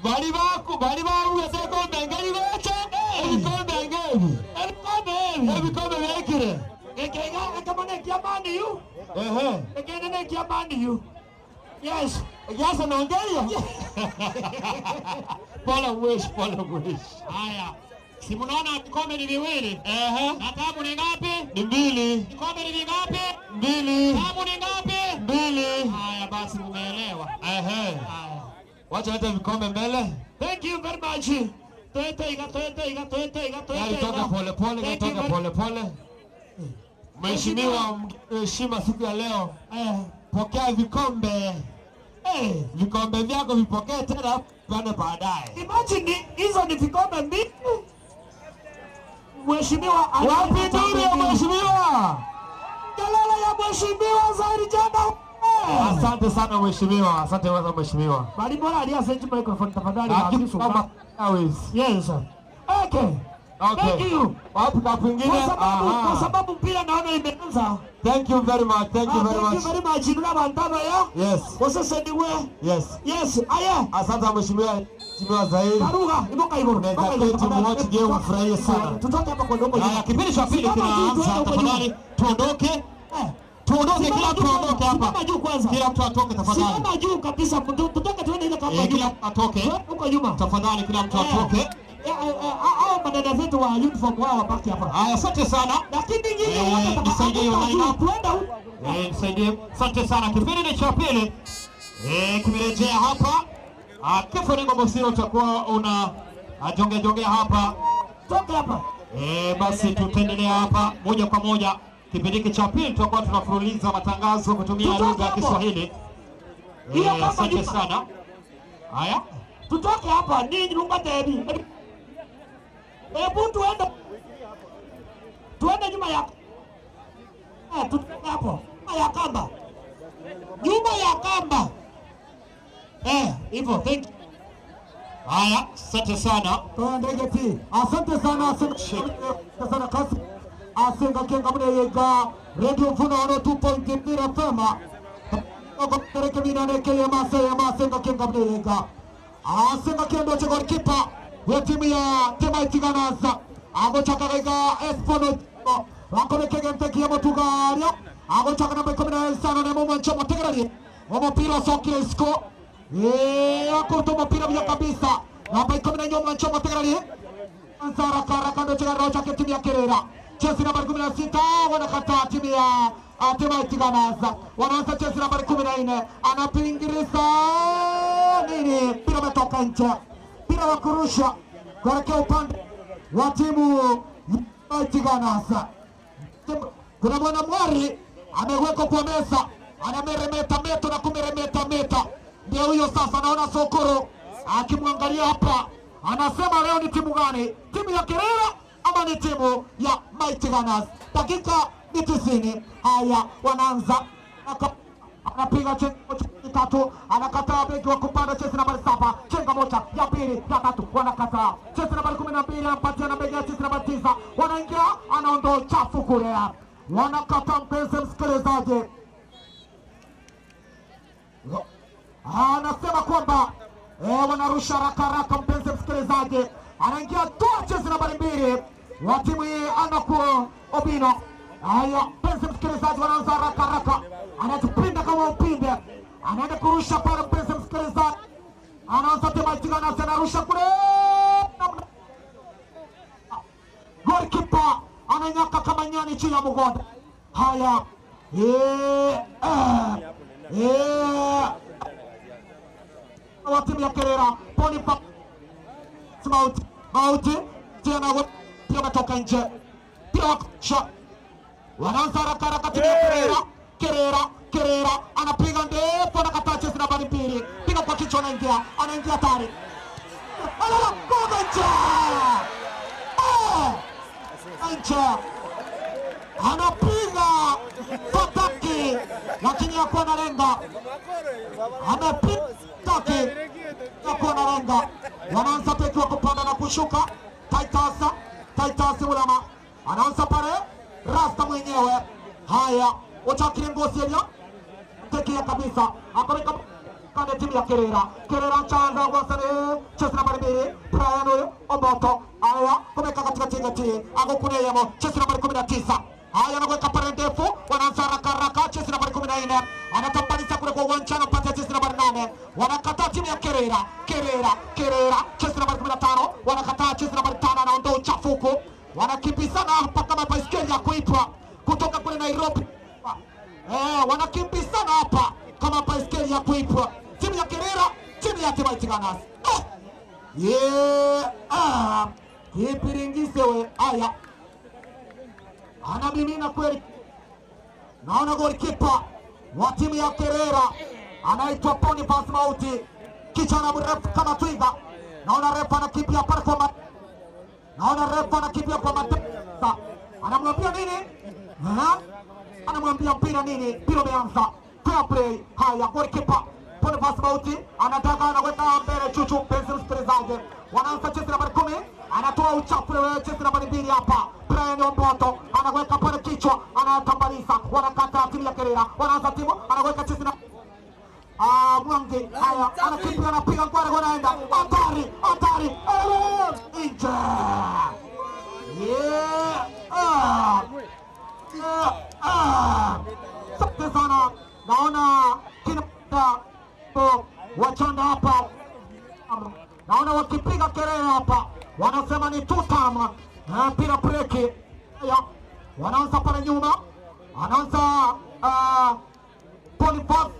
Bali baku, bali baku ebikombe ngeri beche. Ebikombe ngeri. Ebikombe ebi. Ebikombe bekire. Ekega ekamane kiamani yu. Ehe. Ekende ne kia Man U. Yes. Yes, anaongea. Pole wish, pole wish. Haya. Si mnaona vikombe ni viwili? Ehe. Na tabu ni ngapi? Ni mbili. Vikombe ni vingapi? Mbili. Tabu ni ngapi? Mbili. Haya basi mumeelewa. Ehe. Haya. Wacha leta vikombe mbele. Thank you very much. Twende iga, twende iga, twende iga, twende Gari iga. toka pole pole, gari Thank you toka very- pole pole. Mheshimiwa heshima siku ya leo. Pokea vikombe. Vikombe vyako vipokee tena pande baadaye. Imagine hizo ni vikombe mbili. Mheshimiwa Wapi nduru ya mheshimiwa? Kelele ya mheshimiwa Zairi Janda. Asante sana mheshimiwa, asante sana mheshimiwa. Bali bora aliye microphone tafadhali. Hakika kama Airways. Yes. Okay. Okay. Thank you. Wapi kapu ingine? Kwa sababu mpira naona imeanza. Thank you very much. Thank you very Thank much. you very much. Nuna bandama ya. Yes. Waseseniwe. Yes. Yes. Aya. Asante mheshimiwa, mheshimiwa Zairi. Karuga, ibuka iguru. Unaweza keti muwatch game mfurahie sana. Tutoke hapa kwa ndogo. Haya, kipindi cha pili kinaanza. Tafadhali tuondoke. Tuondoke, kila mtu aondoke hapa. Simama juu kwanza. Kila mtu atoke tafadhali. Simama juu kabisa. Tutoke tuende ile kamba juu. Kila mtu atoke. Huko nyuma. Tafadhali kila mtu atoke. Hao madada zetu wa uniform wao wabaki hapa. Haya, asante sana. Lakini nyinyi wote nisaidie line up. Tuenda huko. Nisaidie. Asante sana. Kipindi ni cha pili. Kimerejea hapa. Kifo Ningo Bosiro utakuwa una jongea jongea hapa. Toka hapa. Basi tutaendelea hapa moja kwa moja. Kipindi hiki cha pili tutakuwa tunafululiza matangazo kutumia lugha ya Kiswahili. Asante sana. Haya. Tutoke hapa ninyi lunga tebi. Hebu tuende. Tuende nyuma ya tutoke hapo. Nyuma ya kamba. Nyuma ya kamba. Hivyo, thank you. Haya, asante sana. Tuendege ti. Asante sana, asante sana kasi. Asenga kenga mune yega Radio Mvuna 102.3 FM. Ogotereke minane keye mase ya masenga kenga mune yega. Asenga kendo cha goalkeeper wa timu ya Mighty Gunners. Agochaka gaiga Espono. Wakone kege mteki ya motugaria. Agochaka namba 15 na mwancho motegerari. Omupira sokile isko. Akoto mupira bya kabisa. Namba 14 mwancho motegerari. Ansara kara kando cha rocha ke timu ya Kerera. Chelsea nambari 16 wanakataa timu ya Mighty Gunners. Wanaanza Chelsea nambari 14 anapingirisa nini? Mpira umetoka nje. Mpira wa kurusha kuelekea upande wa timu ya Mighty Gunners. Kuna mwana mwari amewekwa kwa meza, anameremeta meto na kumeremeta meta. Ndio huyo sasa, naona Sokoro akimwangalia hapa, anasema leo ni timu gani? Timu ya Kerera ama ni timu ya Mighty Gunners? Dakika ni 90. Haya, wanaanza. Anapiga chenga tatu, anakataa beki wa kupanda Chelsea nambari 7, chenga moja ya pili ya tatu, wanakataa. Chelsea nambari 12 anampatia na beki ya Chelsea nambari 9, wanaingia, anaondoa chafu kule. Wanakataa mpenzi msikilizaji. Anasema kwamba wanarusha haraka haraka mpenzi msikilizaji. Anaingia tu Chelsea nambari 2 wa timu hii anakuwa Obino. Haya mpenzi msikilizaji, wanaanza haraka haraka. Anatupinda kama upinde. Anaenda kurusha pale mpenzi msikilizaji. Anaanza Mighty Gunners, anarusha kule. Goalkeeper ananyaka kama nyani chini ya mgongo. Haya. Wa timu ya Kerera, Poni Mauti, Mauti tena pia umetoka nje. Pia wakusha. Wanaanza haraka haraka timu ya Kerera. Kerera, Kerera anapiga ndefu, anakataa Chelsea nambari 2. Piga kwa kichwa, anaingia, anaingia hatari. Alala, goal nje. Nje. Anapiga fataki lakini hakuwa analenga. Amepiga fataki hakuwa analenga. Wanaanza peki wa kupanda na kushuka. Titus, Titus Mulama anaanza pale Rasta mwenyewe. Haya, uchakiri ngosi ya tekia kabisa. Akameka kande timu ya Kerera. Kerera chanza gwasane Chelsea nambari 2 Brian Omoto. Haya, kumeka katika tinga ti. Agokuneyemo Chelsea nambari 19. Haya, anaweka pale ndefu, wanaanza haraka haraka, jezi nambari 14 anatambaliza kule kwa uwanja, anapatia jezi nambari 8, wanakataa timu ya Kerera, Kerera, Kerera, jezi nambari 15 wanakataa jezi nambari 5, anaondoa uchafuku, wanakimbizana hapa kama baiskeli ya kuitwa kutoka kule Nairobi. Wanakimbizana hapa kama baiskeli ya kuitwa, timu ya Kerera, timu ya Mighty Gunners. Kipiringisewe. Haya, anamimina kweli. Naona golikipa wa timu ya Kerera anaitwa Boniface Mauti, kichana mrefu kama twiga. Naona refa anakimbia pale kwa, naona refa anakimbia kwa matata, anamwambia nini? Anamwambia mpira nini? Mpira umeanza, fair play. Haya, golikipa Boniface Mauti anataka, anaweka mbele chuchu. Mpenzi msikilizaji, wanaanza jezi nambari 10, anatoa uchafu wewe, jezi nambari 2 hapa Brian Omboto anaweka pale kichwa, anatambaliza, wanakata timu ya Kerera, wanaanza timu, anaweka jezi na Mwangi. Haya, anakimbia, anapiga ngwara, wanaenda hatari, hatari, nje. Asante sana, naona kina wachanda hapa, naona wakipiga kelele hapa, wanasema ni tutama mpira breki. Wanaanza pale nyuma, anaanza Boniface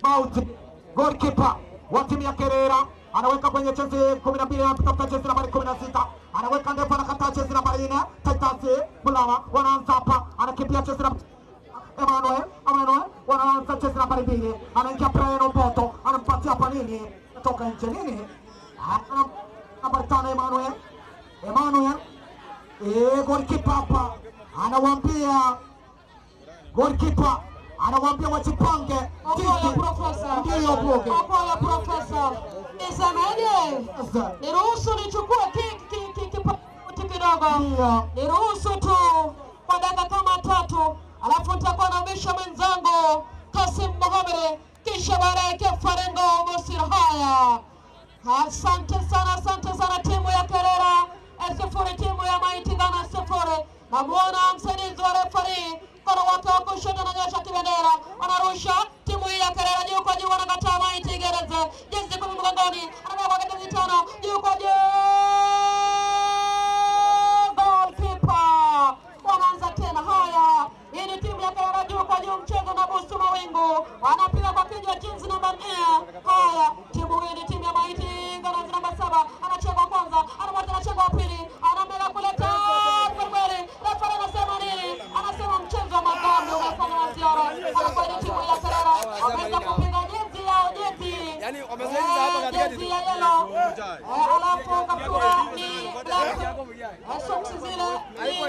Mauti, goalkeeper wa timu ya Kerera, anaweka kwenye jezi 12, anatafuta jezi nambari 16, anaweka ndefu, anakataa jezi nambari 4 Titus Mulawa. Wanaanza hapa, anakimbia jezi nambari Emmanuel, Emmanuel, wanaanza jezi nambari 2, anaingia Brian Omboto, anampatia hapa nini, toka nje nini, nambari 5 Emmanuel, Emmanuel, goalkeeper hapa anawaambia, goalkeeper anawaambia wajipange. Ndio Boge. Okola profesa, nisemeje? Niruhusu nichukue kipauti kidogo, niruhusu tu kwa dakika kama 3, alafu nitakuwa naubisha mwenzangu Kasim Mohamed, kisha baadaye Kefarengo Musirhaya. Asante sana, asante sana timu ya Kerera 0, timu ya Mighty Gunners 0. Namuona msaidizi wa refari mkono wake wa kushoto ananyosha kibendera, anarusha timu hii ya Kerera juu kwa juu, wanakataa Mighty Gunners, jezi 10 mgongoni, anabeba kwa jezi 5 juu kwa juu, goalkeeper. Wanaanza tena. Haya, hii ni timu ya Kerera juu kwa juu, mchezo na busu mawingu, wanapiga kwa kichwa jezi namba 4. Haya, timu hii ni timu ya Mighty Gunners namba 7, anacheza kwanza, anamwacha, anacheza wa pili, anamela kuleta kweli. Refa anasema nini? Anasema mchezo wa madhambi umefanya na ziara. Anakwenda timu ya Kerera wameweza kupiga jezi yao, jezi jezi ya yellow, alafu kaptura ni black, socks zile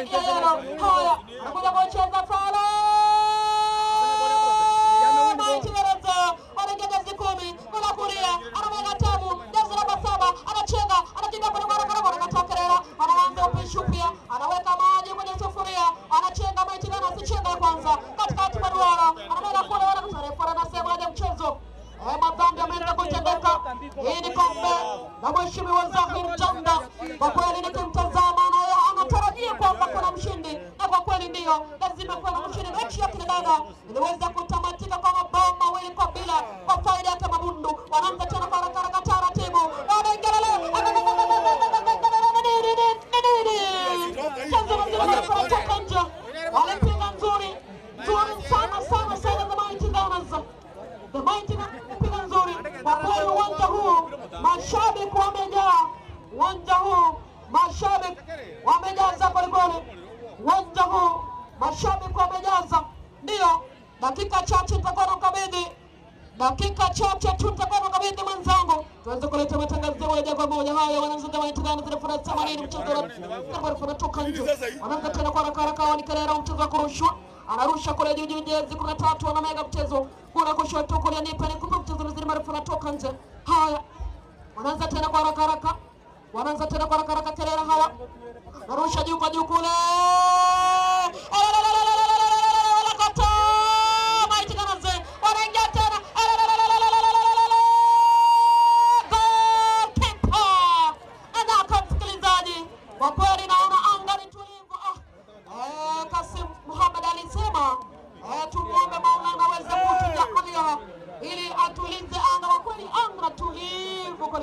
ni ya yellow. Haya, anakuja kucheza fala Mighty Gunners, anaingia jezi 10 kuna kulia, anamweka tabu jezi namba 7, anachenga, anakimbia kwa barabara, anakataa Kerera, anaanza upishi upya, anaweka maji kwenye sufuria, anachenga Mighty Gunners, chenga kwanza katikati mwa duara, anamweka kule, wanakuta anasema aje mchezo. Madhambi yameanza kutendeka. Hii ni kombe la Mheshimiwa Zahir Janda. Kwa kweli nikimtazama na anatarajia kwamba kuna mshindi, na kwa kweli ndio lazima kuwa na mshindi. Mechi ya kina dada iliweza kutamatika kwa mabao 2-0 kwa faida ya Mabundu. Wanaanza tena kwa haraka haraka taratibu, wanaingia nje, walipiga nzuri nzuri sana sana sana the Mighty Gunners. The Mighty Gunners piga nzuri kwa kweli. Uwanja huu mashabiki wamejaa, uwanja huu mashabiki wamejaza kweli kweli, uwanja huu mashabiki wamejaza. Ndio, dakika chache nitakuwa nakabidhi, dakika chache tu nitakuwa nakabidhi mwenzangu tuweze kuleta matangazo moja kwa moja. Haya, wanaanza Mighty Gunners na 80 mchezo unatoka nje, wanaanza tena kwa haraka haraka, ni Kerera, mchezo wa kurushwa, anarusha kule juu juu, jezi 13 anamega mchezo kuna kushoto kule, nipe nikupe mchezo mzuri marefu anatoka nje. Haya, wanaanza tena kwa haraka haraka, wanaanza tena kwa haraka haraka Kerera hawa, narusha juu kwa juu kule, Mighty Gunners wanaingia tena, goalkeeper anaka. Msikilizaji, kwa kweli naona anga ni tulivu. Kasim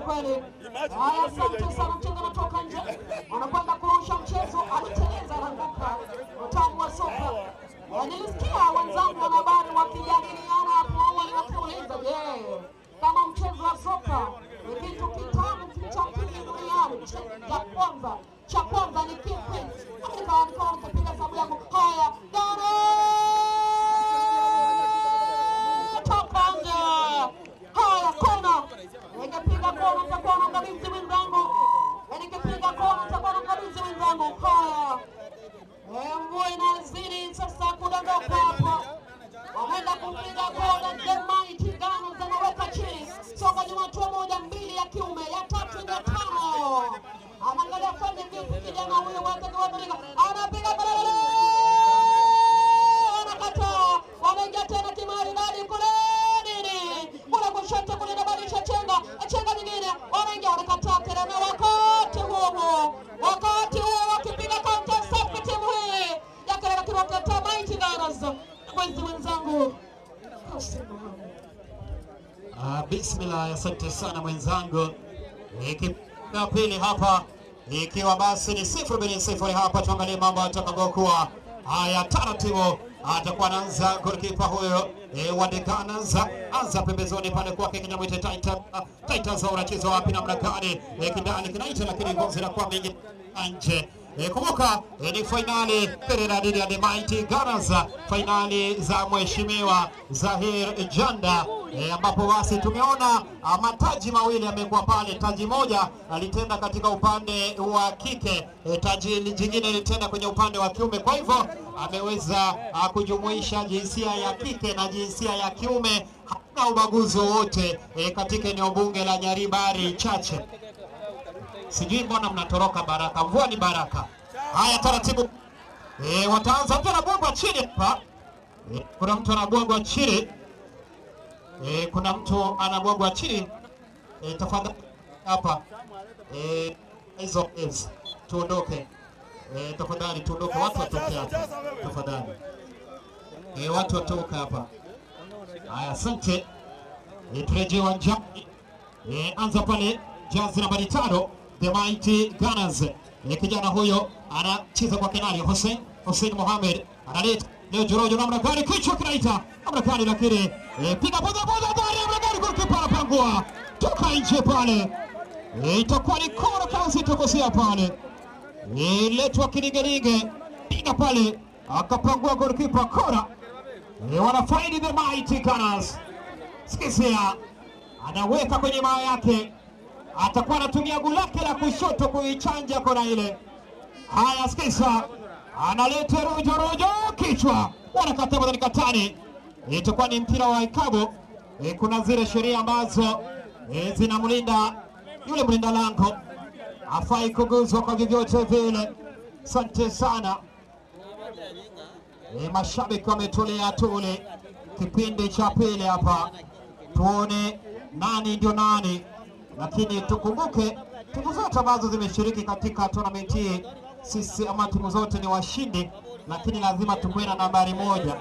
kweli. Haya, asante sana. Mchezo unatoka nje, wanakwenda kurusha mchezo, anateleza, anaanguka. Utamu wa soka. Nilisikia wenzangu wanahabari wakijadiliana hapo awali wakiuliza, je, kama mchezo wa soka ni kitu kitamu cha pili duniani, cha kwanza ni kipi? Nikawa nikipiga hesabu yangu. Haya, Gana toka nje. Haya, kona. Nikipiga kona nitakuwa na mkabidhi mwenzangu. Nikipiga kona nitakuwa na mkabidhi mwenzangu. Haya, mvua inazidi sasa kudondoka hapa. Wameenda kupiga kona, The Mighty Gunners anaweka chini. Soka nyuma hatua moja, mbili ya kiume, ya tatu ya tano. Anaangalia fanye vipi kijana huyu wa Afrika. Anapiga pale. Anakataa. Wanaingia tena kimaridadi kule nini? Kule kushoto kule inabadilisha chenga. Chenga nyingine. Wanaingia wanakataa tena na wakati huo. Wakati huo wakipiga counter safi timu hii ya Kerera Kiroketa Mighty Gunners. Mwenzi mwenzangu. Bismillah, asante sana mwenzangu. Ya pili hapa ikiwa basi ni 0-0 hapa, tuangalie mambo yatakavyokuwa. Haya, taratibu atakuwa anaanza golikipa huyo wa The Gunners, anza pembezoni pale kwake kinamwita Titan unacheza wapi namna gani? Kindani kinaita, lakini ngozi inakuwa mingi nje. Kumbuka ni finali Kerera dhidi ya The Mighty Gunners, finali za Mheshimiwa Zahir Janda, ambapo basi tumeona mataji mawili yamekuwa pale. Taji moja alitenda katika upande wa kike, taji jingine litenda kwenye upande wa kiume. Kwa hivyo ameweza kujumuisha jinsia ya kike na jinsia ya kiume, hakuna ubaguzi wowote katika eneo bunge la Nyaribari Chache. Sijui mbona mnatoroka baraka, mvua ni baraka. Haya, taratibu wataanza. Mtu anabwagwa chini hapa. Kuna mtu anabwagwa chini. Kuna mtu anabwagwa chini. Tafadhali hapa hizo tuondoke. Tafadhali tuondoke, watu watoke hapa. Tafadhali. Watu watoke hapa. Haya, asante. Turejee uwanjani. Anza pale jazi nambari 5 The Mighty Gunners. Kijana huyo anacheza kwa Kenari Hussein Mohamed analeta leo Jorojo namna gani, kichwa kinaita namna gani, lakini piga boda boda gari namna gani, golikipa anapangua toka nje pale. Itakuwa ni kona kama sitokosea pale. Iletwa kiningeninge, piga pale akapangua golikipa, kona. Wanafaidi The Mighty Gunners. Sikizia, anaweka kwenye maa yake, atakuwa anatumia guu lake la kushoto kuichanja kona ile. Haya, sikiza, analeta rojo rojo, kichwa wanakata badani katani. Itakuwa ni mpira wa ikabu. Kuna zile sheria ambazo zinamlinda yule mlinda lango, afai kuguzwa kwa vyovyote vile. Asante sana. Mashabiki wametulia tuli kipindi cha pili hapa, tuone nani ndio nani. Lakini tukumbuke timu zote ambazo zimeshiriki katika tournament hii, sisi ama timu zote ni washindi, lakini lazima tukuwe na nambari moja.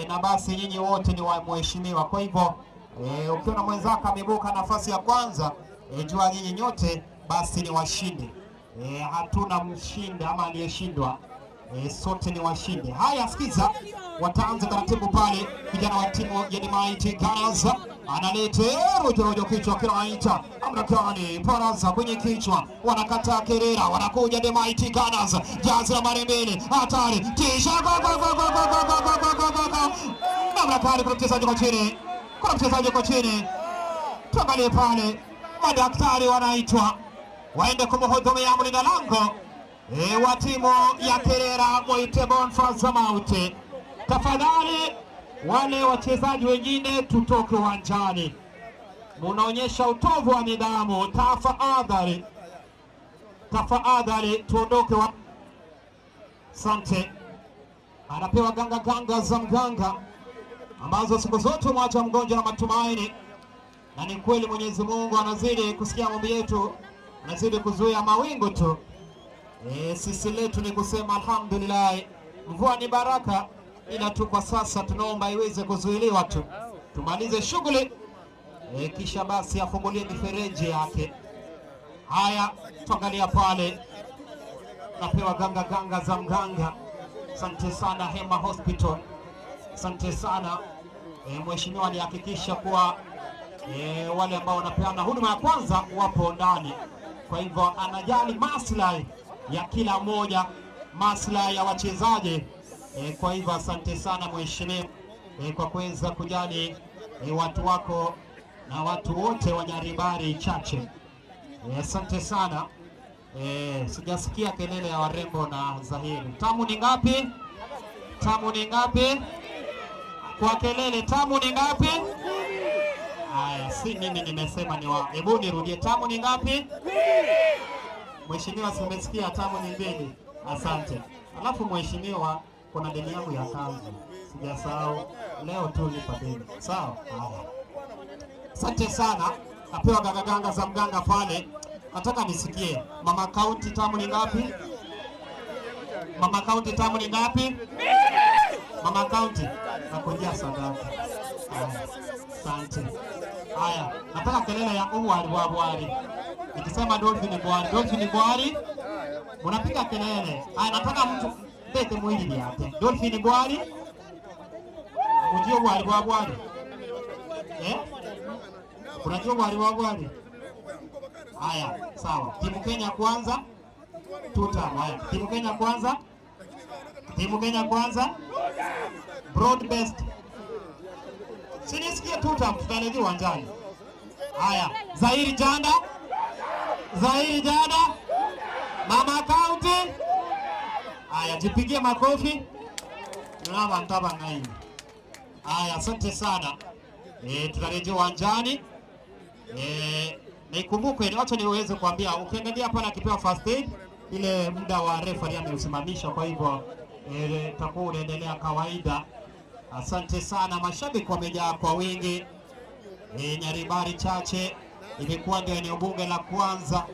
Na basi nyinyi wote ni waheshimiwa. Kwa hivyo ukiona mwenzako ameibuka nafasi ya kwanza, jua nyinyi nyote basi ni washindi. Hatuna mshindi ama aliyeshindwa. Sote ni washindi. Haya, sikiza, wataanza taratibu pale. Vijana wa timu ya The Mighty Gunners analete rojo rojo, kichwa kinaita amrakani paraza kwenye kichwa, wanakata Kerera, wanakuja The Mighty Gunners, jazi la mara mbili, hatari kisha go go go go go go go go go go amrakani. Kuna mchezaji kwa chini, kuna mchezaji kwa chini, tuangalie pale, madaktari wanaitwa waende kumhudumia mlinda lango wa timu ya Kerera, mwite Bonfas Mauti. Tafadhali wale wachezaji wengine tutoke uwanjani, munaonyesha utovu wa nidhamu. Tafadhali, tafadhali tuondoke. Sante. Anapewa ganga ganga za mganga ambazo siku zote mwacha mgonjwa na matumaini, na ni kweli Mwenyezi Mungu anazidi kusikia maombi yetu, anazidi kuzuia mawingu tu. Sisi letu ni kusema alhamdulillah, mvua ni baraka, ila tu kwa sasa tunaomba iweze kuzuiliwa tu, tumalize shughuli. Kisha basi afungulie mifereji yake. Haya, tuangalia pale, napewa ganga ganga za mganga. Asante sana Hema Hospital, asante sana mheshimiwa alihakikisha kuwa wale ambao wanapeana huduma ya kwanza wapo ndani. Kwa hivyo anajali maslahi ya kila mmoja, maslahi ya wachezaji. Kwa hivyo asante sana mheshimiwa kwa kuweza kujali watu wako na watu wote wa Nyaribari Chache. Asante sana. Sijasikia kelele ya warembo na Zahiri. Tamu ni ngapi? Tamu ni ngapi? Kwa kelele, tamu ni ngapi? Haya, si mimi nimesema, ni wao. Hebu nirudie, tamu ni ngapi? Mheshimiwa, simesikia tamu ni 2. Asante. Alafu mheshimiwa, kuna deni yangu ya kanzu sijasahau, leo tu lipa deni. Sawa? Haya. Asante sana. Napewa gangaganga za mganga pale. Nataka nisikie mama kaunti tamu ni ngapi? Mama kaunti tamu ni ngapi? Mama kaunti nakujia sadaka. Asante. Haya, nataka kelele ya uwari wa bwari. Nikisema Dolphin bwari, Dolphin bwari, mnapiga kelele. Haya, nataka mtu mbete mwili yake. Dolphin bwari. Unajua bwari wa bwari? Unajua bwari wa bwari? Haya, sawa. Timu Kenya kwanza. Tuta. Haya, timu Kenya kwanza. Timu Kenya kwanza. Broad best. Sinisikie tuta, tutarejea uwanjani. Haya, Zahiri Janda. Zahiri Janda. Mama County. Haya, jipigie makofi. Mama mtaba ngai. Haya, asante sana. Tutarejea uwanjani. Na ikumbukwe, wacha niweze kuambia, ukiangalia hapa na kipewa first aid, ile muda wa referee ameusimamisha, kwa hivyo itakuwa unaendelea kawaida. Asante sana, mashabiki wamejaa kwa wingi. Nyaribari Chache imekuwa ndio eneo bunge la kwanza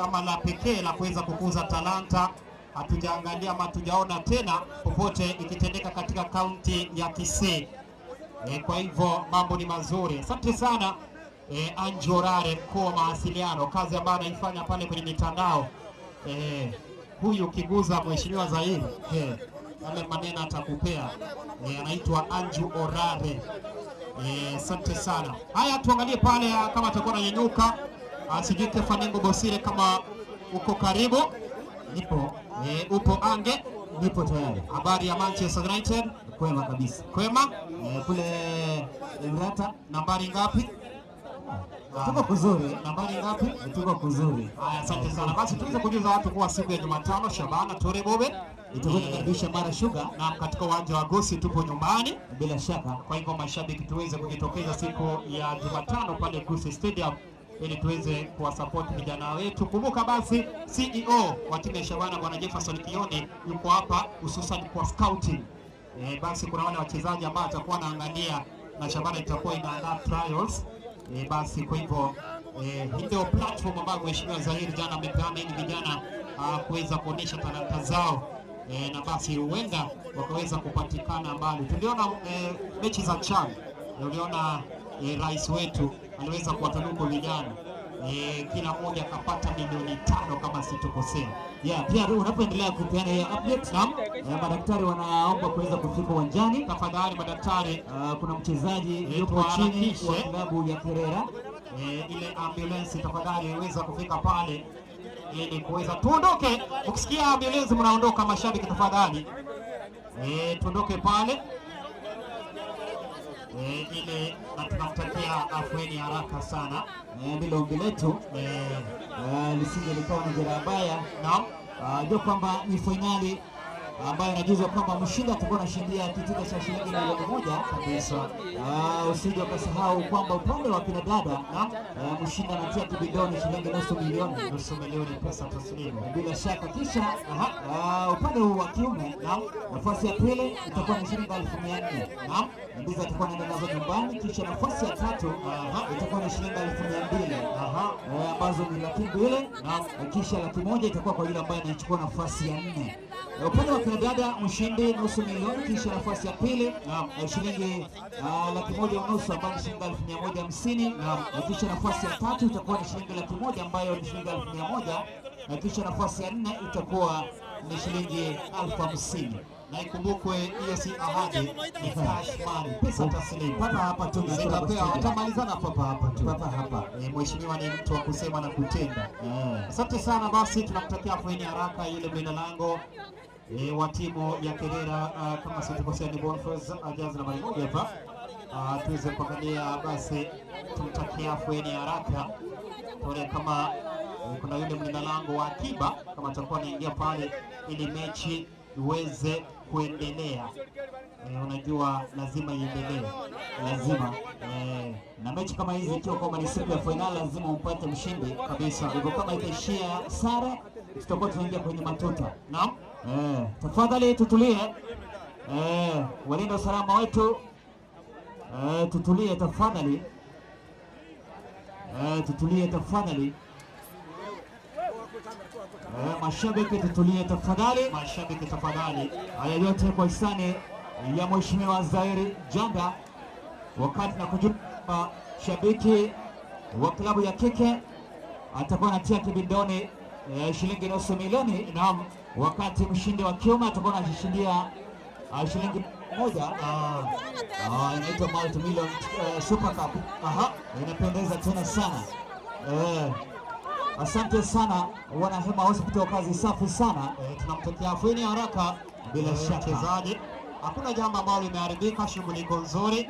ama la pekee la kuweza kukuza talanta. Hatujaangalia ama hatujaona tena popote ikitendeka katika kaunti ya Kisii. Kwa hivyo mambo ni mazuri. Asante sana Anjorare, mkuu wa mawasiliano, kazi ambayo anaifanya pale kwenye mitandao. Huyu kiguza mheshimiwa Zahiri, yale maneno atakupea. Anaitwa Anju Orare. Asante sana. Haya, tuangalie pale kama atakuwa ananyanyuka. Sijui Kefaningo Bosire kama uko karibu. Nipo. Upo ange? Nipo tayari. Habari ya Manchester United? Kwema kabisa. Kwema? Kule Emrata. Nambari ngapi? Tuko kuzuri. Nambari ngapi? Tuko kuzuri. Haya, asante sana. Basi tuweze kujuza watu kuwa siku ya Jumatano Shabana Tore Bobe itakuwa inakaribisha Mara Sugar na katika uwanja wa Gosi tupo nyumbani bila shaka. Kwa hivyo mashabiki tuweze kujitokeza siku ya Jumatano pale Gosi Stadium ili tuweze kuwasupport vijana wetu. Kumbuka basi CEO wa timu ya Shabana Bwana Jefferson Kioni yuko hapa hususan kwa scouting. Basi kuna wale wachezaji ambao atakuwa anaangalia na Shabana itakuwa inaandaa trials. Basi kwa hivyo hii ndio platform ambayo Mheshimiwa Zahiri jana amepeana ili vijana kuweza kuonesha talanta zao. Na basi huenda wakaweza kupatikana mbali. Tuliona mechi za CHAN, uliona rais wetu aliweza kuwatunuku vijana kila mmoja akapata milioni 5 kama sitokosea. Yeah, pia unapoendelea kupeana hiyo update, naam, madaktari wanaomba kuweza kufika uwanjani. Tafadhali madaktari, kuna mchezaji yupo chini wa klabu ya Kerera. Ile ambulance tafadhali iweza kufika pale ili kuweza tuondoke. Ukisikia ambulance mnaondoka mashabiki tafadhali. Tuondoke pale. Ile na tunamtakia afueni haraka sana. Ndilo ombi letu. Lisije likawa ni jeraha baya. Naam. Ndio kwamba ni finali ambayo inajuzwa kwamba mshindi atakuwa anashindia kitita cha shilingi milioni 1 kabisa. Usije ukasahau kwamba upande wa kina dada mshindi anatia kibidoni shilingi nusu milioni. Nusu milioni pesa taslimu. Bila shaka. Kisha upande huu wa kiume, nafasi ya pili itakuwa ni shilingi 1400. Naam. Ndizo atakuwa anaenda nazo nyumbani. Kisha nafasi ya tatu itakuwa ni shilingi 1200 ambazo ni 200,000. Naam. Kisha 100,000 itakuwa kwa yule ambaye anachukua nafasi ya 4. Upande wa kina dada mshindi nusu milioni, kisha nafasi ya pili shilingi 150,000 ambayo ni shilingi 150,000, kisha nafasi ya tatu itakuwa ni shilingi 100,000 ambayo ni shilingi 100,000, na kisha nafasi ya nne itakuwa ni shilingi 50,000. Na ikumbukwe hiyo si ahadi, ni cash money, pesa taslimu. Papa hapa tu zitapewa, watamalizana papa hapa tu. Papa hapa. Mheshimiwa ni mtu wa kusema na kutenda. Asante sana basi, tunamtakia afueni haraka yule mlinda lango wa timu ya Kagera, kama sitakosea ni Boniface ajazi nambari 1 hapa. Tuweze kuangalia basi, tumtakie afueni haraka. Tuone kama kuna yule mlinda lango wa akiba kama atakuwa anaingia pale ili mechi iweze kuendelea. Unajua lazima iendelee, lazima. Na mechi kama hizi ikiwa kwamba ni siku ya fainali lazima umpate mshindi kabisa. Hivyo kama itaishia sare tutakuwa tunaingia kwenye matuta. Naam. Tafadhali tutulie. Walinda usalama wetu, tutulie tafadhali. Tutulie tafadhali. Mashabiki tutulie tafadhali. Mashabiki tafadhali. Haya yote kwa hisani ya Mheshimiwa Zairi Janda. Wakati na kujua shabiki wa klabu ya kike atakuwa anatia kibindoni shilingi 500,000. Naam. Wakati mshindi wa kiume atakuwa anashindia shilingi 1. Inaitwa Multi Million Super Cup. Aha. Inapendeza tena sana. Asante sana wana Hema Hospital, kazi safi sana. Tunamtakia afueni haraka bila shaka mchezaji. Hakuna jambo ambalo limeharibika, shughuli iko nzuri.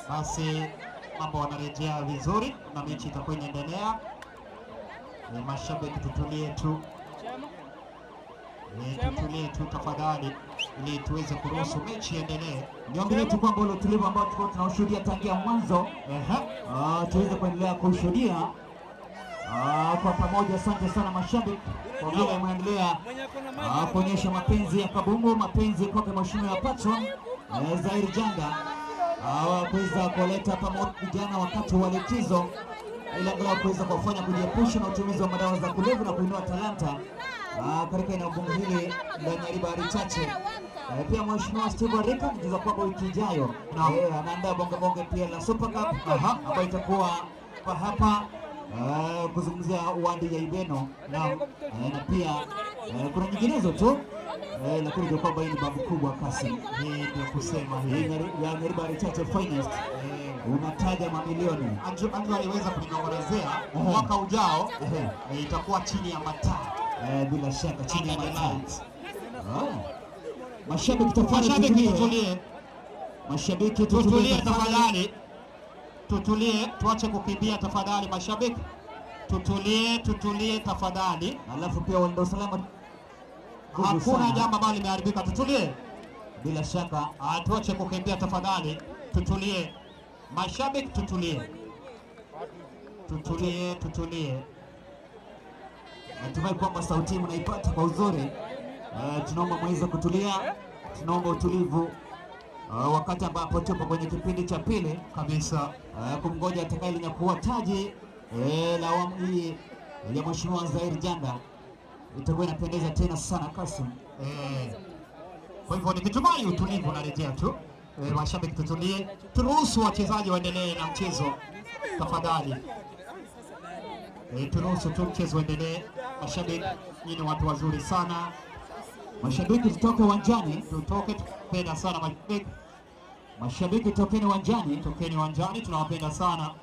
Basi mambo wanarejea vizuri na mechi itakuwa inaendelea. Mashabiki tutulie tu. Tutulie tu tafadhali ili tuweze kuruhusu mechi iendelee. Niombe letu kwamba ule utulivu ambao tulikuwa tunaushuhudia tangia mwanzo tuweze kuendelea kushuhudia kwa pamoja. Asante sana mashabiki kwa vile mnaendelea kuonyesha mapenzi ya kabumbu, mapenzi kwake Mheshimiwa Patron Zairi Janda, kuweza kuleta pamoja vijana wakati wa likizo ili angalau kuweza kuwafanya kujiepusha na utumizi wa madawa za kulevya na kuinua talanta katika eneo bunge hili la Nyaribari Chache. Pia Mheshimiwa Steve Arika anajuza kwamba wiki ijayo anaandaa bonge bonge pia la Super Cup ambayo itakuwa kwa hapa kuzungumzia wadi ya Ibeno na pia kuna nyinginezo tu, lakini ndio kwamba hii ni babu kubwa kasi. Hii ndio kusema hii ya Nyaribari Chache Finest. Unataja mamilioni. Andrew aliweza kuninong'onezea mwaka ujao itakuwa chini ya mataa. Bila shaka chini ya mataa. Mashabiki tafadhali tutulie. Mashabiki tutulie tafadhali. Tutulie, tuache kukimbia tafadhali mashabiki. Tutulie, tutulie tafadhali. Alafu pia walinda usalama, hakuna jambo ambalo limeharibika, tutulie. Bila shaka tuache kukimbia tafadhali, tutulie. Mashabiki tutulie. Tutulie, tutulie. Natumai kwamba sauti mnaipata kwa uzuri. Tunaomba mweze kutulia, tunaomba utulivu wakati ambapo tupo kwenye kipindi cha pili kabisa, kumngoja atakayelinyakua taji la awamu hii ya Mheshimiwa Zairi Janda. Itakuwa inapendeza tena sana Kasim. Kwa hivyo nikitumai utulivu unarejea tu. Mashabiki tutulie, turuhusu wachezaji waendelee na mchezo tafadhali. Turuhusu tu mchezo uendelee. Mashabiki nyinyi ni watu wazuri sana. Mashabiki tutoke uwanjani, tutoke, tunapenda sana mashabiki. Mashabiki tokeni uwanjani, tokeni uwanjani, tunawapenda sana.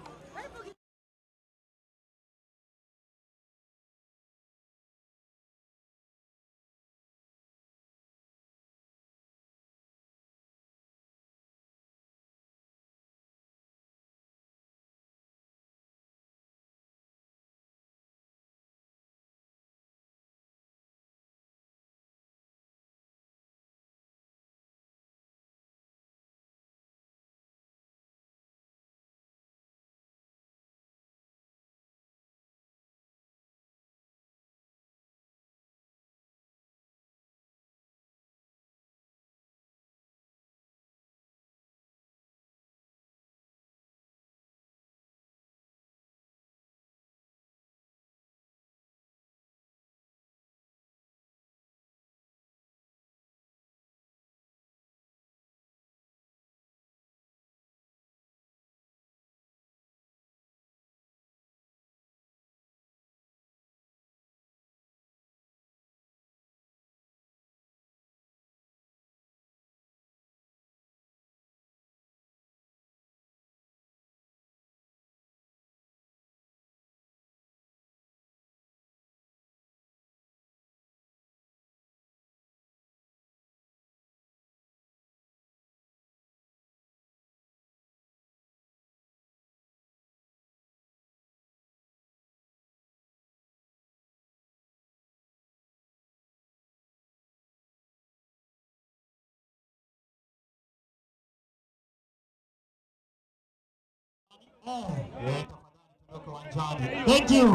Thank you.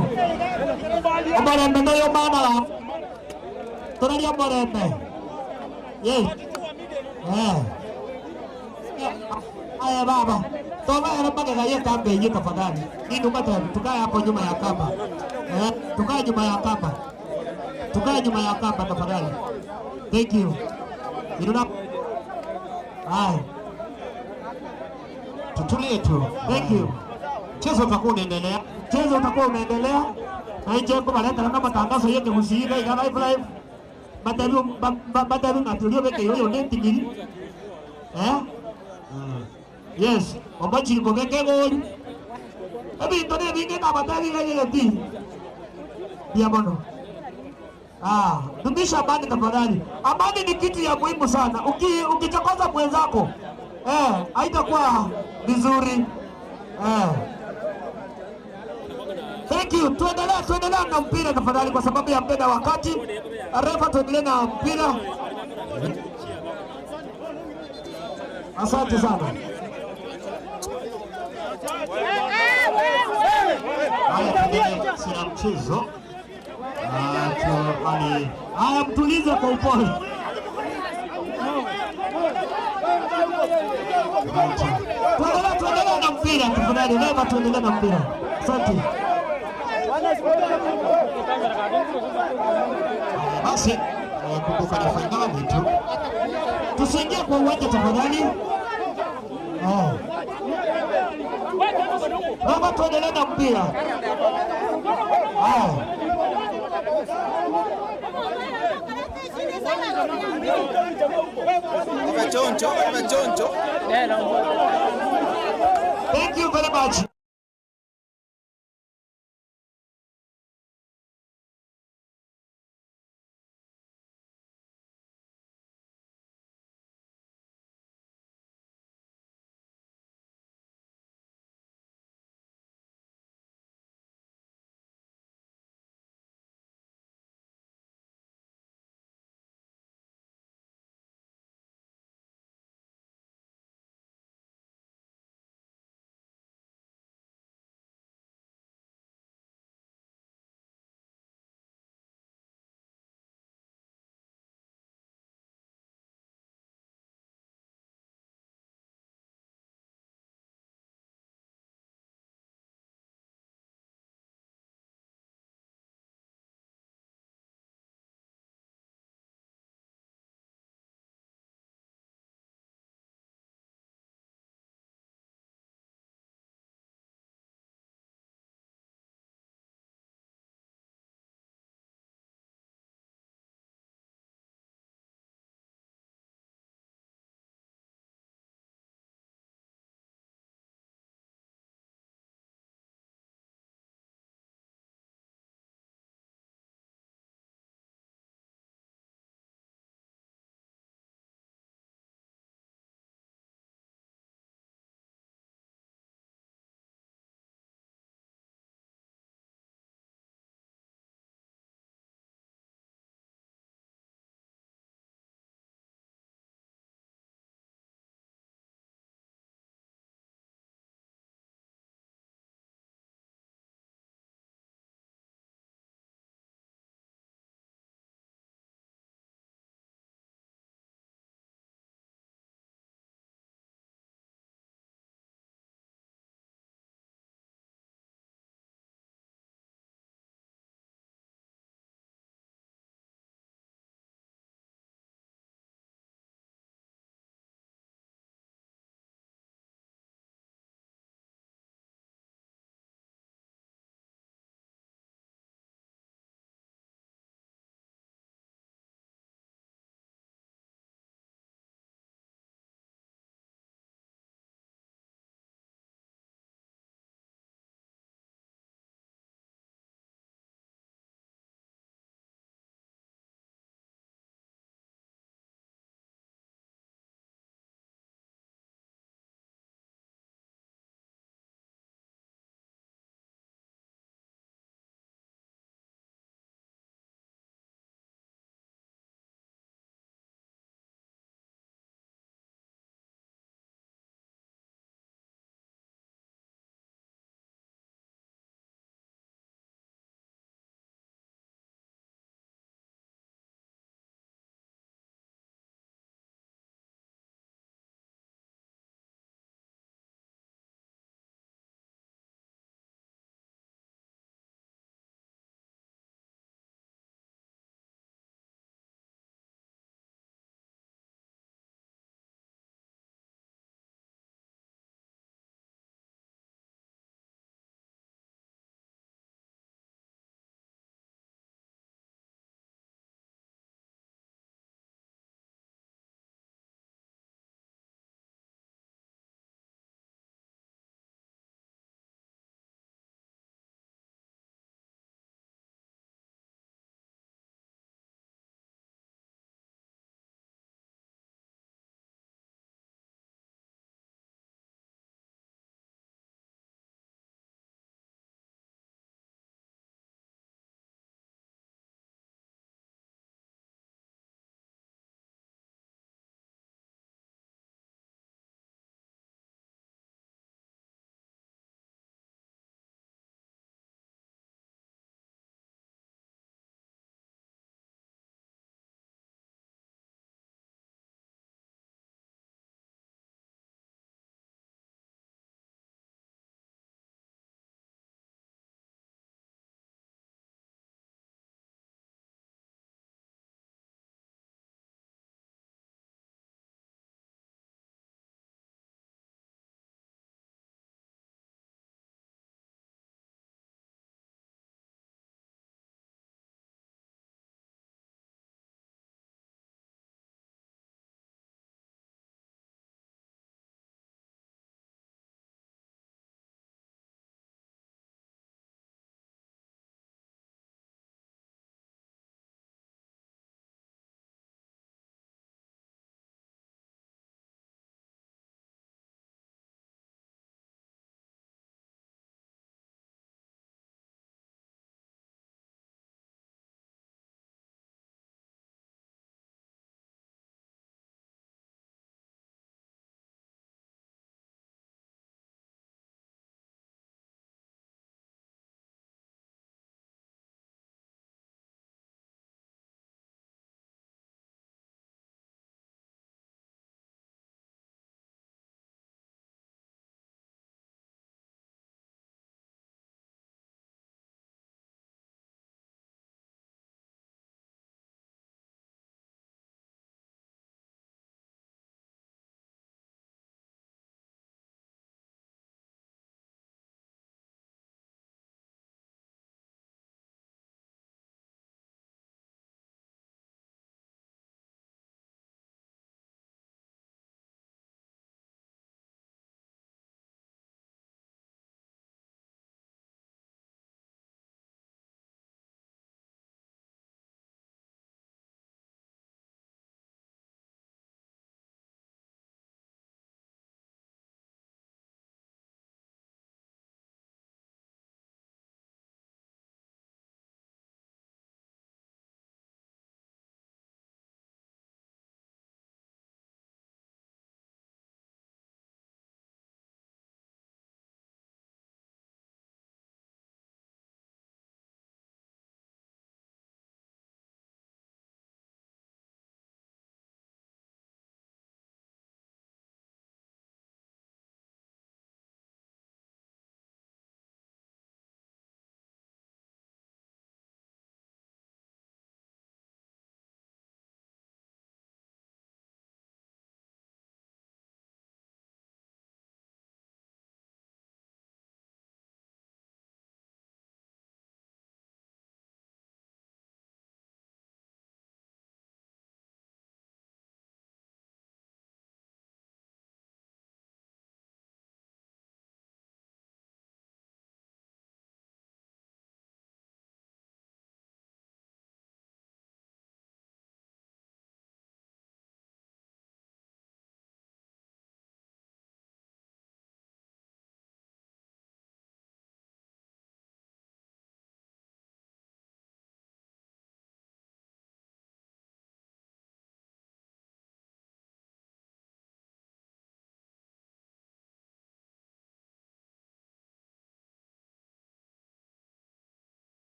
Omorembe noyo mana. Tonalia omorembe. Ye. Haya baba. Toma era mpaka gaye kambe yenyewe tafadhali. Nini upate tukae hapo nyuma ya kamba. Tukae nyuma ya kamba. Tukae nyuma ya kamba tafadhali. Thank you. Iruna. Haya. Tutulie tu. Thank you. Mchezo utakuwa unaendelea. Mchezo utakuwa unaendelea. Na nje kwa baleta kama matangazo yake kusiika ika live live. Badalu badalu na tulio beke yoyo neti gili. Yes, ombachi ko beke gol. Abi tone binge na batali ga yeti. Bia bono. Ah, dumisha amani tafadhali. Amani ni kitu ya muhimu sana. Ukichokoza mwenzako, haitakuwa vizuri. Thank you. Tuendelee na mpira tafadhali kwa sababu ya mpira wakati. Refa, tuendelee na mpira. Asante sana. Haya, sina mchezo. Haya, mtulize kwa upole. Tuendelee na mpira tafadhali. Refa, tuendelee na mpira. Asante. Basi kumbuka ni fainali tu. Tusiingie kwa uwanja tafadhali. Baba, tuendelee na mpira. Thank you very much.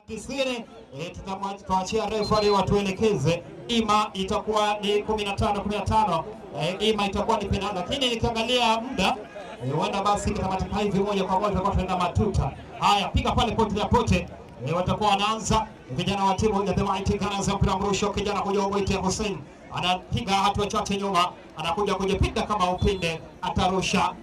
90 tutamwachia refa watuelekeze, ima itakuwa ni 15 15, ima itakuwa ni penalti, lakini nikiangalia muda huenda basi kitamatika hivi moja kwa moja kwa tunaenda matuta. Haya, piga pale pote ya pote. Watakuwa wanaanza vijana wa timu ya The Mighty Gunners, mpira mrusho, kijana huyo mwite Hussein anapiga hatua chache nyuma, anakuja kujipinda kama upinde, atarusha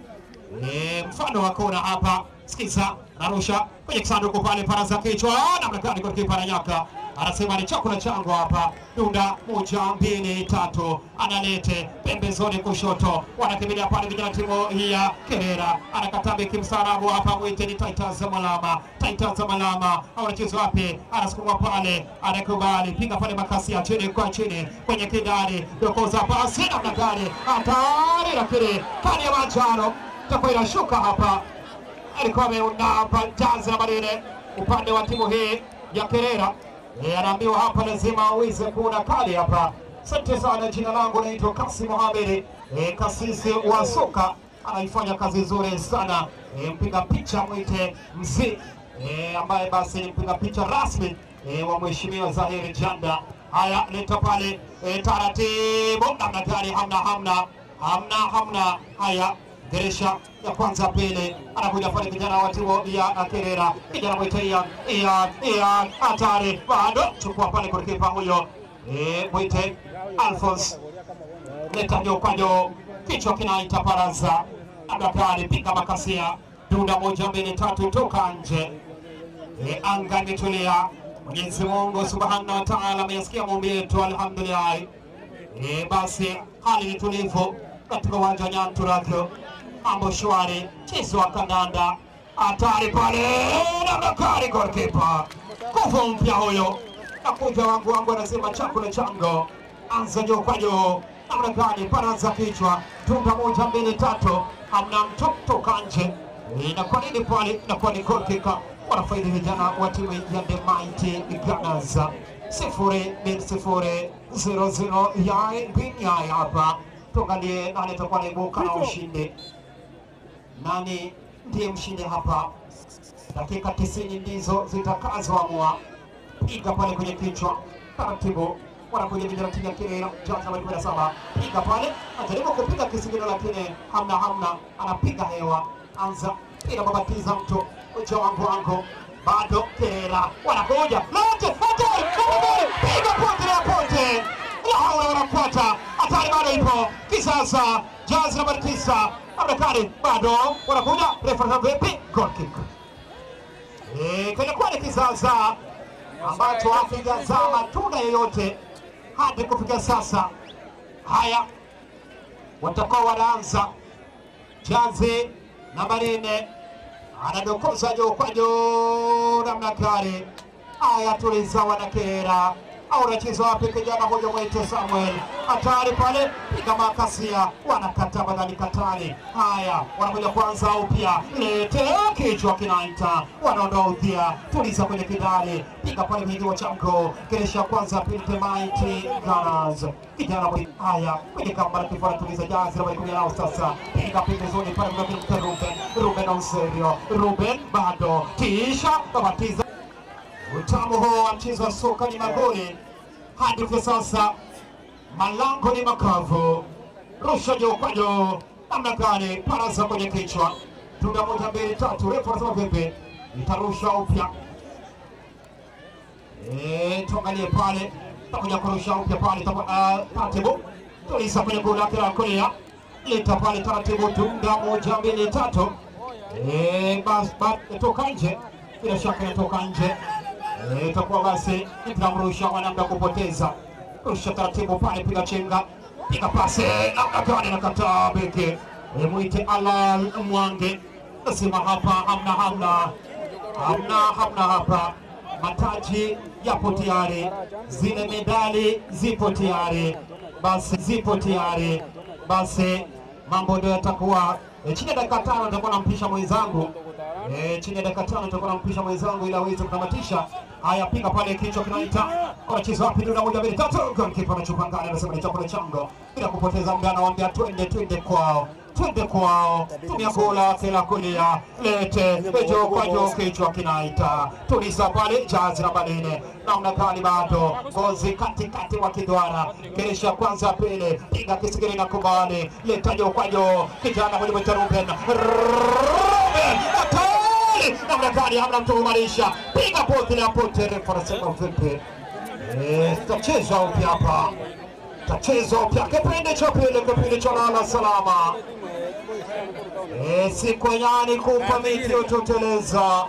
mfano wa kona hapa. Sikiza, anarusha kwenye kisanduku pale, paraza kichwa namna gani kwa kipa ananyaka, anasema ni chakula changu hapa. Dunda 1 2 3, analete pembezoni kushoto, wanakimbilia pale vijana timu hii ya Kerera, anakataa beki mstaarabu hapa, mwite ni Titus Malama. Titus Malama anacheza wapi? Anasukuma pale, anakubali, piga pale makasi ya chini kwa chini kwenye kidari, dokoza pasi namna gani, hatari, lakini kadi ya manjano itakuwa inashuka hapa. Alikuwa ameunda hapa jazi namba 4 upande wa timu hii ya Kerera. Anaambiwa hapa lazima uweze kuona kali hapa. Asante sana, jina langu naitwa Kasim Mohamed, kasisi wa soka, anaifanya kazi nzuri sana. Mpiga picha mwite Mzee, ambaye basi ni mpiga picha rasmi wa Mheshimiwa Zahiri Janda. Haya, leta pale taratibu namna gani, hamna. Haya, Geresha ya kwanza pili, anakuja pale kijana wa timu ya Kerera, kijana mwite Ian, hatari bado, chukua pale kwa kipa huyo mwite Alphonse, leta juu kwa juu, kichwa kinaita paraza, Abdakari piga makasia, dunda 1 2 3, toka nje. Anga imetulia. Mwenyezi Mungu Subhanahu wa Ta'ala ameyasikia maombi yetu, alhamdulillah. Basi hali ni tulivu katika uwanja wa Nyanturagyo, mambo shwari, mchezo wa kandanda, hatari pale na Bakari goalkeeper, nguvu mpya huyo, nakuja wangu anasema chakula chango, anza juu kwa juu, namna gani, paranza kichwa, tunda 1 2 3, hamna mtu toka nje. Inakuwa nini pale? Inakuwa ni goal kick, wanafaidi vijana wa timu ya The Mighty Gunners 0-0 0-0 yai binyai hapa. Tuangalie nani atakuwa anaibuka na ushindi, nani ndiye mshindi hapa. Dakika 90 ndizo zitakazoamua. Piga pale kwenye kichwa taratibu, wanakuja vijana timu ya Kerera, jazi namba 17, piga pale, anajaribu kupiga kisigino lakini hamna, anapiga hewa, anza ila babatiza mtu ucho wangu bado Kerera wanakuja, lote hatari, piga pote na pote, la haula wala quwata, hatari bado ipo kisasa, jazi namba 9 Abdakari bado wanakuja, refa vipi, goal kick. Kilikuwa ni kisasa ambacho hakijazaa matunda yoyote hadi kufika sasa. Haya, watakuwa wanaanza jazi namba 4, anadokoza juu kwa juu namna gani. Haya, tuliza wanakera, au anacheza wapi kijana huyo mwite Samuel, hatari pale, piga makasia, wanakata badali katani. Haya, wanakuja kwanza upya, lete kichwa kinaita, wanaondoa udhia, tuliza kwenye kidari, piga pale kwenye kiwa chango, keresha kwanza pili The Mighty Gunners, kijana mwite. Haya, kwenye kamba la kifua tuliza jazi la 19 sasa, piga pembezoni pale kwa Ruben Onserio, Ruben bado tisha babatiza. Utamu huo wa mchezo wa soka ni magoli hadi kwa sasa, malango ni makavu. Rusha juu kwa juu, namna gani, paraza kwenye kichwa, tunda 1 2 3, refa anasema vipi, itarusha upya. Tuangalie pale, takuja kurusha upya pale taratibu, tulisa kwenye goli lake la kulia, leta pale taratibu, tunda 1 2 3, bas toka nje, bila shaka inatoka nje. Itakuwa basi itamrusha wanamda kupoteza. Rusha taratibu pale, piga chenga, piga pasi, namna gani, nakataa beki, mwite Alal Mwange, nasema hapa hamna hapa. Mataji yapo tayari, zile medali zipo tayari, basi zipo tayari, basi mambo ndio yatakuwa. Chini ya dakika 5 nitakuwa nampisha mwenzangu. Chini ya dakika 5 nitakuwa nampisha mwenzangu ili aweze kutamatisha. Haya, piga pale kichwa kinaita. Anacheza wapi? 1 2 3, goalkeeper anachukua ngani, anasema ni chakula chango. Bila kupoteza muda anawaambia twende kwao. Twende kwao, tumia gola kila kulia, lete juu kwa juu, kichwa kinaita, tuliza pale, jazi namba 4 namna gani bado ngozi katikati wa kidwara, kirisha kwanza pili, piga kisigiri na kubali, leta juu kwa juu, kijana huyu mcha Ruben, Ruben atali namna gani, hamna mtu kumarisha, piga pote la pote, refa anasema vipi? Tacheza upya hapa, tacheza upya kipindi cha pili, kipindi cha lala salama. Siku nyani kupa miti utoteleza.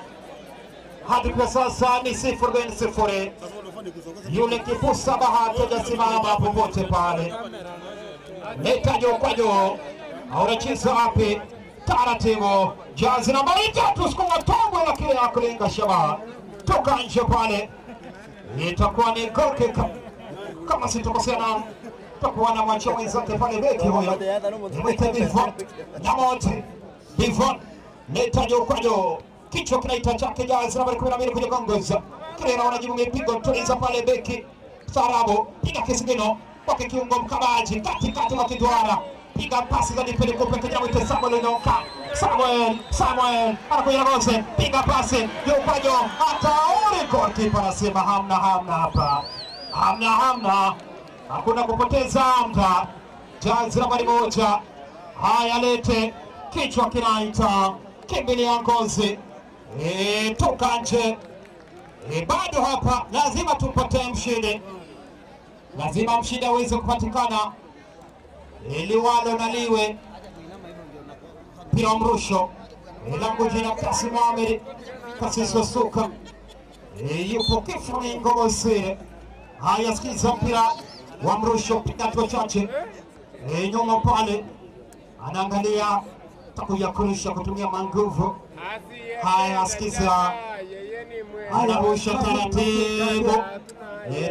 Hadi kwa sasa ni 0-0. Yule kipusa bahati hajasimama popote pale. Leta juu kwa juu, aurecheza wapi? Taratibu, jazi nambari 3 sukuma tongwe, lakini hakulenga shabaha, toka nje pale. Itakuwa ni goal kick kama sitokosea, na takuwa na mwacha mwenzake pale beki huyo mwite Bivon Nyamote. Bivon leta juu kwa juu, kichwa kinaita chake jazi nambari 12 kuja kuongoza kile, naona jibu mipigo, tuliza pale beki Sarabu, piga kisigino kwake kiungo mkabaji katikati wa kidwara, piga pasi za dipele kupe kijana mwite Samuel Enoka. Samuel, Samuel anakuja na Gose, piga pasi juu kwa juu, atauri goalkeeper anasema hamna, hamna hapa, hamna, hamna, hakuna kupoteza muda. Jazi nambari 1 haya, lete kichwa kinaita, kimbilia ngozi, toka nje. Bado hapa lazima tumpate mshindi, lazima mshindi aweze kupatikana ili walo na liwe. Mpira mrusho langu jina Kasim Amiri Kasisi Suka, yupo kifuni Ngobosire. Haya, sikiza mpira wa mrusho, piga hatua chache nyuma pale, anaangalia takuja kurusha kutumia manguvu. Haya, sikiza, anarusha taratibu,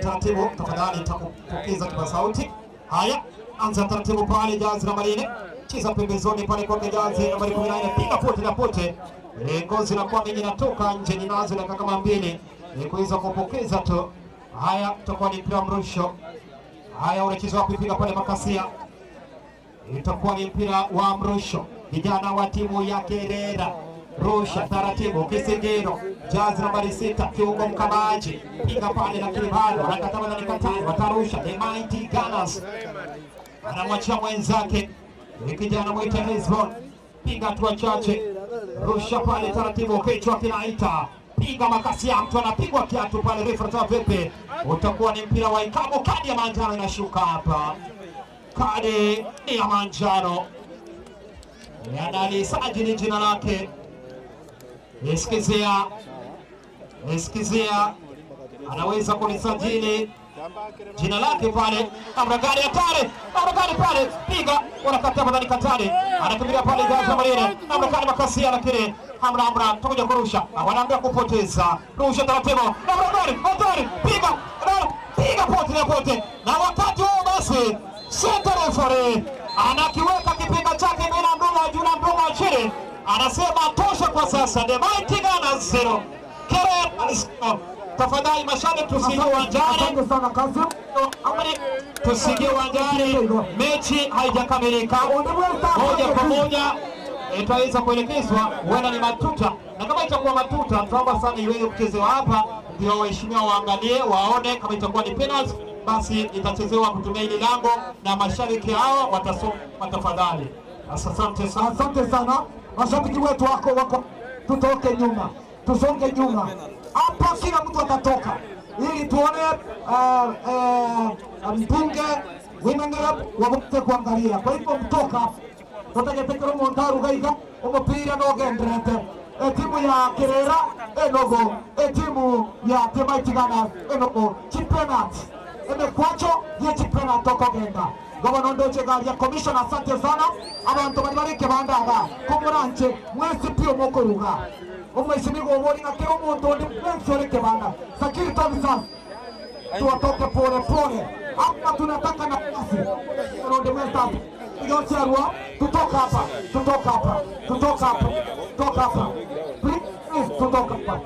taratibu, tafadhali takupokeza kwa sauti. Haya, anza taratibu pale, jazi nambari 4 cheza pembezoni pale kwa jazi nambari 14, piga pote na pote, ngozi inakuwa mingi inatoka nje, ninazo dakika kama 2 kuweza kupokeza tu. Haya, itakuwa ni mpira mrusho. Haya, unachezwa kuipiga pale makasia, itakuwa ni mpira wa mrusho. Vijana wa timu ya Kerera, rusha taratibu, kisigino, jazi nambari 6 kiungo mkabaji, piga pale, lakini bado anakataba na nikatani, watarusha the Mighty Gunners, anamwachia mwenzake kijana mwita Hezbon, piga hatua chache, rusha pale taratibu, kichwa kinaita, piga makasia, mtu anapigwa kiatu pale, refa vipi? Utakuwa ni mpira wa ikabu. Kadi ya manjano inashuka hapa, kadi ni ya manjano, analisajili jina lake. Nisikizia, nisikizia, anaweza kulisajili jina lake pale. Amragari hatari, Amragari pale, piga, wanakataa madani katari, anakimbilia pale Gaza Marine, Amragari makasia, lakini hamna, hamna, tukuja kurusha, wanaambia kupoteza, rusha taratibu, Amragari hatari, piga, piga pote na pote, na wakati huo basi center referee anakiweka kipiga chake bila mdomo wa juu na mdomo wa chini, anasema tosha kwa sasa. The Mighty Gunners 0 Kerera 0. Tafadhali mashabiki tusiingie uwanjani. Asante sana Kasim. Tusiingie uwanjani, mechi haijakamilika. Moja kwa moja itaweza kuelekezwa, huenda ni matuta, na kama itakuwa matuta, tunaomba sana iweze kuchezewa hapa, ndio waheshimiwa waangalie, waone kama itakuwa ni penalty, basi itachezewa kutumia ile lango na mashabiki hao watasoma. Tafadhali, asante sana, asante sana mashabiki wetu wako, tutoke nyuma, tusonge nyuma hapa, kila mtu atatoka ili tuone mbunge women rep wabute kuangalia. Kwa hivyo mtoka tutagetekera omonto gaiga omupira nogenderete etimu ya Kerera enogo etimu ya The Mighty Gunners enogo chipenat emekwacho ye chipenat okogenda gobono ndoche gari ya commissioner. Asante sana abantu bari bareke bandaga komuranche mwesi pio mokoruga omweshimiwa obori na kero omonto ndi mwesi oreke banda security officers tuwatoke pole pole hapa, tunataka nafasi ronde mwesi yote arua tutoka hapa, tutoka hapa, tutoka hapa, tutoka hapa, please tutoka hapa.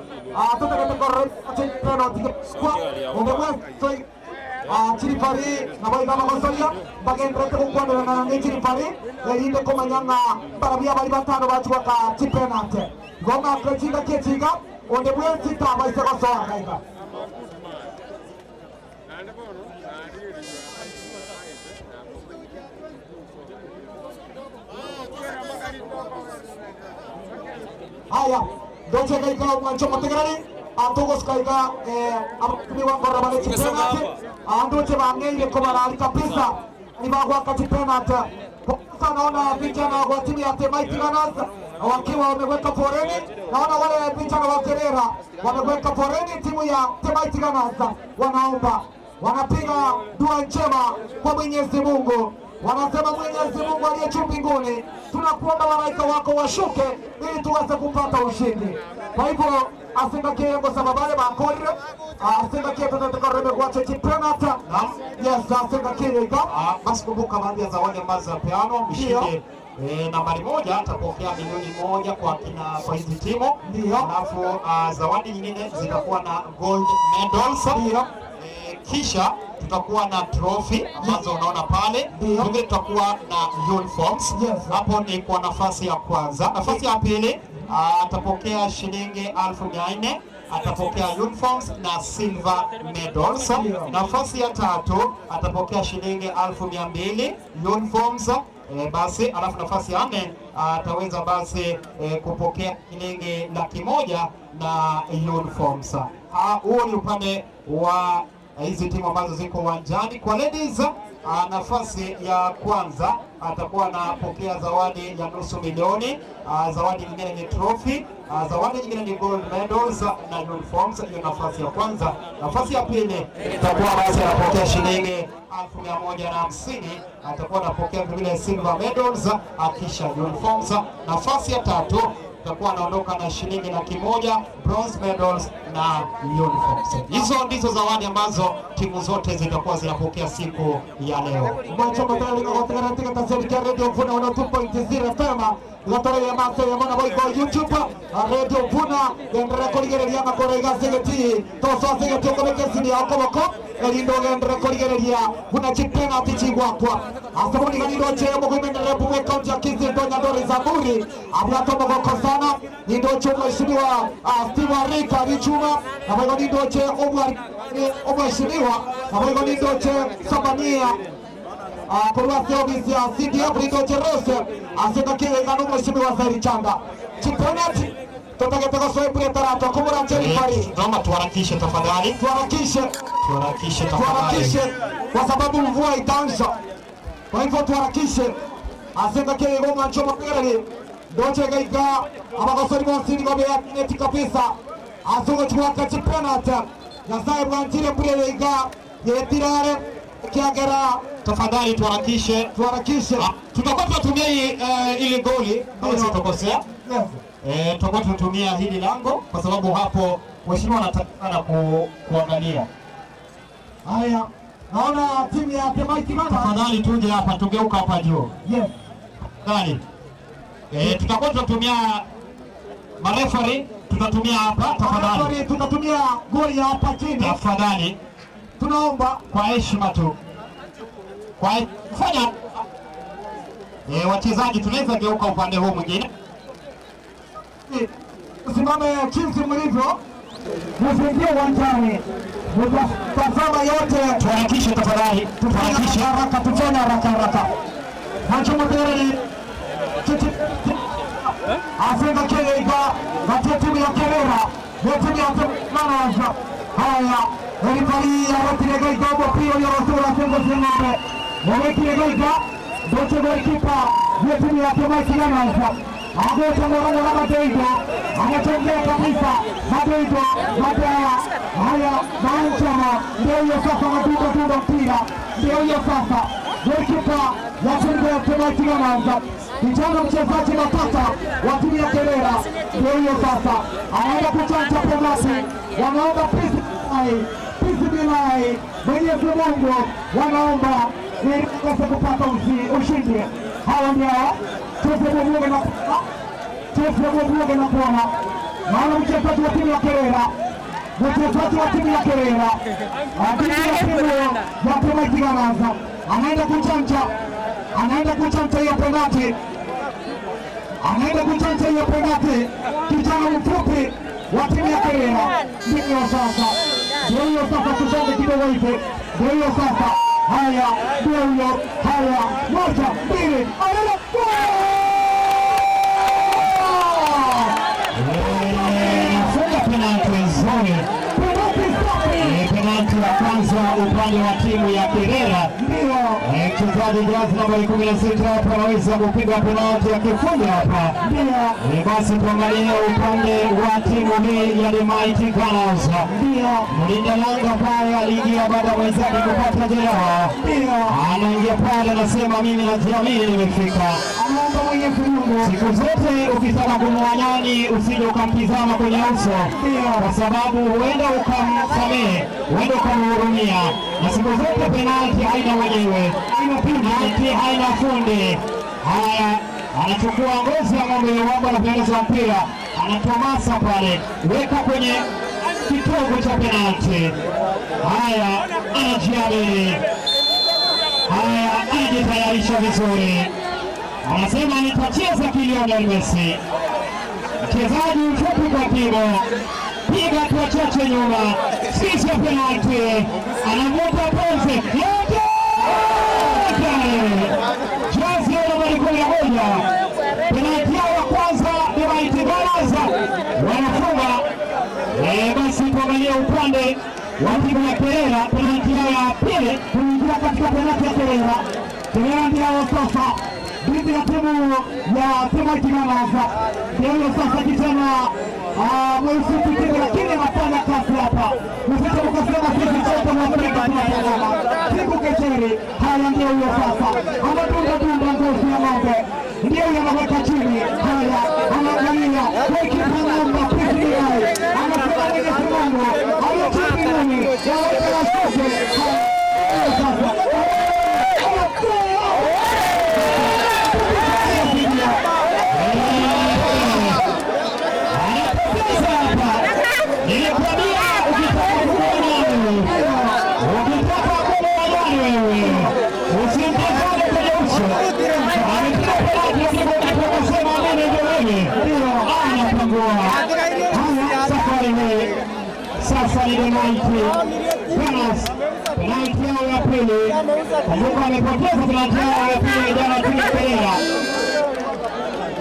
Tutoka kwa penalty kwa onde mwesi. Chirifari naboiga magosoria bagendrete gukwanirana na chirifari erinde komanyanga barabia bari batano bachuaka chipenate goma krechinga kiechinga onde bwensi tabaise gosoa kaiga Haya, doche kaika mwancho motegerari atogos kaika abatumiwa ngora bale chipenate andoche bangeire kobarari kabisa nibagwa kachipenate. Sasa naona vijana wa timu ya Mighty Gunners wakiwa wameweka foreni, naona wale vijana wa Kerera wameweka foreni. Timu ya Mighty Gunners wanaomba, wanapiga dua njema kwa Mwenyezi Mungu. Wanasema Mwenyezi Mungu aliye juu mbinguni, tunakuomba malaika wako washuke ili tuweze kupata ushindi. Kwa hivyo asingakie ngo sababale bakorire asingakie tutatekorebe kwa chipenata. Yes, asingakie ika. Basi kumbuka baadhi ya zawadi ambazo zinapeanwa. Mshindi nambari 1 atapokea milioni 1 kwa kina kwa hizi timu. Alafu zawadi nyingine zitakuwa na gold medals. Ndio. Kisha tutakuwa na trophy ambazo unaona pale. Vile tutakuwa na uniforms. Hapo ni kwa nafasi ya kwanza. Nafasi ya pili atapokea shilingi 1400, atapokea uniforms na silver medals. Nafasi ya tatu atapokea shilingi 1200 uniforms. Basi alafu nafasi ya nne ataweza basi kupokea shilingi 100,000 na uniforms. Huo ni upande wa hizi timu ambazo ziko uwanjani. Kwa ladies, nafasi ya kwanza atakuwa anapokea zawadi ya 500,000, zawadi nyingine ni trophy, zawadi nyingine ni gold medals na uniforms. Hiyo nafasi ya kwanza. Nafasi ya pili itakuwa basi anapokea shilingi 1,150, atakuwa anapokea vile silver medals akisha uniforms. Nafasi ya tatu atakuwa anaondoka na shilingi 100,000, bronze medals na uniforms. Hizo ndizo zawadi ambazo timu zote zitakuwa zinapokea siku ya leo. Mwancho matali na katika tasiri Radio Vuna 102.0 FM gatore ya mase ya mwana boy kwa YouTube Radio Vuna gendera korigereria makore gasegeti toso segeti okomeke sini akoboko elindo gendera korigereria kuna chipena tichigwakwa asabuni ganindo chemo kuimendelea bwe kaunti ya Kisii Ndonya Ndori Zaburi abiato mogoko sana nindo che mheshimiwa Steve Arika Richuma na boy nindo che omheshimiwa na boy nindo che Sabania Kurwa ofisi ya CDF nindo che Rose aseka kile ngano mheshimiwa Zairi Chanda chipenati tutaketeko soe tarato kumura cheri. Naomba tuharakishe tafadhali, tuharakishe tafadhali, tuharakishe kwa sababu mvua itaanza. Kwa hivyo tuharakishe aseka kile ngoma nchoma pere ndoche gaika abakosori bonsini gobe ya neti kabisa azugo chwaka chipenati nyasaye bwantire burere yetirare kiagera. Tafadhali tuharakishe, tuharakishe. Tutakuwa tunatumia ili goli kama sitakosea. Tutakuwa tunatumia hili lango kwa sababu hapo mheshimiwa anatakana kuangalia. Haya, naona timu ya Mighty Gunners. Tafadhali tuje hapa, tugeuka hapa juu. Yes. Tafadhali. Tutakuwa tunatumia marefari, tutatumia hapa tafadhali. Marefari tutatumia goli hapa chini. Tafadhali. Tunaomba kwa heshima tu. Kwa fanya wachezaji tunaweza geuka upande huu mwingine. Usimame jinsi mlivyo, msiingie uwanjani. Mtazama yote. Tuharakishe tafadhali. Tuharakishe haraka, tufanye haraka haraka. Macho mbele. Asenga Kerera, na timu ya Kerera, na timu ya Manaza. Haya, Eripali aratilega igombo pio ya Rasula Sengo Sengombe. Wawekilega doche goalkeeper ya timu ya Mighty Gunners. Agocha ngorongoro na Madeido, anatembea kabisa. Madeido, Madaya, haya, Manchama, ndio hiyo sasa anapiga tunda mpira. Ndio hiyo sasa. Goalkeeper ya timu ya Mighty Gunners. Kijana mchezaji matata wa timu ya Kerera. Ndio hiyo sasa. Anaenda kuchanja penalti. Wanaomba bismillah, Mwenyezi Mungu wanaomba ili waweze kupata ushindi. Hawa ndio Tusemuvuge na kuona. Naona mchezaji wa timu ya Kerera. Mchezaji wa timu ya Kerera anaenda kuchanja, anaenda kuchanja hiyo penalti, anaenda kuchanja hiyo penalti. Kijana mfupi wa timu ya Kerera ndio sasa, ndio sasa, tusonge kidogo hivi, ndio sasa. Haya, ndio huyo. Haya, moja, mbili, anaenda funga penalti nzuri. Penalti ya kwanza upande wa timu ya Kerera. Mchezaji jazi nambari 16 hapa anaweza kupiga penalti akifunga hapa. Basi tuangalie upande wa timu hii ya The Mighty Gunners. Mlinda lango pale aliingia baada ya mwenzake kupata jeraha. Anaingia pale anasema mimi najiamini nimefika. Siku zote ukitaka kumwoa nyani usije ukamtizama kwenye uso, kwa sababu huenda ukamsamehe, huenda ukamhurumia. Na siku zote penalti haina mwenyewe, penalti haina fundi. Haya, anachukua ngozi ya ng'ombe wao, anapenyeza mpira, anatomasa pale, weka kwenye kitovu cha penalti. Haya, anajiamini. Haya, anajitayarisha vizuri. Anasema nitacheza kilionel Messi. Mchezaji mfupi kwa kimo, piga hatua chache nyuma, sisi ya penalti, anavuta ponzi yote. Jezi ya nambari 11, penalti yao ya kwanza ni Mighty Gunners wanafunga. Basi tuangalie upande wa timu ya Kerera, penalti yao ya pili kuingia katika penalti ya Kerera. Kerera ndio sasa dhidi ya timu ya Mighty Gunners. Ndio sasa kijana mweusi kidogo, lakini anafanya kazi hapa. Usije ukasema sisi sote Mwafrika tunafanana. Siku kecheri. Haya, ndio huyo sasa anadunda dunda ngozi ya ng'ombe, ndio huyo anaweka chini. Haya, anaangalia goalkeeper namba PCI anasema Mwenyezi Mungu aliye mbinguni yaweka washuke. Haya sasa nilikwambia ukitaka kumwoa nyani wewe usimtazame kwenye uso. Amepiga penalti lakini akasema mimi ndio mimi. Anapangua safari hii. Sasa ni The Mighty Gunners, penalti yao ya pili. Kumbuka amepoteza penalti yao ya pili jana timu ya Kerera.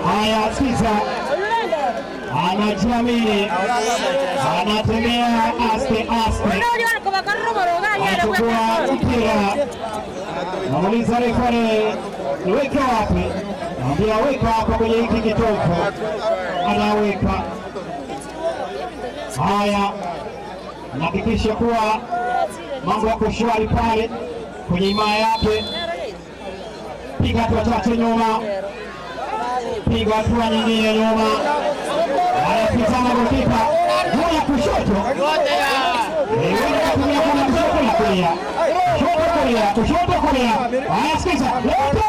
Haya, sikiza, anajiamini, anatembea aste aste, anachukua mpira, namuuliza refari niweke wapi? Naambia weka hapa kwenye hiki kitovu, anaweka. Haya, nahakikisha kuwa mambo yako shwari pale kwenye himaya yake. Piga hatua chache nyuma, piga hatua nyingine nyuma, anapitana golikipa moja kushoto, kutumia kuna kushoto na kulia, kushoto kulia, kushoto kulia. Haya, sikiza yote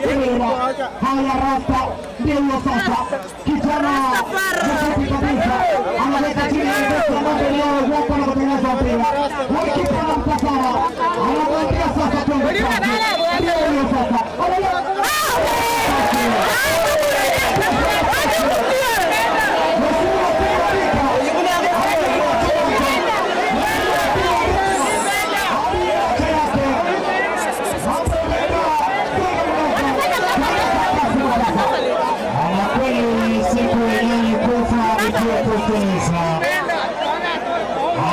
Haya, rasta ndio sasa kijana mfupi kabisa anaweka chini wako na kutengeneza mpira. Golikipa anamtazama, anamwambia sasa twende kwake. Ndio huyo sasa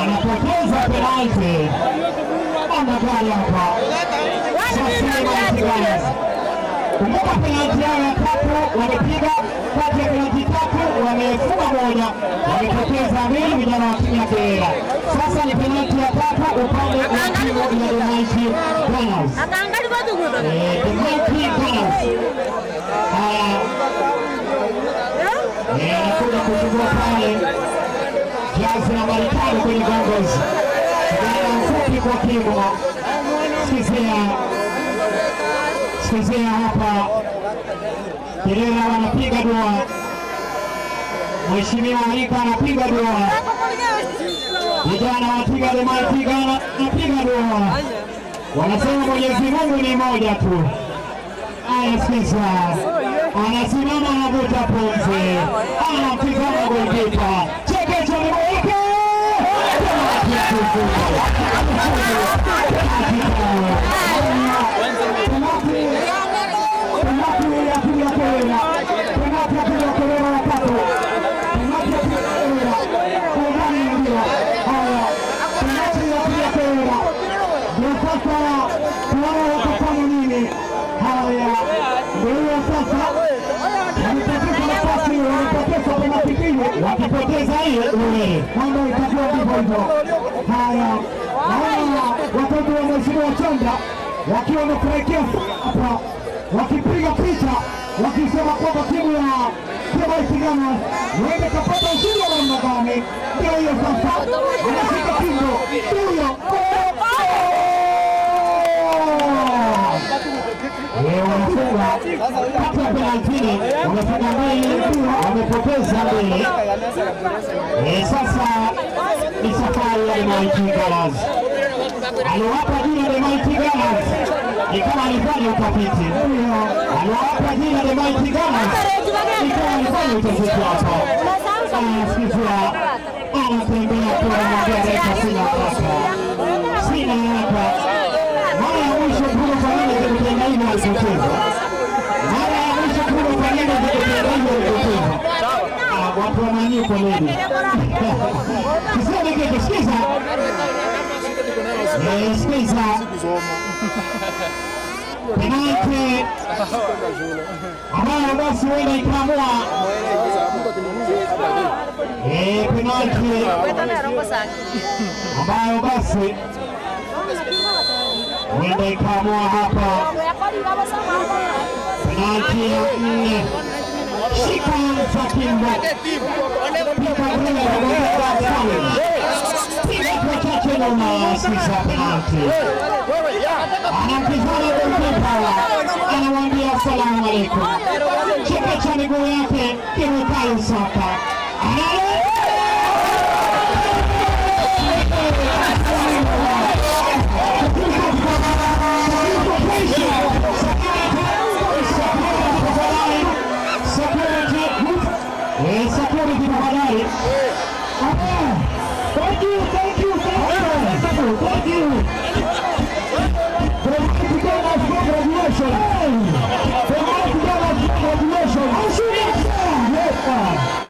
anapoteza penalti. Anagari hapa sasa, Kumbuka penalti yao ya tatu wamepiga, kati ya penalti tatu wamefunga moja, wamepoteza mbili vijana wa timu ya Kerera. Sasa ni penalti ya tatu upande wa timu ya The Mighty Gunners. The Mighty Gunners. Haya. Anakuja kuchukua pale jazi nambari 5 kwenye gongos. Kijana mfupi kwa kimo. Sikizia hapa. Kerera wanapiga dua. Mheshimiwa Rika anapiga dua. Vijana wa Tiga The Mighty Gunners wanapiga dua. Wanasema Mwenyezi Mungu ni mmoja tu. Aya, sikiza. Anasimama anavuta pumzi. Anamtizama golikipa. Chekecha mguu wake. Penalti ya timu ya Kerera. Penalti ya timu ya Kerera ya tatu. Penalti ya timu ya Kerera. Kungani ndio. Haya. Penalti ya timu ya Kerera. Ndio sasa tuone watafanya nini. Haya. Ndio sasa wamepoteza nafasi, wamepoteza penalti hiyo. Wakipoteza hiyo mambo itakuwa ndivyo hivyo. Haya. Naona watoto wa Mheshimiwa Chanda wakiwa wamefurahikia hapa, wakipiga picha wakisema kwamba timu ya The Mighty Gunners huenda kapata ushindi wa namna gani. Ndio hiyo sasa, anashika pingo, ndio hiyo. Wanafunga kati ya penalti, wamefunga mbili, wamepoteza mbili. Sasa ni safari ya The Mighty Gunners. Aliwapa jina The Mighty Gunners ni kama alifanya utafiti. Aliwapa jina The Mighty Gunners ni kama alifanya utafiti hapa. Anasikizia, anatembea kwa anamwambia refa, sina haraka, sina haraka. Mara ya mwisho Bruno Fernandes kutenda hivyo alipoteza. Mara ya mwisho Bruno Fernandes kutenda hivyo alipoteza. Watu wa Man U poleni. Kisema kitu, sikiza. Sikiza. Penalti ambayo basi huenda ikaamua. Penalti ambayo basi huenda ikaamua hapa. Penalti ya 4. Shika Sakimbo. Piga piga kwa chache nyuma, sikiza penalti. Anamtizama golikipa, anamwambia asalamu alaykum. Chekecha miguu yake kirukayo soka. Security tafadhali. Thank you, thank you, thank you. Thank you. Congratulations. Congratulations. Yes.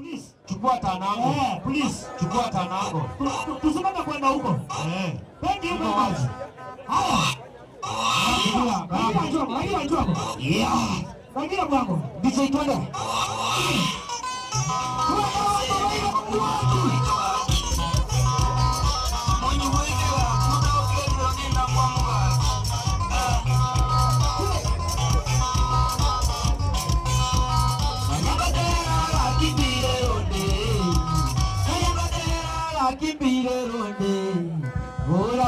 Please. Chukua tanango. Please. Chukua tanango. Tusimame kwenda huko. Thank you very much. Haya. Yeah. Rangira mwango. DJ twende.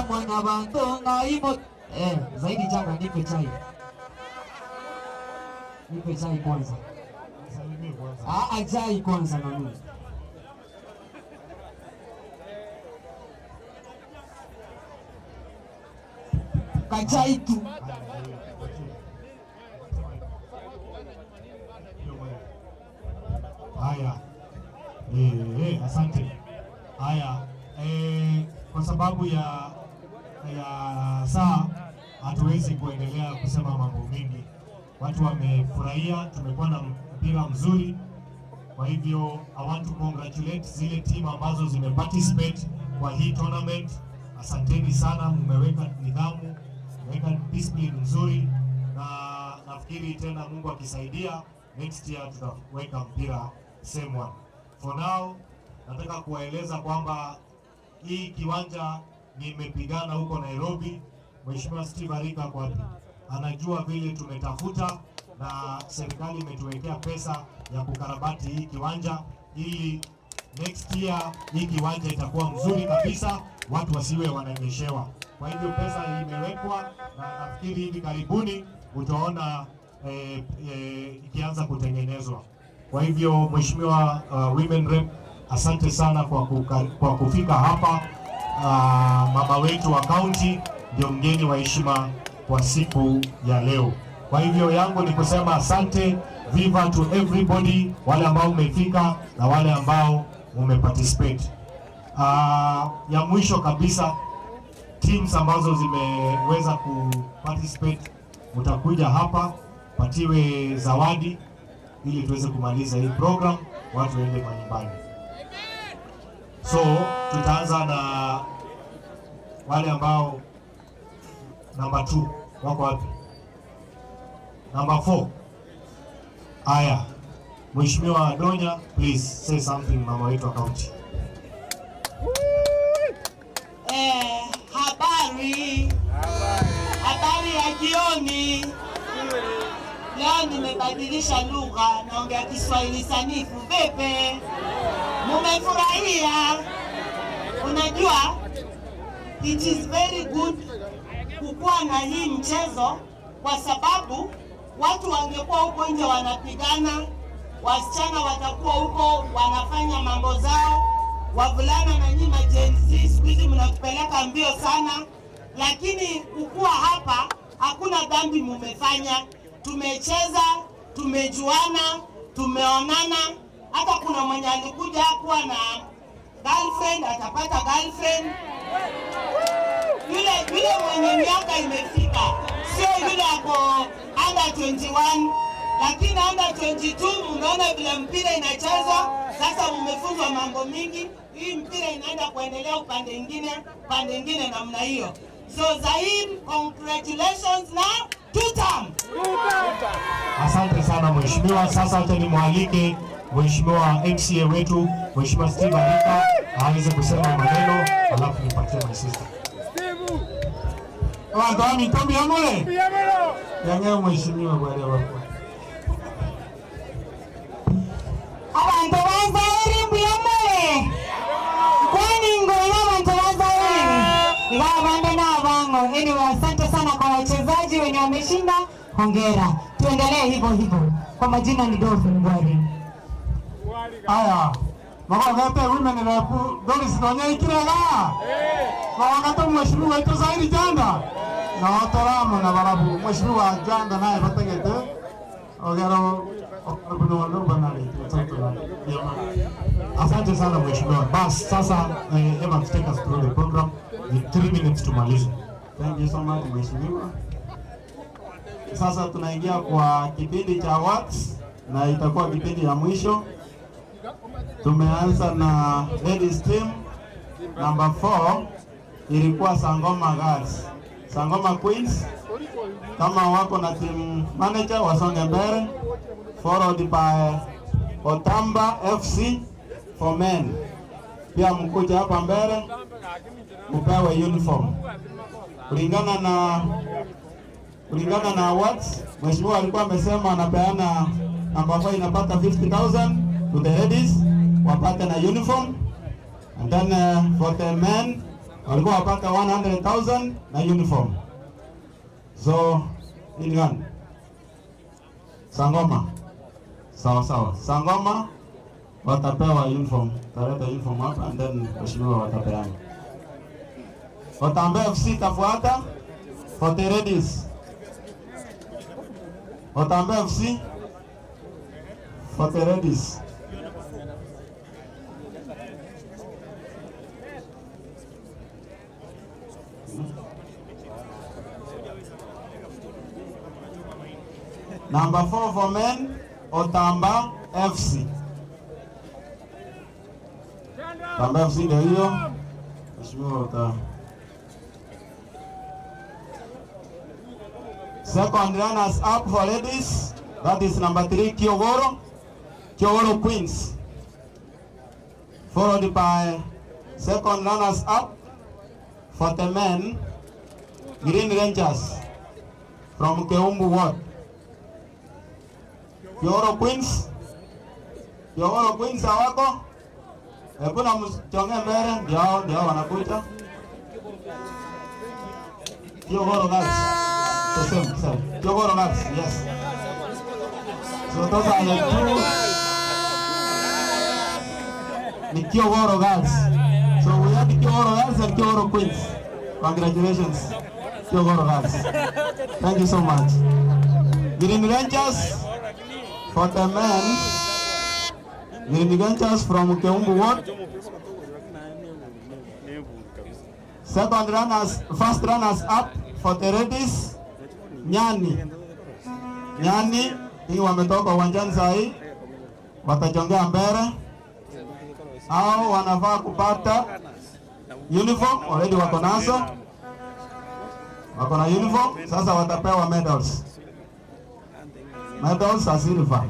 Mwana bantu imo zaidi changa nipe chai. Nipe chai kwanza. Ah, chai kwanza na mimi. Kachai tu. Haya. Asante. Haya. Kwa sababu ya saa hatuwezi kuendelea kusema mambo mengi. Watu wamefurahia, tumekuwa na mpira mzuri. Kwa hivyo I want to congratulate zile team ambazo zimeparticipate kwa hii tournament. Asanteni sana, mmeweka nidhamu, mmeweka discipline nzuri, na nafikiri tena Mungu akisaidia next year tutaweka mpira same one. For now nataka kuwaeleza kwamba hii kiwanja nimepigana huko Nairobi. Mheshimiwa Steve Arika kwa anajua vile tumetafuta na serikali imetuwekea pesa ya kukarabati hii kiwanja ili next year hii kiwanja itakuwa mzuri kabisa, watu wasiwe wananyeshewa. Kwa hivyo pesa imewekwa na nafikiri hivi karibuni utaona ikianza kutengenezwa. Kwa hivyo Mheshimiwa Women Rep, asante sana kwa kufika hapa. Mama wetu wa county ndio mgeni wa heshima kwa siku ya leo. Kwa hivyo yangu ni kusema asante, viva to everybody, wale ambao umefika na wale ambao umeparticipate. Ya mwisho kabisa, teams ambazo zimeweza kuparticipate utakuja hapa patiwe zawadi ili tuweze kumaliza hii program, watu waende manyumbani. So tutaanza na wale ambao number 2 wako wapi? Number 4. Aya, Mheshimiwa Donya, please say something, mama wetu wa county. Habari. Habari ya jioni. Leo nimebadilisha lugha, naongea Kiswahili sanifu. Vipi? Mumefurahia? Unajua, it is very good kukuwa na hii mchezo kwa sababu watu wangekuwa huko nje wanapigana, wasichana watakuwa huko wanafanya mambo zao, wavulana na nyinyi Gen Z siku hizi mnatupeleka mbio sana, lakini kukuwa hapa hakuna dhambi mumefanya. Tumecheza, tumejuana, tumeonana. Hata kuna mwenye alikuja kuwa na girlfriend atapata girlfriend. Yule mwenye miaka imefika, sio yule ako under 21, lakini under 22 mnaona vile mpira inachezwa. Sasa mmefunzwa mambo mingi, hii mpira inaenda kuendelea upande ingine namna hiyo. So Zahir, congratulations na tutam. Asante sana mheshimiwa. Sasa acha nimwalike Mheshimiwa MCA wetu, Mheshimiwa Steve Arika aweze kusema maneno, alafu nipatie my sister. Watu mitombi amole. Yange mheshimiwa bwana wako. Abantu bazairi mbiyamole. Kwani ngoya abantu bazairi. Ngabande na abango. Anyway, asante sana kwa wachezaji wenye wameshinda. Hongera. Tuendelee hivyo hivyo. Kwa majina ni Dolphin Ngwari. Aya. Magogete women rep Doris Donya ikirega. Magogete mheshimiwa wetu Zairi Janda. Na watoramo na barabu mheshimiwa Janda naye bategete. Ogero Asante sana mheshimiwa. Bas sasa Evans, take us through the program. In 3 minutes tumalize. Thank you so much mheshimiwa. Sasa tunaingia kwa kipindi cha awards na itakuwa kipindi ya mwisho. Tumeanza na ladies team number 4 ilikuwa Sangoma Girls, Sangoma Queens. Kama wako na team manager wasonge mbele, followed by Otamba FC for men. Pia mkuja hapa mbele mpewe uniform kulingana na awards. Mheshimiwa alikuwa amesema anapeana namba 4 inapata 50,000 to the ladies wapate na uniform, and then for the men walikuwa wapate 100,000 na uniform. So ini gani? Sangoma. Sawa sawa. Sangoma watapewa uniform. Taleta uniform hapa and then mheshimiwa watapeana. Otamba FC tafuata for the ladies. Otamba FC for the ladies. Number 4 for men, Otamba FC. Otamba FC ndio hiyo. Mheshimiwa uta. Second runners up for ladies, that is number 3 Kiogoro, Kiogoro Queens. Followed by second runners up for the men, Green Rangers from Keumbu Ward. Kiogoro Queens, Kiogoro Queens hawako? Hebu na mchonge mbele, ndio wanakuja. Kiogoro Girls. The same. Kiogoro Girls, yes. So those are the two. Ni Kiogoro Girls. So we have Kiogoro Girls and Kiogoro Queens. Congratulations, Kiogoro Girls. Thank you so much. Green Rangers for the men. Green Rangers from Keumbu Ward. Second runners, first runners up for the ladies, Nyani. Nyani, hii wametoka uwanjani saa hii, watajongea mbele. Hao wanafaa kupata uniform, already wako nazo. Wako na uniform, sasa watapewa medals. Medals are silver.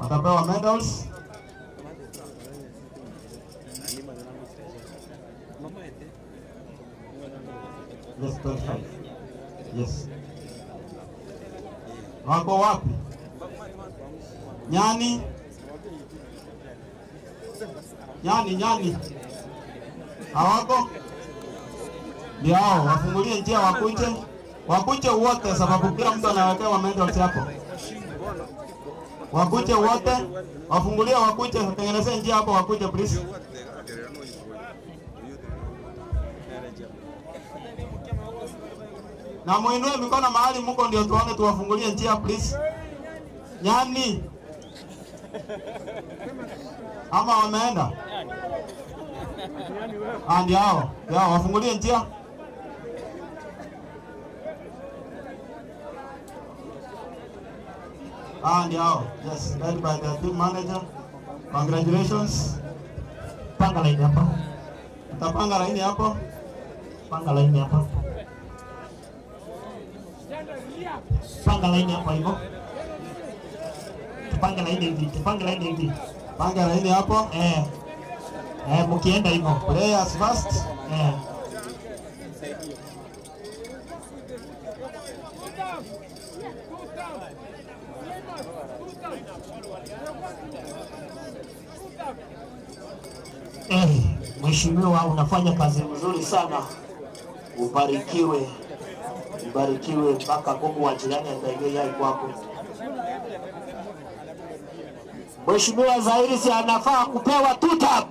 Watapewa medals. Yes, 25. Yes. Wako wapi? Nyani? Nyani, nyani. Hawako? Ndio hao, wafungulie njia wakuje. Wakuje wote sababu kila mtu anawekewa medals hapo. Wakuje wote, wafungulie wakuje, tengeneze njia hapo wakuje please. Na muinue mikono mahali mko ndio tuone tuwafungulie njia please. Nyani. Ama wameenda? Ndio hao. Ndio wafungulie njia. Ndio hao. Yes, led by the team manager. Congratulations. Panga laini hapa. Utapanga laini hapo. Panga laini hapa. Panga laini hapa hivyo. Tupange laini hivi, tupange laini hivi. Panga laini hapo. Mkienda hivyo. Players first. Mheshimiwa, unafanya kazi nzuri sana. Ubarikiwe. Ubarikiwe mpaka kuku wa jirani ataingia yai kwako. Mheshimiwa Zairi si anafaa kupewa two term.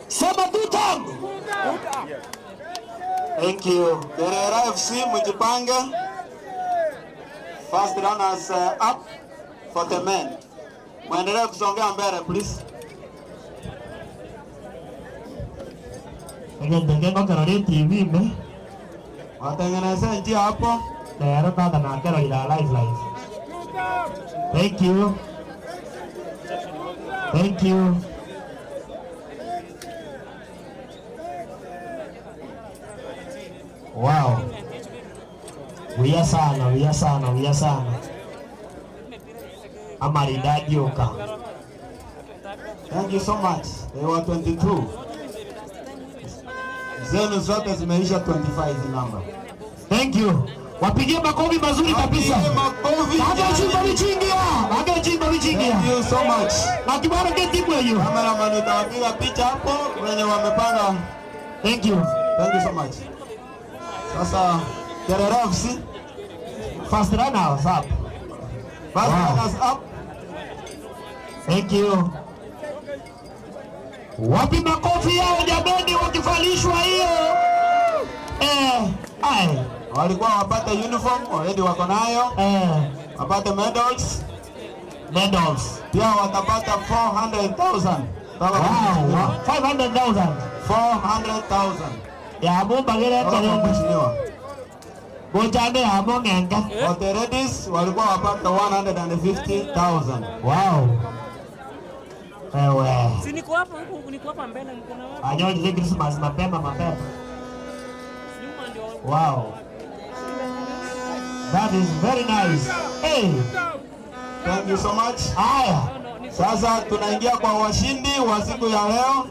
Sema two term. Thank you. Kerera FC mjipange. First runners up for the men. Muendelee kusongea mbele please. Ngengo kerori TV me. Watengeneze njia hapo. Lero tata na kero ila live live. Thank you. Thank you. Wow. Buya sana, buya sana, buya sana. Amaridadi oka. Thank you so much. They were 22. Zenu zote zimeisha 25 number. Thank you. Wapigie makofi mazuri kabisa. Thank you so much. Makibara get timu hiyo. Cameraman utawapiga picha hapo wenye wamepanga. Thank you. Thank you so much. Sasa Terere FC first runners up. First runners up. Thank you. Wapi makofi yao jameni wakifalishwa hiyo. Ai walikuwa wapate uniform already wako nayo. Wapate medals. Medals. Pia watapata 400,000. Wow, 500,000. 400,000. Ya mumba gele mheshimiwa. Bojane ya mongenga. For the ladies walikuwa wapata 150,000. Wow. Ewe. Si niko hapa huku, niko hapa mbele mkono wapi? Anyo ni Christmas mapema mapema. Wow. That is very nice. Hey. Thank you so much. Haya. Sasa tunaingia kwa washindi wa siku ya leo.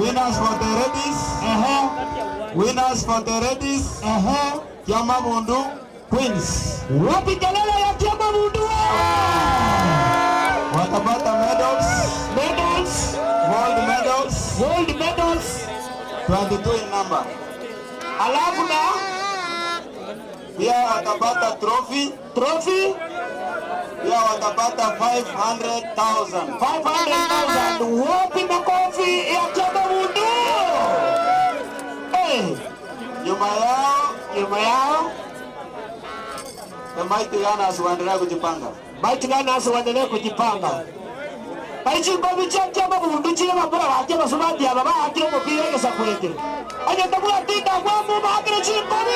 Winners for the ladies. Winners for the ladies. Kiamabundu Queens. Wapi kelele ya Kiamabundu? Watapata medals. Medals. Gold medals. Gold medals. 22 in number. Alafu na pia watapata trophy. Trophy. Pia watapata 500,000. 500,000. Wapi makofi ya Kiamabundu? Hey. Nyuma yao, nyuma yao the Mighty Gunners waendelee kujipanga. Mighty Gunners waendelee kujipanga. Baichimba bicha Kiamabundu chile mabura wake basubati aba baakire mupira gesa kwete. Anya tabula tinda kwa mu baakire chimba bi.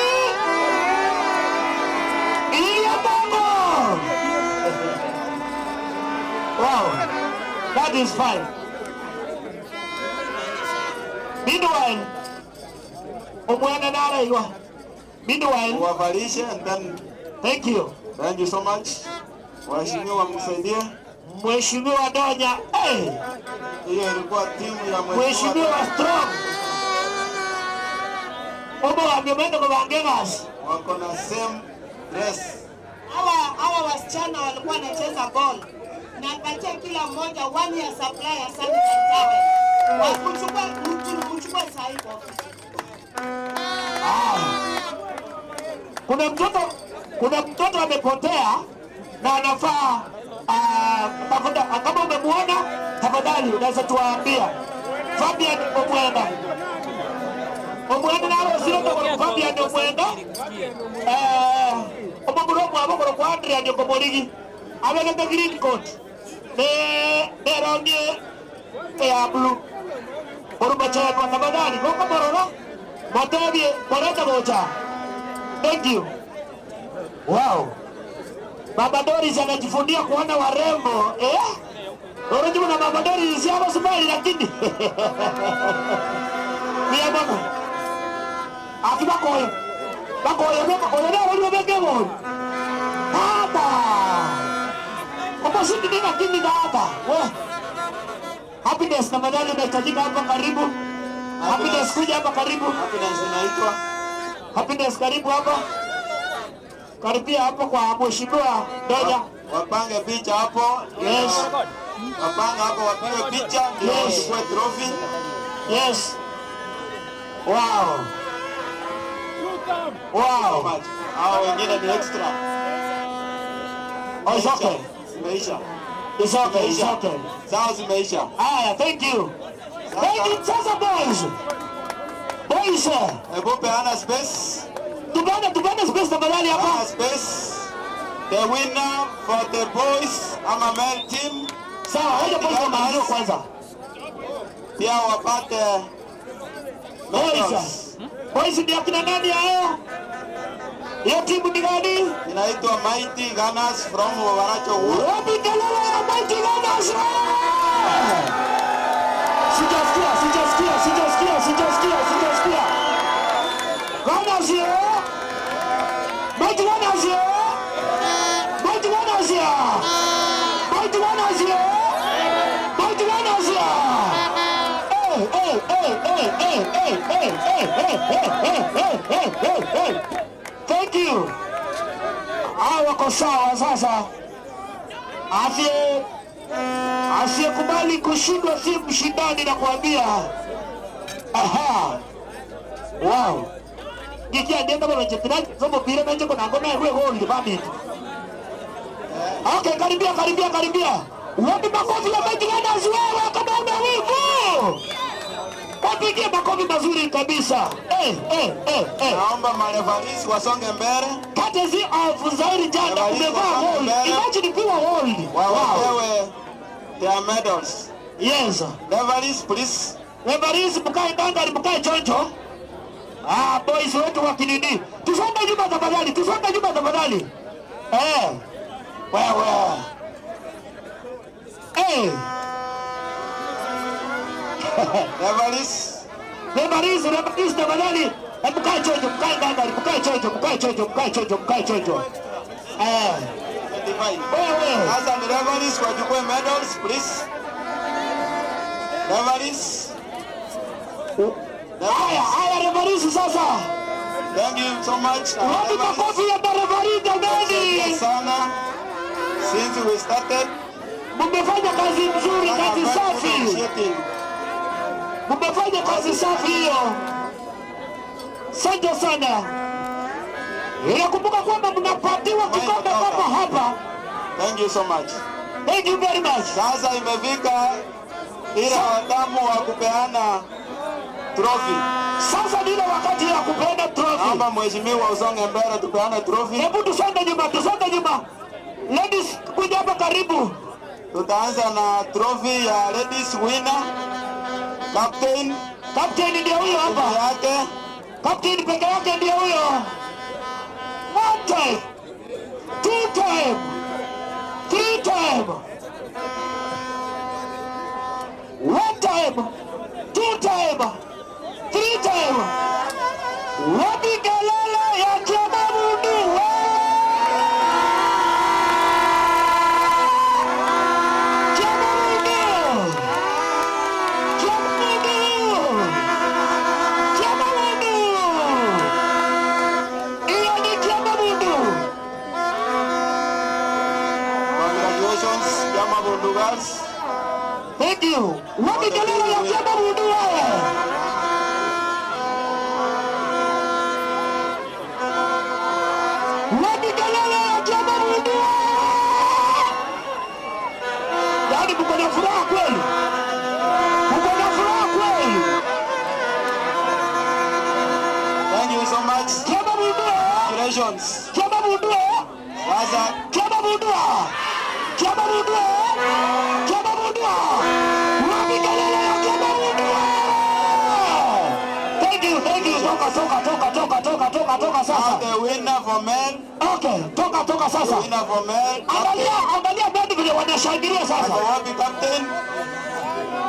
Iya bongo. Wow. That is fine. Meanwhile, Omwana nara iwa. Meanwhile, wavalishe and then thank you. Thank you so much. Waheshimiwa msaidie. Mheshimiwa Donya, hey. Hiyo ilikuwa timu ya Mheshimiwa Strong. Obo ameenda kwa Wangegas. Wako na same dress. Hawa wasichana walikuwa wanacheza ball. Na patia kila mmoja 1 year supply ya sanitary towel. Wakuchukua mchukue sahi kwa ofisi. Kuna mtoto amepotea na anafaa kama umemuona tafadhali unaweza tuwaambia. Fabian Omwenda. Omwenda nalo sio kwa Fabian Omwenda. Omuburo mwabo kwa Adrian Yokomoligi. Abegete green coat. Ne rangi ya blue. Orubacha kwa tafadhali ngoko mororo. Motebie moreta gocha. Thank you. Wow. Baba Doris anajifundia kuona warembo, eh? Unajua na Baba Doris hapo smile lakini. Ni baba. Akiba koyo. Bakoyo beko na wali beke bo. Tata. Opposite ni lakini tata. We. Happiness na madali inahitajika hapa karibu. Happiness kuja hapa karibu. Happiness inaitwa. Happiness karibu hapa. Karibia hapo kwa Mheshimiwa Donya. Wapange picha hapo. Yes. Wapange hapo wapige picha ndio wachukue trophy. Yes. Wow. Wow. Hao wengine ni extra. Oh, it's okay. Zimeisha. It's okay, it's okay. Sawa zimeisha. Haya, thank you. Thank you sasa boys. Boys. Hebu peana space. Tupane space tafadhali hapa. Space. The winner for the boys ama male team. Sawa, hoja boys wa kwanza. Pia wapate boys. Boys ndio kina nani hao? Hiyo timu ni gani? Inaitwa Mighty Gunners from Waracho Ward. Wapi kelele ya Mighty Gunners? Sijasikia, sijasikia, sijasikia, sijasikia, sijasikia. Gunners yo. Mighty Gunners yo. Mighty Gunners yo. Mighty Gunners yo. Mighty Gunners yo. Hey, hey, hey, hey, hey, hey, hey, hey, hey, hey, hey, hey, hey, hey. Thank you. Hawa wako sawa sasa. Asiyekubali kushindwa si mshindani, na kuambia. Aha. Wow. Gikia ndenda baba chetirani zomo pira menje kuna ngoma ya rwe gold bami. Okay, karibia karibia karibia. Wapi makofi ya Mighty Gunners wewe kama una wivu? Wapigie makofi mazuri kabisa. Naomba marefaris wasonge mbele. Courtesy of Zairi Janda, umevaa gold. Imagine pure gold. Wapewe their medals. Yes. Referees please. Referees mkae dangari, mkae chonjo. Ah, boys wetu wa kinini. Tusonge nyuma tafadhali, tusonge nyuma tafadhali. Wewe. Referees. Referees, referees tafadhali. Mkae chonjo, mkae dangari, mkae chonjo, mkae chonjo, mkae chonjo, mkae chonjo. Wewe. Sasa ni referees wachukue medals please. Referees. Haya, haya referees sasa. Thank you so much. Wapi makofi ya referee jamani? Sana. Since we started, mmefanya kazi nzuri, kazi safi. Mmefanya kazi safi hiyo. Asante sana. Nakumbuka kwamba mnapatiwa kikombe kama hapa. Thank you so much. Thank you very much. Sasa imefika ile watamu wa kupeana trophy. Sasa ni ile wakati ya kupeana trophy. Naomba mheshimiwa usonge mbele tupeane trophy. Hebu tusonge nyuma, tusonge nyuma. Ladies, kuja hapa karibu. Tutaanza na trophy ya ladies winner. Captain. Captain ndio huyo hapa. Yake. Captain peke yake ndio huyo. 1 time, 2 time, 3 time. 1 time, 2 time, 3 time. Wapi kelele ya Kiamamundu? Kiamamundu! Kiamamundu! Kiamamundu! Iyo ni Kiamamundu. Congratulations, Kiamamundu girls. Thank you. Wapi kelele ya Kiamamundu wewe? Wapi kelele ya Kiamamundu? Yaani mko na furaha kweli? Mko na furaha kweli? Thank you so much. Kiamamundu. Congratulations. Kiamamundu. Sasa Kiamamundu. Kiamamundu. Kiamamundu. Wapi kelele ya Kiamamundu? Thank you, thank you. Toka, toka, toka, toka, toka, toka, toka sasa. The winner for men. Okay, toka, toka sasa. The winner for men. Angalia, angalia bado vile wanashangilia sasa. Wapi captain?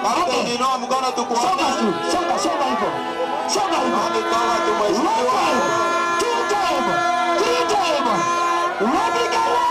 Captain, okay. Inua mkono tukuone. Songa tu, songa, songa hivyo. Songa hivyo. Wapi toka tu mheshimiwa. 1 time, 2 time, 3 time. Wapi kelele?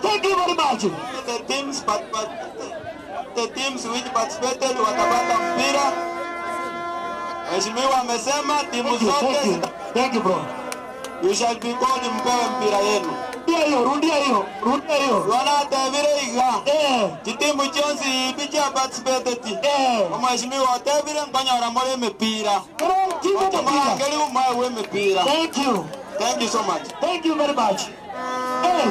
Thank you very much. The teams, the teams which participated watapata mpira. Mheshimiwa amesema timu zote. Thank you bro. You shall be called, mpewe mpira yenu. Rudia hiyo, rudia hiyo, rudia hiyo. Wanatebire iga. Chitimu chionsi ibi chia participateti. Omheshimiwa otebire nkonyora more emipira. Ochomorakeri omoewe emipira. Thank you. Thank you so much. Thank you very much. Hey.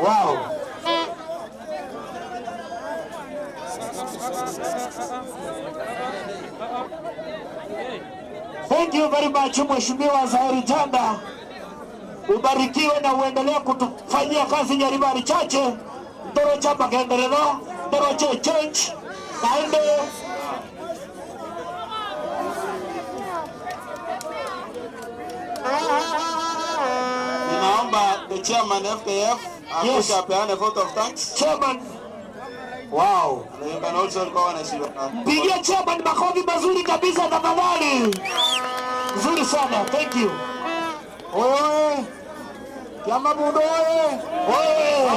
Wow. Thank you very much Mheshimiwa Zahery Janda. Ubarikiwe na uendelee kutufanyia kazi Nyaribari Chache. Ndoro chapa kendelelo, ndoro che change. Naende Ninaomba the chairman FKF akuje apeane vote of thanks. Chairman. Wow. And you can also call on us. Pigia chairman makofi mazuri kabisa tafadhali. Nzuri sana. Thank you. Oye. Kiama Bundo oye. Oye.